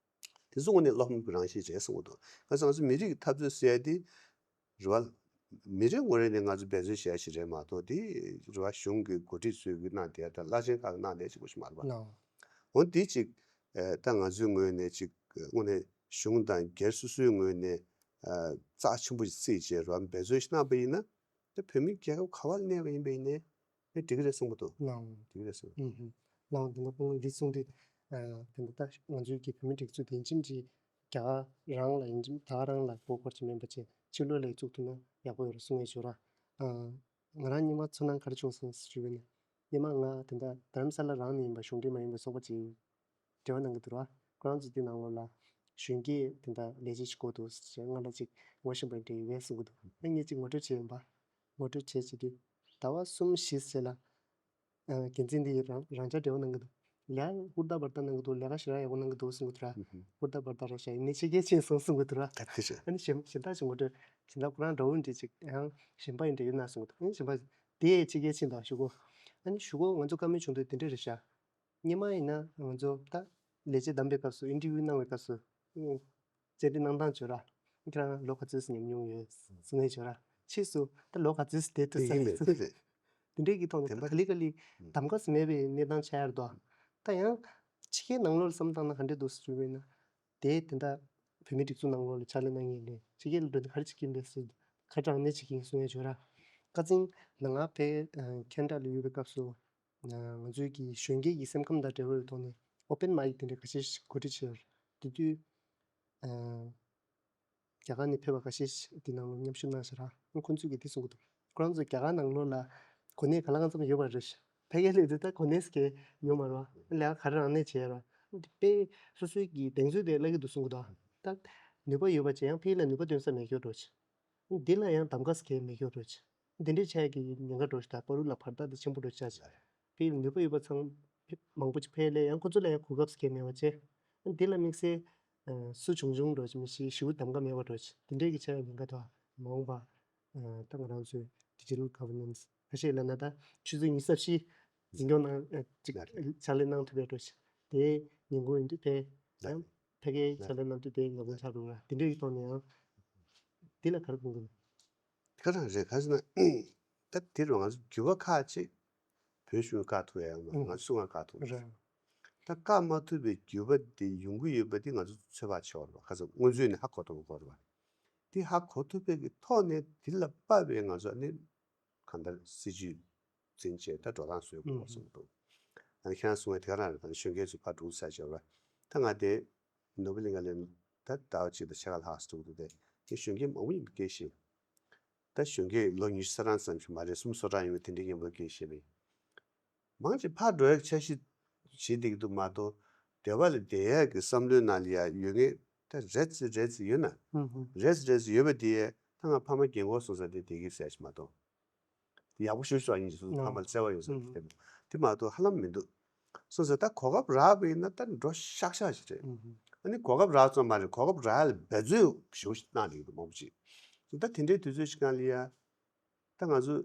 དེ་ཚོ་དངོས་གནས་བློ་ཕམ་གྱི་རང་བཞིན་རེད་གསུང་གི་འདུག་ག་ཚོད་ང་ཚོ་མི་རིགས་ཀྱི་འཐབ་རྩོད་ཟེར་ཡ་དེ་རེད་བ། མི་རེ་ངོ་རེ་ནས་ང་ཚོ་འབད་བརྩོན་བྱེད་ཡ་ཞིག་རེད་མ་གཏོགས་དེ་རེད་བ། གཞུང་གི་འགོ་ཁྲིད་ཚོས་གི་གནང་བསྡད་ཡ་དང་བླ་ཆེན་ཁག་གི་གནང་བསྡད་ཡ་ཅིག་པོ་ཞིག་མ་རེད་བ། ལགས། འོ་དེ་ཅིག་ཨེ་ད་ང་ཚོའི་ངོས་ནས་ཅིག་དངོས་གནས་གཞུང་དང་སྒེར་སོ་སོའི་ངོས་ནས་ཨ་རྩ་ཆེན་པོ་ཞིག་བརྩིས་བྱས་རེད་བ། འབད་བརྩོན་ཞིག་གནང་པ་ཡིན་ན་དེ་བོད་མི་རྒྱལ་ཁབ་ག་བ་ལ་གནས་པ་ཡིན་པ་ཡིན་ནའི་ཨེ་འགྲིག་གི་རེད་གསུངས་པ་འདུག་ལགས། འགྲིག་གི་རེད་གསུངས། ཨུ་ཧུམ། ལགས། འདི་ནི་ཁོང་འདི་གསུངས་དུས་ཨ་དེ་འདྲ་ད་ང་ཚོའི་གི་བོད་མི་སྒྲིག་འཛུགས་དེ་ཡིན་གཅིག་མིན་གཅིག་རྒྱ་གར་རང་ལ་ཡིན་གཅིག་ད་ག་རང་ལ་མགོ་འཁོར་གྱི་མིན་པ་བྱས་ཕྱི་ལོགས་ལ་བཙུགས་ཐུབ་ན་ཡག་པོ་ཡོད་རེད་གསུང་ཡས་ཞོར་ཨ་ང་རང་སྔོན་མ་ཚོར་སྣང་ག་རེ་བྱུང་སོང་ཞུས་པ་ཡིན་ན། སྔོན་མ་ང་དེ་འདྲ་རྡ་རམ་ས་ལ་རང་ནས་ཡིན་པ་གཞུང་འབྲེལ་མ་ཡིན་པའི་ཚོགས་པ་ཅིག་འབྲེལ་བ་གནང་གི་འདུག་ར། ཁོ་རང་ཚོ་དེ་ནང་ལོགས་ལ་གཞོན་སྐྱེས་དེ་འདྲ་ལས་བྱེད་ཅིག་དགོས་འདུག་ཟེར་ང་ལ་ཅིག་ངོ་ཤེས་པ་འདྲ་ཡོད་པས་གསུང་གི་འདུག་ཨ་ངས་ཅིག་ངོ་སྤྲོད་བྱས་ཡིན་པ། ངོ་སྤྲོད་བྱས་བྱས་དུས་ཟླ་བ་གསུམ་བཞི་ཙམ་ལ་ཨ་འགན་འཛིན་འདི་རང་རང་ཅག་འབྲེལ་བ་གནང་གི་འདུག་ལས་ཀ་ཧུར་ཐག་འབར་ཐག་གནང་གི་འདུག་ལས་ཀ་ཞེ་དྲག་ཡག་པོ་གནང་གི་འདུག་གསུང་གི་འདུག་ར། ཧུར་ཐག་འབར་ཐག་རེད་ཤག་ཡིན་ནའི་ཕྱི་རྒྱལ་ཕྱིན་སོང་གསུང་གི་འདུག་ར། ད་དེ་རེད། ཨ་ནི་གཞན་གཞན་དག་ཅིག་ངོ་སྤྲོད་གཞན་དག་ཁོ་རང་འདྲ་བོ་འདྲ་ཅིག་ཡང་གཞན་པ་ཡིན་འདྲ་ཡོད་ན་གསུང་གི་འདུག་ཨ་ནི་གཞན་པ་དེ་ཕྱི་རྒྱལ་ཕྱིན་དང་ཞུ་གོ་ཨ་ནི་ཞུ་གོ་ང་ཚོ་བཀའ་མོལ་བྱུང་དུས་དེ་འདྲ་རེད་ཤག་སྔོན་མ་ཡིན་ན་ང་ཚོ་ད་ལས་བྱེད་བདམས་པའི་སྐབས་སུ་ཨིན་ཊར་བིའུ་གནང་བའི་སྐབས་སུ་ཨུ་བཅར་འདྲི་གནང་སྟངས་བྱོས་ར། ཁྱེད་རང་ལོ་ག་ཚོད་ཙམ་ཉམས་མྱོང་ཡོད་གསུང་ཡས་བྱོས་ར། ཕྱིས་སུ་ད་ལོ་ག་ཚོད་ཙམ་བསྡད་ཐུབ་ས་ཡིན་ཟེར། དེ་འདྲའི་གི་ཐོག་ནས་ད་ག་ལེ་ག་ལེ་གདམ་ག་ཙམ་མེད་པའི་གནས་སྟངས་ཆགས་ཡ་རེད་དོ། ད་ཡང་ཕྱི་རྒྱལ་ནང་ལོགས་ལ་བསམ་བཏང་ན་ག་འདྲས་འདུག་ཟེར་བྱུང་བས་ན། དེ་དེ་འདྲ་བོད་མིའི་སྒྲིག་འཛུགས་ནང་ལོགས་ལ་ཕྱག་ལས་གནང་མཁན་ལས་ཕྱི་རྒྱལ་ལ་འགྲོ་དུས་ག་རེ་བྱེད་ཀྱི་ཡིན་པས་ཟེར། ཁ་གྲངས་གནས་བྱེད་ཀྱི་ཡིན་གསུང་ཡས་བྱོས་ར། ཁ་སང་ང་ཕ་ཨ་ཁེ་ན་ཌ་ལ་ཡོད་པའི་སྐབས་སུ། ང་ང་ཚོའི་གི་གཞོན་སྐྱེས་ཀྱི་སེམས་ཁམས་དང་འབྲེལ་བའི་ཐོག་ནས་ཨོ་པན་མའིཀ་དེ་འདྲ་ཁ་ཤས་ཤིག་གོ་སྒྲིག་བྱས་ཡོད་རེད། དེ་དུས་ཨ་རྒྱ་གར་ནས་ཕེབས་པ་ཁ་ཤས་ཤིག་དེ་ནང་ལ་མཉམ་ཞུགས་གནང་ཤག་ར། ཁོང་ཚོས་གི་དེ་གསུང་གི་འདུག་ཁོ་རང་ཚོ་རྒྱ་གར་ནང་ལོགས་ལ་གོ་གནས་ག་ལ་གང་འཚམ་ཡོད་པ་རེད་ཤག་ཕ་གིར་སླེབས་དུས་ད་གོ་གནས་ཀྱི་ཡོད་མ་རེད་བ། ལས་ཀ་ག་རེ་རང་ནས་བྱས་ར། དཔེ་སོ་སོའི་གི་གདེང་ཚོད་དེ་བརླག་གི་འདུག་གསུང་གི་འདུག་ད་ནུས་པ་ཡོད་པ་བྱས་ཡང་ཕ་གི་ལ་ནུས་པ་འདོན་ས་མེད་ཀྱོག་འགྲོ་ཆེ། འདི་ལ་ཡང་གདམ་ག་ཟེར་མཁན་མེད་ཀྱོག་འགྲོ་ཆེ། འདི་འདྲའི་ཆ་ཡ་གི་ཉེན་ཁ་འགྲོ་ཞིག་དང་བར་དུ་ལ་བར་ཐག་དེ་ཆེན་པོ་འགྲོ་ཆ་ཆེ། ཕ་གི་ལ་ནུས་པ་ཡོད་པ་ཚང་མང་པོ་ཅིག་ཕ་གི་ལ་ཡང་ཁོ་ཚོ་ལ་ཡང་གོ་སྐབས་ཟེར་མཁན་མེད་པ་བྱས། འདི་ལ་དམིགས་བསལ་སུ་བྱུང་བྱུང་འགྲོ་ཆེ་མི་ཤེས་ཞེ་པོ་གདམ་ག་མེད་པ་འགྲོ་ཆེ། འདི་འདྲའི་གི་ཆ་ཡ་ཉེན་ཁ་དང་མ་འོངས་པ། ད་ང་རང་ཚོའི་ཌི་ཇི་ཊལ་གྷ་ཝར་ནན་སི་ཁ་ཤས་ལབ་ན་ད་ཆུ་ཚོད་ཉི་ཤུ་རྩ་བཞི་འཛིན་སྐྱོང་གནང་ཅིག་ཕྱག་ལས་གནང་ཐུབ་པའི་འགྲོ་ཆེ། དེའི་ཉིན་གུང་ཡིན་དུས་དེ་ཡང་ཕ་གིའི་ཕྱག་ལས་གནང་དུས་དེའི་ཉིན་གུང་ཆགས་འགྲོ་བ་དེ་འདྲའི་གི་ཐོག་ནས་ཡང་འདི་ལ་ག་རེ་དགོངས་ཀྱི་འདུག་ཁ་རང་རེད། ག་རེ་ཟེར་ན་ད་དེ་རུ་ང་ཚོ་འགྱུར་བ་ཁག་ཅིག་བོད་གཞུང་བཀག་ཐུབ་ཡ་ཡོད་མ་རེད། ང་ཚོ་སུ་ང་བཀག་ཐུབ་མ་རེད། ད་བཀག་མ་ཐུབ་པའི་འགྱུར་བ་དེ་ཡོང་གི་ཡོད་པ་དེ་ང་ཚོ་ཚོད་དཔག་བྱེད་དགོས་རེད་པ། ཁ་སང་སྔོན་ཚུད་ནས་ཧ་གོ་ཐུབ་དགོས་རེད་པ། དེ་ཧ་གོ་ཐུབ་པའི་གི་ཐོག་ནས་དེ་ལ་དཔག་པའི་ང་ཚོ་ནི་གང་ལྟར་སྲིད་ཇུས་འཛིན་བྱས་ད་འགྲོ་སྟངས་བཟོ་དགོས་པ་གསུངས་འདུག་ཨ་ནི་ཁྱེད་རང་གསུངས་པའི་དེ་ག་རང་རེད། ད་ནི་གཞོན་སྐྱེས་ཚོ་ཕར་འགྲོ་ས་བྱས་པ། ད་ང་དེ་ནོར་བུ་གླིང་ག་ལ་ད་ཟླ་བ་གཅིག་དང་ཕྱེད་ཀ་ལྷག་ཙམ་འདུག་དེ་དེ་གཞོན་སྐྱེས་མང་པོ་ཡིན་པ་སྐད་ཤེས། ད་གཞོན་སྐྱེས་ལོ་ཉི་ཤུ་རྩ་གྲངས་ཙམ་ཞིག་མ་རེད། སུམ་ཅུ་སོ་གྲངས་ཡིན་པ་དེ་འདྲའི་མཉམ་པོ་སྐད་ཤེས་པ་ཡིན། མང་ཆེ་ཕར་འགྲོ་ཡག་འཆར་གཞི་བྱེད་བསྡད་ཀྱི་འདུག་མ་གཏོགས་སྡེ་བ་ལ་བསྡད་ཡག་གི་བསམ་བློའི་ནང་ལ་ཡ་ཡོད་མཁན་ད་རེད་ཙི་རེད་ཙི་ཡོད་ན། ཧུམ་ཧུམ། རེད་ཙི་རེད་ཙི་ཡོད་པ་དེ་ད་ང་ཕ་མ་རྒན་གོག་སོང་ཙང་དེ་བསྡད་ཀྱི་ཟེར་ཞིག་མ་གཏོགས། དེ་ཡག་པོ་ཞུ་ཞུ་ཡིན་ཞིག་སོང་ཕ་མ་ལ་བརྩེ་བ་ཡོད་ས་དེ་དེ་མ་གཏོགས་ཧ་ལམ་མི་འདུག་སོང་ཙང་ད་གོ་སྐབས་རག་པ་ཡིན་ན་ད་འགྲོ་ཤག་ཤག་ཞིག་རེད། ཨ་ནི་གོ་སྐབས་རག་ཙམ་མ་རེད། གོ་སྐབས་རག་ཡ་ལ་འབད་རྩོལ་ཞེ་པོ་ཞིག་གནང་བསྡད་ཀྱི་འདུག་མང་པོ་ཅིག་ད་དེ་འདྲའི་དུས་ཚོད་ཞིག་སྒང་ལ་ཡ། ད་ང་ཚོ་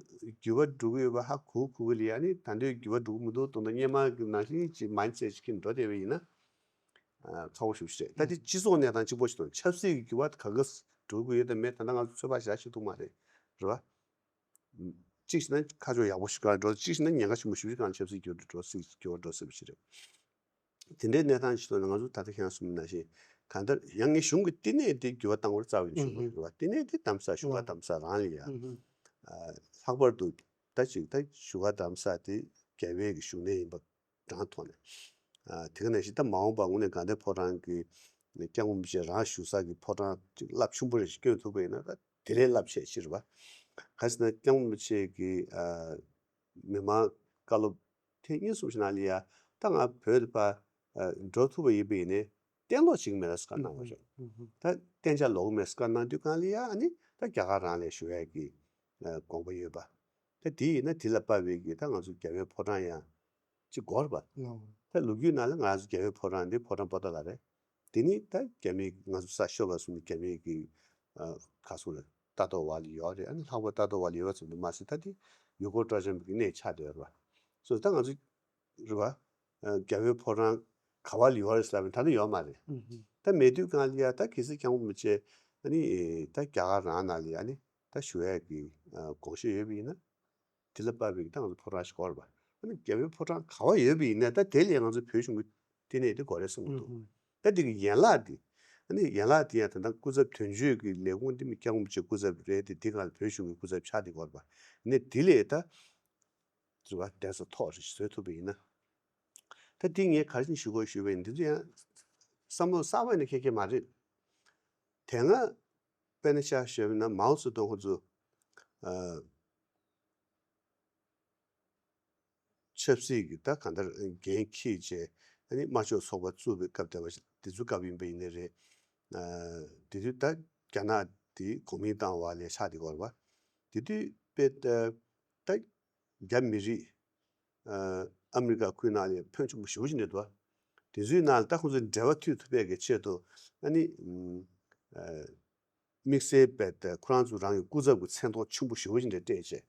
འགྱུར་བ་འགྲོ་གི་ཡོད་པ་ཧ་གོ་གོ་གི་ལ་ཡ་ནི་ད་འདོད་འགྱུར་བ་འགྲོ་གི་མི་འདུག་དོན་དག་སྔོན་མ་གི་ནང་བཞིན་ཅིག་མན་ཚད་ཅིག་གིས་འགྲོ་བསྡད་པ་ཡིན་ན། ཨ་ཁག་པོ་ཞེ་པོ་ཅིག་རེད། ད་དེ་སྤྱི་ཚོགས་གནས་སྟངས་གཅིག་པོ་ཞིག་དང་ཆབ་སྲིད་ཀྱི་འགྱུར་བ་ག་ག་འགྲོ་གི་ཡོད་དམ་མེད་ད་ལྟ་ང་ཚོ་ཚོད་དཔག་བྱ་ཤེས་ཐུབ་མ་རེད། རེད་བ། གཅིག་བྱས་ན་ཁ་ཕྱོགས་ཡག་པོ་ཞིག་ག་འགྲོ། གཅིག་བྱས་ན་ཉེན་ཁ་ཆེན་པོ་ཞེ་པོ་ཅིག་གང་ཆབ་སྲིད་འགྱུར་འགྲོ་སྲིད་འགྱུར་བ་འགྲོ་སྲིད་པ་ཞིག་རེད། དེ་འདྲའི་གནས་སྟངས་ཤིག་ཐོག་ནས་ང་ཚོ་ད་ལྟ་ཁྱེད་རང་གསུངས་པ་ནང་བཞིན་གང་ལྟར་ཡང་སྔས་གཞུང་གི་བསྟི་གནས་དེ་འགྱུར་བ་བཏང་བར་རྩ་བའི་གཞུང་ལ་རེད་བ། བསྟི་གནས་དེ་གདམ་ས་གཞུང་ཁག་གདམ་ས་རང་ལ་ཡ། ཨ་ལྷག་པར་དུ་ད་ཅིག་ད་གཞུང་ཁག་གདམ་ས་དེ་རྒྱ་བལ་གྱི་གཞུང་གནས་ཡིན་པ་རང་ཐོག་ནས། ཨ་དེ་ག་ནང་བཞིན་ད་མ་འོངས་པ་དངོས་གནས་དགའ་ལྡན་ཕོ་བྲང་གི་སྐྱབས་མགོན་རིན་པོ་ཆེ་རང་བཞུགས་ས་གི་ཕོ་བྲང་ཅིག་རླབས་ཆེན་པོ་རེ་ཞིག་བསྐྱོན་ཐུབ་པ་ཡིན་ན་ད་དེ་ལས་རླབས་ཆེ་ཤོས་རེད་བ། ག་ཟེར་ན་སྐྱབས་མགོན་རིན་པོ་ཆེ་གི་ཨ་མི་མང་བཀའ་སློབ་ཐེངས་གཉིས་གསུམ་ཞིག་ནང་ལ་ཡ་ད་ང་བོད་དུ་ཕར་ཨ་འགྲོ་ཐུབ་པ་ཡིན་པ་ཡིན་ནའི་གཏན་སློག་བྱེད་ཀྱི་མེད་ལ་བཀའ་གནང་བ་རེད། ད་གཏན་འཇགས་ལོག་གི་མེད་བཀའ་གནང་དུས་གང་ལ་ཡ་ཨ་ནི་ད་རྒྱ་གར་རང་ལ་བཞུགས་ཡས་ཀྱི་ཨ་དགོངས་པ་ཡོད་པ། ད་དེ་ཡིན་ན་དེ་ལ་དཔག་པའི་གི་ད་ང་ཚོ་རྒྱལ་བའི་ཕོ་བྲང་ཡང་གཅིག་དགོས་རེད་པ། ད་ལོ་རྒྱུས་ནང་ལ་ང་ཚོ་རྒྱལ་བའི་ཕོ་བྲང་འདི་ཕོ་བྲང་པོ་ཏཱ་ལ་རེད། དེ་ནི་ད་རྒྱ་མིའི་ང་ཚོ་ས་ཤོར་བ་སོང་ནས་རྒྱ་མིའི་གི་ཨ་ག་སོང་རེད་ལྟ་རྟོག་འོག་ལ་ཡོད་རེད། ཨ་ནི་ལྷག་པར་ལྟ་རྟོག་འོག་ལ་ཡོད་པ་ཙམ་དུ་མ་ཟད་ད་དེ་ཡུལ་སྐོར་སྤྲོ་འཆམ་གྱི་གནས་ཆགས་བསྡད་ཡོད་རེད་པ། སོ་ད་ང་ཚོ་རེད་པ། ཨ་རྒྱལ་བའི་ཕོ་བྲང་ག་བ་ལ་ཡོད་རེད་ཟེར་ལབ་ན་ད་ནི་ཡོད་མ་རེད། ད་མེད་དུས་གང་ལ་ཡ་ད་གལ་སྲིད་སྐྱབས་མགོན་རིན་པོ་ཆེ་ཨ་ནི་ད་རྒྱ་གར་རང་ནང་ལ་ཡ་ཨ་ནི་ད་བཞུགས་ཡས་ཀྱི་ཨ་དགོངས་བཞེད་ཡོད་པ་ཡིན་ན། དེ་ལ་དཔག་པའི་ད་ང་ཚོ་ཕོ་བྲང་ཞིག་དགོས་རེད་པ། ཨ་ནི་རྒྱལ་བའི་ཕོ་བྲང་ག་བ་ཡོད་པ་ཡིན་ནའི་ད་དེ་ལས་ང་ཚོ་བོད་གཞུང་གི་བསྟི་གནས་དེ་དགོས་རེད་གསུངས་འདུག་ད་དེ་གི་ཡན་ལག་དེ། ཨ་ནི་ཡན་ལག་དེ་ཡང་ད་ལྟ་སྐུ་ཚབ་དོན་གཅོད་ཀྱི་ལས་ཁུངས་དེ་མི་སྐྱབས་མགོན་རིན་པོ་ཆེ་སྐུ་ཚབ་རེད་དེ་དེ་གང་ལ་བོད་གཞུང་གི་སྐུ་ཚབ་ཆགས་དེ་དགོས་རེད་པ། ཨ་ནི་དེ་ལས་ད་རེད་པ་གདན་ས་ཐོག་རེ་ཞིག་བཟོས་ཐུབ་པ་ཡིན་ན། ད་དེ་ངས་ག་རེ་བྱས་ནས་ཞུ་དགོས་ཞུས་པ་ཡིན་འདི་ཚོ་ཡང་བསམ་བློ་གསར་པ་ཡིན་ན་ཁྱད་ཁྱད་མ་རེད། དེ་སྔ་དཔེར་ན་ཆ་བཞག་པ་ཡིན་ན་མའོ་ཙེ་ཏུང་ཁོང་ཚོ་ཨ། ཆབ་སྲིད་ཀྱི་ད་གང་ལྟར་འགན་འཁྱེར་བྱས་ཨ་ནི་དམར་ཤོག་ཚོགས་པ་བཙུགས་པའི་སྐབས་དེ་བ་དེ་ཚོའི་སྐབས་ཡིན་པ་ཡིན་ནའི་རེད། ཨ་དེ་དུས་ད་རྒྱ་ནག་དེ་གོ་མིན་ཏང་བ་ལས་ཆགས་དེ་གོ་རེད་པ། དེ་དུས་དཔེ་ད་ད་རྒྱ་མི་རིགས་ཨ་ཨ་མི་རི་ཀ་ཁུལ་ནང་ལ་ཕོན་ཆེན་པོ་ཞེ་པོ་ཅིག་འདུག་པ། དེ་ཚོའི་ནང་ལ་ད་ཁོང་ཚོ་འབྲེལ་བ་མཐུད་ཐུབ་པའི་གི་ཆེད་དུ་ཨ་ནི་ཨ། དམིགས་བསལ་དཔེ་དེ་ཁོ་རང་ཚོ་རང་གི་སྐུ་ཚབ་ཀྱི་མཚན་ཐོག་ཆེན་པོ་ཞེ་པོ་ཅིག་འདྲ་སྤྲད་བྱས། རེད་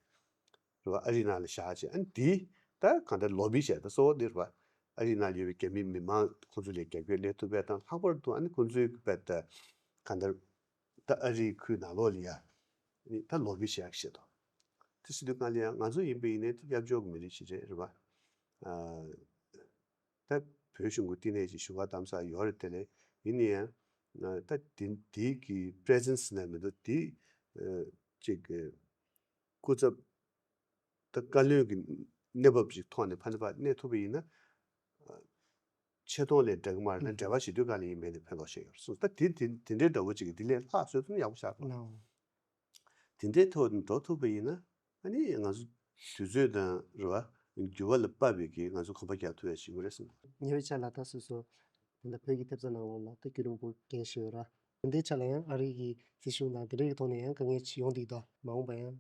པ། ཨ་རི་ནང་ལ་བཞག་བྱས་ཨ་ནི་དེ་ད་གང་ལྟར་ལོ་བི་བྱས་ད་གཙོ་བོ་འདི་རེད་པ། ཨ་རི་ནང་ཡོད་པའི་རྒྱ་མི་མི་མང་ཁོ་ཚོ་ལ་རྒྱབ་སྐྱོར་སླེབས་ཐུབ་པའི་དང་ལྷག་པར་དུ་ཨ་ནི་ཁོ་ཚོའི་དཔེ་ད་གང་ལྟར་ད་ཨ་རིའི་ཁུལ་ནང་ལོགས་ལ་ཡ་ཨ་ནི་ད་ལོ་བི་བྱས་ཡག་བྱེད་དོ། དེ་ཟེར་དུས་གང་ལ་ཡ་ང་ཚོ་ཡིན་པ་ཡིན་ནའི་ད་སྐྱབས་བཅོལ་གྱི་མི་རིགས་ཤིག་རེད་རེད་པ། ཨ། ད་བོད་གཞུང་གི་བསྟི་གནས་ཀྱི་བཞུགས་སྒར་གདམ་ས་ཡོད་རེད་དེ་ལས་ཡིན་ན་ཡང་ད་དེ་དེའི་གི་presence་ནས་མི་འདུག་དེ་ཅིག་གི་སྐུ་ཚབ་ད་བཀའ་བློན་གྱི་གནས་བབ་ཅིག་ཐོག་ནས་ཕ་ནས་ཕར་གནས་ཐུབ་པ་ཡིན་ན་ཆེ་མཐོང་ལས་འདྲ་གི་མ་རེད་ན་འབྲེལ་བ་བྱེད་དུས་ག་ལ་ཡིན་མེད་ནས་ཕན་ཐོགས་བྱས་ཡོད་རེད་གསུངས། ད་དེ་དེ་དེ་འདྲའི་འདྲ་བོ་ཅིག་གི་དེ་ལས་ལྷག་བཟོས་ཐུབ་ན་ཡག་པོ་ཆགས་འགྲོ། དེ་འདྲའི་ཐོག་ནས་འགྲོ་ཐུབ་པ་ཡིན་ན་ཨ་ནི་ང་ཚོ་དུས་ཚོད་དང་རེད་བ་འགྱུར་བ་ལ་དཔག་པའི་གི་ང་ཚོ་གོམ་པ་རྒྱག་ཐུབ་ཡ་ཞིག་ཡོད་རེད་བསམ། ཉེ་བའི་ཆར་ལ་ད་སོ་སོ་དེ་འདྲ་བོད་ཀྱི་ཐེབས་རྩ་ནང་ལོགས་ལ་ད་བརྒྱུད་རིམ་སྐོར་འགན་བཞེས་ཡོད་ར། དེ་འདྲའི་ཆ་ལ་ཡང་ཨ་རི་གི་སྲིད་གཞུང་དང་དེ་འདྲའི་གི་ཐོག་ནས་ཡང་དཀའ་ངལ་ཅིག་ཡོང་བསྡད་ཀྱི་འདུག་མ་འོངས་པ་ཡང་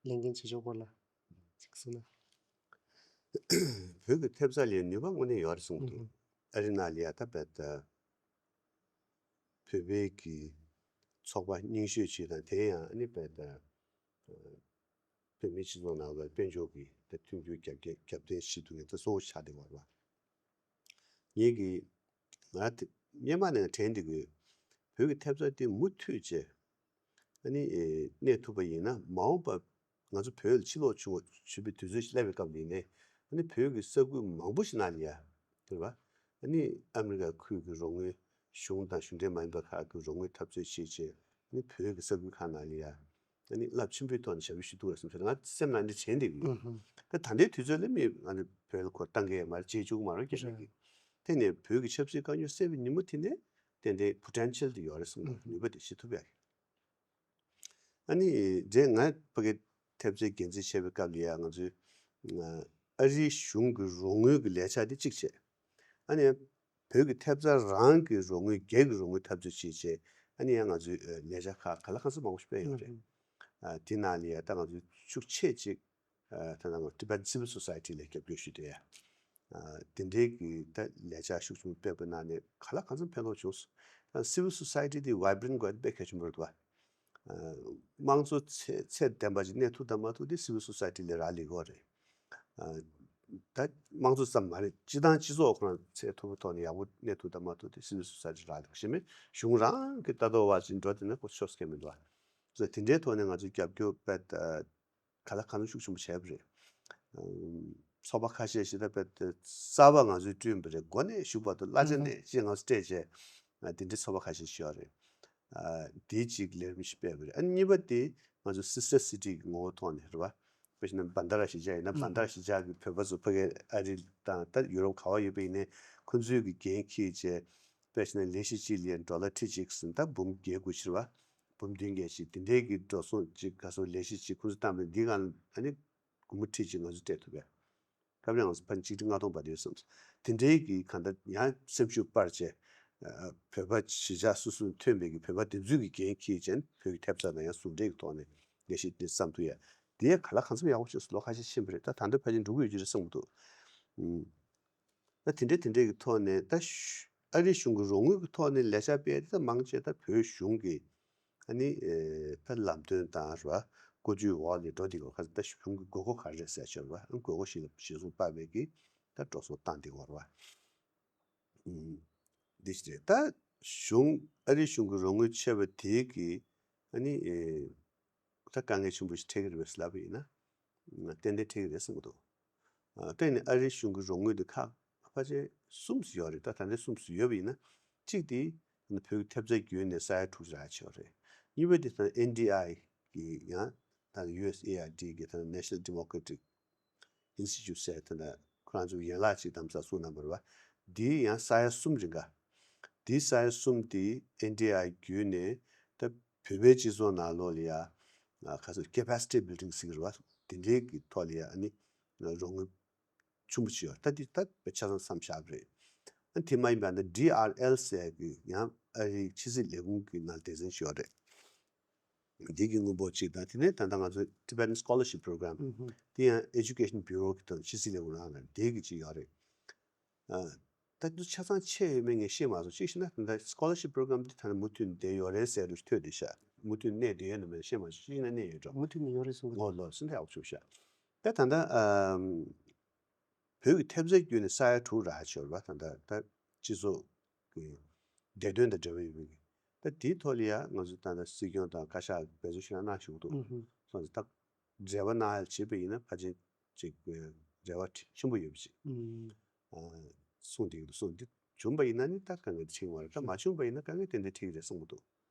ལས་འགན་བྱེད་ཕྱོགས་སྐོར་ལ་ཅིག་གསུངས་ན། བོད་ཀྱི་ཐེབས་རྩ་ལ་ནུས་པ་དངོས་གནས་ཡོད་རེད་བསམ་གྱི་འདུག་ཨ་རི་ནང་ལ་ཡ་ད་བད་ད། བོད་པའི་གི་ཚོགས་པ་རྙིང་ཤོས་ཅིག་དང་དེ་ཡང་ཨ་ནི་བོད་ད་བོད་མིའི་སྤྱི་ཚོགས་ནང་ལ་དཔལ་འབྱོར་གྱི་ད་མཐུན་འགྱུར་རྒྱབ་རྒྱབ་རྒྱབ་རྟེན་བྱེད་ཐུབ་མཁན་ད་གཙོ་བོ་ཆགས་བསྡད་པ་རེད་བ། ངེད་ཀྱི་ང་དེ་སྔོན་མ་ནས་དྲན་བསྡད་ཀྱི་ཡོད། བོད་ཀྱི་ཐེབས་རྩ་དེ་མུ་མཐུད་བྱས། ཨ་ནི་ཨེ་གནས་ཐུབ་པ་ཡིན་ན་མ་འོངས་པ་ང་ཚོ་བོད་ལ་ཕྱིར་ལོག་བྱུང་བ་བྱུང་བའི་དུས་ཚོད་ཞིག་སླེབས་པའི་སྐབས་ལ་ཡིན་ནའི་ཨ་ནི་བོད་ཀྱི་ས་ཁུལ་མང་པོ་ཞིག་ནང་ལ་ཡ་རེད་བ། ཨ་ནི་ཨ་མི་རི་ཀ་ཁུལ་གྱི་རོགས་དངུལ་གཞུང་དང་གཞུང་འབྲེལ་མ་ཡིན་པ་ཁག་གི་རོགས་དངུལ་འཐབ་རྩོད་བྱས་བྱས་ཨ་ནི་བོད་ཀྱི་ས་ཁུལ་ཁག་ནང་ལ་ཡ་ཨ་ནི་རླབས་ཆེན་པོའི་ཐོག་ནས་ཞབས་ཞུ་ཞུ་ཐུབ་པ་སོང་ཙང་ང་སེམས་ནང་འདི་དྲན་བསྡད་ཀྱི་ཡོད། ད་ད་ལྟའི་དུས་ཚོད་ལ་མི་ང་ཚོ་བོད་ལ་ཁོ་བཏང་གི་ཡོད་མ་རེད། བྱེད་བཅུག་མ་རེད་སྐད་ཆ་གི། དེ་ནས་བོད་ཀྱི་ཆབ་སྲིད་དཀའ་རྙོག་སེལ་བའི་ཉིན་མོ་དེ་ནས་ཏན་ཏན་potential་དེ་ཡོད་རེད་གསུངས་པ་ནུས་པ་དེ་ཤེས་ཐུབ་ཡ་གི། ཨ་ནི་རྗེས་ང་ཕ་གི་ཐེབས་རྩའི་འགན་འཛིན་བྱས་པའི་སྐབས་ལ་ཡ་ང་ཚོའི་ཨ་རིའི་གཞུང་གི་རོགས་དངུལ་གྱི་ལས་འཆར་དེ་གཅིག་བྱས། ཨ་ནི་བོད་ཀྱི་ཐེབས་རྩ་རང་གི་རོགས་དངུལ་སྒེར་གྱི་རོགས་དངུལ་འཐབ་རྩོད་བྱས་བྱས་ཨ་ནི་ཡང་ང་ཚོའི་ལས་འཆར་ཁག་ག་ལ་གང་འཚམ་མང་པོ་ཞིག་སྤེལ་ཡོད་རེད། དེ་ནང་ལ་ཡ་ད་ང་ཚོའི་ཤུགས་ཆེ་གཅིག་ད་ལྟ་ང་Tibetan Civil Society་ལ་རྒྱབ་སྐྱོར་ཞུས་ཏེ་ཡ། དེ་འདྲའི་གི་ད་ལས་འཆར་ཤུགས་ཆེན་པོ་སྤེལ་བ་ན་ནས་ག་ལ་གང་འཚམ་ཕན་ཐོགས་བྱུང་སོང་། ད་Civil Society་དེ་vibrant་དགོས་དཔེ་གལ་ཆེན་པོ་རེད་བ། དམངས་གཙོ་ཚད་ཚད་ལྡན་པ་ཅིག་གནས་ཐུབ་དང་མ་ཐུབ་དེ་Civil Society་ལས་རག་ལས་དགོས་རེད། ད་དམངས་གཙོ་ཙམ་མ་རེད། སྤྱི་བཏང་སྤྱི་ཚོགས་ཁོ་རང་ཚད་མཐོ་པོའི་ཐོག་ནས་ཡག་པོ་གནས་ཐུབ་དང་མ་ཐུབ་དེ་སྲིད་དོན་སོ་སོ་རེད་རག་འདུག་ཤེས་མེད། གཞུང་རང་གི་ལྟ་རྟོག་བ་ཅིག་འགྲོ་དེ་ན་ཁོ་ཆོག་སྐད་མི་འདུག་ཨ། སོ་དེ་འདྲའི་ཐོག་ནས་ང་ཚོས་རྒྱབ་སྐྱོར་དཔེ་ག་ལ་གང་འཚམ་ཤུགས་ཆེན་པོ་བྱས་པ་རེད། ཚོགས་པ་ཁ་ཤས་ཤིག་ད་དཔེ་གསར་པ་ང་ཚོས་བསྐྲུན་པ་རེད། འགོ་ནས་ཞུགས་བར་དུ་གླ་ཆ་ནས་ཅེས་ང་ཚོ་སྤྲད་བྱས། དེ་འདྲའི་ཚོགས་པ་ཁ་ཤས་ཤིག་ཡོད་རེད། དེ་གཅིག་ལས་རིམ་ཞིག་སྤེལ་བ་རེད། ཨ་ནི་གཉིས་པ་དེ་ང་ཚོ་Sister City གི་ངོ་བོ་ཐོག་ནས་རེད་བ། དཔེ་བྱས་ན་བྷན་དྷ་ར་གཞིས་ཆགས་ཡིན་ན་བྷན་དྷ་ར་གཞིས་ཆགས་ཀྱི་བོད་པ་ཚོ་ཕ་གིར་ཨ་རི་དང་ད་ཡུ་རོབ་ག་བ་ཡོད་པ་ཡིན་ནའི་ཁོ་ཚོའི་གི་འགན་འཁྱེར་བྱས། དཔེ་བྱས་ན་ལས་གཞི་གཅིག་ལ་ཡ་ཌོ་ལར་ཁྲི་གཅིག་ཟིན་ད་འབུམ་བརྒྱད་དགུ་ཕྱིར་བ། འབུམ་བདུན་བརྒྱད་ཅིག་དེ་འདྲའི་གི་འགྲོ་སོང་ཅིག་ག་སོ་ལས་གཞི་ཅིག་ཁོ་ཚོ་བཏང་བའི་འདི་གང་ཨ་ནི་སྒོར་མོ་ཁྲི་གཅིག་ང་ཚོ་སྤྲད་ཐུབ་པས། སྐབས་རེ་ང་ཚོ་ཕ་ཆིག་ཁྲི་ལྔ་སྟོང་བར་དུ་ཡོད་བསམ། དེ་འདྲའི་གི་གང་ལྟར་ཡང་སེམས་ཤུགས་སྤར་བྱས། བོད་པ་གཞིས་ཆགས་སོ་སོ་ཐོན་པའི་གི་བོད་པ་དེ་ཚོའི་གི་འགན་འཁྱེར་བྱས་བོད་ཀྱི་ཐེབས་རྩ་དང་ཡང་ཟུང་འབྲེལ་གི་ཐོག་ནས་ལས་གཞི་འདི་བརྩམས་ཐུབ་ཡ། དེ་ག་ལ་གང་འཚམ་ཡག་པོ་བྱས་སོང་། ལོ་ཁ་ཤས་ཕྱིན་པ་རེད། ད་ད་ལྟ་ཕལ་ཆེར་འགྲོ་གི་ཡོད་ཀྱི་རེད་བསམ་གྱི་འདུག་ད་དེ་འདྲའི་དེ་འདྲའི་གི་ཐོག་ནས་ད་ཤ་ཨ་རིའི་གཞུང་གི་རོགས་དངུལ་གི་ཐོག་ནས་ལས་འཆར་སྤེལ་ཏེ་ད་མང་ཆེ་ད་བོད་གཞུང་གི་ཨ་ནི་ད་ལམ་སྟོན་དང་རེད་བ། བཀོད་ཇུས་འོག་ལ་འགྲོ་བསྡད་ཡོད་ཁ་ད་གཞུང་གི་དགོས་མཁོ་ག་རེ་རེད་ཟེར་ཆོག་རེད་བ། ཨ་དགོས་མཁོ་གཞི་ལ་གཞི་བཟུང་སྤར་བའི་གི་ད་འགྲོ་སོང་བཏང་བསྡད་ཡོད་རེད་བ། འདི་ཞིག་རེད། ད་གཞུང་ཨ་རིའི་གཞུང་གི་རོགས་དངུལ་ཆེ་བ་དེའི་གི་ཨ་ནི་ད་དཀའ་ངལ་ཆེན་པོ་ཞིག་འཕྲད་ཀྱི་རེད་པས་ལབ་པ་ཡིན་ན། ཏན་ཏན་འཕྲད་ཀྱི་རེད་བསམ་གྱི་འདུག་ཨ་ད་ནི་ཨ་རིའི་གཞུང་གི་རོགས་དངུལ་དེ་ཁག་ཕལ་ཆེར་གསུམ་ཞིག་ཡོད་རེད། ད་ད་ལྟའི་གསུམ་ཞིག་ཡོད་པ་ཡིན་ན། གཅིག་དེ་བོད་ཀྱི་ཐེབས་རྩ་བརྒྱུད་ནས་ས་ཡ་དྲུག་ཅུ་རག་ཡ་ཡོད་རེད། གཉིས་པ་དེ་ད་ཨེན་ཌི་ཨའི་གི་ཡང་ད་ཡུ་ཨེས་ཨེ་ཨའི་ཌི་གི་ད་National Democratic Institute ཟེར་དེ་འདྲ་ཁོ་རང་ཚོའི་ཡན་ལག་ཅིག་དམ་ཟབ་སུ་གནང་བ་རེད་བ། འདིའི་ཡང་ས་ཡ་གསུམ་རིང་ག་འདིའི་ས་ཡ་གསུམ་དེ་ཨེན་ཌི་ཨའི་བརྒྱུད་ནས་ད་བོད་པའི་སྤྱི་ཚོགས་ནང་ལོགས་ལ་ཡ་ཁ་སོ་capacity building ཟེར་གི་རེད་བ། དེ་འདྲའི་གི་ཐོག་ལ་ཡ་ཨ་ནི་རོགས་དངུལ་ཆེན་པོ་ཅིག་ཡོད། ད་འདི་ད་ཆ་ཚང་བསམ་བཞག་པ་རེད། ཨ་དེ་མ་ཡིན་པ་ད་ཌི་ཨར་ཨེལ་ཟེར་གི་ཡང་ཨ་རིའི་ཕྱི་སྲིད་ལས་ཁུངས་ཀྱི་ནང་སྡེ་ཚན་ཞིག་ཡོད་རེད། འདི་གི་དངུལ་འབོར་གཅིག་དང་དེ་ནས་ད་ལྟ་ང་ཚོའི་Tibetan Scholarship Program ཨུ་ཧུ། དེ་ཡང་Education Bureau གི་ཐོག་ཕྱི་སྲིད་ལས་ཁུངས་རང་ལ་འདི་གི་གཅིག་ཡོད་རེད། ཨ་ད་དུ་ཆ་ཚང་ཆད་ཡོད་མེད་ངས་ཤེས་མ་སོང་། གཅིག་བྱས་ན་ད་ལྟ་Scholarship Program འདི་ད་ནི་མུ་མཐུད་བསྡད་ཡོད་རེད་ཟེར་རུ་ཐོས་བསྡད་ཤག་མུ་མཐུད་གནས་བསྡད་ཡོད་ན་མེད་ཤེས་མ་སོང་། གཅིག་བྱས་ན་གནས་ཡོད་འགྲོ། མུ་མཐུད་ནས་ཡོད་རེད་གསུང་གི། ངོ་ལོ་སུ་འདྲ་ཡག་པོ་བྱུང་ཤག་ད་ད་ལྟ་ཨམ། བོད་ཀྱི་ཐེབས་རྩ་བརྒྱུད་ནས་ས་ཡ་དྲུག་རག་ཆོག་པ་ད་ལྟ་ད་སྤྱི་ཚོགས་ཀྱི་བདེ་དོན་དང་འབྲེལ་བ་ཡོད་པའི་ད་དེའི་ཐོག་ལ་ཡ་ང་ཚོ་ད་ལྟ་སྲིད་སྐྱོང་དང་བཀའ་ཤག་འབད་བརྩོན་ཞུ་ན་གནང་བཞུགས་འདུག་ཨུ་ཧུ། སོང་ཙང་ད་འབྲེལ་བ་གནང་ཡ་བྱེད་པ་ཡིན་ན་ཕལ་ཆེར་ཅིག་འབྲེལ་བ་ཆེན་པོ་ཡོད་པ་ཅིག་ཨུ་ཧུ། གསུངས་དེ་གསུངས་འདི་བྱུང་པ་ཡིན་ན་ནི་ད་དཀའ་ངལ་འདི་ཕྱིན་པ་རེད། ད་མ་བྱུང་པ་ཡིན་ན་དཀའ་ངལ་ཏན་ཏན་འཕྲད་ཀྱི་རེད་བསམ་གྱི་འདུག་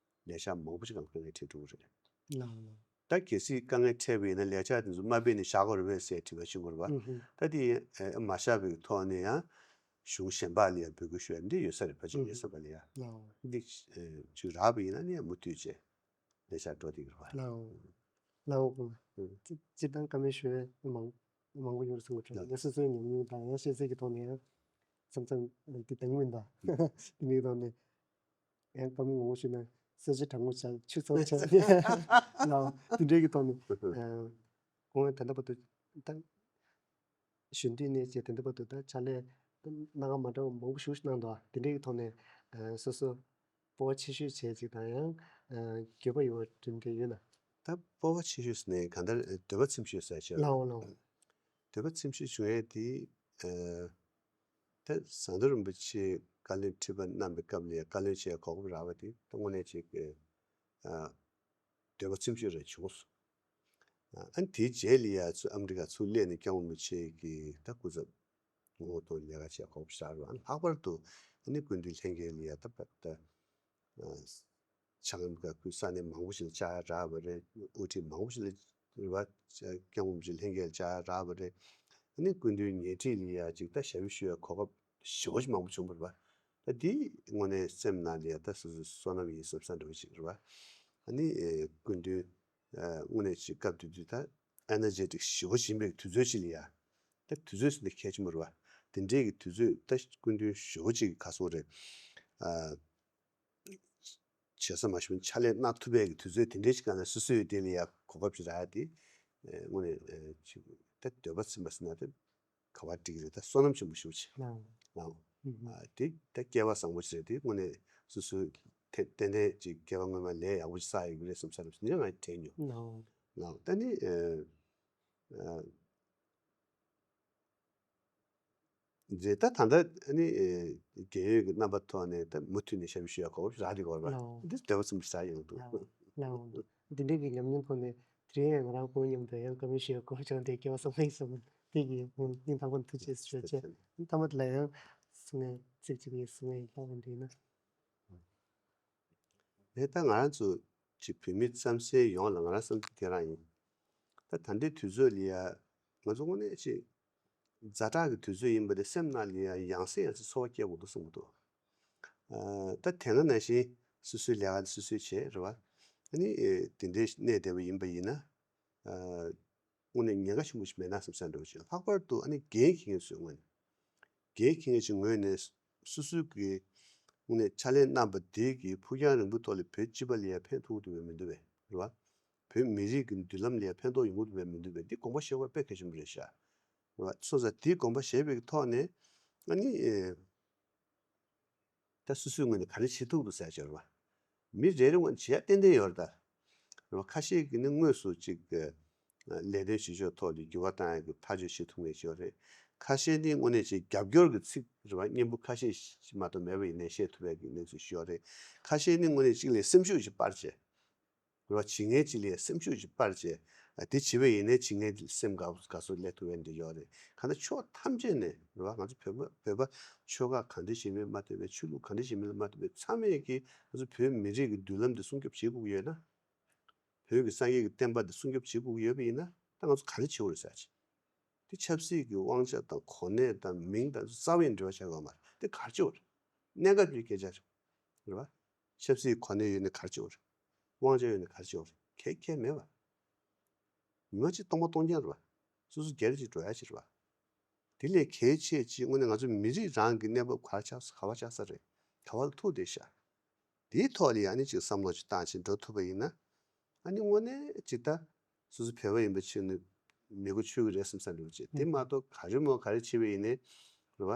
ལས་འཆར་མང་པོ་ཞིག་གང་དཀའ་ངལ་འཕྲད་འགྲོ་གི་རེད། ལགས་ལགས། ད་གལ་སྲིད་དཀའ་ངལ་འཕྲད་པ་ཡིན་ན་ལས་འཆར་དེ་ཚོ་མ་སྤེལ་ནས་བཞག་དགོས་རེད་པས་ཟེར་དྲི་བ་ཞུ་དགོས་རེད་པ། ཨུ་ཧུ། ད་དེ་ཨེ་མ་བཞག་པའི་ཐོག་ནས་ཡང་གཞུང་གཞན་པ་ལ་ཡང་འབོད་སྐུལ་ཞུ་ཡ་འདི་ཡོད་ས་རེད། ཕལ་ཆེར་ཨུ་ཡོད་ས་ཧུ། པ་ལ་ཡ། ལགས། འདི་ཨེ་ཅིག་རག་པ་ཡིན་ན་ནི་ཡང་མུ་མཐུད་བྱས་ལས་འཆར་འགྲོ་བསྡད་ཀྱི་རེད་པ། ལགས། ལགས་འོང་། ཨུ། སྤྱི་སྤྱིར་བཏང་བཀའ་མོལ་ཞུ་ཡ་མང་མང་པོ་ཡོད་རེད་བསམ་གྱི་འདུག་ལགས། ངས་སོ་སོའི་ཉམས་མྱོང་དང་ཡང་ཤེས་ཚད་ཀྱི་ཐོག་ནས་ཡང་མཚམས་མཚམས་འདི་དང་མིན་པ་དེ་འདྲའི་ཐོག་ནས། ཡང་བཀའ་མོལ་མང་པོ་ཞུས་ན་ས་གཞི་གྲང་མོ་ཆགས་ཆུ་ཚང་ཆགས་ལ་དེ་འདྲའི་གི་ཐོག་ནས་ཁོང་ད་ལྟ་བར་དུ་ད་གཞོན་དུས་ནས་བྱས་ད་ལྟ་བར་དུ་ད་ཕྱག་ལས་གནང་མ་འདྲ་བ་མང་པོ་ཞིག་གནང་འདུག་དེ་འདྲའི་གི་ཐོག་ནས་སོ་སོ་སྤོབས་པ་ཆེ་ཤོས་བྱས་ཅིག་དང་ཡང་འགྱོད་པ་ཡོད་པ་འདྲ་མཁན་ཡོད་ན། ད་སྤོབས་པ་ཆེ་ཤོས་ཟེར་ནས་གང་ལྟར་འདོད་པ་ཚིམ་ཤོས་ཟེར་ཆེ་ལའོ་ལའོ། འདོད་པ་ཚིམ་ཤོས་བྱུང་ཡས་དེ། ད་ཟམ་གདོང་རིན་པོ་ཆེ་བཀའ་བློན་ཁྲི་པ་གནང་བའི་སྐབས་ལ་ཡ་བཀའ་བློན་ཆེ་གོ་སྐབས་རག་པ་དེ་ད་དངོས་གནས་ཅིག་ཨ་འདོད་པ་ཚིམ་ཤོས་རེ་བྱུང་སོང་། ཨ་ནི་དེའི་རྗེས་ལ་ཡ་ཚུར་ཨ་མི་རི་ཀ་ཚུར་སླེབས་ནས་སྐྱབས་མགོན་རིན་པོ་ཆེ་གི་ད་སྐུ་ཚབ་ངོ་བོ་ཐོག་ལས་ཀ་བྱེད་གོ་སྐབས་རག་རེད། ཨ་ནི་ལྷག་པར་དུ་ཨ་ནི་སྐུ་མདུན་ལྷན་རྒྱས་ལ་ཡ་ད་ད། བྱང་ཨ་མི་རི་ཀ་ཁུལ་ས་གནས་མང་པོ་ཞིག་ལ་བཅར་རག་པ་རེད། དབུ་ཁྲིད་མང་པོ་ཞིག་ལ་རེད་བ། སྐྱབས་མགོན་རིན་པོ་ཆེ་ལྷན་རྒྱས་ལ་བཅར་རག་པ་རེད། ཨ་ནི་སྐུ་མདུན་ཉེ་འཁྲིས་ལ་ཡ་ཅིག་ད་ཞབས་ཕྱི་ཞུ་ཡ་གོ་སྐབས་ཞེ་པོ་ཞིག་མང་པོ་བྱུང་བ་རེད་བ། ད་འདི་དངོས་གནས་སེམས་ནང་ལ་ཡ་ད་སོ་སོའི་བསོད་ནམས་ཡིན་བསམ་ས་འདྲ་བོ་ཅིག་རེད་བ། ཨ་ནི་ཨེ་སྐུ་མདུན་ཨ་དངོས་གནས་ཅིག་སྐབས་དེ་དུས་ད་ཨེ་ནར་ཇེ་ཊིག་ཞེ་པོ་ཞིག་ཡིན་པའི་དུས་ཚོད་ཅིག་ལ་ཡ། ད་དུས་ཚོད་ཟེར་ན་གལ་ཆེན་པོ་རེད་བ། དེ་འདྲའི་གི་དུས་ཚོད་ད་སྐུ་མདུན་ཞེ་པོ་ཅིག་ག་སོང་རེད། ཨ། བྱེད་ས་མ་ཞུ་ཕྱག་ལས་གནང་ཐུབ་པའི་གི་དུས་ཚོད་དེ་འདྲའི་ཞིག་ག་ན་སོ་སོའི་དེ་ལ་ཡ་གོ་སྐབས་ཅིག་རག་ཡ་དེ། ཨེ་དངོས་གནས་ཨེ་ཅིག་ད་འདོད་པ་ཚིམ་པ་ཟེར་ན་དེ་ག་བ་འགྲིག་གི་རེད། ད་བསོད་ནམས་ཆེན་པོ་ཞེ་པོ་ཅིག་ལའོ། ལའོ། ཨ་དེ་ད་སྐལ་བ་བཟང་པོ་ཅིག་རེད། དེ་དངོས་གནས་སོ་སོའི་ཏན་ཏན་ཅིག་སྐལ་བ་སྔོན་མ་ལས་ཡག་པོ་ཅིག་བསགས་ཡོད་ཀྱི་རེད་བསམ་ས་རེད། དེ་ང་དྲན་མྱོང་། ལའོ། ལའོ། ད་ནི་ཨེ་ཨེ། རེད། ད་ད་ལྟ་ནི་རྒན་ཡོལ་གྱི་རྣམ་པ་ཐོག་ནས་ད་མུ་མཐུད་ནས་ཞབས་ཞུ་ཡག་གོ་རག་རེད་གོ་ར། འདི་འདོད་པ་ཚིམ་པོ་ཞིག་ཡོང་འདུག། འདི་འདྲ་གི་ཉམས་མྱོང་ཐོག་ནས་དེ་རིང་ང་རང་ཁོང་མཉམ་དུ་ཡང་བཀའ་མོལ་ཞུ་ཡག་གོ་བྱུང་དེ་སྐལ་བ་བཟང་པོ་ཡིན་བསམ། དེ་གི་སྙིང་ཐག་པ་ནས་ཐུགས་རྗེ་ཆེ་ཞུ་བྱས། མཐའ་མ་དེ་ལ་ཡང་གསུང་ངའི་ཚིག་གཅིག་གཉིས་གསུང་ངའི་ལྷག་པ་འདྲི་ན། རེད། ད་ང་རང་ཚོ་ཅིག་བོད་མི་རྩམ་ཟན་ཡོངས་ལ་ང་རང་བསམ་ཚུལ་དེ་རང་ཡིན། ད་ད་ལྟའི་དུས་ཚོད་ལ་ཡ་ང་ཚོ་དངོས་གནས་ཅིག་ཛ་དྲག་གི་དུས་ཚོད་ཡིན་པ་དེ་སེམས་ནང་ལ་ཡ་ཡང་སེ་ཡང་སེ་ཚོར་བ་སྐྱེ་དགོས་འདུག་བསམ་གྱི་འདུག། ཨ། ད་དེ་སྔ་ནང་བཞིན་སོ་སོའི་ལས་ཀ་སོ་སོས་བྱས་རེད་བ། ཨ་ནི་ཨེ་དེ་འདྲའི་གནས་བསྡད་པ་ཡིན་པ་ཡིན་ན། ཨ། དངོས་གནས་ཉེན་ཁ་ཆེན་པོ་ཞིག་མེད་ན་བསམ་ས་འདྲ་བོ་ཞིག། ལྷག་པར་དུ་ཨ་ནི་འགན་འཁྱེར་མཁན་ཚོའི་ངོས་ནས། འགན་འཁྱེར་མཁན་ཞིག་ངོས་ནས་སོ་སོའི་གི་དངོས་གནས་ཕྱག་ལས་གནང་པ་དེ་གི་ཕུགས་རྒྱང་རིང་པོའི་ཐོག་ལ་བོད་སྤྱི་པ་ལ་ཡང་ཕན་ཐོགས་འདུག་པས་མི་འདུག་པས་རེད་བ། བོད་མི་རིགས་ཀྱི་མདུན་ལམ་ལ་ཡང་ཕན་ཐོགས་ཡོང་གི་འདུག་པས་མི་འདུག་པས། འདི་དགོངས་པ་བཞེས་དགོས་དཔེ་གལ་ཆེན་པོ་རེད་ཤག། རེད་བ། སོང་ཙང་དེའི་དགོངས་པ་བཞེས་པའི་ཐོག་ནས་ཨ་ནི་ཨེ། ད་སོ་སོའི་ངོས་ནས་ག་རེ་བྱེད་ཐུབ་འདུག་ཟེར་ཡ་ཅིག་ཡོད་རེད་བ། མི་རེ་རེ་ངོས་ནས་བྱེད་ཡ་ཏན་ཏན་ཡོད་རེད་ད། རེད་བ། ཁ་ཤས་ཀྱིས་ནི་དངོས་སུ་ཅིག་ལས་དོན་བྱེད་ཕྱོགས་ཐོག་ལ་འགྱུར་བ་བཏང་ཡ་གི་ཐག་གཅོད་བྱེད་ཐུབ་མཁན་ཞིག་ཡོད་རེད། ཁ་ཤས་ནི་དངོས་གནས་ཅིག་རྒྱབ་སྐྱོར་གྱི་ཚིག་རེད་བ། སྙན་པོ་ཁ་ཤས་ཤིག་མ་གཏོགས་མེད་པ་ཡིན་ནའི་བཤད་ཐུབ་ཡ་གི་གནས་ཚུལ་ཞིག་ཡོད་རེད། ཁ་ཤས་ནི་དངོས་གནས་ཅིག་ལ་སེམས་ཤུགས་ཤིག་སྤར་བྱས། རེད་བ། བྱེད་མཁན་གཅིག་ལ་སེམས་ཤུགས་ཤིག་སྤར་བྱས། ཨ། དེ་བྱེད་པ་ཡིན་ནའི་བྱེད་མཁན་དེ་སེམས་དགའ་དགའ་བསུ་སླེབས་ཐུབ་ཡ་འདི་ཡོད་རེད། གང་ལྟར་ཕྱོགས་ཐམས་ཅད་ནས་རེད་བ། ང་ཚོ་བོད་པ་བོད་པ་ཆོལ་ཁ་གང་འདྲ་ཞིག་མིན་མ་གཏོགས་པའི། ཆོས་ལུགས་གང་འདྲ་ཞིག་མིན་ལ་མ་གཏོགས་པའི་ཚང་མས་ཀྱིས་ང་ཚོ་བོད་མི་རིགས་ཀྱི་མདུན་ལམ་འདི་སྲུང་སྐྱོབ་བྱེད་དགོས་ཀྱི་ཡོད་ན། བོད་ཀྱི་སངས་རྒྱས་ཀྱི་བསྟན་པ་འདི་སྲུང་སྐྱོབ་བྱེད་དགོས་ཀྱི་ཡོད་པ་ཡིན་ན། ད་ང་ཚོ་ག་རེ་བྱེད་དགོས་རེད་ཟེར་ཡ་ཅིག། དེ་ཆབ་སྲིད་ཀྱི་དབང་ཆ་དང་གོ་གནས་དང་མིང་དང་རྩ་བའི་འབྲེལ་བ་བྱ་དགོས་མ་རེད། དེ་ག་རེ་བྱེད་དགོས་རེད། གནད་འགག་ཆེ་བའི་སྐད་ཆ་རེད། རེད་བ། ཆབ་སྲིད་གོ་གནས་ཡོད་ནས་ག་རེ་བྱེད་དགོས་རེད། དབང་ཆ་ཡོད་ནས་ག་རེ་བྱེད་དགོས་རེད། གལ་གལ་མེད་པ། ཉི་མ་གཅིག་སྟོང་པ་སྟོང་རྐྱང་རེད་བ། སོ་སོ་སྒེར་གྱིས་འགྲོ་ཡ་ཅིག་རེད་བ། དེ་ལས་གལ་ཆེ་ཅིག་དངོས་གནས་ང་ཚོ་མི་རིགས་རང་གི་གནས་བབ་ག་རེ་ཆགས་ས། ག་པར་ཆགས་ས་རེད། ག་པར་ལ་ཐུག་བསྡད་ཤག། དེའི་ཐོག་ལ་ཡང་ནི་ཅིག་བསམ་བློ་ཅིག་བཏང་བྱས་འགྲོ་ཐུབ་པ་ཡིན་ན། ཨ་ནི་དངོས་གནས་ཅིག་ད་སོ་སོ་བོད་པ་ཡིན་པ་ཆོས་ནི་མི་གོ་ཆོད་ཀྱི་རེད་བསམ་ས་འདྲ་བོ་ཅིག། དེ་མ་གཏོགས་ག་རེ་མོ་ག་རེ་བྱས་པ་ཡིན་ནའི་རེད་བ།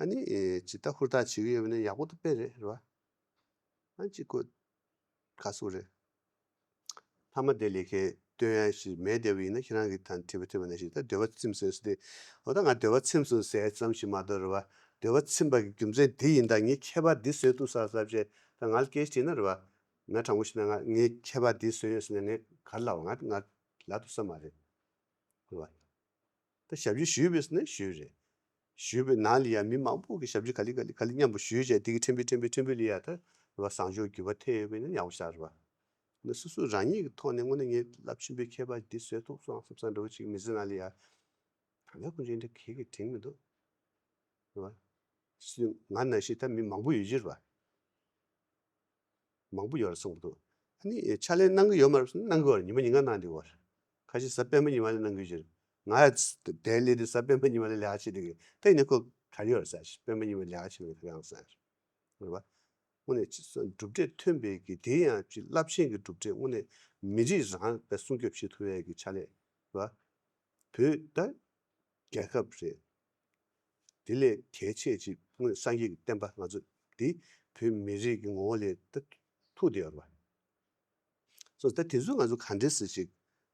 ཨ་ནི་ཨེ་ཅིག་ད་ཧུར་ཐག་བྱེད་ཀྱི་ཡོད་པ་ཡིན་ན་ཡག་པོ་ད་དཔེ་རེད། རེད་བ། ཨ་ཅིག་ཁོ་ག་སུ་རེད། ཐ་མ་དེ་ལས་ཁའི་སྟོན་ཡ་ཞིག་མེད་བསྡད་པ་ཡིན་ན། ཁྱེད་རང་གིས་ད་དྲིས་པ་དྲིས་པ་ནང་བཞིན་ད་འདོད་པ་ཚིམ་སོང་ཟེར་ཏེ། འོ་ད་ང་འདོད་པ་ཚིམ་སོང་ཟེར་ཙམ་ཞིག་མ་གཏོགས་རེད་བ། འདོད་པ་ཚིམ་པ་གི་རྒྱུ་མཚན་འདི་ཡིན། ད་ངས་ཁྱད་པར་འདི་བཟོས་ཐུབ་ས་ཟེར་བྱས་ད་ང་ལ་སྐད་ཆ་དྲིས་ན་རེད་བ། ང་དྲང་པོ་བཤད་ན་ང་ངས་ཁྱད་པར་འདི་བཟོས་ཡོད་ཟེར་ན་ངས་ག་རེ་ལབ། ང་ང་ལབ་ཐུབ་ས་མ་རེད། རེད་བ། ད་ཞབས་ཕྱི་ཞུས་པས་ཟེར་ན་ཞུས་རེད། ཞུས་པའི་ནང་ལ་ཡ་མི་མང་པོ་གིས་ཞབས་ཕྱི་ག་ལེ་ག་ལེ་ག་ལེ་མཉམ་པོ་ཞུས་བྱས། དེ་གི་ཕྲན་བུ་ཕྲན་བུ་ཕྲན་བུ་ལ་ཡ་ད་རེད་བ། བཟང་ཕྱོགས་འགྱུར་བ་ཐེབས་ཡོད་པ་ཡིན་ན་ཡག་པོ་ཞིག་རེད་བ། ནི་སོ་སོ་རང་ཉིད་ཀྱི་ཐོག་ནས་དངོས་གནས་ངས་རླབས་ཆེན་པོའི་ཁྱད་པར་འདི་བཟོས་ཐུབ་སོང་བསམ་ས་འདྲ་བོ་ཅིག་མི་ཚེ་ནང་ལ་ཡ། ད་ལྟ་ཁོང་ཚོས་འདི་གས་ཀྱི་དྲན་མི་འདུག། རེད་བ། སུས་ང་ནང་བཞིན་ད་མི་མང་པོ་ཡོད་ཀྱི་རེད་བ། མང་པོ་ཡོད་རེད་གསུངས་འདུག། ཨ་ནི་ཕྱག་ལས་གནང་གི་ཡོད་མ་རེད་ཟེར་ན་གནང་གི་ཡོད་རེད། ཉི་མ་ཉིན་གང་གནང་བསྡད་ཡོད་རེད། ཁ་ཤས་གཟའ་སྤེན་པ་ཉི་མ་ལ་གནང་གི་ཡོད་རེད། ང་དེ་སླེབས་དུས་གཟའ་སྤེན་པ་ཉི་མ་ལ་ལས་ཀ་བྱེད་བསྡད་ཀྱི་ཡོད། ད་ཡིན་ན་ཁོ་ག་རེ་ཡོད་རེད་ཟེར། སྤེན་པ་ཉི་མ་ལས་ཀ་བྱེད་མཁན་ག་རེ་ཡོད་རེད་ཟེར། རེད་བ། དངོས་གནས་ཅིག་གྲུབ་འབྲས་ཐོན་པའི་གི་དེ་ཡང་ཅིག་རླབས་ཆེན་གྱི་གྲུབ་འབྲས། དངོས་གནས་མི་རིགས་རང་དཔེ་སྲུང་སྐྱོབ་བྱེད་ཐུབ་ཡས་ཀྱི་ཕྱག་ལས་རེད་བ། བོད་ད་རྒྱལ་ཁབ་རེད། དེ་ལས་གལ་ཆེ་ཅིག་དངོས་སངས་རྒྱས་ཀྱི་བསྟན་པ་ང་ཚོ་འདི་བོད་མི་རིགས་ཀྱི་ངོ་བོ་ལས་ད་ཐུག་བསྡད་ཡོད་རེད་བ། སོ་ད་དེ་ཚོ་ང་ཚོ་ག་འདྲས་སེ་ཅིག་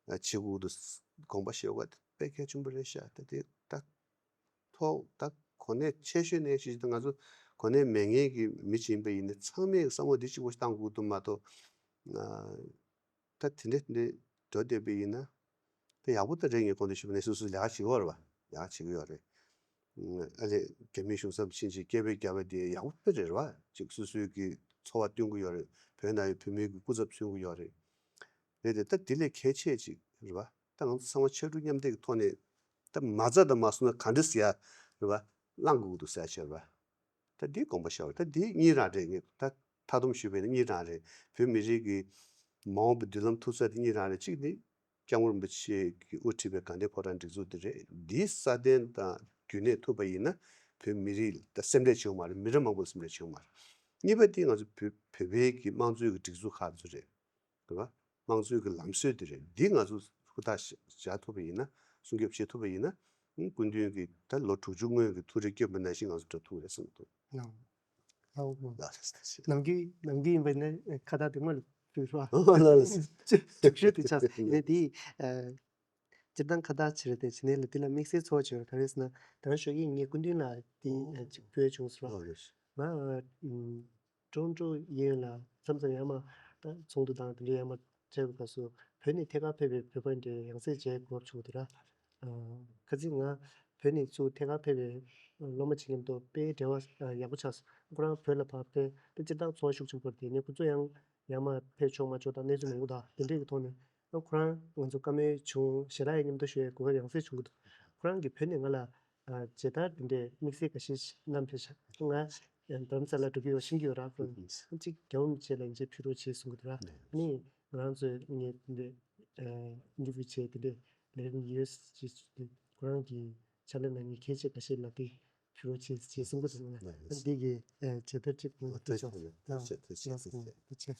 བྱེད་དགོས་འདུག་དགོངས་པ་བཞེས་དགོས་དཔེ་གལ་ཆེན་པོ་རེད་ཤག། ད་དེ་ད་ཐོག་ད་གོ་གནས་ཆེ་ཤོས་ནས་ཞིག་ད་ང་ཚོ་གོ་གནས་མེད་མཁན་གྱི་མི་ཅིག་ཡིན་པ་ཡིན་ན་ཚང་མས་བསམ་བློ་འདི་གཅིག་པོ་ཞིག་བཏང་དགོས་འདུག་མ་གཏོགས། ད་དེ་འདྲས་དེ་འདྲས་འགྲོ་བསྡད་པ་ཡིན་ན། ད་ཡག་པོ་ད་རེད། ངས་གོང་དུ་ཞུས་པ་ནས་སོ་སོས་ལས་ཀ་བྱེད་ཀྱི་ཡོད་རེད་བ། ལས་ཀ་བྱེད་ཀྱི་ཡོད་རེད། ཨ་ལས་རྒྱ་མིའི་གཞུང་ཚབ་ཕྱིན་ཆད་སྐད་འབོད་བརྒྱབ་པ་དེ་ཡག་པོ་དཔེ་རེད་བ། ཅིག་སོ་སོའི་གི་འཚོ་བ་སྟོན་གྱི་ཡོད་རེད། བོད་ནང་ཡོད་བོད་མིའི་གི་སྐུ་ཚབ་མཚོན་གྱི་ཡོད་རེད། རེད་དེ་ད་དེ་ལས་གལ་ཆེ་ཅིག་རེད་བ། ད་ང་ཚོ་ཚང་མ་ཕྱར་གྲུ་མཉམ་འདེགས་ཀྱི་ཐོག་ནས་ད་མ་རྩ་དང་མ་སོང་ན་ག་འདྲ་ཟེར་ཡ་རེད་བ། བླང་དགོས་ཀྱི་འདུག་ཟེར་ཡ་ཆེ་རེད་བ། ད་འདི་དགོངས་པ་བཞེས་པ་ད་འདི་གཉིས་རང་རེད། ངས་ད་མཐའ་སྡོམ་ཞུས་པ་ཡིན་ན་གཉིས་རང་རེད། བོད་མི་རིགས་ཀྱི་མ་འོངས་པའི་མདུན་ལམ་ཐུག་ས་དེ་གཉིས་རང་རེད། གཅིག་ནི་སྐྱབས་མགོན་རིན་པོ་ཆེ་གིས་དབུ་ཁྲིད་པའི་དགའ་ལྡན་ཕོ་བྲང་སྒྲིག་འཛུགས་འདི་རེད། འདིའི་སྲ་བརྟན་དང་རྒྱུན་གནས་ཐུབ་པ་ཡིན་ན་བོད་མི་རིགས་ད་སེམས་ཁྲལ་བྱེད་དགོས་མ་རེད། མི་རབས་མང་པོ་སེམས་ཁྲལ་བྱེད་དགོས་མ་རེད། གཉིས་པ་དེ་ང་ཚོ་བོད་བོད་པའི་གི་དམངས་གཙོའི་གི་སྒྲིག་འཛུགས་ཁག་ཚོ་རེད། རེད་བ། དམངས་གཙོའི་གི་ལམ་སྲོལ་དེ་རེད། འདི་ང་ཚོ་ཧུར་ཐག་བཞག་ཐུབ་པ་ཡིན་ན། སྲུང་སྐྱོབ་བྱེད་ཐུབ་པ་ཡིན་ན། སྐུ་མདུན་གྱིས་ད་ལོ་དྲུག་ཅུ་སྔོན་གྱི་ཐུགས་རེ་བསྐྱོན་པ་ནང་བཞིན་ང་ཚོ་འགྲོ་ཐུབ་རེད་བསམ་གྱི་འདུག། ལགས་སོ། ལགས་སོ། ནམ་རྒྱུན་ནམ་རྒྱུན་ཡིན་པ་ཡིན་ན་ཁ་བརྡ་དེ་སྔོན་ལ་ཕུལ་རོགས། ལགས་སོ། དྲུག་ཅུ་དེ་ཆགས་ཡིན་ན་དེ། སྤྱིར་བཏང་ཁ་བརྡ་བྱེད་རེད་དེ་བྱེད་ནས་ལ་དེ་ལ་དམིགས་བསལ་ཚོར་བ་བྱེད་རེད། ག་རེ་ཟེར་ན་ད་རང་ཞོགས་ཀྱི་ངས་སྐུ་མདུན་ལ་དེ་ཅིག་ཕུལ་བྱུང་ཟེར་བ། ང་ཀྲུང་ཀྲུང་གཡས་གཡོན་ལ་མཚམས་མཚམས་ཡར་མར་ད་ཚོགས་འདུ་དང་དེ་འདྲའི་ཡར་མར་འཕྲད་པའི་སྐབས་སུ་བོད་ནས་ཐད་ཀར་ཕེབས་པའི་བོད་པ་འདྲའི་ཡང་སེ་མཇལ་དགོས་བྱུང་དེ་ར། ཁ་སང་ང་བོད་ནས་ཚུར་ཐད་ཀར་ཕེབས་པའི་སློབ་མ་ཅིག་མཉམ་དུ་དཔེ་འབྲེལ་བ་ཡག་པོ་ཆགས་སོང་། ཁོ་རང་བོད་ལ་ཕར་ཕེབས་དཔེ་སྤྱིར་བཏང་ཚོར་བ་ཤུགས་ཆེན་པོ་རེད། དེ་ནས་ཁོ་ཚོ་ཡང་ཡར་མར་ཕེབས་ཆོག་མ་ཆོག་དང་གནས་ཚུལ་མང་པོ་དང་དེ་འདྲའི་གི་ཐོག་ནས་ཁོ་རང་ང་ཚོ་བཀའ་མོལ་བྱུང་ཞལ་ལག་ཡང་མཉམ་དུ་ཞུ་ཡའི་གོ་སྐབས་ཡང་སེ་བྱུང་གི་འདུག་ཁོ་རང་གིས་བོད་ནས་ང་ལ་ཨ་མཇལ་དར་དེ་འདྲའི་དམིགས་བསལ་འགའ་ཤས་ཤིག་བསྣམས་ཕེབས་ཤག་ང་རྡ་རམ་ས་ལ་འགྲོ་གི་ཡོད་ཤེས་ཀྱི་ཡོད་ར། ཁོ་གཅིག་རྒྱལ་བ་རིན་པོ་ཆེ་ལ་ཡིན་ཆེ་ཕུལ་རོགས་བྱེད་གསུང་གི་འདུག་ར། ཨ་ནི་ང་རང་ཚོའི་ངས་དེ་འདྲའི་ཨ་ཨིན་ཊར་བིའུ་བྱས་དེ་འདྲའི་ལས་རིམ་ཡོད་ཅེས་ཁོ་རང་གི་ཕྱག་ལས་གནང་མཁན་མཁན་ཆེན་འགའ་ཤས་ལ་དེ་ཕུལ་རོགས་བྱེད་ཅེས་གསུང་གི་འདུག་ཨ་འདི་གི་ཨ་མཇལ་དར་གཅིག་ཐུགས་རྗེ་ཆེ། ཐུགས་རྗེ་ཆེ། ཐུགས་རྗེ་ཆེ།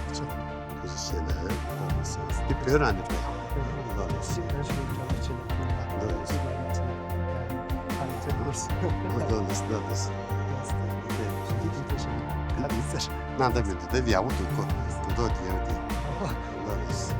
ཁོ་ཚོ་བཤད་ན་ཧ་གོ་མི་སོང་། འདི་བོད་རང་ནས་རེད། ལོ་ལོ་སི། ལོ་ལོ་སི། ལོ་ལོ་སི། ནང་ད་མི་འདུག་དེ་ཡག་པོ་འདུག་གོ། འདུག་ཐོག་དེ་ཡང་དེ། ལོ་ལོ་སི།